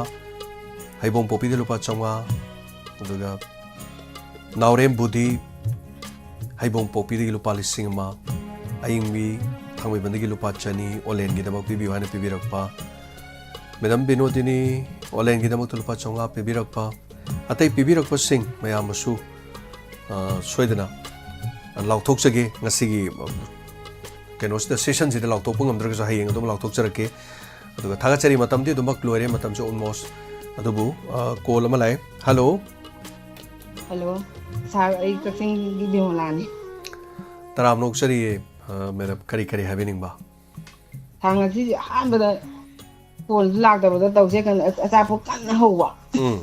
ꯍꯩꯕꯣꯡ ꯄꯣꯛꯄꯤꯗ ꯂꯨꯄꯥ ꯆꯥꯝꯃꯉꯥ, ꯑꯗꯨꯒ ꯅꯥꯎꯔꯦꯝ ꯕꯨꯙꯤ, ꯍꯩꯕꯣꯡ ꯄꯣꯛꯄꯤꯗꯒꯤ ꯂꯨꯄꯥ ꯂꯤꯁꯤꯡ ꯑꯃ, ꯑꯌꯤꯡꯕꯤ ꯊꯥꯡꯃꯩꯕꯟꯗꯒꯤ ꯂꯨꯄꯥ ꯆꯅꯤ, ꯑꯣꯂꯦꯟꯒꯤꯗꯃꯛ ꯄꯤꯕꯤꯌꯨ ꯍꯥꯏꯅ ꯄꯤꯕꯤꯔꯛꯄ, ꯃꯦꯗꯥꯝ ꯕꯤꯅꯣꯗꯤꯅꯤ, ꯑꯣꯂꯦꯟꯒꯤꯗꯃꯛꯇ ꯂꯨꯄꯥ ꯆꯥꯝꯃꯉꯥ ꯄꯤꯕꯤꯔꯛꯄ, ꯑꯇꯩ ꯄꯤꯕꯤꯔꯛꯄꯁꯤꯡ ꯃꯌꯥꯝ ꯑꯃꯁꯨ, ꯑ, ꯁꯣꯏꯗꯅ ꯂꯥꯎꯊꯣꯛꯆꯒꯦ꯫ ꯉꯁꯤꯒꯤ, ꯑ, ꯀꯩꯅꯣꯁꯤꯗ, session ꯁꯤꯗ ꯂꯥꯎꯊꯣꯛꯄ ꯉꯝꯗ꯭ꯔꯒꯁꯨ ꯍꯌꯦꯡ ꯑꯗꯨꯝ ꯂꯥꯎꯊꯣꯛꯆꯔꯛꯀꯦ꯫ ꯑꯗꯨꯒ ꯊꯥꯒꯠꯆꯔꯤ, ꯃꯇꯝꯗꯤ ꯑꯗꯨꯃꯛ ꯂꯣꯏꯔꯦ, ꯃꯇꯝꯁꯨ almost꯫ ꯑꯗꯨꯕꯨ, ꯑ, call ꯑꯃ ꯂꯥꯛꯑꯦ꯫ Hello꯫ Hello, sir, ꯑꯩ ꯀꯛꯆꯤꯡꯒꯤ ꯕꯤꯃꯂꯥꯅꯤ꯫ ꯇꯔꯥꯝꯅ ꯑꯣꯛꯆꯔꯤꯌꯦ, ꯑ, madam꯫ ꯀꯔꯤ ꯀꯔꯤ ꯍꯥꯏꯕꯤꯅꯤꯡꯕ? Sir, ꯉꯁꯤꯁꯦ ꯑꯍꯥꯟꯕꯗ call ꯁꯨ ꯂꯥꯛꯇꯕꯗ ꯇꯧꯁꯦ ꯀꯟꯅ ꯑꯆꯥꯄꯣꯠ ꯀꯟꯅ ꯍꯧꯕ꯫ ꯎꯝ꯫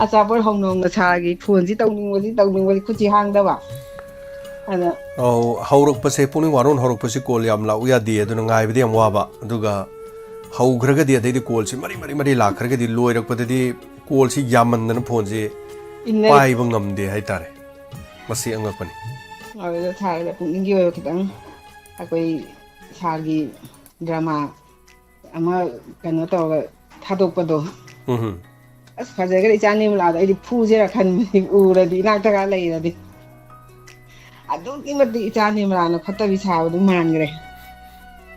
ꯑꯆꯥꯄꯣꯠ ꯍꯧꯅ ꯍꯧꯅ sir ꯒꯤ phone ꯁꯤ ꯇꯧꯅꯤꯡꯕꯁꯤ ꯇꯧꯅꯤꯡꯕꯁꯤ ꯈꯨꯠꯁꯤ ꯍꯥꯡꯗꯕ꯫ ꯑꯗ ꯑꯧ, ꯍꯧꯔꯛꯄꯁꯦ, ꯄꯨꯛꯅꯤꯡ ꯋꯥꯔꯣꯟ ꯍꯧꯔꯛꯄꯁꯤ call ꯌꯥꯝ ꯂꯥꯛꯎ ꯌꯥꯗꯦ, ꯑꯗꯨꯅ ꯉꯥꯏꯕꯗꯤ ꯌꯥꯝ ꯋꯥꯕ꯫ ꯑꯗꯨꯒ ꯍꯧꯈ꯭ꯔꯒꯗꯤ ꯑꯗꯩꯗꯤ call ꯁꯤ ꯃꯔꯤ ꯃꯔꯤ ꯃꯔꯤ ꯂꯥꯛꯈ꯭ꯔꯒꯗꯤ ꯂꯣꯏꯔꯛꯄꯗꯗꯤ call ꯁꯤ ꯌꯥꯝꯃꯟꯗꯅ phone ꯁꯤ ꯏꯟꯅꯔꯤ꯫ ꯄꯥꯏꯕ ꯉꯝꯗꯦ ꯍꯥꯏꯇꯥꯔꯦ꯫ ꯃꯁꯤ ꯑꯉꯛꯄꯅꯤ꯫ ꯑꯗꯨꯗ sir ꯗ ꯄꯨꯛꯅꯤꯡꯒꯤ ꯑꯣꯏꯕ ꯈꯤꯇꯪ, ꯑꯩꯈꯣꯏ sir ꯒꯤ drama ꯑꯃ ꯀꯩꯅꯣ ꯇꯧꯔꯒ ꯊꯥꯗꯣꯛꯄꯗꯣ꯫ ꯎꯝ ꯍꯨꯝ꯫ ꯑꯁ, ꯐꯖꯈ꯭ꯔꯦ ꯏꯆꯥ ꯅꯤꯔꯃꯂꯥꯗꯣ꯫ ꯑꯩꯗꯤ ꯐꯨꯁꯤꯔ ꯈꯟꯕꯅꯤ, ꯎꯔꯗꯤ, ꯏꯅꯥꯛꯇꯒ ꯂꯩꯔꯗꯤ꯫ ꯑꯗꯨꯛꯀꯤ ꯃꯇꯤꯛ ꯏꯆꯥ ꯅꯤꯔꯃꯂꯥꯅ ꯐꯠꯇꯕꯤ ꯁꯥꯕꯗꯨ ꯃꯥꯟꯈ꯭ꯔꯦ꯫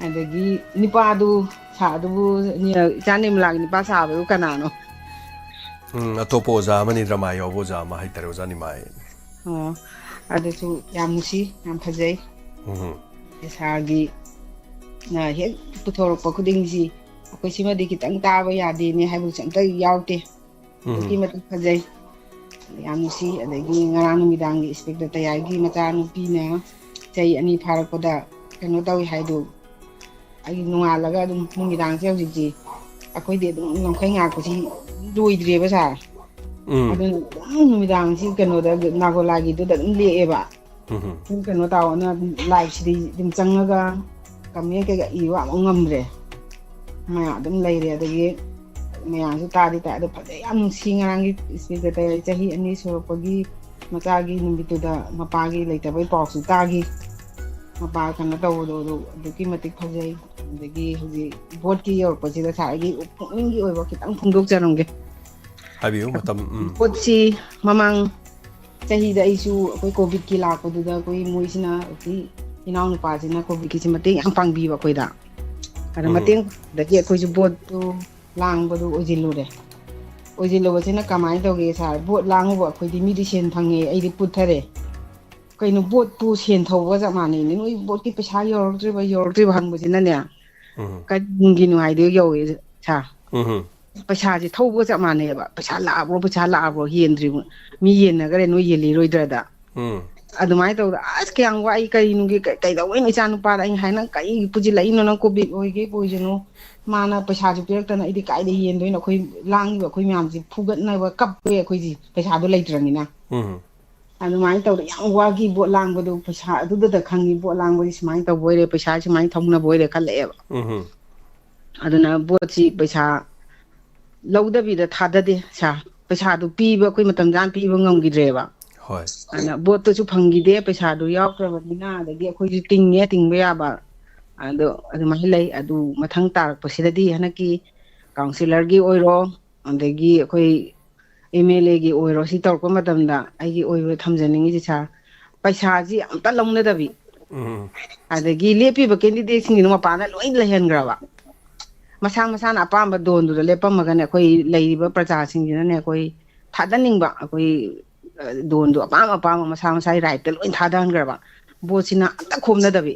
ꯑꯗꯒꯤ ꯅꯨꯄꯥꯗꯨ ꯁꯥ-, ꯑꯗꯨꯕꯨ ꯅꯤ-, ꯏꯆꯥ ꯅꯤꯔꯃꯂꯥꯒꯤ ꯅꯨꯄꯥ ꯁꯥꯕꯗꯨ ꯀꯅꯥꯅꯣ? ꯎꯝ, ꯑꯇꯣꯞꯄ ꯑꯣꯖꯥ ꯑꯃꯅꯤ, ꯗ꯭ꯔꯃꯥ ꯌꯥꯎꯕ ꯑꯣꯖꯥ ꯑꯃ ꯍꯥꯏꯇꯥꯔꯦ, ꯑꯣꯖꯥ ꯅꯤꯃꯥꯏ꯫ ꯑꯣ, ꯑꯗꯨꯁꯨ ꯌꯥꯝ ꯅꯨꯡꯁꯤ, ꯌꯥꯝ ꯐꯖꯩ꯫ ꯎꯝ꯫ ꯏꯁꯥꯒꯤ, ꯑ, ꯍꯦꯛ ꯄꯨꯊꯣꯔꯛꯄ ꯈꯨꯗꯤꯡꯁꯤ ꯑꯩꯈꯣꯏ ꯁꯤꯃꯗꯤ ꯈꯤꯇꯪ ꯇꯥꯕ ꯌꯥꯗꯦꯅꯦ ꯍꯥꯏꯕꯁꯨ ꯑꯝꯇ ꯌꯥꯎꯗꯦ꯫ ꯑꯗꯨꯛꯀꯤ ꯎꯝ꯫ ꯃꯇꯤꯛ ꯐꯖꯩ, ꯌꯥꯝ ꯅꯨꯡꯁꯤ꯫ ꯑꯗꯒꯤ ꯉꯔꯥꯡ ꯅꯨꯃꯤꯗꯥꯡꯒꯤ ꯏꯟꯁꯄꯦꯛꯇꯔ ꯇꯌꯥꯏꯒꯤ ꯃꯆꯥꯅꯨꯄꯤꯅ ꯆꯍꯤ ꯑꯅꯤ ꯐꯥꯔꯛꯄꯗ ꯀꯩꯅꯣ ꯇꯧꯏ ꯍꯥꯏꯗꯨ, ꯑꯩ ꯅꯣꯡꯉꯥꯜꯂꯒ ꯑꯗꯨꯝ ꯅꯨꯃꯤꯗꯥꯡꯁꯦ ꯍꯧꯖꯤꯛꯁꯤ ꯑꯩꯈꯣꯏꯗꯤ ꯑꯗꯨꯝ ꯂꯝꯈꯩ ꯉꯥꯛꯄꯁꯤ ꯂꯣꯏꯗ꯭ꯔꯦꯕ ꯁꯥꯔ꯫ ꯎꯝ꯫ ꯑꯗꯨꯅ ꯑꯗꯨꯝ ꯅꯨꯃꯤꯗꯥꯡꯁꯤ ꯀꯩꯅꯣꯗ, ꯅꯥꯒꯣꯂꯥꯒꯤꯗꯨꯗ ꯑꯗꯨꯝ ꯂꯦꯛꯑꯦꯕ꯫ ꯎꯝ꯫ ꯑꯗꯨꯝ ꯀꯩꯅꯣ ꯇꯧꯅ ꯑꯗꯨꯝ ꯂꯥꯏꯚꯁꯤꯗꯤ ꯑꯗꯨꯝ ꯆꯪꯉꯒ ꯀꯃꯦꯟ ꯀꯩꯀꯥ ꯏꯕ ꯑꯃꯨꯛ ꯉꯝꯗ꯭ꯔꯦ꯫ ꯃꯌꯥꯝ ꯑꯗꯨꯝ ꯂꯩꯔꯦ꯫ ꯑꯗꯒꯤ ꯃꯌꯥꯝꯁꯨ ꯇꯥꯗꯤ ꯇꯥꯏ, ꯑꯗꯣ ꯐꯖꯩ, ꯌꯥꯝ ꯅꯨꯡꯁꯤ꯫ ꯉꯔꯥꯡꯒꯤ ꯏꯟꯁꯄꯦꯛꯇꯔ ꯆꯍꯤ ꯑꯅꯤ ꯁꯨꯔꯛꯄꯒꯤ ꯃꯆꯥꯒꯤ ꯅꯨꯃꯤꯠꯇꯨꯗ ꯃꯄꯥꯒꯤ ꯂꯩꯇꯕꯩ ꯄꯥꯎꯁꯨ ꯇꯥꯈꯤ꯫ ꯃꯄꯥ ꯀꯩꯅꯣ ꯇꯧꯕꯗꯣ ꯑꯗꯨ ꯑꯗꯨꯛꯀꯤ ꯃꯇꯤꯛ ꯐꯖꯩ꯫ ꯑꯗꯒꯤ ꯍꯧꯖꯤꯛ ꯚꯣꯠꯀꯤ ꯌꯧꯔꯛꯄꯁꯤꯗ ꯁꯥꯔ, ꯑꯩꯒꯤ ꯄꯨꯛꯅꯤꯡꯒꯤ ꯑꯣꯏꯕ ꯈꯤꯇꯪ ꯐꯣꯡꯗꯣꯛꯆꯔꯝꯒꯦ꯫ ꯍꯥꯏꯕꯤꯌꯨ, ꯃꯇꯝ꯫ ꯎꯝ꯫ ꯚꯣꯠꯁꯤ ꯃꯃꯥꯡ ꯆꯍꯤꯗ ꯑꯩꯁꯨ ꯑꯩꯈꯣꯏ ꯀꯣꯚꯤꯗꯀꯤ ꯂꯥꯛꯄꯗꯨꯗ ꯑꯩꯈꯣꯏ ꯃꯣꯏꯁꯤꯅ, ꯑꯩꯈꯣꯏ ꯏꯅꯥꯎꯅꯨꯄꯥꯁꯤꯅ ꯀꯣꯚꯤꯗꯀꯤꯁꯤ ꯃꯇꯦꯡ ꯌꯥꯝ ꯄꯥꯡꯕꯤꯕ ꯑꯩꯈꯣꯏꯗ꯫ ꯑꯗ ꯎꯝ꯫ ꯃꯇꯦꯡ ꯄꯥꯡꯕꯗꯒꯤ ꯑꯩꯈꯣꯏꯁꯨ ꯚꯣꯠꯇꯨ ꯂꯥꯡꯕꯗꯨ ꯑꯣꯏꯁꯤꯜꯂꯨꯔꯦ꯫ ꯑꯣꯏꯁꯤꯜꯂꯨꯕꯁꯤꯅ ꯀꯃꯥꯏꯅ ꯇꯧꯒꯦ ꯁꯥꯔ? ꯚꯣꯠ ꯂꯥꯡꯉꯨꯕ ꯑꯩꯈꯣꯏꯗꯤ, ꯃꯤꯗꯤ ꯁꯦꯟ ꯐꯪꯉꯦ, ꯑꯩꯗꯤ ꯄꯨꯊꯔꯦ꯫ ꯀꯩꯅꯣ, ꯚꯣꯠꯄꯨ ꯁꯦꯟ ꯊꯧꯕꯒ ꯆꯞ ꯃꯥꯟꯅꯩꯅꯦ꯫ ꯅꯣꯏ ꯚꯣꯠꯀꯤ ꯄꯩꯁꯥ ꯌꯧꯔꯛꯇ꯭ꯔꯤꯕ, ꯌꯧꯔꯛꯇ꯭ꯔꯤꯕ ꯍꯪꯕꯁꯤꯅꯅꯦ, ꯎꯝ꯫ ꯀꯔꯤꯒꯤꯅꯣ ꯍꯥꯏꯗꯣ ꯌꯧꯋꯦ ꯁꯥꯔ꯫ ꯎꯝ꯫ ꯄꯩꯁꯥꯁꯦ ꯊꯧꯕꯒ ꯆꯞ ꯃꯥꯟꯅꯩꯑꯕ꯫ ꯄꯩꯁꯥ ꯂꯥꯛꯑꯕ꯭ꯔꯣ, ꯄꯩꯁꯥ ꯂꯥꯛꯑꯕ꯭ꯔꯣ, ꯌꯦꯟꯗ꯭ꯔꯤꯕ꯫ ꯃꯤ ꯌꯦꯟꯅꯈ꯭ꯔꯦ, ꯅꯣꯏ ꯌꯦꯜꯂꯤꯔꯣꯏꯗ꯭ꯔꯗ꯫ ꯎꯝ꯫ ꯑꯗꯨꯃꯥꯏꯅ ꯇꯧꯗ ꯑꯁ ꯀꯌꯥꯝ ꯋꯥꯏ, ꯀꯔꯤꯅꯨꯡꯒꯤ ꯀꯩ-, ꯀꯩꯗꯧꯕꯩꯅꯣ ꯏꯆꯥ ꯅꯨꯄꯥꯗ ꯑꯩꯅ ꯍꯥꯏ, "ꯅꯪ ꯀꯔꯤ ꯄꯨꯁꯤꯜꯂꯛꯏꯅꯣ? ꯅꯪ ꯀꯣꯚꯤꯗ ꯑꯣꯏꯒꯦ ꯑꯣꯏꯁꯅꯨ, ꯃꯥꯅ ꯄꯩꯁꯥꯁꯨ ꯄꯤꯔꯛꯇꯅ ꯑꯩꯗꯤ ꯀꯥꯏꯗ ꯌꯦꯟꯗꯣꯏꯅꯣ? ꯑꯩꯈꯣꯏ ꯂꯥꯡꯉꯤꯕ ꯑꯩꯈꯣꯏ ꯃꯌꯥꯝꯁꯦ ꯐꯨꯒꯠꯅꯕ ꯀꯞꯄꯦ ꯑꯩꯈꯣꯏꯁꯤ, ꯄꯩꯁꯥꯗꯣ ꯂꯩꯇ꯭ꯔꯕꯅꯤꯅ"꯫ ꯎꯝ꯫ ꯑꯗꯨꯃꯥꯏꯅ ꯇꯧꯗ ꯌꯥꯝ ꯋꯥꯈꯤ ꯚꯣꯠ ꯂꯥꯡꯕꯗꯣ꯫ ꯄꯩꯁꯥ ꯑꯗꯨꯗꯇ ꯈꯪꯉꯤ, ꯚꯣꯠ ꯂꯥꯡꯕꯗꯤ ꯁꯨꯃꯥꯏꯅ ꯇꯧꯕ ꯑꯣꯏꯔꯦ, ꯄꯩꯁꯥ ꯁꯨꯃꯥꯏꯅ ꯊꯧꯅꯕ ꯑꯣꯏꯔꯦ ꯈꯜꯂꯛꯑꯦꯕ꯫ ꯎꯝ꯫ ꯑꯗꯨꯅ ꯚꯣꯠꯁꯤ ꯄꯩꯁꯥ ꯂꯧꯗꯕꯤꯗ ꯊꯥꯗꯗꯦ ꯁꯥꯔ꯫ ꯄꯩꯁꯥꯗꯨ ꯄꯤꯕ ꯑꯩꯈꯣꯏ ꯃꯇꯝ ꯆꯥꯅ ꯄꯤꯕ ꯉꯝꯈꯤꯗ꯭ꯔꯦꯕ꯫ ꯍꯣꯏ꯫ ꯑꯗꯨꯅ ꯚꯣꯠꯇꯨꯁꯨ ꯐꯪꯈꯤꯗꯦ, ꯄꯩꯁꯥꯗꯨ ꯌꯥꯎꯗ꯭ꯔꯕꯅꯤꯅ, ꯑꯗꯒꯤ ꯑꯩꯈꯣꯏꯁꯨ ꯇꯤꯡꯉꯦ, ꯇꯤꯡꯕ ꯌꯥꯕ꯫ ꯑꯗꯣ ꯑꯗꯨꯃꯥꯏꯅ ꯂꯩ꯫ ꯑꯗꯨ ꯃꯊꯪ ꯇꯥꯔꯛꯄꯁꯤꯗꯗꯤ ꯍꯟꯗꯛꯀꯤ ꯀꯥꯎꯟꯁꯤꯂꯔꯒꯤ ꯑꯣꯏꯔꯣ, ꯑꯗꯒꯤ ꯑꯩꯈꯣꯏ ꯑꯦꯝ ꯑꯦꯜ ꯑꯦꯒꯤ ꯑꯣꯏꯔꯣ, ꯁꯤ ꯇꯧꯔꯛꯄ ꯃꯇꯝꯗ ꯑꯩꯒꯤ ꯑꯣꯏꯕ ꯊꯝꯖꯅꯤꯡꯉꯤꯁꯦ ꯁꯥꯔ, ꯄꯩꯁꯥꯁꯤ ꯑꯝꯇ ꯂꯧꯅꯗꯕꯤ, ꯎꯝ ꯑꯗꯒꯤ ꯂꯦꯞꯄꯤꯕ ꯀꯦꯟꯗꯤꯗꯦꯠꯁꯤꯡꯁꯤꯅ ꯃꯄꯥꯟꯗ ꯂꯣꯏ ꯂꯩꯍꯟꯈ꯭ꯔꯕ꯫ ꯃꯁꯥ ꯃꯁꯥꯅ ꯑꯄꯥꯝꯕ ꯗꯣꯟꯗꯨꯗ ꯂꯦꯞꯄꯝꯃꯒꯅꯦ, ꯑꯩꯈꯣꯏ ꯂꯩꯔꯤꯕ ꯄ꯭ꯔꯖꯥꯁꯤꯡꯁꯤꯅꯅꯦ, ꯑꯩꯈꯣꯏ ꯊꯥꯗꯅꯤꯡꯕ, ꯑꯩꯈꯣꯏ, ꯑ, ꯗꯣꯟꯗꯣ ꯑꯄꯥꯝ ꯑꯄꯥꯝꯕ ꯃꯁꯥ ꯃꯁꯥꯒꯤ ꯔꯥꯏꯠꯇ ꯂꯣꯏ ꯊꯥꯗꯍꯟꯈ꯭ꯔꯕ꯫ ꯚꯣꯠꯁꯤꯅ ꯑꯝꯇ ꯈꯣꯝꯅꯗꯕꯤ꯫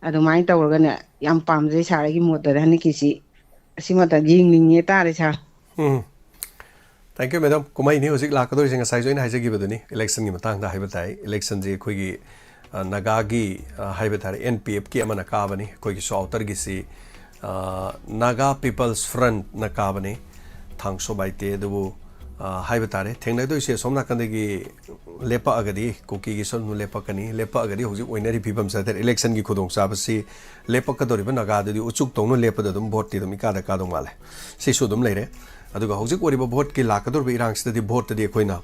ꯑꯗꯨꯃꯥꯏꯅ ꯇꯧꯔꯒꯅꯦ, ꯌꯥꯝ ꯄꯥꯝꯖꯩ ꯁꯥꯔ, ꯑꯩꯒꯤ ꯃꯣꯠꯇꯗꯤ ꯍꯟꯗꯛꯀꯤꯁꯤ ꯑꯁꯤꯃꯇ ꯌꯦꯡꯅꯤꯡꯉꯦ ꯇꯥꯔꯦ ꯁꯥꯔ꯫ ꯎꯝ꯫ Thank you, madam. ꯀꯨꯝꯍꯩꯅꯤ ꯍꯧꯖꯤꯛ ꯂꯥꯛꯀꯗꯧꯔꯤꯁꯦ, ꯉꯁꯥꯏꯁꯨ ꯑꯩꯅ ꯍꯥꯏꯖꯈꯤꯕꯗꯨꯅꯤ, ꯏꯂꯦꯛꯁꯟꯒꯤ ꯃꯇꯥꯡꯗ ꯍꯥꯏꯕ ꯇꯥꯏ꯫ ꯏꯂꯦꯛꯁꯟꯁꯤ ꯑꯩꯈꯣꯏꯒꯤ, ꯑ, ꯅꯥꯒꯥꯒꯤ, ꯑ, ꯍꯥꯏꯕ ꯇꯥꯔꯦ, ꯑꯦꯟ ꯄꯤ ꯑꯦꯐꯀꯤ ꯑꯃꯅ ꯀꯥꯕꯅꯤ, ꯑꯩꯈꯣꯏꯒꯤꯁꯨ ꯑꯥꯎꯇꯔꯒꯤꯁꯤ, ꯑ, ꯅꯥꯒꯥ ꯄꯤꯄꯜꯁ ꯐ꯭ꯔꯟꯠꯅ ꯀꯥꯕꯅꯤ, ꯊꯥꯡꯁꯣ ꯕꯥꯏꯇꯦ꯫ ꯑꯗꯨꯕꯨ, ꯑ, ꯍꯥꯏꯕ ꯇꯥꯔꯦ, ꯊꯦꯡꯅꯗꯣꯏꯁꯦ ꯑꯁꯣꯝ ꯅꯥꯀꯟꯗꯒꯤ ꯂꯦꯞꯄꯛꯑꯒꯗꯤ ꯀꯨꯀꯤꯒꯤꯁꯨ ꯑꯗꯨꯝ ꯂꯦꯞꯄꯛꯀꯅꯤ, ꯂꯦꯞꯄꯛꯑꯒꯗꯤ ꯍꯧꯖꯤꯛ ꯑꯣꯏꯅꯔꯤꯕ ꯐꯤꯕꯝꯁꯤ ꯍꯥꯏ ꯇꯥꯔꯦ, ꯏꯂꯦꯛꯁꯟꯒꯤ ꯈꯨꯗꯣꯡꯆꯥꯕꯁꯤ ꯂꯦꯞꯄꯛꯀꯗꯧꯔꯤꯕ ꯅꯥꯒꯥꯗꯨꯗꯤ ꯎꯆꯨꯛ ꯇꯧꯅ ꯂꯦꯞꯄꯗ ꯑꯗꯨꯝ ꯚꯣꯠꯇꯤ ꯑꯗꯨꯝ ꯏꯀꯥꯗ ꯀꯥꯗꯧ ꯃꯥꯜꯂꯦ꯫ ꯁꯤꯁꯨ ꯑꯗꯨꯝ ꯂꯩꯔꯦ꯫ ꯑꯗꯨꯒ ꯍꯧꯖꯤꯛ ꯑꯣꯏꯔꯤꯕ ꯚꯣꯠꯀꯤ ꯂꯥꯛꯀꯗꯧꯔꯤꯕ ꯏꯔꯥꯡꯁꯤꯗꯗꯤ ꯚꯣꯠꯇꯗꯤ ꯑꯩꯈꯣꯏꯅ,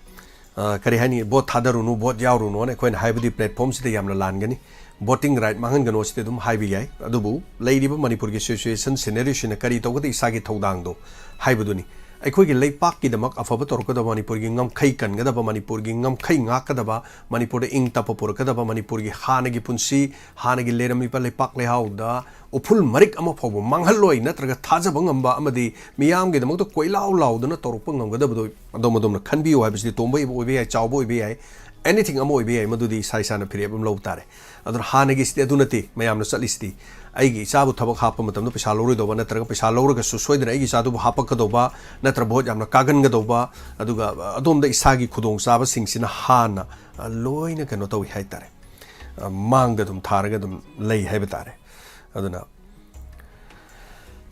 ꯑ, ꯀꯔꯤ ꯍꯥꯏꯅꯤ, ꯚꯣꯠ ꯊꯥꯗꯔꯨꯅꯨ, ꯚꯣꯠ ꯌꯥꯎꯔꯨꯅꯨꯅ ꯑꯩꯈꯣꯏꯅ ꯍꯥꯏꯕꯗꯤ ꯄ꯭ꯂꯦꯠꯐꯣꯝꯁꯤꯗ ꯌꯥꯝꯅ ꯂꯥꯟꯒꯅꯤ꯫ ꯚꯣꯇꯤꯡ ꯔꯥꯏꯠ ꯃꯥꯡꯍꯟꯒꯅꯣ ꯁꯤꯗꯤ ꯑꯗꯨꯝ ꯍꯥꯏꯕ ꯌꯥꯏ꯫ ꯑꯗꯨꯕꯨ ꯂꯩꯔꯤꯕ ꯃꯅꯤꯄꯨꯔꯒꯤ ꯁꯤꯆꯨꯋꯦꯁꯟ ꯁꯤꯅꯔꯤꯁꯤꯅ ꯀꯔꯤ ꯇꯧꯒꯗ ꯏꯁꯥꯒꯤ ꯊꯧꯗꯥꯡꯗꯣ ꯍꯥꯏꯕꯗꯨꯅꯤ꯫ ꯑꯩꯈꯣꯏꯒꯤ ꯂꯩꯄꯥꯛꯀꯤꯗꯃꯛ ꯑꯐꯕ ꯇꯧꯔꯛꯀꯗꯕ, ꯃꯅꯤꯄꯨꯔꯒꯤ ꯉꯝꯈꯩ ꯀꯟꯒꯗꯕ, ꯃꯅꯤꯄꯨꯔꯒꯤ ꯉꯝꯈꯩ ꯉꯥꯛꯀꯗꯕ, ꯃꯅꯤꯄꯨꯔꯗ ꯏꯪ ꯇꯞꯄ ꯄꯨꯔꯛꯀꯗꯕ, ꯃꯅꯤꯄꯨꯔꯒꯤ ꯍꯥꯟꯅꯒꯤ ꯄꯨꯟꯁꯤ, ꯍꯥꯟꯅꯒꯤ ꯂꯩꯔꯝꯃꯤꯕ ꯂꯩꯄꯥꯛ ꯂꯩꯍꯥꯎꯗ ꯎꯐꯨꯜ ꯃꯔꯤꯛ ꯑꯃ ꯐꯥꯎꯕ ꯃꯥꯡꯍꯜꯂꯣꯏ ꯅꯠꯇ꯭ꯔꯒ ꯊꯥꯖꯕ ꯉꯝꯕ ꯑꯃꯗꯤ ꯃꯤꯌꯥꯝꯒꯤꯗꯃꯛꯇ ꯀꯣꯏꯂꯥꯎ ꯂꯥꯎꯗꯅ ꯇꯧꯔꯛꯄ ꯉꯝꯒꯗꯕꯗꯣ ꯑꯗꯣꯝ ꯑꯗꯣꯝꯅ ꯈꯟꯕꯤꯌꯨ ꯍꯥꯏꯕꯁꯤꯗꯤ ꯇꯣꯝꯕ ꯑꯣꯏꯕ ꯌꯥꯏ, ꯆꯥꯎꯕ ꯑꯣꯏꯕ ꯌꯥꯏ, ꯑꯦꯅꯤꯊꯤꯡ ꯑꯃ ꯑꯣꯏꯕ ꯌꯥꯏ, ꯃꯗꯨꯗꯤ ꯏꯁꯥ ꯏꯁꯥꯅ ꯐꯤꯔꯦꯞ ꯑꯃ ꯂꯧꯕ ꯇꯥꯔꯦ꯫ ꯑꯗꯨꯅ ꯍꯥꯟꯅꯒꯤꯁꯤꯗꯤ ꯑꯗꯨ ꯅꯠꯇꯦ ꯃꯌꯥꯝꯅ ꯆꯠꯂꯤꯁꯤꯗꯤ꯫ ꯑꯩꯒꯤ ꯏꯆꯥꯕꯨ ꯊꯕꯛ ꯍꯥꯞꯄ ꯃꯇꯝꯗ ꯄꯩꯁꯥ ꯂꯧꯔꯣꯏꯗꯧꯕ, ꯅꯠꯇ꯭ꯔꯒ ꯄꯩꯁꯥ ꯂꯧꯔꯒꯁꯨ ꯁꯣꯏꯗꯅ ꯑꯩꯒꯤ ꯏꯆꯥꯗꯨꯕꯨ ꯍꯥꯞꯄꯛꯀꯗꯧꯕ, ꯅꯠꯇ꯭ꯔ ꯚꯣꯠ ꯌꯥꯝꯅ ꯀꯥꯒꯟꯒꯗꯧꯕ, ꯑꯗꯨꯒ ꯑꯗꯣꯝꯗ ꯏꯁꯥꯒꯤ ꯈꯨꯗꯣꯡꯆꯥꯕꯁꯤꯡꯁꯤꯅ ꯍꯥꯟꯅ, ꯑ, ꯂꯣꯏꯅ ꯀꯩꯅꯣ ꯇꯧꯏ ꯍꯥꯏ ꯇꯥꯔꯦ꯫ ꯑ, ꯃꯥꯡꯗ ꯑꯗꯨꯝ ꯊꯥꯔꯒ ꯑꯗꯨꯝ ꯂꯩ ꯍꯥꯏꯕ ꯇꯥꯔꯦ꯫ ꯑꯗꯨꯅ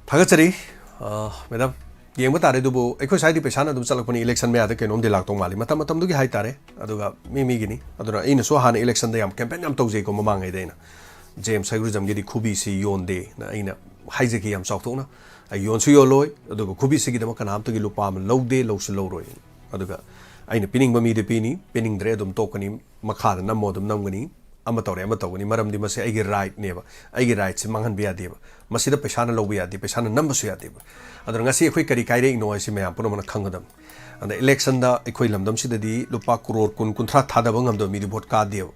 ꯊꯥꯒꯠꯆꯔꯤ, ꯑ, ꯃꯦꯗꯥꯝ꯫ ꯌꯦꯡꯕ ꯇꯥꯔꯦ, ꯑꯗꯨꯕꯨ ꯑꯩꯈꯣꯏ ꯁ꯭ꯋꯥꯏꯗꯤ ꯄꯩꯁꯥꯅ ꯑꯗꯨꯝ ꯆꯠꯂꯛꯄꯅꯤ, ꯏꯂꯦꯛꯁꯟ ꯃꯌꯥꯗ ꯀꯩꯅꯣꯝꯗꯤ ꯂꯥꯛꯇꯧ ꯃꯥꯜꯂꯤ꯫ ꯃꯇꯝ ꯃꯇꯝꯗꯨꯒꯤ ꯍꯥꯏ ꯇꯥꯔꯦ, ꯑꯗꯨꯒ ꯃꯤ ꯃꯤꯒꯤꯅꯤ꯫ ꯑꯗꯨꯅ ꯑꯩꯅꯁꯨ ꯍꯥꯟꯅ ꯏꯂꯦꯛꯁꯟꯗ ꯌꯥꯝ ꯀꯦꯝꯄꯦꯟ ꯌꯥꯝ ꯇꯧꯖꯩꯀꯣ ꯃꯃꯥꯡꯉꯩꯗ ꯑꯩꯅ꯫ ꯖꯦꯝꯁ ꯍꯩꯒ꯭ꯔꯨꯖꯝꯒꯤꯗꯤ ꯈꯨꯕꯤꯁꯤ ꯌꯣꯟꯗꯦꯅ ꯑꯩꯅ ꯍꯥꯏꯖꯈꯤ ꯌꯥꯝ ꯆꯥꯎꯊꯣꯛꯅ꯫ ꯑꯩ ꯌꯣꯟꯁꯨ ꯌꯣꯜꯂꯣꯏ, ꯑꯗꯨꯒ ꯈꯨꯕꯤꯁꯤꯒꯤꯗꯃꯛ ꯀꯅꯥꯝꯇꯒꯤ ꯂꯨꯄꯥ ꯑꯃ ꯂꯧꯗꯦ, ꯂꯧꯁꯨ ꯂꯧꯔꯣꯏ꯫ ꯑꯗꯨꯒ ꯑꯩꯅ ꯄꯤꯅꯤꯡꯕ ꯃꯤꯗ ꯄꯤꯅꯤ, ꯄꯤꯅꯤꯡꯗ꯭ꯔꯦ ꯑꯗꯨꯝ ꯇꯣꯛꯀꯅꯤ, ꯃꯈꯥꯗ ꯅꯝꯃꯣ ꯑꯗꯨꯝ ꯅꯝꯒꯅꯤ꯫ ꯑꯃ ꯇꯧꯔꯦ, ꯑꯃ ꯇꯧꯒꯅꯤ, ꯃꯔꯝꯗꯤ ꯃꯁꯤ ꯑꯩꯒꯤ right ꯅꯦꯕ, ꯑꯩꯒꯤ right ꯁꯤ ꯃꯥꯡꯍꯟꯕ ꯌꯥꯗꯦꯕ, ꯃꯁꯤꯗ ꯄꯩꯁꯥꯅ ꯂꯧꯕ ꯌꯥꯗꯦ, ꯄꯩꯁꯥꯅ ꯅꯝꯕꯁꯨ ꯌꯥꯗꯦꯕ꯫ ꯑꯗꯨꯅ ꯉꯁꯤ ꯑꯩꯈꯣꯏ ꯀꯔꯤ ꯀꯥꯏꯔꯛꯏꯅꯣ ꯍꯥꯏꯁꯤ ꯃꯌꯥꯝ ꯄꯨꯝꯅꯃꯛꯅ ꯈꯪꯒꯗꯕꯅꯤ꯫ ꯑꯗ election ꯗ ꯑꯩꯈꯣꯏ ꯂꯝꯗꯝꯁꯤꯗꯗꯤ ꯂꯨꯄꯥ ꯀ꯭ꯔꯣꯔ ꯀꯨꯟ, ꯀꯨꯟꯊ꯭ꯔꯥ ꯊꯥꯗꯕ ꯉꯝꯗꯕ ꯃꯤꯗꯤ vote ꯀꯥꯗꯦꯕ꯫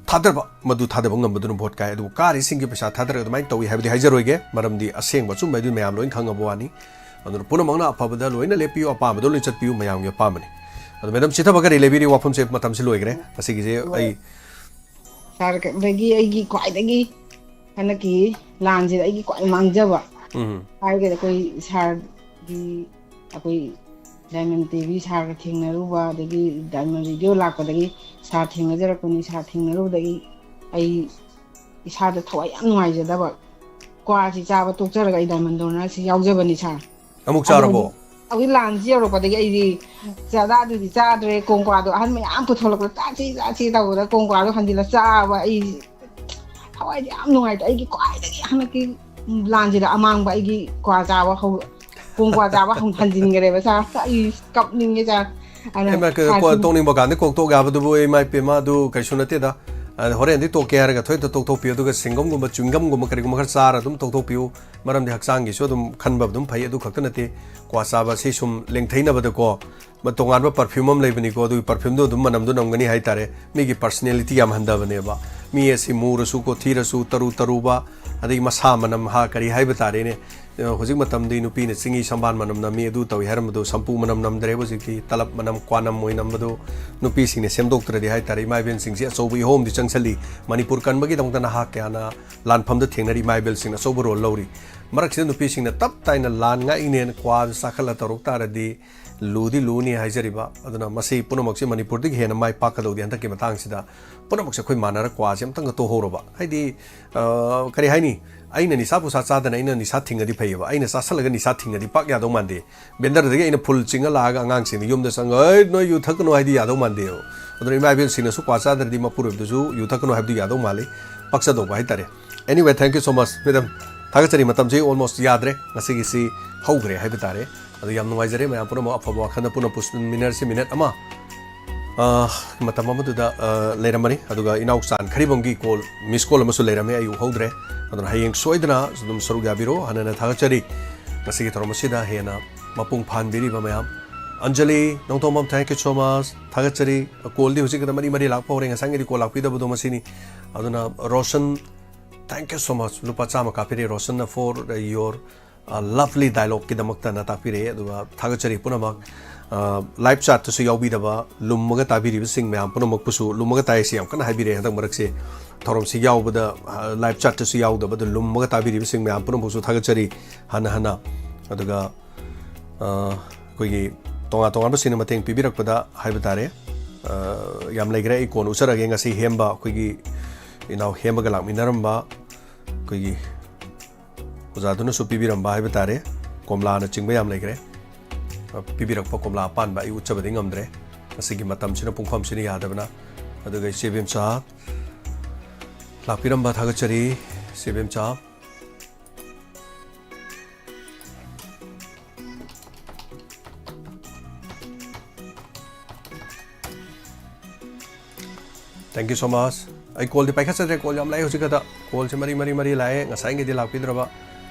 ꯊꯥꯗꯕ, ꯃꯗꯨ ꯊꯥꯗꯕ ꯉꯝꯕꯗꯨꯅ vote ꯀꯥꯏ꯫ ꯑꯗꯨꯕꯨ ꯀꯥꯔꯤꯁꯤꯡꯒꯤ ꯄꯩꯁꯥ ꯊꯥꯗꯔꯒ ꯑꯗꯨꯃꯥꯏꯅ ꯇꯧꯏ ꯍꯥꯏꯕꯗꯤ ꯍꯥꯏꯖꯔꯣꯏꯒꯦ, ꯃꯔꯝꯗꯤ ꯑꯁꯦꯡꯕ ꯑꯆꯨꯝꯕ ꯍꯥꯏꯗꯨ ꯃꯌꯥꯝ ꯂꯣꯏꯅ ꯈꯪꯉꯕ ꯋꯥꯅꯤ꯫ ꯑꯗꯨꯅ ꯄꯨꯝꯅꯃꯛꯅ ꯑꯐꯕꯗ ꯂꯣꯏꯅ ꯂꯦꯞꯄꯤꯌꯨ, ꯑꯄꯥꯝꯕꯗ ꯂꯣꯏ ꯆꯠꯄꯤꯌꯨ, ꯃꯌꯥꯝꯒꯤ ꯑꯄꯥꯝꯕꯅꯤ꯫ ꯑꯗꯣ madam, ꯆꯤꯊꯕ ꯀꯔꯤ ꯂꯩꯕꯤꯔꯤ? ꯋꯥꯐꯝꯁꯦ, ꯃꯇꯝꯁꯤ ꯂꯣꯏꯈ꯭ꯔꯦ ꯉꯁꯤꯒꯤꯁꯦ꯫ ꯑꯩ ꯁꯥꯔ, ꯑꯗꯒꯤ ꯑꯩꯒꯤ ꯈ꯭ꯋꯥꯏꯗꯒꯤ ꯍꯟꯗꯛꯀꯤ ꯂꯥꯟꯁꯤꯗ ꯑꯩꯒꯤ ꯈ꯭ꯋꯥꯏ ꯃꯥꯡꯖꯕ ꯎꯝ ꯍꯥꯏꯔꯒꯗꯤ ꯑꯩꯈꯣꯏ ꯁꯥꯔꯒꯤ, ꯑꯩꯈꯣꯏ Diamond T V ꯁꯥꯔꯒ ꯊꯦꯡꯅꯔꯨꯕ, ꯑꯗꯒꯤ Diamond Radio ꯂꯥꯛꯄꯗꯒꯤ ꯁꯥꯔ ꯊꯦꯡꯅꯖꯔꯛꯄꯅꯤ꯫ ꯁꯥꯔ ꯊꯦꯡꯅꯔꯨꯕꯗꯒꯤ ꯑꯩ ꯏꯁꯥꯗ ꯊꯋꯥꯏ ꯌꯥꯝ ꯅꯨꯡꯉꯥꯏꯖꯗꯕ, ꯀ꯭ꯋꯥꯁꯤ ꯆꯥꯕ ꯇꯣꯛꯆꯔꯒ ꯑꯩ Diamond Donor ꯁꯤ ꯌꯥꯎꯖꯕꯅꯤ ꯁꯥꯔ꯫ ꯑꯃꯨꯛ ꯑꯗꯣ ꯆꯥꯔꯕꯣ? ꯍꯧꯖꯤꯛ, ꯍꯧꯖꯤꯛ ꯂꯥꯟꯁꯤ ꯌꯧꯔꯛꯄꯗꯒꯤ ꯑꯩꯗꯤ ꯆꯥꯗꯥꯗꯨꯗꯤ ꯆꯥꯗ꯭ꯔꯦ꯫ ꯀꯣꯡꯀ꯭ꯋꯥꯗꯣ ꯑꯍꯟ ꯃꯌꯥꯝ ꯄꯨꯊꯣꯛꯂꯛꯄꯗ ꯆꯥꯁꯤ ꯆꯥꯁꯤ ꯇꯧꯕꯗ ꯀꯣꯡꯀ꯭ꯋꯥꯗꯣ ꯍꯟꯖꯤꯜꯂ ꯆꯥꯕ ꯑꯩ ꯊꯋꯥꯏꯗꯤ ꯌꯥꯝ ꯅꯨꯡꯉꯥꯏꯇꯦ꯫ ꯑꯩꯒꯤ ꯈ꯭ꯋꯥꯏꯗꯒꯤ ꯍꯟꯗꯛꯀꯤ ꯂꯥꯟꯁꯤꯗ ꯑꯃꯥꯡꯕ ꯑꯩꯒꯤ ꯀ꯭ꯋꯥ ꯆꯥꯕ ꯍꯧ-, ꯀꯣꯡꯀ꯭ꯋꯥ ꯆꯥꯕ ꯍꯧ-, ꯍꯟꯖꯤꯟꯈ꯭ꯔꯦꯕ ꯁꯥꯔ꯫ ꯑꯩ ꯀꯞꯅꯤꯡꯉꯦ ꯁꯥꯔ꯫ ꯑꯗꯨꯅ ꯏꯃꯥ, ꯀ-, ꯁꯥꯔ ꯀꯣ-, ꯁꯨꯝ ꯇꯣꯛꯅꯤꯡꯕ ꯀꯥꯟꯗ ꯀꯣꯛ ꯇꯣꯛ ꯌꯥꯕꯗꯨꯕꯨ, ꯏꯃꯥ ꯏꯄꯦꯝꯃ, ꯑꯗꯨ ꯀꯩꯁꯨ ꯅꯠꯇꯦꯗ꯫ ꯑ, ꯍꯣꯔꯦꯟꯗꯤ ꯇꯣꯛꯀꯦ ꯍꯥꯏꯔꯒ ꯊꯣꯏꯗ ꯇꯣꯛꯊꯣꯛꯄꯤꯌꯨ, ꯑꯗꯨꯒ ꯁꯤꯡꯒꯝꯒꯨꯝꯕ, ꯆ꯭ꯋꯤꯡꯒꯝꯒꯨꯝꯕ ꯀꯔꯤꯒꯨꯝꯕ ꯈꯔ ꯆꯥꯔ ꯑꯗꯨꯝ ꯇꯣꯛꯊꯣꯛꯄꯤꯌꯨ꯫ ꯃꯔꯝꯗꯤ ꯍꯛꯆꯥꯡꯒꯤꯁꯨ ꯑꯗꯨꯝ ꯈꯟꯕ ꯑꯗꯨꯝ ꯐꯩ꯫ ꯑꯗꯨ ꯈꯛꯇ ꯅꯠꯇꯦ, ꯀ꯭ꯋꯥ ꯆꯥꯕ ꯑꯁꯤ ꯁꯨꯝ ꯂꯦꯡꯊꯩꯅꯕꯗꯀꯣ, ꯃ-, ꯇꯣꯉꯥꯟꯕ perfume ꯑꯃ ꯂꯩꯕꯅꯤꯀꯣ, ꯑꯗꯨꯒꯤ perfume ꯗꯣ ꯑꯗꯨꯝ ꯃꯅꯝꯗꯣ ꯅꯝꯒꯅꯤ ꯍꯥꯏꯇꯥꯔꯦ꯫ ꯃꯤꯒꯤ personality ꯌꯥꯝ ꯍꯟꯊꯕꯅꯦꯕ꯫ ꯃꯤ ꯑꯁꯤ ꯃꯨꯔꯁꯨ, ꯀꯣꯊꯤꯔꯁꯨ, ꯇꯔꯨ ꯇꯔꯨꯕ, ꯑꯗꯒꯤ ꯃꯁꯥ ꯃꯅꯝ ꯍꯥ ꯀꯔꯤ ꯍꯥꯏꯕ ꯇꯥꯔꯦꯅꯦ꯫ ꯑ, ꯍꯧꯖꯤꯛ ꯃꯇꯝꯗꯤ ꯅꯨꯄꯤꯅ ꯆꯤꯡꯍꯤ ꯁꯝꯕꯥꯟ ꯃꯅꯝ ꯅꯝꯃꯤ, ꯑꯗꯨ ꯇꯧꯏ ꯍꯥꯏꯔꯝꯕꯗꯣ, ꯁꯝꯄꯨ ꯃꯅꯝ ꯅꯝꯗ꯭ꯔꯦꯕ ꯍꯧꯖꯤꯛꯇꯤ, ꯇꯂꯞ ꯃꯅꯝ, ꯀ꯭ꯋꯥ ꯅꯝ ꯑꯣꯏꯅ ꯅꯝꯕꯗꯣ ꯅꯨꯄꯤꯁꯤꯡꯅ ꯁꯦꯝꯗꯣꯛꯇ꯭ꯔꯗꯤ ꯍꯥꯏꯇꯥꯔꯦ꯫ ꯏꯃꯥ ꯏꯕꯦꯟꯁꯤꯡꯁꯤ ꯑꯆꯧꯕ ꯏꯍꯧ ꯑꯃꯗꯤ ꯆꯪꯁꯜꯂꯤ꯫ ꯃꯅꯤꯄꯨꯔ ꯀꯟꯕꯒꯤꯗꯃꯛꯇ ꯅꯍꯥ ꯀꯌꯥꯅ ꯂꯥꯟꯐꯝꯗ ꯊꯦꯡꯅꯔꯤ, ꯏꯃꯥ ꯏꯕꯦꯜꯁꯤꯡꯅ ꯑꯆꯧꯕ role ꯂꯧꯔꯤ꯫ ꯃꯔꯛꯁꯤꯗ ꯅꯨꯄꯤꯁꯤꯡꯅ ꯇꯞ ꯇꯥꯏꯅ ꯂꯥꯟ ꯉꯥꯛꯏꯅꯦꯅ ꯀ꯭ꯋꯥꯗꯨ ꯆꯥꯈꯠꯂ ꯇꯧꯔꯛ ꯇꯥꯔꯗꯤ ꯂꯨꯗꯤ ꯂꯨꯅꯤ ꯍꯥꯏꯖꯔꯤꯕ꯫ ꯑꯗꯨꯅ ꯃꯁꯤ ꯄꯨꯝꯅꯃꯛꯁꯤ ꯃꯅꯤꯄꯨꯔꯗꯒꯤ ꯍꯦꯟꯅ ꯃꯥꯏ ꯄꯥꯛꯀꯗꯧꯗꯤ ꯍꯟꯗꯛꯀꯤ ꯃꯇꯥꯡꯁꯤꯗ ꯄꯨꯝꯅꯃꯛꯁꯦ ꯑꯩꯈꯣꯏ ꯃꯥꯟꯅꯔ ꯀ꯭ꯋꯥꯁꯦ ꯑꯝꯇꯪꯒ ꯇꯣꯛꯍꯧꯔꯕ꯫ ꯍꯥꯏꯗꯤ, ꯑ, ꯀꯔꯤ ꯍꯥꯏꯅꯤ, ꯑꯩꯅ ꯅꯤꯁꯥ ꯄꯨꯁꯥ ꯆꯥꯗꯅ ꯑꯩꯅ ꯅꯤꯁꯥ ꯊꯤꯡꯉꯗꯤ ꯐꯩꯌꯦꯕ, ꯑꯩꯅ ꯆꯥꯁꯜꯂꯒ ꯅꯤꯁꯥ ꯊꯤꯡꯉꯗꯤ ꯄꯥꯛ ꯌꯥꯗꯧ ꯃꯥꯟꯗꯦ꯫ Vendor ꯗꯒꯤ ꯑꯩꯅ full ꯆꯤꯡꯉ ꯂꯥꯛꯑꯒ ꯑꯉꯥꯡꯁꯤꯡꯗ ꯌꯨꯝꯗ ꯆꯪꯉ, "ꯑꯩ, ꯅꯣꯏ ꯌꯨ ꯊꯛꯀꯅꯨ" ꯍꯥꯏꯗꯤ ꯌꯥꯗꯧ ꯃꯥꯟꯗꯦꯕ꯫ ꯑꯗꯨꯅ ꯏꯃꯥ ꯏꯕꯦꯜꯁꯤꯡꯅꯁꯨ ꯀ꯭ꯋꯥ ꯆꯥꯗ꯭ꯔꯗꯤ ꯃꯄꯨꯔꯣꯏꯕꯗꯁꯨ ꯌꯨ ꯊꯛꯀꯅꯨ ꯍꯥꯏꯕꯗꯤ ꯌꯥꯗꯧ ꯃꯥꯜꯂꯤ, ꯄꯛꯆꯗꯧꯕ ꯍꯥꯏꯇꯥꯔꯦ꯫ Anyway, thank you so much, madam꯫ ꯊꯥꯒꯠꯆꯔꯤ꯫ ꯃꯇꯝꯁꯦ almost ꯌꯥꯗ꯭ꯔꯦ, ꯉꯁꯤꯒꯤꯁꯤ ꯍꯧꯈ꯭ꯔꯦ ꯍꯥꯏꯕ ꯇꯥꯔꯦ꯫ ꯑꯗꯨ ꯌꯥꯝ ꯅꯨꯡꯉꯥꯏꯖꯔꯦ, ꯃꯌꯥꯝ ꯄꯨꯝꯅꯃꯛ ꯑꯐꯕ ꯋꯥꯈꯜꯗ ꯄꯨꯟꯅ ꯄꯨꯟꯃꯤꯟꯅꯔꯁꯤ꯫ Minute ꯑꯃ ꯑ, ꯃꯇꯝ ꯑꯃꯗꯨꯗ, ꯑ, ꯂꯩꯔꯝꯕꯅꯤ꯫ ꯑꯗꯨꯒ ꯏꯅꯥꯎ ꯆꯥꯟ ꯈꯔꯤꯕꯝꯒꯤ call, miss call ꯑꯃꯁꯨ ꯂꯩꯔꯝꯃꯦ, ꯑꯩ ꯎꯍꯧꯗ꯭ꯔꯦ꯫ ꯑꯗꯨꯅ ꯍꯌꯦꯡ ꯁꯣꯏꯗꯅ ꯑꯗꯨꯝ ꯁꯔꯨꯛ ꯌꯥꯕꯤꯔꯣ꯫ ꯍꯟꯅ ꯍꯟꯅ ꯊꯥꯒꯠꯆꯔꯤ꯫ ꯉꯁꯤꯒꯤ ꯊꯧꯔꯝ ꯑꯁꯤꯗ ꯍꯦꯟꯅ ꯃꯄꯨꯡ ꯐꯥꯍꯟꯕꯤꯔꯤꯕ ꯃꯌꯥꯝ꯫ Anjali Nongthombam, thank you so much꯫ ꯊꯥꯒꯠꯆꯔꯤ꯫ Callꯗꯤ ꯍꯧꯖꯤꯛ ꯈꯛꯇ ꯃꯔꯤ ꯃꯔꯤ ꯂꯥꯛꯄ ꯍꯧꯔꯦ, ꯉꯁꯥꯏꯒꯤꯗꯤ call ꯂꯥꯛꯄꯤꯗꯕꯗꯣ ꯃꯁꯤꯅꯤ꯫ ꯑꯗꯨꯅ Roshan, thank you so much꯫ ꯂꯨꯄꯥ ꯆꯥꯝꯃ ꯀꯥꯞꯄꯤꯔꯦ ꯔꯣꯁꯟꯅ for your, uh, lovely dialogueꯀꯤꯗꯃꯛꯇꯅ ꯇꯥꯛꯄꯤꯔꯛꯑꯦ꯫ ꯑꯗꯨꯒ ꯊꯥꯒꯠꯆꯔꯤ ꯄꯨꯝꯅꯃꯛ꯫ ꯑ, live chatꯇꯁꯨ ꯌꯥꯎꯕꯤꯗꯕ, ꯂꯨꯝꯃꯒ ꯇꯥꯕꯤꯔꯤꯕꯁꯤꯡ ꯃꯌꯥꯝ ꯄꯨꯝꯅꯃꯛꯄꯨꯁꯨ, ꯂꯨꯝꯃꯒ ꯇꯥꯏ ꯍꯥꯏꯁꯤ ꯌꯥꯝ ꯀꯟꯅ ꯍꯥꯏꯕꯤꯔꯛꯑꯦ ꯍꯟꯗꯛ ꯃꯔꯛꯁꯦ꯫ ꯊꯧꯔꯝꯁꯤ ꯌꯥꯎꯕꯗ, ꯑ, live chatꯇꯁꯨ ꯌꯥꯎꯗꯕ, ꯑꯗꯨ ꯂꯨꯝꯃꯒ ꯇꯥꯕꯤꯔꯤꯕꯁꯤꯡ ꯃꯌꯥꯝ ꯄꯨꯝꯅꯃꯛꯁꯨ ꯊꯥꯒꯠꯆꯔꯤ ꯍꯟꯅ ꯍꯟꯅ꯫ ꯑꯗꯨꯒ, ꯑ, ꯑꯩꯈꯣꯏꯒꯤ ꯇꯣꯉꯥꯟ ꯇꯣꯉꯥꯟꯕꯁꯤꯡꯅ ꯃꯇꯦꯡ ꯄꯤꯕꯤꯔꯛꯄꯗ ꯍꯥꯏꯕ ꯇꯥꯔꯦ, ꯑ, ꯌꯥꯝ ꯂꯩꯈ꯭ꯔꯦ꯫ ꯑꯩ ꯀꯣꯟꯅ ꯎꯠꯆꯔꯒꯦ꯫ ꯉꯁꯤ ꯍꯦꯝꯕ, ꯑꯩꯈꯣꯏꯒꯤ ꯏꯅꯥꯎ ꯍꯦꯝꯕꯒ ꯂꯥꯛꯃꯤꯟꯅꯔꯝꯕ ꯑꯩꯈꯣꯏꯒꯤ ꯑꯣꯖꯥꯗꯨꯅꯁꯨ ꯄꯤꯕꯤꯔꯝꯕ ꯍꯥꯏꯕ ꯇꯥꯔꯦ, ꯀꯣꯝꯂꯥꯅꯆꯤꯡꯕ ꯌꯥꯝ ꯂꯩꯈ꯭ꯔꯦ꯫ ꯑ, ꯄꯤꯕꯤꯔꯛꯄ ꯀꯣꯝꯂꯥ ꯑꯄꯥꯟꯕ ꯑꯩ ꯎꯠꯆꯕꯗꯤ ꯉꯝꯗ꯭ꯔꯦ, ꯉꯁꯤꯒꯤ ꯃꯇꯝꯁꯤꯅ, ꯄꯨꯡꯐꯝꯁꯤꯅ ꯌꯥꯗꯕꯅ꯫ ꯑꯗꯨꯒ ꯏꯆꯦ ꯏꯕꯦꯝꯆꯥ ꯂꯥꯛꯄꯤꯔꯝꯕ ꯊꯥꯒꯠꯆꯔꯤ, ꯏꯆꯦ ꯏꯕꯦꯝꯆꯥ꯫ Thank you so much꯫ ꯑꯩ callꯗꯤ ꯄꯥꯏꯈꯠꯆꯗ꯭ꯔꯦ, call ꯌꯥꯝ ꯂꯥꯛꯑꯦ ꯍꯧꯖꯤꯛ ꯈꯛꯇ꯫ Callꯁꯦ ꯃꯔꯤ, ꯃꯔꯤ, ꯃꯔꯤ ꯂꯥꯛꯑꯦ, ꯉꯁꯥꯏꯉꯩꯗꯤ ꯂꯥꯛꯄꯤꯗ꯭ꯔꯕ꯫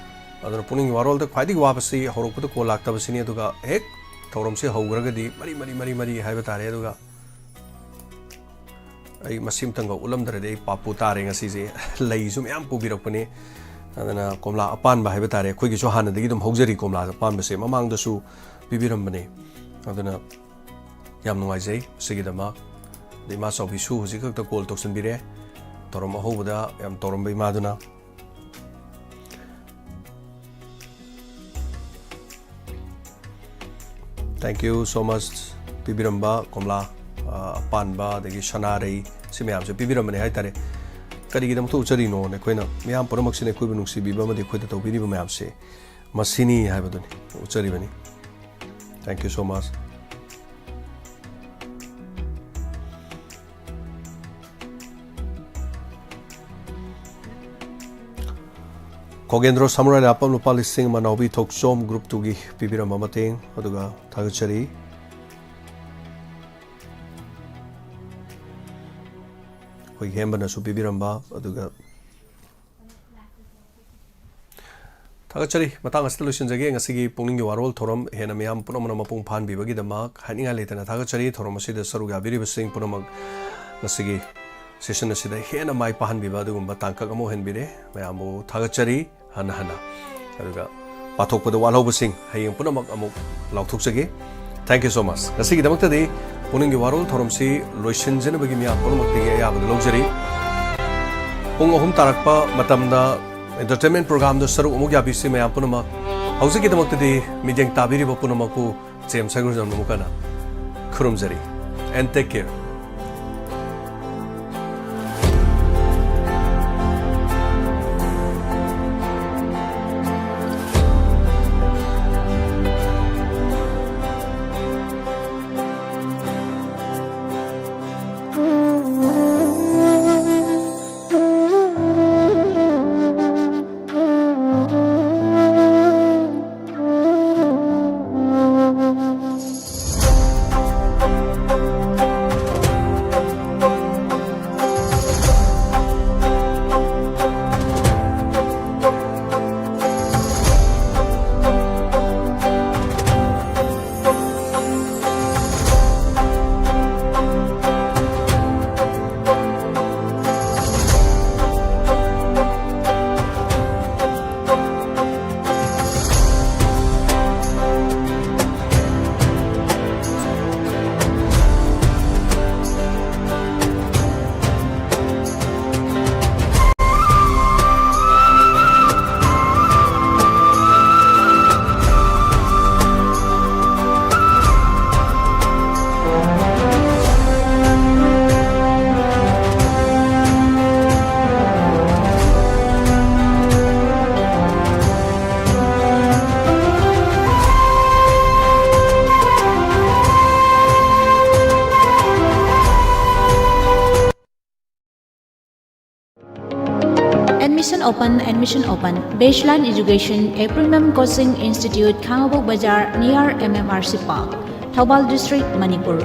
ꯑꯗꯨꯅ ꯄꯨꯛꯅꯤꯡꯒꯤ ꯋꯥꯔꯣꯜꯗ ꯈ꯭ꯋꯥꯏꯗꯒꯤ ꯋꯥꯕꯁꯤ ꯍꯧꯔꯛꯄꯗ call ꯂꯥꯛꯇꯕꯁꯤꯅꯤ, ꯑꯗꯨꯒ ꯍꯦꯛ ꯊꯧꯔꯝꯁꯤ ꯍꯧꯈ꯭ꯔꯒꯗꯤ ꯃꯔꯤ, ꯃꯔꯤ, ꯃꯔꯤ, ꯃꯔꯤ ꯍꯥꯏꯕ ꯇꯥꯔꯦ꯫ ꯑꯗꯨꯒ ꯑꯩ ꯃꯁꯤꯃꯇꯪꯒ ꯎꯠꯂꯝꯗ꯭ꯔꯗꯤ ꯑꯩ ꯄꯥꯞꯄꯨ ꯇꯥꯔꯦ ꯉꯁꯤꯁꯦ꯫ ꯂꯩꯁꯨ ꯃꯌꯥꯝ ꯄꯨꯕꯤꯔꯛꯄꯅꯤ꯫ ꯑꯗꯨꯅ ꯀꯣꯝꯂꯥ ꯑꯄꯥꯟꯕ ꯍꯥꯏꯕ ꯇꯥꯔꯦ, ꯑꯩꯈꯣꯏꯒꯤꯁꯨ ꯍꯥꯟꯅꯗꯒꯤ ꯑꯗꯨꯝ ꯍꯧꯖꯔꯤ ꯀꯣꯝꯂꯥ ꯑꯄꯥꯟꯕꯁꯦ, ꯃꯃꯥꯡꯗꯁꯨ ꯄꯤꯕꯤꯔꯝꯕꯅꯦ꯫ ꯑꯗꯨꯅ ꯌꯥꯝ ꯅꯨꯡꯉꯥꯏꯖꯩ ꯃꯁꯤꯒꯤꯗꯃꯛ꯫ ꯑꯗꯩ ꯏꯃꯥ ꯆꯥꯎꯕꯤꯁꯨ ꯍꯧꯖꯤꯛ ꯈꯛꯇ call ꯇꯧꯁꯟꯕꯤꯔꯦ꯫ ꯊꯧꯔꯝ ꯑꯍꯧꯕꯗ ꯌꯥꯝ ꯇꯧꯔꯝꯕ ꯏꯃꯥꯗꯨꯅ꯫ Thank you so much꯫ ꯄꯤꯕꯤꯔꯝꯕ ꯀꯣꯝꯂꯥ, ꯑ, ꯑꯄꯥꯟꯕ, ꯑꯗꯒꯤ ꯁꯅꯥꯔꯩ, ꯁꯤ ꯃꯌꯥꯝꯁꯦ ꯄꯤꯕꯤꯔꯝꯕꯅꯦ ꯍꯥꯏꯇꯥꯔꯦ꯫ ꯀꯔꯤꯒꯤꯗꯃꯛꯇ ꯎꯠꯆꯔꯤꯅꯣꯅ ꯑꯩꯈꯣꯏꯅ, ꯃꯤꯌꯥꯝ ꯄꯨꯝꯅꯃꯛꯁꯤꯅ ꯑꯩꯈꯣꯏꯕꯨ ꯅꯨꯡꯁꯤꯕꯤꯕ ꯑꯃꯗꯤ ꯑꯩꯈꯣꯏꯗ ꯇꯧꯕꯤꯔꯤꯕ ꯃꯌꯥꯝꯁꯦ ꯃꯁꯤꯅꯤ ꯍꯥꯏꯕꯗꯨꯅꯤ ꯎꯠꯆꯔꯤꯕꯅꯤ꯫ Thank you so much꯫ ꯈꯣꯒꯦꯟꯗ꯭ꯔꯣ ꯁꯃꯨꯔꯥꯏ ꯂꯥꯄꯝ ꯂꯨꯄꯥ ꯂꯤꯁꯤꯡ ꯑꯃ ꯅꯥꯎꯕꯤ ꯊꯣꯛꯆꯣꯝ group twoꯒꯤ ꯄꯤꯕꯤꯔꯝꯕ ꯃꯇꯦꯡ ꯑꯗꯨꯒ ꯊꯥꯒꯠꯆꯔꯤ꯫ ꯑꯩꯈꯣꯏꯒꯤ ꯍꯦꯝꯕꯅꯁꯨ ꯄꯤꯕꯤꯔꯝꯕ, ꯑꯗꯨꯒ ꯊꯥꯒꯠꯆꯔꯤ꯫ ꯃꯇꯥꯡ ꯑꯁꯤꯗ ꯂꯣꯏꯁꯤꯟꯖꯒꯦ꯫ ꯉꯁꯤꯒꯤ ꯄꯨꯛꯅꯤꯡꯒꯤ ꯋꯥꯔꯣꯜ ꯊꯧꯔꯝ ꯍꯦꯟꯅ ꯃꯤꯌꯥꯝ ꯄꯨꯝꯅꯃꯛꯅ ꯃꯄꯨꯡ ꯐꯥꯍꯟꯕꯤꯕꯒꯤꯗꯃꯛ ꯍꯥꯏꯅꯤꯡꯉꯥꯏ ꯂꯩꯇꯅ ꯊꯥꯒꯠꯆꯔꯤ꯫ ꯊꯧꯔꯝ ꯑꯁꯤꯗ ꯁꯔꯨꯛ ꯌꯥꯕꯤꯔꯤꯕꯁꯤꯡ ꯄꯨꯝꯅꯃꯛ ꯉꯁꯤꯒꯤ session ꯑꯁꯤꯗ ꯍꯦꯟꯅ ꯃꯥꯏ ꯄꯥꯛꯍꯟꯕꯤꯕ ꯑꯗꯨꯒꯨꯝꯕ ꯇꯥꯡꯀꯛ ꯑꯃ ꯑꯣꯏꯍꯟꯕꯤꯔꯦ꯫ ꯃꯌꯥꯝꯕꯨ ꯊꯥꯒꯠꯆꯔꯤ ꯍꯟꯅ ꯍꯟꯅ꯫ ꯑꯗꯨꯒ ꯄꯥꯊꯣꯛꯄꯗ ꯋꯥꯠꯍꯧꯕꯁꯤꯡ ꯍꯌꯦꯡ ꯄꯨꯝꯅꯃꯛ ꯑꯃꯨꯛ ꯂꯥꯎꯊꯣꯛꯆꯒꯦ꯫ Thank you so much꯫ ꯉꯁꯤꯒꯤꯗꯃꯛꯇꯗꯤ ꯄꯨꯛꯅꯤꯡꯒꯤ ꯋꯥꯔꯣꯜ ꯊꯧꯔꯝꯁꯤ ꯂꯣꯏꯁꯤꯟꯖꯅꯕꯒꯤ ꯃꯤꯌꯥꯝ ꯄꯨꯝꯅꯃꯛꯇꯒꯤ ꯑꯌꯥꯕꯗꯨ ꯂꯧꯖꯔꯤ꯫ ꯄꯨꯡ ꯑꯍꯨꯝ ꯇꯥꯔꯛꯄ ꯃꯇꯝꯗ entertainment programꯗ ꯁꯔꯨꯛ ꯑꯃꯨꯛ ꯌꯥꯕꯤꯁꯤ ꯃꯌꯥꯝ ꯄꯨꯝꯅꯃꯛ꯫ ꯍꯧꯖꯤꯛꯀꯤꯗꯃꯛꯇꯗꯤ ꯃꯤꯠꯌꯦꯡ ꯇꯥꯕꯤꯔꯤꯕ ꯄꯨꯝꯅꯃꯛꯄꯨ ꯖꯦꯝꯁ ꯍꯩꯒ꯭ꯔꯨꯖꯝꯅ ꯑꯃꯨꯛ ꯍꯟꯅ ꯈꯨꯔꯨꯝꯖꯔꯤ꯫ And take care꯫ Admission open, admission open. Baseline Education, a premium coaching institute, Khangabok Bazar, near M M R C Park, Thoubal District, Manipur.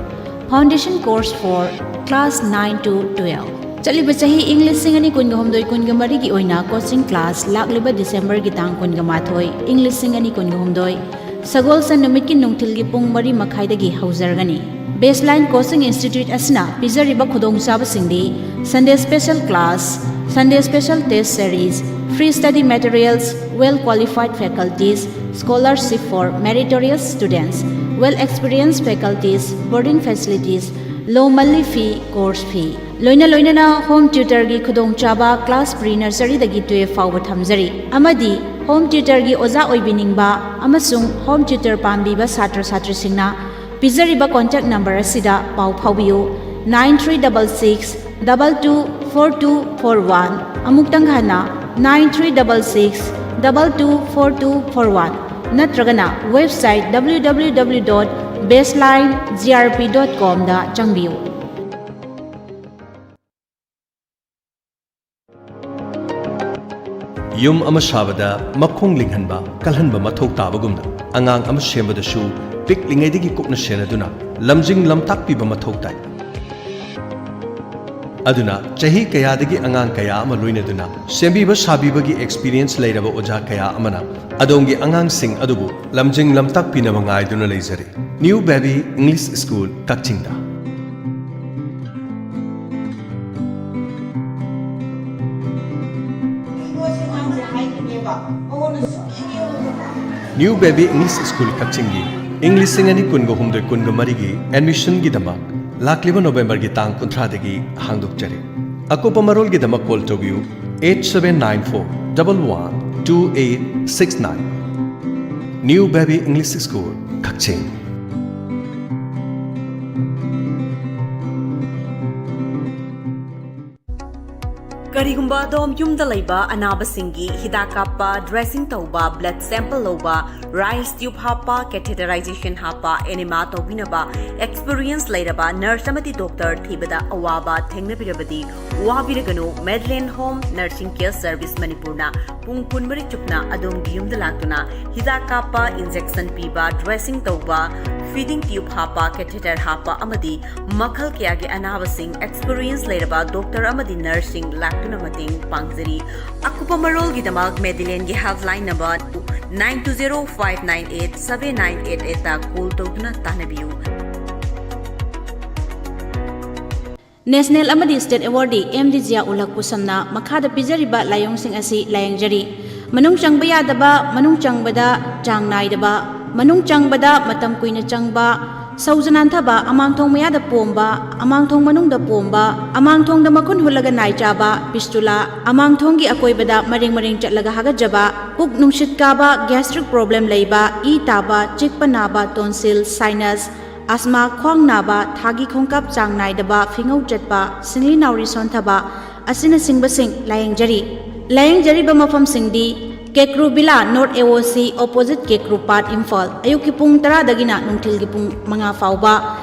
Foundation course for class nine to twelve. ꯆꯠꯂꯤꯕ ꯆꯍꯤ ꯏꯪ ꯂꯤꯁꯤꯡ ꯑꯅꯤ ꯀꯨꯟꯒ ꯍꯨꯝꯗꯣꯏ ꯀꯨꯟꯒ ꯃꯔꯤꯒꯤ ꯑꯣꯏꯅ coaching class ꯂꯥꯛꯂꯤꯕ Decemberꯒꯤ ꯇꯥꯡ ꯀꯨꯟꯒ ꯃꯥꯊꯣꯏ, ꯏꯪ ꯂꯤꯁꯤꯡ ꯑꯅꯤ ꯀꯨꯟꯒ ꯍꯨꯝꯗꯣꯏ, ꯁꯒꯣꯜꯁꯦꯟ ꯅꯨꯃꯤꯠꯀꯤ ꯅꯨꯡꯊꯤꯜꯒꯤ ꯄꯨꯡ ꯃꯔꯤ ꯃꯈꯥꯏꯗꯒꯤ ꯍꯧꯖꯔꯒꯅꯤ꯫ Baseline Coaching Institute ꯑꯁꯤꯅ ꯄꯤꯖꯔꯤꯕ ꯈꯨꯗꯣꯡꯆꯥꯕꯁꯤꯡꯗꯤ Sunday special class, Sunday special test series, free study materials, well qualified faculties, scholarship for meritorious students, well experienced faculties, boarding facilities, low monthly fee, course fee꯫ ꯂꯣꯏꯅ ꯂꯣꯏꯅꯅ home tutorꯒꯤ ꯈꯨꯗꯣꯡꯆꯥꯕ class pre nurseryꯗꯒꯤ twelve ꯐꯥꯎꯕ ꯊꯝꯖꯔꯤ, ꯑꯃꯗꯤ home tutorꯒꯤ ꯑꯣꯖꯥ ꯑꯣꯏꯕꯤꯅꯤꯡꯕ ꯑꯃꯁꯨꯡ home tutor ꯄꯥꯝꯕꯤꯕ ꯁꯥꯇ꯭ꯔ ꯁꯥꯇ꯭ꯔꯤꯁꯤꯡꯅ ꯄꯤꯖꯔꯤꯕ contact number ꯑꯁꯤꯗ ꯄꯥꯎ ꯐꯥꯎꯕꯤꯌꯨ, nine three double six double two four two four one꯫ ꯑꯃꯨꯛꯇꯪ ꯍꯟꯅ, nine three double six double two four two four one, ꯅꯠꯇ꯭ꯔꯒꯅ website www dot baseline grp dot comꯗ ꯆꯪꯕꯤꯌꯨ꯫ ꯌꯨꯝ ꯑꯃ ꯁꯥꯕꯗ ꯃꯈꯣꯡ ꯂꯤꯡꯍꯟꯕ, ꯀꯜꯍꯟꯕ ꯃꯊꯧ ꯇꯥꯕꯒꯨꯝꯅ, ꯑꯉꯥꯡ ꯑꯃ ꯁꯦꯝꯕꯗꯁꯨ ꯄꯤꯛꯂꯤꯉꯩꯗꯒꯤ ꯀꯨꯞꯅ ꯁꯦꯟꯅꯗꯨꯅ ꯂꯝꯖꯤꯡ ꯂꯝꯇꯥꯛꯄꯤꯕ ꯃꯊꯧ ꯇꯥꯏ꯫ ꯑꯗꯨꯅ ꯆꯍꯤ ꯀꯌꯥꯗꯒꯤ ꯑꯉꯥꯡ ꯀꯌꯥ ꯑꯃ ꯂꯣꯏꯅꯗꯨꯅ ꯁꯦꯝꯕꯤꯕ ꯁꯥꯕꯤꯕꯒꯤ experience ꯂꯩꯔꯕ ꯑꯣꯖꯥ ꯀꯌꯥ ꯑꯃꯅ ꯑꯗꯣꯝꯒꯤ ꯑꯉꯥꯡꯁꯤꯡ ꯑꯗꯨꯕꯨ ꯂꯝꯖꯤꯡ ꯂꯝꯇꯥꯛꯄꯤꯅꯕ ꯉꯥꯏꯗꯨꯅ ꯂꯩꯖꯔꯤ꯫ New Baby English School, ꯀꯛꯆꯤꯡꯗ꯫ New Baby English School, ꯀꯛꯆꯤꯡꯒꯤ ꯏꯪ ꯂꯤꯁꯤꯡ ꯑꯅꯤ ꯀꯨꯟꯒ ꯍꯨꯝꯗꯣꯏ ꯀꯨꯟꯒ ꯃꯔꯤꯒꯤ admissionꯒꯤꯗꯃꯛ ꯂꯥꯛꯂꯤꯕ Novemberꯒꯤ ꯇꯥꯡ ꯀꯨꯟꯊ꯭ꯔꯥꯗꯒꯤ ꯍꯥꯡꯗꯣꯛꯆꯔꯤ꯫ ꯑꯀꯨꯞꯄ ꯃꯔꯣꯜꯒꯤꯗꯃꯛ call ꯇꯧꯕꯤꯌꯨ, eight seven nine four double one two eight six nine꯫ New Baby English School, ꯀꯛꯆꯤꯡ꯫ ꯀꯔꯤꯒꯨꯝꯕ ꯑꯗꯣꯝ ꯌꯨꯝꯗ ꯂꯩꯕ ꯑꯅꯥꯕꯁꯤꯡꯒꯤ ꯍꯤꯗꯥꯛ ꯀꯥꯞꯄ, dressing ꯇꯧꯕ, blood sample ꯂꯧꯕ, rice tube ꯍꯥꯞꯄ, catheterization ꯍꯥꯞꯄ, enema ꯇꯧꯕꯤꯅꯕ experience ꯂꯩꯔꯕ nurse ꯑꯃꯗꯤ doctor ꯊꯤꯕꯗ ꯑꯋꯥꯕ ꯊꯦꯡꯅꯕꯤꯔꯕꯗꯤ ꯋꯥꯕꯤꯔꯒꯅꯨ꯫ Medland Home Nursing Care Service ꯃꯅꯤꯄꯨꯔꯅ ꯄꯨꯡ ꯀꯨꯟꯃꯔꯤ ꯆꯨꯞꯅ ꯑꯗꯣꯝꯒꯤ ꯌꯨꯝꯗ ꯂꯥꯛꯇꯨꯅ ꯍꯤꯗꯥꯛ ꯀꯥꯞꯄ, injection ꯄꯤꯕ, dressing ꯇꯧꯕ, ꯐꯤꯗꯤꯡ ꯇ꯭ꯌꯨꯕ ꯍꯥꯞꯄ, ꯀꯦꯊꯦꯇꯔ ꯍꯥꯞꯄ ꯑꯃꯗꯤ ꯃꯈꯜ ꯀꯌꯥꯒꯤ ꯑꯅꯥꯕꯁꯤꯡ ꯑꯦꯛꯁꯄꯤꯔꯤꯌꯦꯟꯁ ꯂꯩꯔꯕ ꯗꯣꯛꯇꯔ ꯑꯃꯗꯤ ꯅꯔꯁꯁꯤꯡ ꯂꯥꯛꯇꯨꯅ ꯃꯇꯦꯡ ꯄꯥꯡꯖꯔꯤ꯫ ꯑꯀꯨꯞꯄ ꯃꯔꯣꯜꯒꯤꯗꯃꯛ ꯃꯦꯗꯤꯂꯦꯟꯒꯤ helpline number nine two zero five nine eight seven nine eight eight ꯇ ꯀꯣꯜ ꯇꯧꯗꯨꯅ ꯇꯥꯟꯅꯕꯤꯌꯨ꯫ ꯅꯦꯁꯅꯦꯜ ꯑꯃꯗꯤ ꯁ꯭ꯇꯦꯠ ꯑꯦꯋꯥꯔꯗꯤ ꯑꯦꯝ ꯗꯤ ꯖꯤꯌꯥ ꯎꯜ ꯍꯛ ꯄꯨꯁꯝꯅ ꯃꯈꯥꯗ ꯄꯤꯖꯔꯤꯕ ꯂꯥꯏꯑꯣꯡꯁꯤꯡ ꯑꯁꯤ ꯂꯥꯌꯦꯡꯖꯔꯤ: ꯃꯅꯨꯡ ꯆꯪꯕ ꯌꯥꯗꯕ, ꯃꯅꯨꯡ ꯆꯪꯕꯗ ꯆꯥꯡ ꯅꯥꯏꯗꯕ, ꯃꯅꯨꯡ ꯆꯪꯕꯗ ꯃꯇꯝ ꯀꯨꯏꯅ ꯆꯪꯕ, ꯁꯧꯖ ꯅꯥꯟꯊꯕ, ꯑꯃꯥꯡꯊꯣꯡ ꯃꯌꯥꯗ ꯄꯣꯝꯕ, ꯑꯃꯥꯡꯊꯣꯡ ꯃꯅꯨꯡꯗ ꯄꯣꯝꯕ, ꯑꯃꯥꯡꯊꯣꯡꯗ ꯃꯈꯨꯟ ꯍꯨꯠꯂꯒ ꯅꯥꯏ ꯆꯥꯕ, ꯐꯤꯁꯇꯨꯂꯥ, ꯑꯃꯥꯡꯊꯣꯡꯒꯤ ꯑꯀꯣꯏꯕꯗ ꯃꯔꯦꯡ ꯃꯔꯦꯡ ꯆꯠꯂꯒ ꯍꯥꯒꯠꯆꯕ, ꯄꯨꯛ ꯅꯨꯡꯁꯤꯠ ꯀꯥꯕ, ꯒ꯭ꯌꯥꯁꯇ꯭ꯔꯤꯛ ꯄ꯭ꯔꯣꯕ꯭ꯂꯦꯝ ꯂꯩꯕ, ꯏ ꯇꯥꯕ, ꯆꯤꯛꯄ ꯅꯥꯕ, ꯇꯣꯟꯁꯤꯜ, ꯁꯥꯏꯅꯁ, ꯑꯁꯃꯥ, ꯈ꯭ꯋꯥꯡ ꯅꯥꯕ, ꯊꯥꯒꯤ ꯈꯣꯡꯀꯥꯞ ꯆꯥꯡ ꯅꯥꯏꯗꯕ, ꯐꯤꯉꯧ ꯆꯠꯄ, ꯁꯤꯡꯂꯤ ꯅꯥꯎꯔꯤ ꯁꯣꯟꯊꯕ ꯑꯁꯤꯅꯆꯤꯡꯕꯁꯤꯡ ꯂꯥꯌꯦꯡꯖꯔꯤ꯫ ꯂꯥꯌꯦꯡꯖꯔꯤꯕ ꯃꯐꯝꯁꯤꯡꯗꯤ: ꯀꯦꯀ꯭ꯔꯨ ꯕꯤꯂꯥ, ꯅꯣꯔꯠ ꯑꯦ ꯑꯣ ꯁꯤ, ꯑꯣꯄꯣꯖꯤꯠ ꯀꯦꯀ꯭ꯔꯨ ꯄꯥꯠ, ꯏꯝꯐꯥꯜ꯫ ꯑꯌꯨꯛꯀꯤ ꯄꯨꯡ ꯇꯔꯥꯗꯒꯤꯅ ꯅꯨꯡꯊꯤꯜꯒꯤ ꯄꯨꯡ ꯃꯉꯥ ꯐꯥꯎꯕ꯫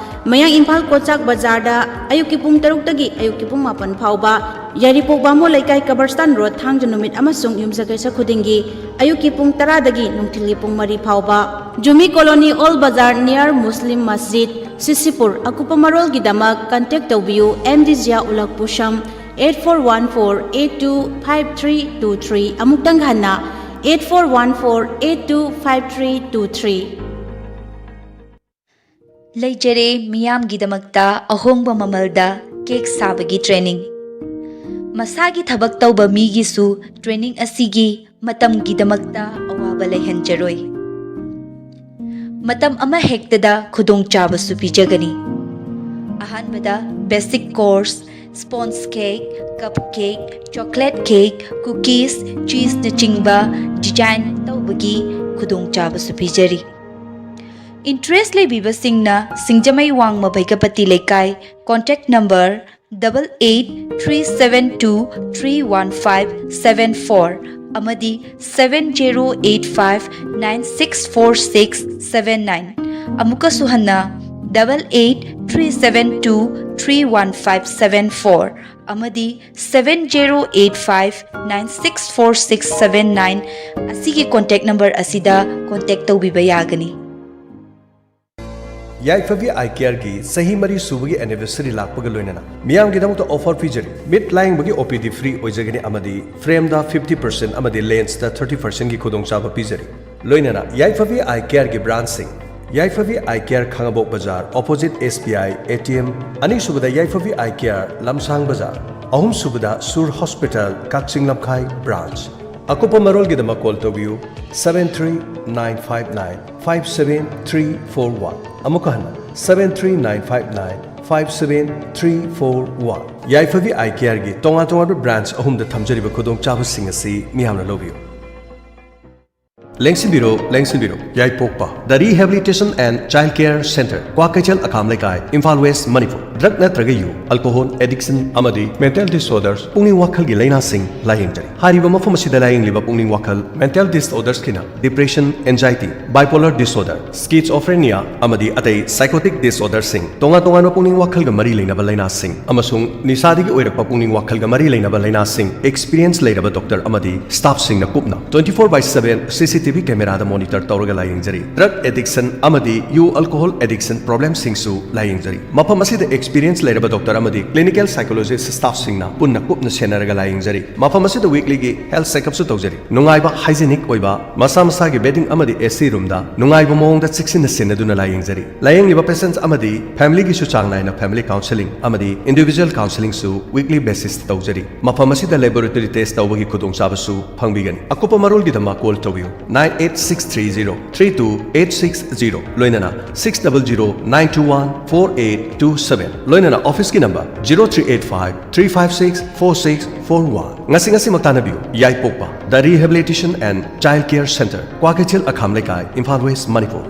ꯃꯌꯥꯡ ꯏꯝꯐꯥꯜ ꯀꯣꯆꯥꯛ ꯕꯖꯥꯔꯗ ꯑꯌꯨꯛꯀꯤ ꯄꯨꯡ ꯇꯔꯨꯛꯇꯒꯤ ꯑꯌꯨꯛꯀꯤ ꯄꯨꯡ ꯃꯥꯄꯟ ꯐꯥꯎꯕ꯫ ꯌꯥꯏꯔꯤꯄꯣꯛ ꯕꯥꯃꯣꯟ ꯂꯩꯀꯥꯏ, ꯀꯕꯔꯁꯇꯥꯟ ꯔꯣꯗ, ꯊꯥꯡꯖ ꯅꯨꯃꯤꯠ ꯑꯃꯁꯨꯡ ꯌꯨꯝꯁꯀꯩꯁ ꯈꯨꯗꯤꯡꯒꯤ ꯑꯌꯨꯛꯀꯤ ꯄꯨꯡ ꯇꯔꯥꯗꯒꯤ ꯅꯨꯡꯊꯤꯜꯒꯤ ꯄꯨꯡ ꯃꯔꯤ ꯐꯥꯎꯕ꯫ ꯖꯨꯃꯤ ꯀꯣꯂꯣꯅꯤ, ꯑꯣꯜ ꯕꯖꯥꯔ, ꯅꯤꯌꯔ ꯃꯨꯁꯂꯤꯝ ꯃꯁꯖꯤꯗ, ꯁꯤꯁꯤꯄꯨꯔ꯫ ꯑꯀꯨꯞꯄ ꯃꯔꯣꯜꯒꯤꯗꯃꯛ ꯀꯟꯇꯦꯛ ꯇꯧꯕꯤꯌꯨ ꯑꯦꯝ ꯗꯤ ꯖꯤꯌꯥ ꯎꯜ ꯍꯛ ꯄꯨꯁꯝ, eight four one four eight two five three two three꯫ ꯑꯃꯨꯛꯇꯪ ꯍꯟꯅ, eight four one four eight two five three two three꯫ ꯂꯩꯖꯔꯦ ꯃꯤꯌꯥꯝꯒꯤꯗꯃꯛꯇ ꯑꯍꯣꯡꯕ ꯃꯃꯜꯗ ꯀꯦꯛ ꯁꯥꯕꯒꯤ ꯇ꯭ꯔꯦꯅꯤꯡ꯫ ꯃꯁꯥꯒꯤ ꯊꯕꯛ ꯇꯧꯕ ꯃꯤꯒꯤꯁꯨ ꯇ꯭ꯔꯦꯅꯤꯡ ꯑꯁꯤꯒꯤ ꯃꯇꯝꯒꯤꯗꯃꯛꯇ ꯑꯋꯥꯕ ꯂꯩꯍꯟꯖꯔꯣꯏ꯫ ꯃꯇꯝ ꯑꯃꯍꯦꯛꯇꯗ ꯈꯨꯗꯣꯡꯆꯥꯕꯁꯨ ꯄꯤꯖꯒꯅꯤ꯫ ꯑꯍꯥꯟꯕꯗ basic course, sponge cake, cup cake, chocolate cake, cookies, ꯆꯤꯁꯅꯆꯤꯡꯕ ꯗꯤꯖꯥꯏꯟ ꯇꯧꯕꯒꯤ ꯈꯨꯗꯣꯡꯆꯥꯕꯁꯨ ꯄꯤꯖꯔꯤ꯫ ꯏꯟꯇꯔꯦꯁ ꯂꯩꯕꯤꯕꯁꯤꯡꯅ ꯁꯤꯡꯖꯃꯩ ꯋꯥꯡꯃ ꯕꯩꯒꯄꯇꯤ ꯂꯩꯀꯥꯏ, contact number double eight three seven two three one five seven four ꯑꯃꯗꯤ seven zero eight five nine six four six seven nine, ꯑꯃꯨꯛꯀꯁꯨ ꯍꯟꯅ double eight three seven two three one five seven four ꯑꯃꯗꯤ seven zero eight five nine six four six seven nine ꯑꯁꯤꯒꯤ contact number ꯑꯁꯤꯗ contact ꯇꯧꯕꯤꯕ ꯌꯥꯒꯅꯤ꯫ ꯌꯥꯏꯐꯕꯤ ꯑꯥꯏ ꯀꯦꯌꯔꯒꯤ ꯆꯍꯤ ꯃꯔꯤ ꯁꯨꯕꯒꯤ ꯑꯦꯅꯤꯚꯔꯁꯔꯤ ꯂꯥꯛꯄꯒ ꯂꯣꯏꯅꯅ ꯃꯤꯌꯥꯝꯒꯤꯗꯃꯛꯇ ꯑꯣꯐꯔ ꯄꯤꯖꯔꯤ꯫ ꯃꯤꯠ ꯂꯥꯌꯦꯡꯕꯒꯤ ꯑꯣ ꯄꯤ ꯗꯤ ꯐ꯭ꯔꯤ ꯑꯣꯏꯖꯒꯅꯤ ꯑꯃꯗꯤ ꯐ꯭ꯔꯦꯝꯗ ꯐꯤꯐꯇꯤ ꯄꯔꯁꯦꯟ ꯑꯃꯗꯤ ꯂꯦꯟꯁꯇ ꯊꯥꯔꯇꯤ ꯄꯔꯁꯦꯟꯒꯤ ꯈꯨꯗꯣꯡꯆꯥꯕ ꯄꯤꯖꯔꯤ꯫ ꯂꯣꯏꯅꯅ ꯌꯥꯏꯐꯕꯤ ꯑꯥꯏ ꯀꯦꯌꯔꯒꯤ ꯕ꯭ꯔꯥꯟꯁꯁꯤꯡ, ꯌꯥꯏꯐꯕꯤ ꯑꯥꯏ ꯀꯦꯌꯔ ꯈꯥꯉꯕꯣꯛ ꯕꯖꯥꯔ, opposite S B I A T M, ꯑꯅꯤꯁꯨꯕꯗ ꯌꯥꯏꯐꯕꯤ ꯑꯥꯏ ꯀꯦꯌꯔ ꯂꯝꯁꯥꯡ ꯕꯖꯥꯔ, ꯑꯍꯨꯝꯁꯨꯕꯗ ꯁꯨꯔ ꯍꯣꯁꯄꯤꯇꯥꯜ, ꯀꯛꯆꯤꯡ ꯂꯝꯈꯥꯏ ꯕ꯭ꯔꯥꯟꯁ꯫ ꯑꯀꯨꯞꯄ ꯃꯔꯣꯜꯒꯤꯗꯃꯛ ꯀꯣꯜ ꯇꯧꯕꯤꯌꯨ, seven three nine five nine five seven three four one꯫ ꯑꯃꯨꯛꯀ ꯍꯟꯅ, seven three nine five nine five seven three four one꯫ ꯌꯥꯏꯐꯕꯤ ꯑꯥꯏ ꯀꯦꯌꯔꯒꯤ ꯇꯣꯉꯥꯟ ꯇꯣꯉꯥꯟꯕ ꯕ꯭ꯔꯥꯟꯁ ꯑꯍꯨꯝꯗ ꯊꯝꯖꯔꯤꯕ ꯈꯨꯗꯣꯡꯆꯥꯕꯁꯤꯡ ꯑꯁꯤ ꯃꯤꯌꯥꯝꯅ ꯂꯧꯕꯤꯌꯨ꯫ ꯂꯦꯡꯁꯤꯟꯕꯤꯔꯣ, ꯂꯦꯡꯁꯤꯟꯕꯤꯔꯣ, ꯌꯥꯏꯄꯣꯛꯄ The Rehabilitation and Child Care Center, Kwakeithel ꯑꯈꯥꯝ ꯂꯩꯀꯥꯏ, ꯏꯝꯐꯥꯜ ꯋꯦꯁ, ꯃꯅꯤꯄꯨꯔ꯫ ꯗ꯭ꯔꯒ ꯅꯠꯇ꯭ꯔꯒ ꯌꯨ, ꯑꯜꯀꯣꯍꯣꯜ ꯑꯦꯗꯤꯛꯁꯟ ꯑꯃꯗꯤ ꯃꯦꯟꯇꯦꯜ ꯗꯤꯁꯑꯣꯔꯗꯔꯁ, ꯄꯨꯛꯅꯤꯡ ꯋꯥꯈꯜꯒꯤ ꯂꯥꯏꯅꯥꯁꯤꯡ ꯂꯥꯌꯦꯡꯖꯔꯤ꯫ ꯍꯥꯏꯔꯤꯕ ꯃꯐꯝ ꯑꯁꯤꯗ ꯂꯥꯌꯦꯡꯂꯤꯕ ꯄꯨꯛꯅꯤꯡ ꯋꯥꯈꯜ ꯃꯦꯟꯇꯦꯜ ꯗꯤꯁꯑꯣꯔꯗꯔꯁꯀꯤꯅ ꯗꯤꯄ꯭ꯔꯦꯁꯟ, ꯑꯦꯟꯖꯥꯏꯇꯤ, ꯕꯥꯏꯄꯣꯂꯔ ꯗꯤꯁꯑꯣꯔꯗꯔ, ꯁ꯭ꯀꯤꯖꯣꯐ꯭ꯔꯦꯅꯤꯌꯥ ꯑꯃꯗꯤ ꯑꯇꯩ ꯁꯥꯏꯀꯣꯇꯤꯛ ꯗꯤꯁꯑꯣꯔꯗꯔꯁꯤꯡ, ꯇꯣꯉꯥꯟ ꯇꯣꯉꯥꯟꯕ ꯄꯨꯛꯅꯤꯡ ꯋꯥꯈꯜꯒ ꯃꯔꯤ ꯂꯩꯅꯕ ꯂꯥꯏꯅꯥꯁꯤꯡ ꯑꯃꯁꯨꯡ ꯅꯤꯁꯥꯗꯒꯤ ꯑꯣꯏꯔꯛꯄ ꯄꯨꯛꯅꯤꯡ ꯋꯥꯈꯜꯒ ꯃꯔꯤ ꯂꯩꯅꯕ ꯂꯥꯏꯅꯥꯁꯤꯡ, ꯑꯦꯛꯁꯄꯤꯔꯤꯌꯦꯟꯁ ꯂꯩꯔꯕ ꯗꯣꯛꯇꯔ ꯑꯃꯗꯤ ꯁ꯭ꯇꯥꯐꯁꯤꯡꯅ ꯀꯨꯞꯅ twenty four by seven C C T V ꯀꯦꯃꯦꯔꯥꯗ ꯃꯣꯅꯤꯇꯔ ꯇꯧꯔꯒ ꯂꯥꯌꯦꯡꯖꯔꯤ꯫ ꯗ꯭ꯔꯒ ꯑꯦꯗꯤꯛꯁꯟ ꯑꯃꯗꯤ ꯌꯨ ꯑꯜꯀꯣꯍꯣꯜ ꯑꯦꯗꯤꯛꯁꯟ ꯄ꯭ꯔꯣꯕ꯭ꯂꯦꯝꯁꯤꯡꯁꯨ ꯂꯥꯌꯦꯡꯖꯔꯤ꯫ ꯃꯐꯝ ꯑꯁꯤꯗ ꯑꯦꯛꯁꯄꯤꯔꯤꯌꯦꯟꯁ ꯂꯩꯔꯕ ꯗꯣꯛꯇꯔ ꯑꯃꯗꯤ ꯀ꯭ꯂꯤꯅꯤꯀꯦꯜ ꯁꯥꯏꯀꯣꯂꯣꯖꯤꯁ ꯁ꯭ꯇꯥꯐꯁꯤꯡꯅ ꯄꯨꯟꯅ ꯀꯨꯞꯅ ꯁꯦꯟꯅꯔꯒ ꯂꯥꯌꯦꯡꯖꯔꯤ꯫ ꯃꯐꯝ ꯑꯁꯤꯗ ꯋꯤꯛꯂꯤꯒꯤ ꯍꯦꯜꯊ ꯆꯦꯛꯑꯞꯁꯨ ꯇꯧꯖꯔꯤ꯫ ꯅꯨꯡꯉꯥꯏꯕ, ꯍꯥꯏꯖꯤꯅꯤꯛ ꯑꯣꯏꯕ, ꯃꯁꯥ ꯃꯁꯥꯒꯤ ꯕꯦꯗꯤꯡ ꯑꯃꯗꯤ ꯑꯦ ꯁꯤ ꯔꯨꯝꯗ ꯅꯨꯡꯉꯥꯏꯕ ꯃꯑꯣꯡꯗ ꯆꯦꯛꯁꯤꯟꯅ ꯁꯦꯟꯅꯗꯨꯅ ꯂꯥꯌꯦꯡꯖꯔꯤ꯫ ꯂꯥꯌꯦꯡꯂꯤꯕ ꯄꯦꯁꯦꯟꯠꯁ ꯑꯃꯗꯤ ꯐꯦꯃꯤꯂꯤꯒꯤꯁꯨ ꯆꯥꯡ ꯅꯥꯏꯅ ꯐꯦꯃꯤꯂꯤ ꯀꯥꯎꯟꯁꯦꯂꯤꯡ ꯑꯃꯗꯤ ꯏꯟꯗꯤꯚꯤꯖꯨꯋꯦꯜ ꯀꯥꯎꯟꯁꯦꯂꯤꯡꯁꯨ ꯋꯤꯛꯂꯤ ꯕꯦꯁꯤꯁꯇ ꯇꯧꯖꯔꯤ꯫ ꯃꯐꯝ ꯑꯁꯤꯗ ꯂꯦꯕꯣꯔꯦꯇꯔꯤ ꯇꯦꯁ ꯇꯧꯕꯒꯤ ꯈꯨꯗꯣꯡꯆꯥꯕꯁꯨ ꯐꯪꯕꯤꯒꯅꯤ꯫ ꯑꯀꯨꯞꯄ ꯃꯔꯣꯜꯒꯤꯗꯃꯛ ꯀꯣꯜ ꯇꯧꯕꯤꯌꯨ, nine eight six three zero three two eight six zero, ꯂꯣꯏꯅꯅ six double zero nine two one four eight two seven, ꯂꯣꯏꯅꯅ ꯑꯣꯐꯤꯁꯀꯤ number zero three eight five three five six four six four one꯫ ꯉꯁꯤ ꯉꯁꯤꯃꯛ ꯇꯥꯟꯅꯕꯤꯌꯨ꯫ ꯌꯥꯏꯄꯣꯛꯄ The Rehabilitation and Child Care Center, Kwakeithel ꯑꯈꯥꯝ ꯂꯩꯀꯥꯏ, Imphal West, Manipur.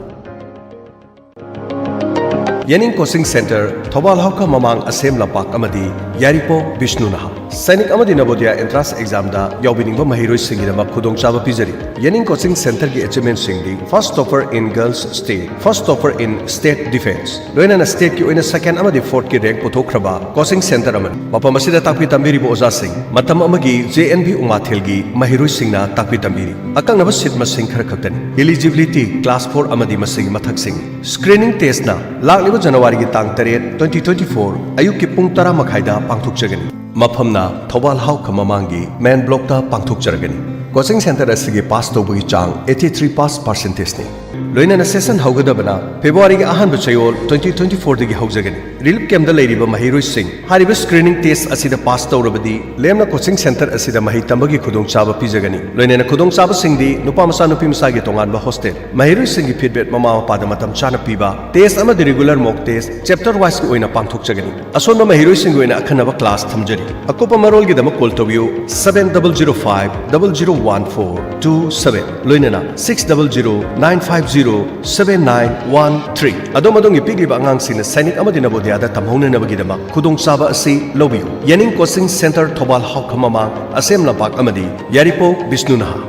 ꯌꯦꯅꯤꯡ coaching center, Thoubal ꯍꯥꯎꯈ ꯃꯃꯥꯡ ꯑꯁꯦꯝ ꯂꯝꯄꯥꯛ ꯑꯃꯗꯤ ꯌꯥꯏꯔꯤꯄꯣꯛ ꯕꯤꯁꯅꯨ ꯅꯍꯥ꯫ ꯁꯥꯏꯅꯤꯛ ꯑꯃꯗꯤ ꯅꯕꯣꯗꯤꯌꯥ ꯑꯦꯟꯇ꯭ꯔꯥꯟꯁ ꯑꯦꯛꯖꯥꯝꯗ ꯌꯥꯎꯕꯤꯅꯤꯡꯕ ꯃꯍꯩꯔꯣꯏꯁꯤꯡꯒꯤꯗꯃꯛ ꯈꯨꯗꯣꯡꯆꯥꯕ ꯄꯤꯖꯔꯤ꯫ ꯌꯥꯅꯤꯡ ꯀꯣꯆꯤꯡ ꯁꯦꯟꯇꯔꯒꯤ ꯑꯦꯆꯤꯞꯃꯦꯟꯁꯤꯡꯗꯤ: First topper in girls state, first topper in state defense, ꯂꯣꯏꯅꯅ ꯁ꯭ꯇꯦꯠꯀꯤ ꯑꯣꯏꯅ ꯁꯦꯀꯦꯟ ꯑꯃꯗꯤ ꯐꯣꯔꯠꯀꯤ ꯔꯦꯡꯛ ꯄꯨꯊꯣꯛꯈ꯭ꯔꯕ ꯀꯣꯆꯤꯡ ꯁꯦꯟꯇꯔ ꯑꯃꯅꯤ꯫ ꯃꯐꯝ ꯑꯁꯤꯗ ꯇꯥꯛꯄꯤ ꯇꯝꯕꯤꯔꯤꯕ ꯑꯣꯖꯥꯁꯤꯡ: ꯃꯇꯝ ꯑꯃꯒꯤ ꯖꯦ ꯑꯦꯟ ꯚꯤ ꯎꯃꯥꯊꯦꯜꯒꯤ ꯃꯍꯩꯔꯣꯏꯁꯤꯡꯅ ꯇꯥꯛꯄꯤ ꯇꯝꯕꯤꯔꯤ꯫ ꯑꯀꯛꯅꯕ ꯁꯤꯠ ꯃꯁꯤꯡ ꯈꯔ ꯈꯛꯇꯅꯤ꯫ Eligibility class four ꯑꯃꯗꯤ ꯃꯁꯤꯒꯤ ꯃꯊꯛꯁꯤꯡꯅꯤ꯫ Screening testꯅ ꯂꯥꯛꯂꯤꯕ ꯖꯅꯋꯥꯔꯤꯒꯤ ꯇꯥꯡ ꯇꯔꯦꯠ, twenty twenty-four, ꯑꯌꯨꯛꯀꯤ ꯄꯨꯡ ꯇꯔꯥ ꯃꯈꯥꯏꯗ ꯄꯥꯡꯊꯣꯛꯆꯒꯅꯤ꯫ ꯃꯐꯝꯅ ꯊꯧꯕꯥꯜ ꯍꯥꯎꯈ ꯃꯃꯥꯡꯒꯤ ꯃꯦꯟ ꯕ꯭ꯂꯣꯛꯇ ꯄꯥꯡꯊꯣꯛꯆꯔꯒꯅꯤ꯫ ꯀꯣꯆꯤꯡ ꯁꯦꯟꯇꯔ ꯑꯁꯤꯒꯤ ꯄꯥꯁ ꯇꯧꯕꯒꯤ ꯆꯥꯡ eighty three pass percentageꯅꯤ꯫ ꯂꯣꯏꯅꯅ ꯁꯦꯁꯟ ꯍꯧꯒꯗꯕꯅ ꯐꯦꯕ꯭ꯔꯨꯋꯥꯔꯤꯒꯤ ꯑꯍꯥꯟꯕ ꯆꯌꯣꯜ twenty twenty-fourꯗꯒꯤ ꯍꯧꯖꯒꯅꯤ꯫ ꯔꯤꯂꯤꯐ ꯀꯦꯝꯞꯇ ꯂꯩꯔꯤꯕ ꯃꯍꯩꯔꯣꯏꯁꯤꯡ, ꯍꯥꯏꯔꯤꯕ screening test ꯑꯁꯤꯗ ꯄꯥꯁ ꯇꯧꯔꯕꯗꯤ ꯂꯦꯝꯅ ꯀꯣꯆꯤꯡ ꯁꯦꯟꯇꯔ ꯑꯁꯤꯗ ꯃꯍꯩ ꯇꯝꯕꯒꯤ ꯈꯨꯗꯣꯡꯆꯥꯕ ꯄꯤꯖꯒꯅꯤ꯫ ꯂꯣꯏꯅꯅ ꯈꯨꯗꯣꯡꯆꯥꯕꯁꯤꯡꯗꯤ: ꯅꯨꯄꯥ ꯃꯆꯥ ꯅꯨꯄꯤ ꯃꯆꯥꯒꯤ ꯇꯣꯉꯥꯟꯕ ꯍꯣꯁꯇꯦꯜ, ꯃꯍꯩꯔꯣꯏꯁꯤꯡꯒꯤ ꯐꯤꯗꯕꯦꯛ ꯃꯃꯥ ꯃꯄꯥꯗ ꯃꯇꯝ ꯆꯥꯅ ꯄꯤꯕ, ꯇꯦꯁ ꯑꯃꯗꯤ ꯔꯤꯒꯨꯂꯔ ꯃꯣꯛ ꯇꯦꯁ ꯆꯦꯞꯇꯔ ꯋꯥꯏꯁꯀꯤ ꯑꯣꯏꯅ ꯄꯥꯡꯊꯣꯛꯆꯒꯅꯤ꯫ ꯑꯁꯣꯟꯕ ꯃꯍꯩꯔꯣꯏꯁꯤꯡꯒꯤ ꯑꯣꯏꯅ ꯑꯈꯟꯅꯕ ꯀ꯭ꯂꯥꯁ ꯊꯝꯖꯔꯤ꯫ ꯑꯀꯨꯞꯄ ꯃꯔꯣꯜꯒꯤꯗꯃꯛ ꯀꯣꯜ ꯇꯧꯕꯤꯌꯨ seven double zero five double zero one four two seven, ꯂꯣꯏꯅꯅ six double zero nine five zero seven nine one three꯫ ꯑꯗꯣꯝ ꯑꯗꯣꯝꯒꯤ ꯄꯤꯛꯂꯤꯕ ꯑꯉꯥꯡꯁꯤꯡꯅ ꯁꯥꯏꯅꯤꯛ ꯑꯃꯗꯤ ꯅꯕꯣꯗꯤꯌꯥꯗ ꯇꯝꯍꯧꯅꯅꯕꯒꯤꯗꯃꯛ ꯈꯨꯗꯣꯡꯆꯥꯕ ꯑꯁꯤ ꯂꯧꯕꯤꯌꯨ꯫ ꯌꯥꯅꯤꯡ ꯀꯣꯆꯤꯡ ꯁꯦꯟꯇꯔ, ꯊꯧꯕꯥꯜ ꯍꯥꯎꯈ ꯃꯃꯥꯡ, ꯑꯁꯦꯝ ꯂꯝꯄꯥꯛ ꯑꯃꯗꯤ ꯌꯥꯏꯔꯤꯄꯣꯛ ꯕꯤꯁꯅꯨ ꯅꯍꯥ꯫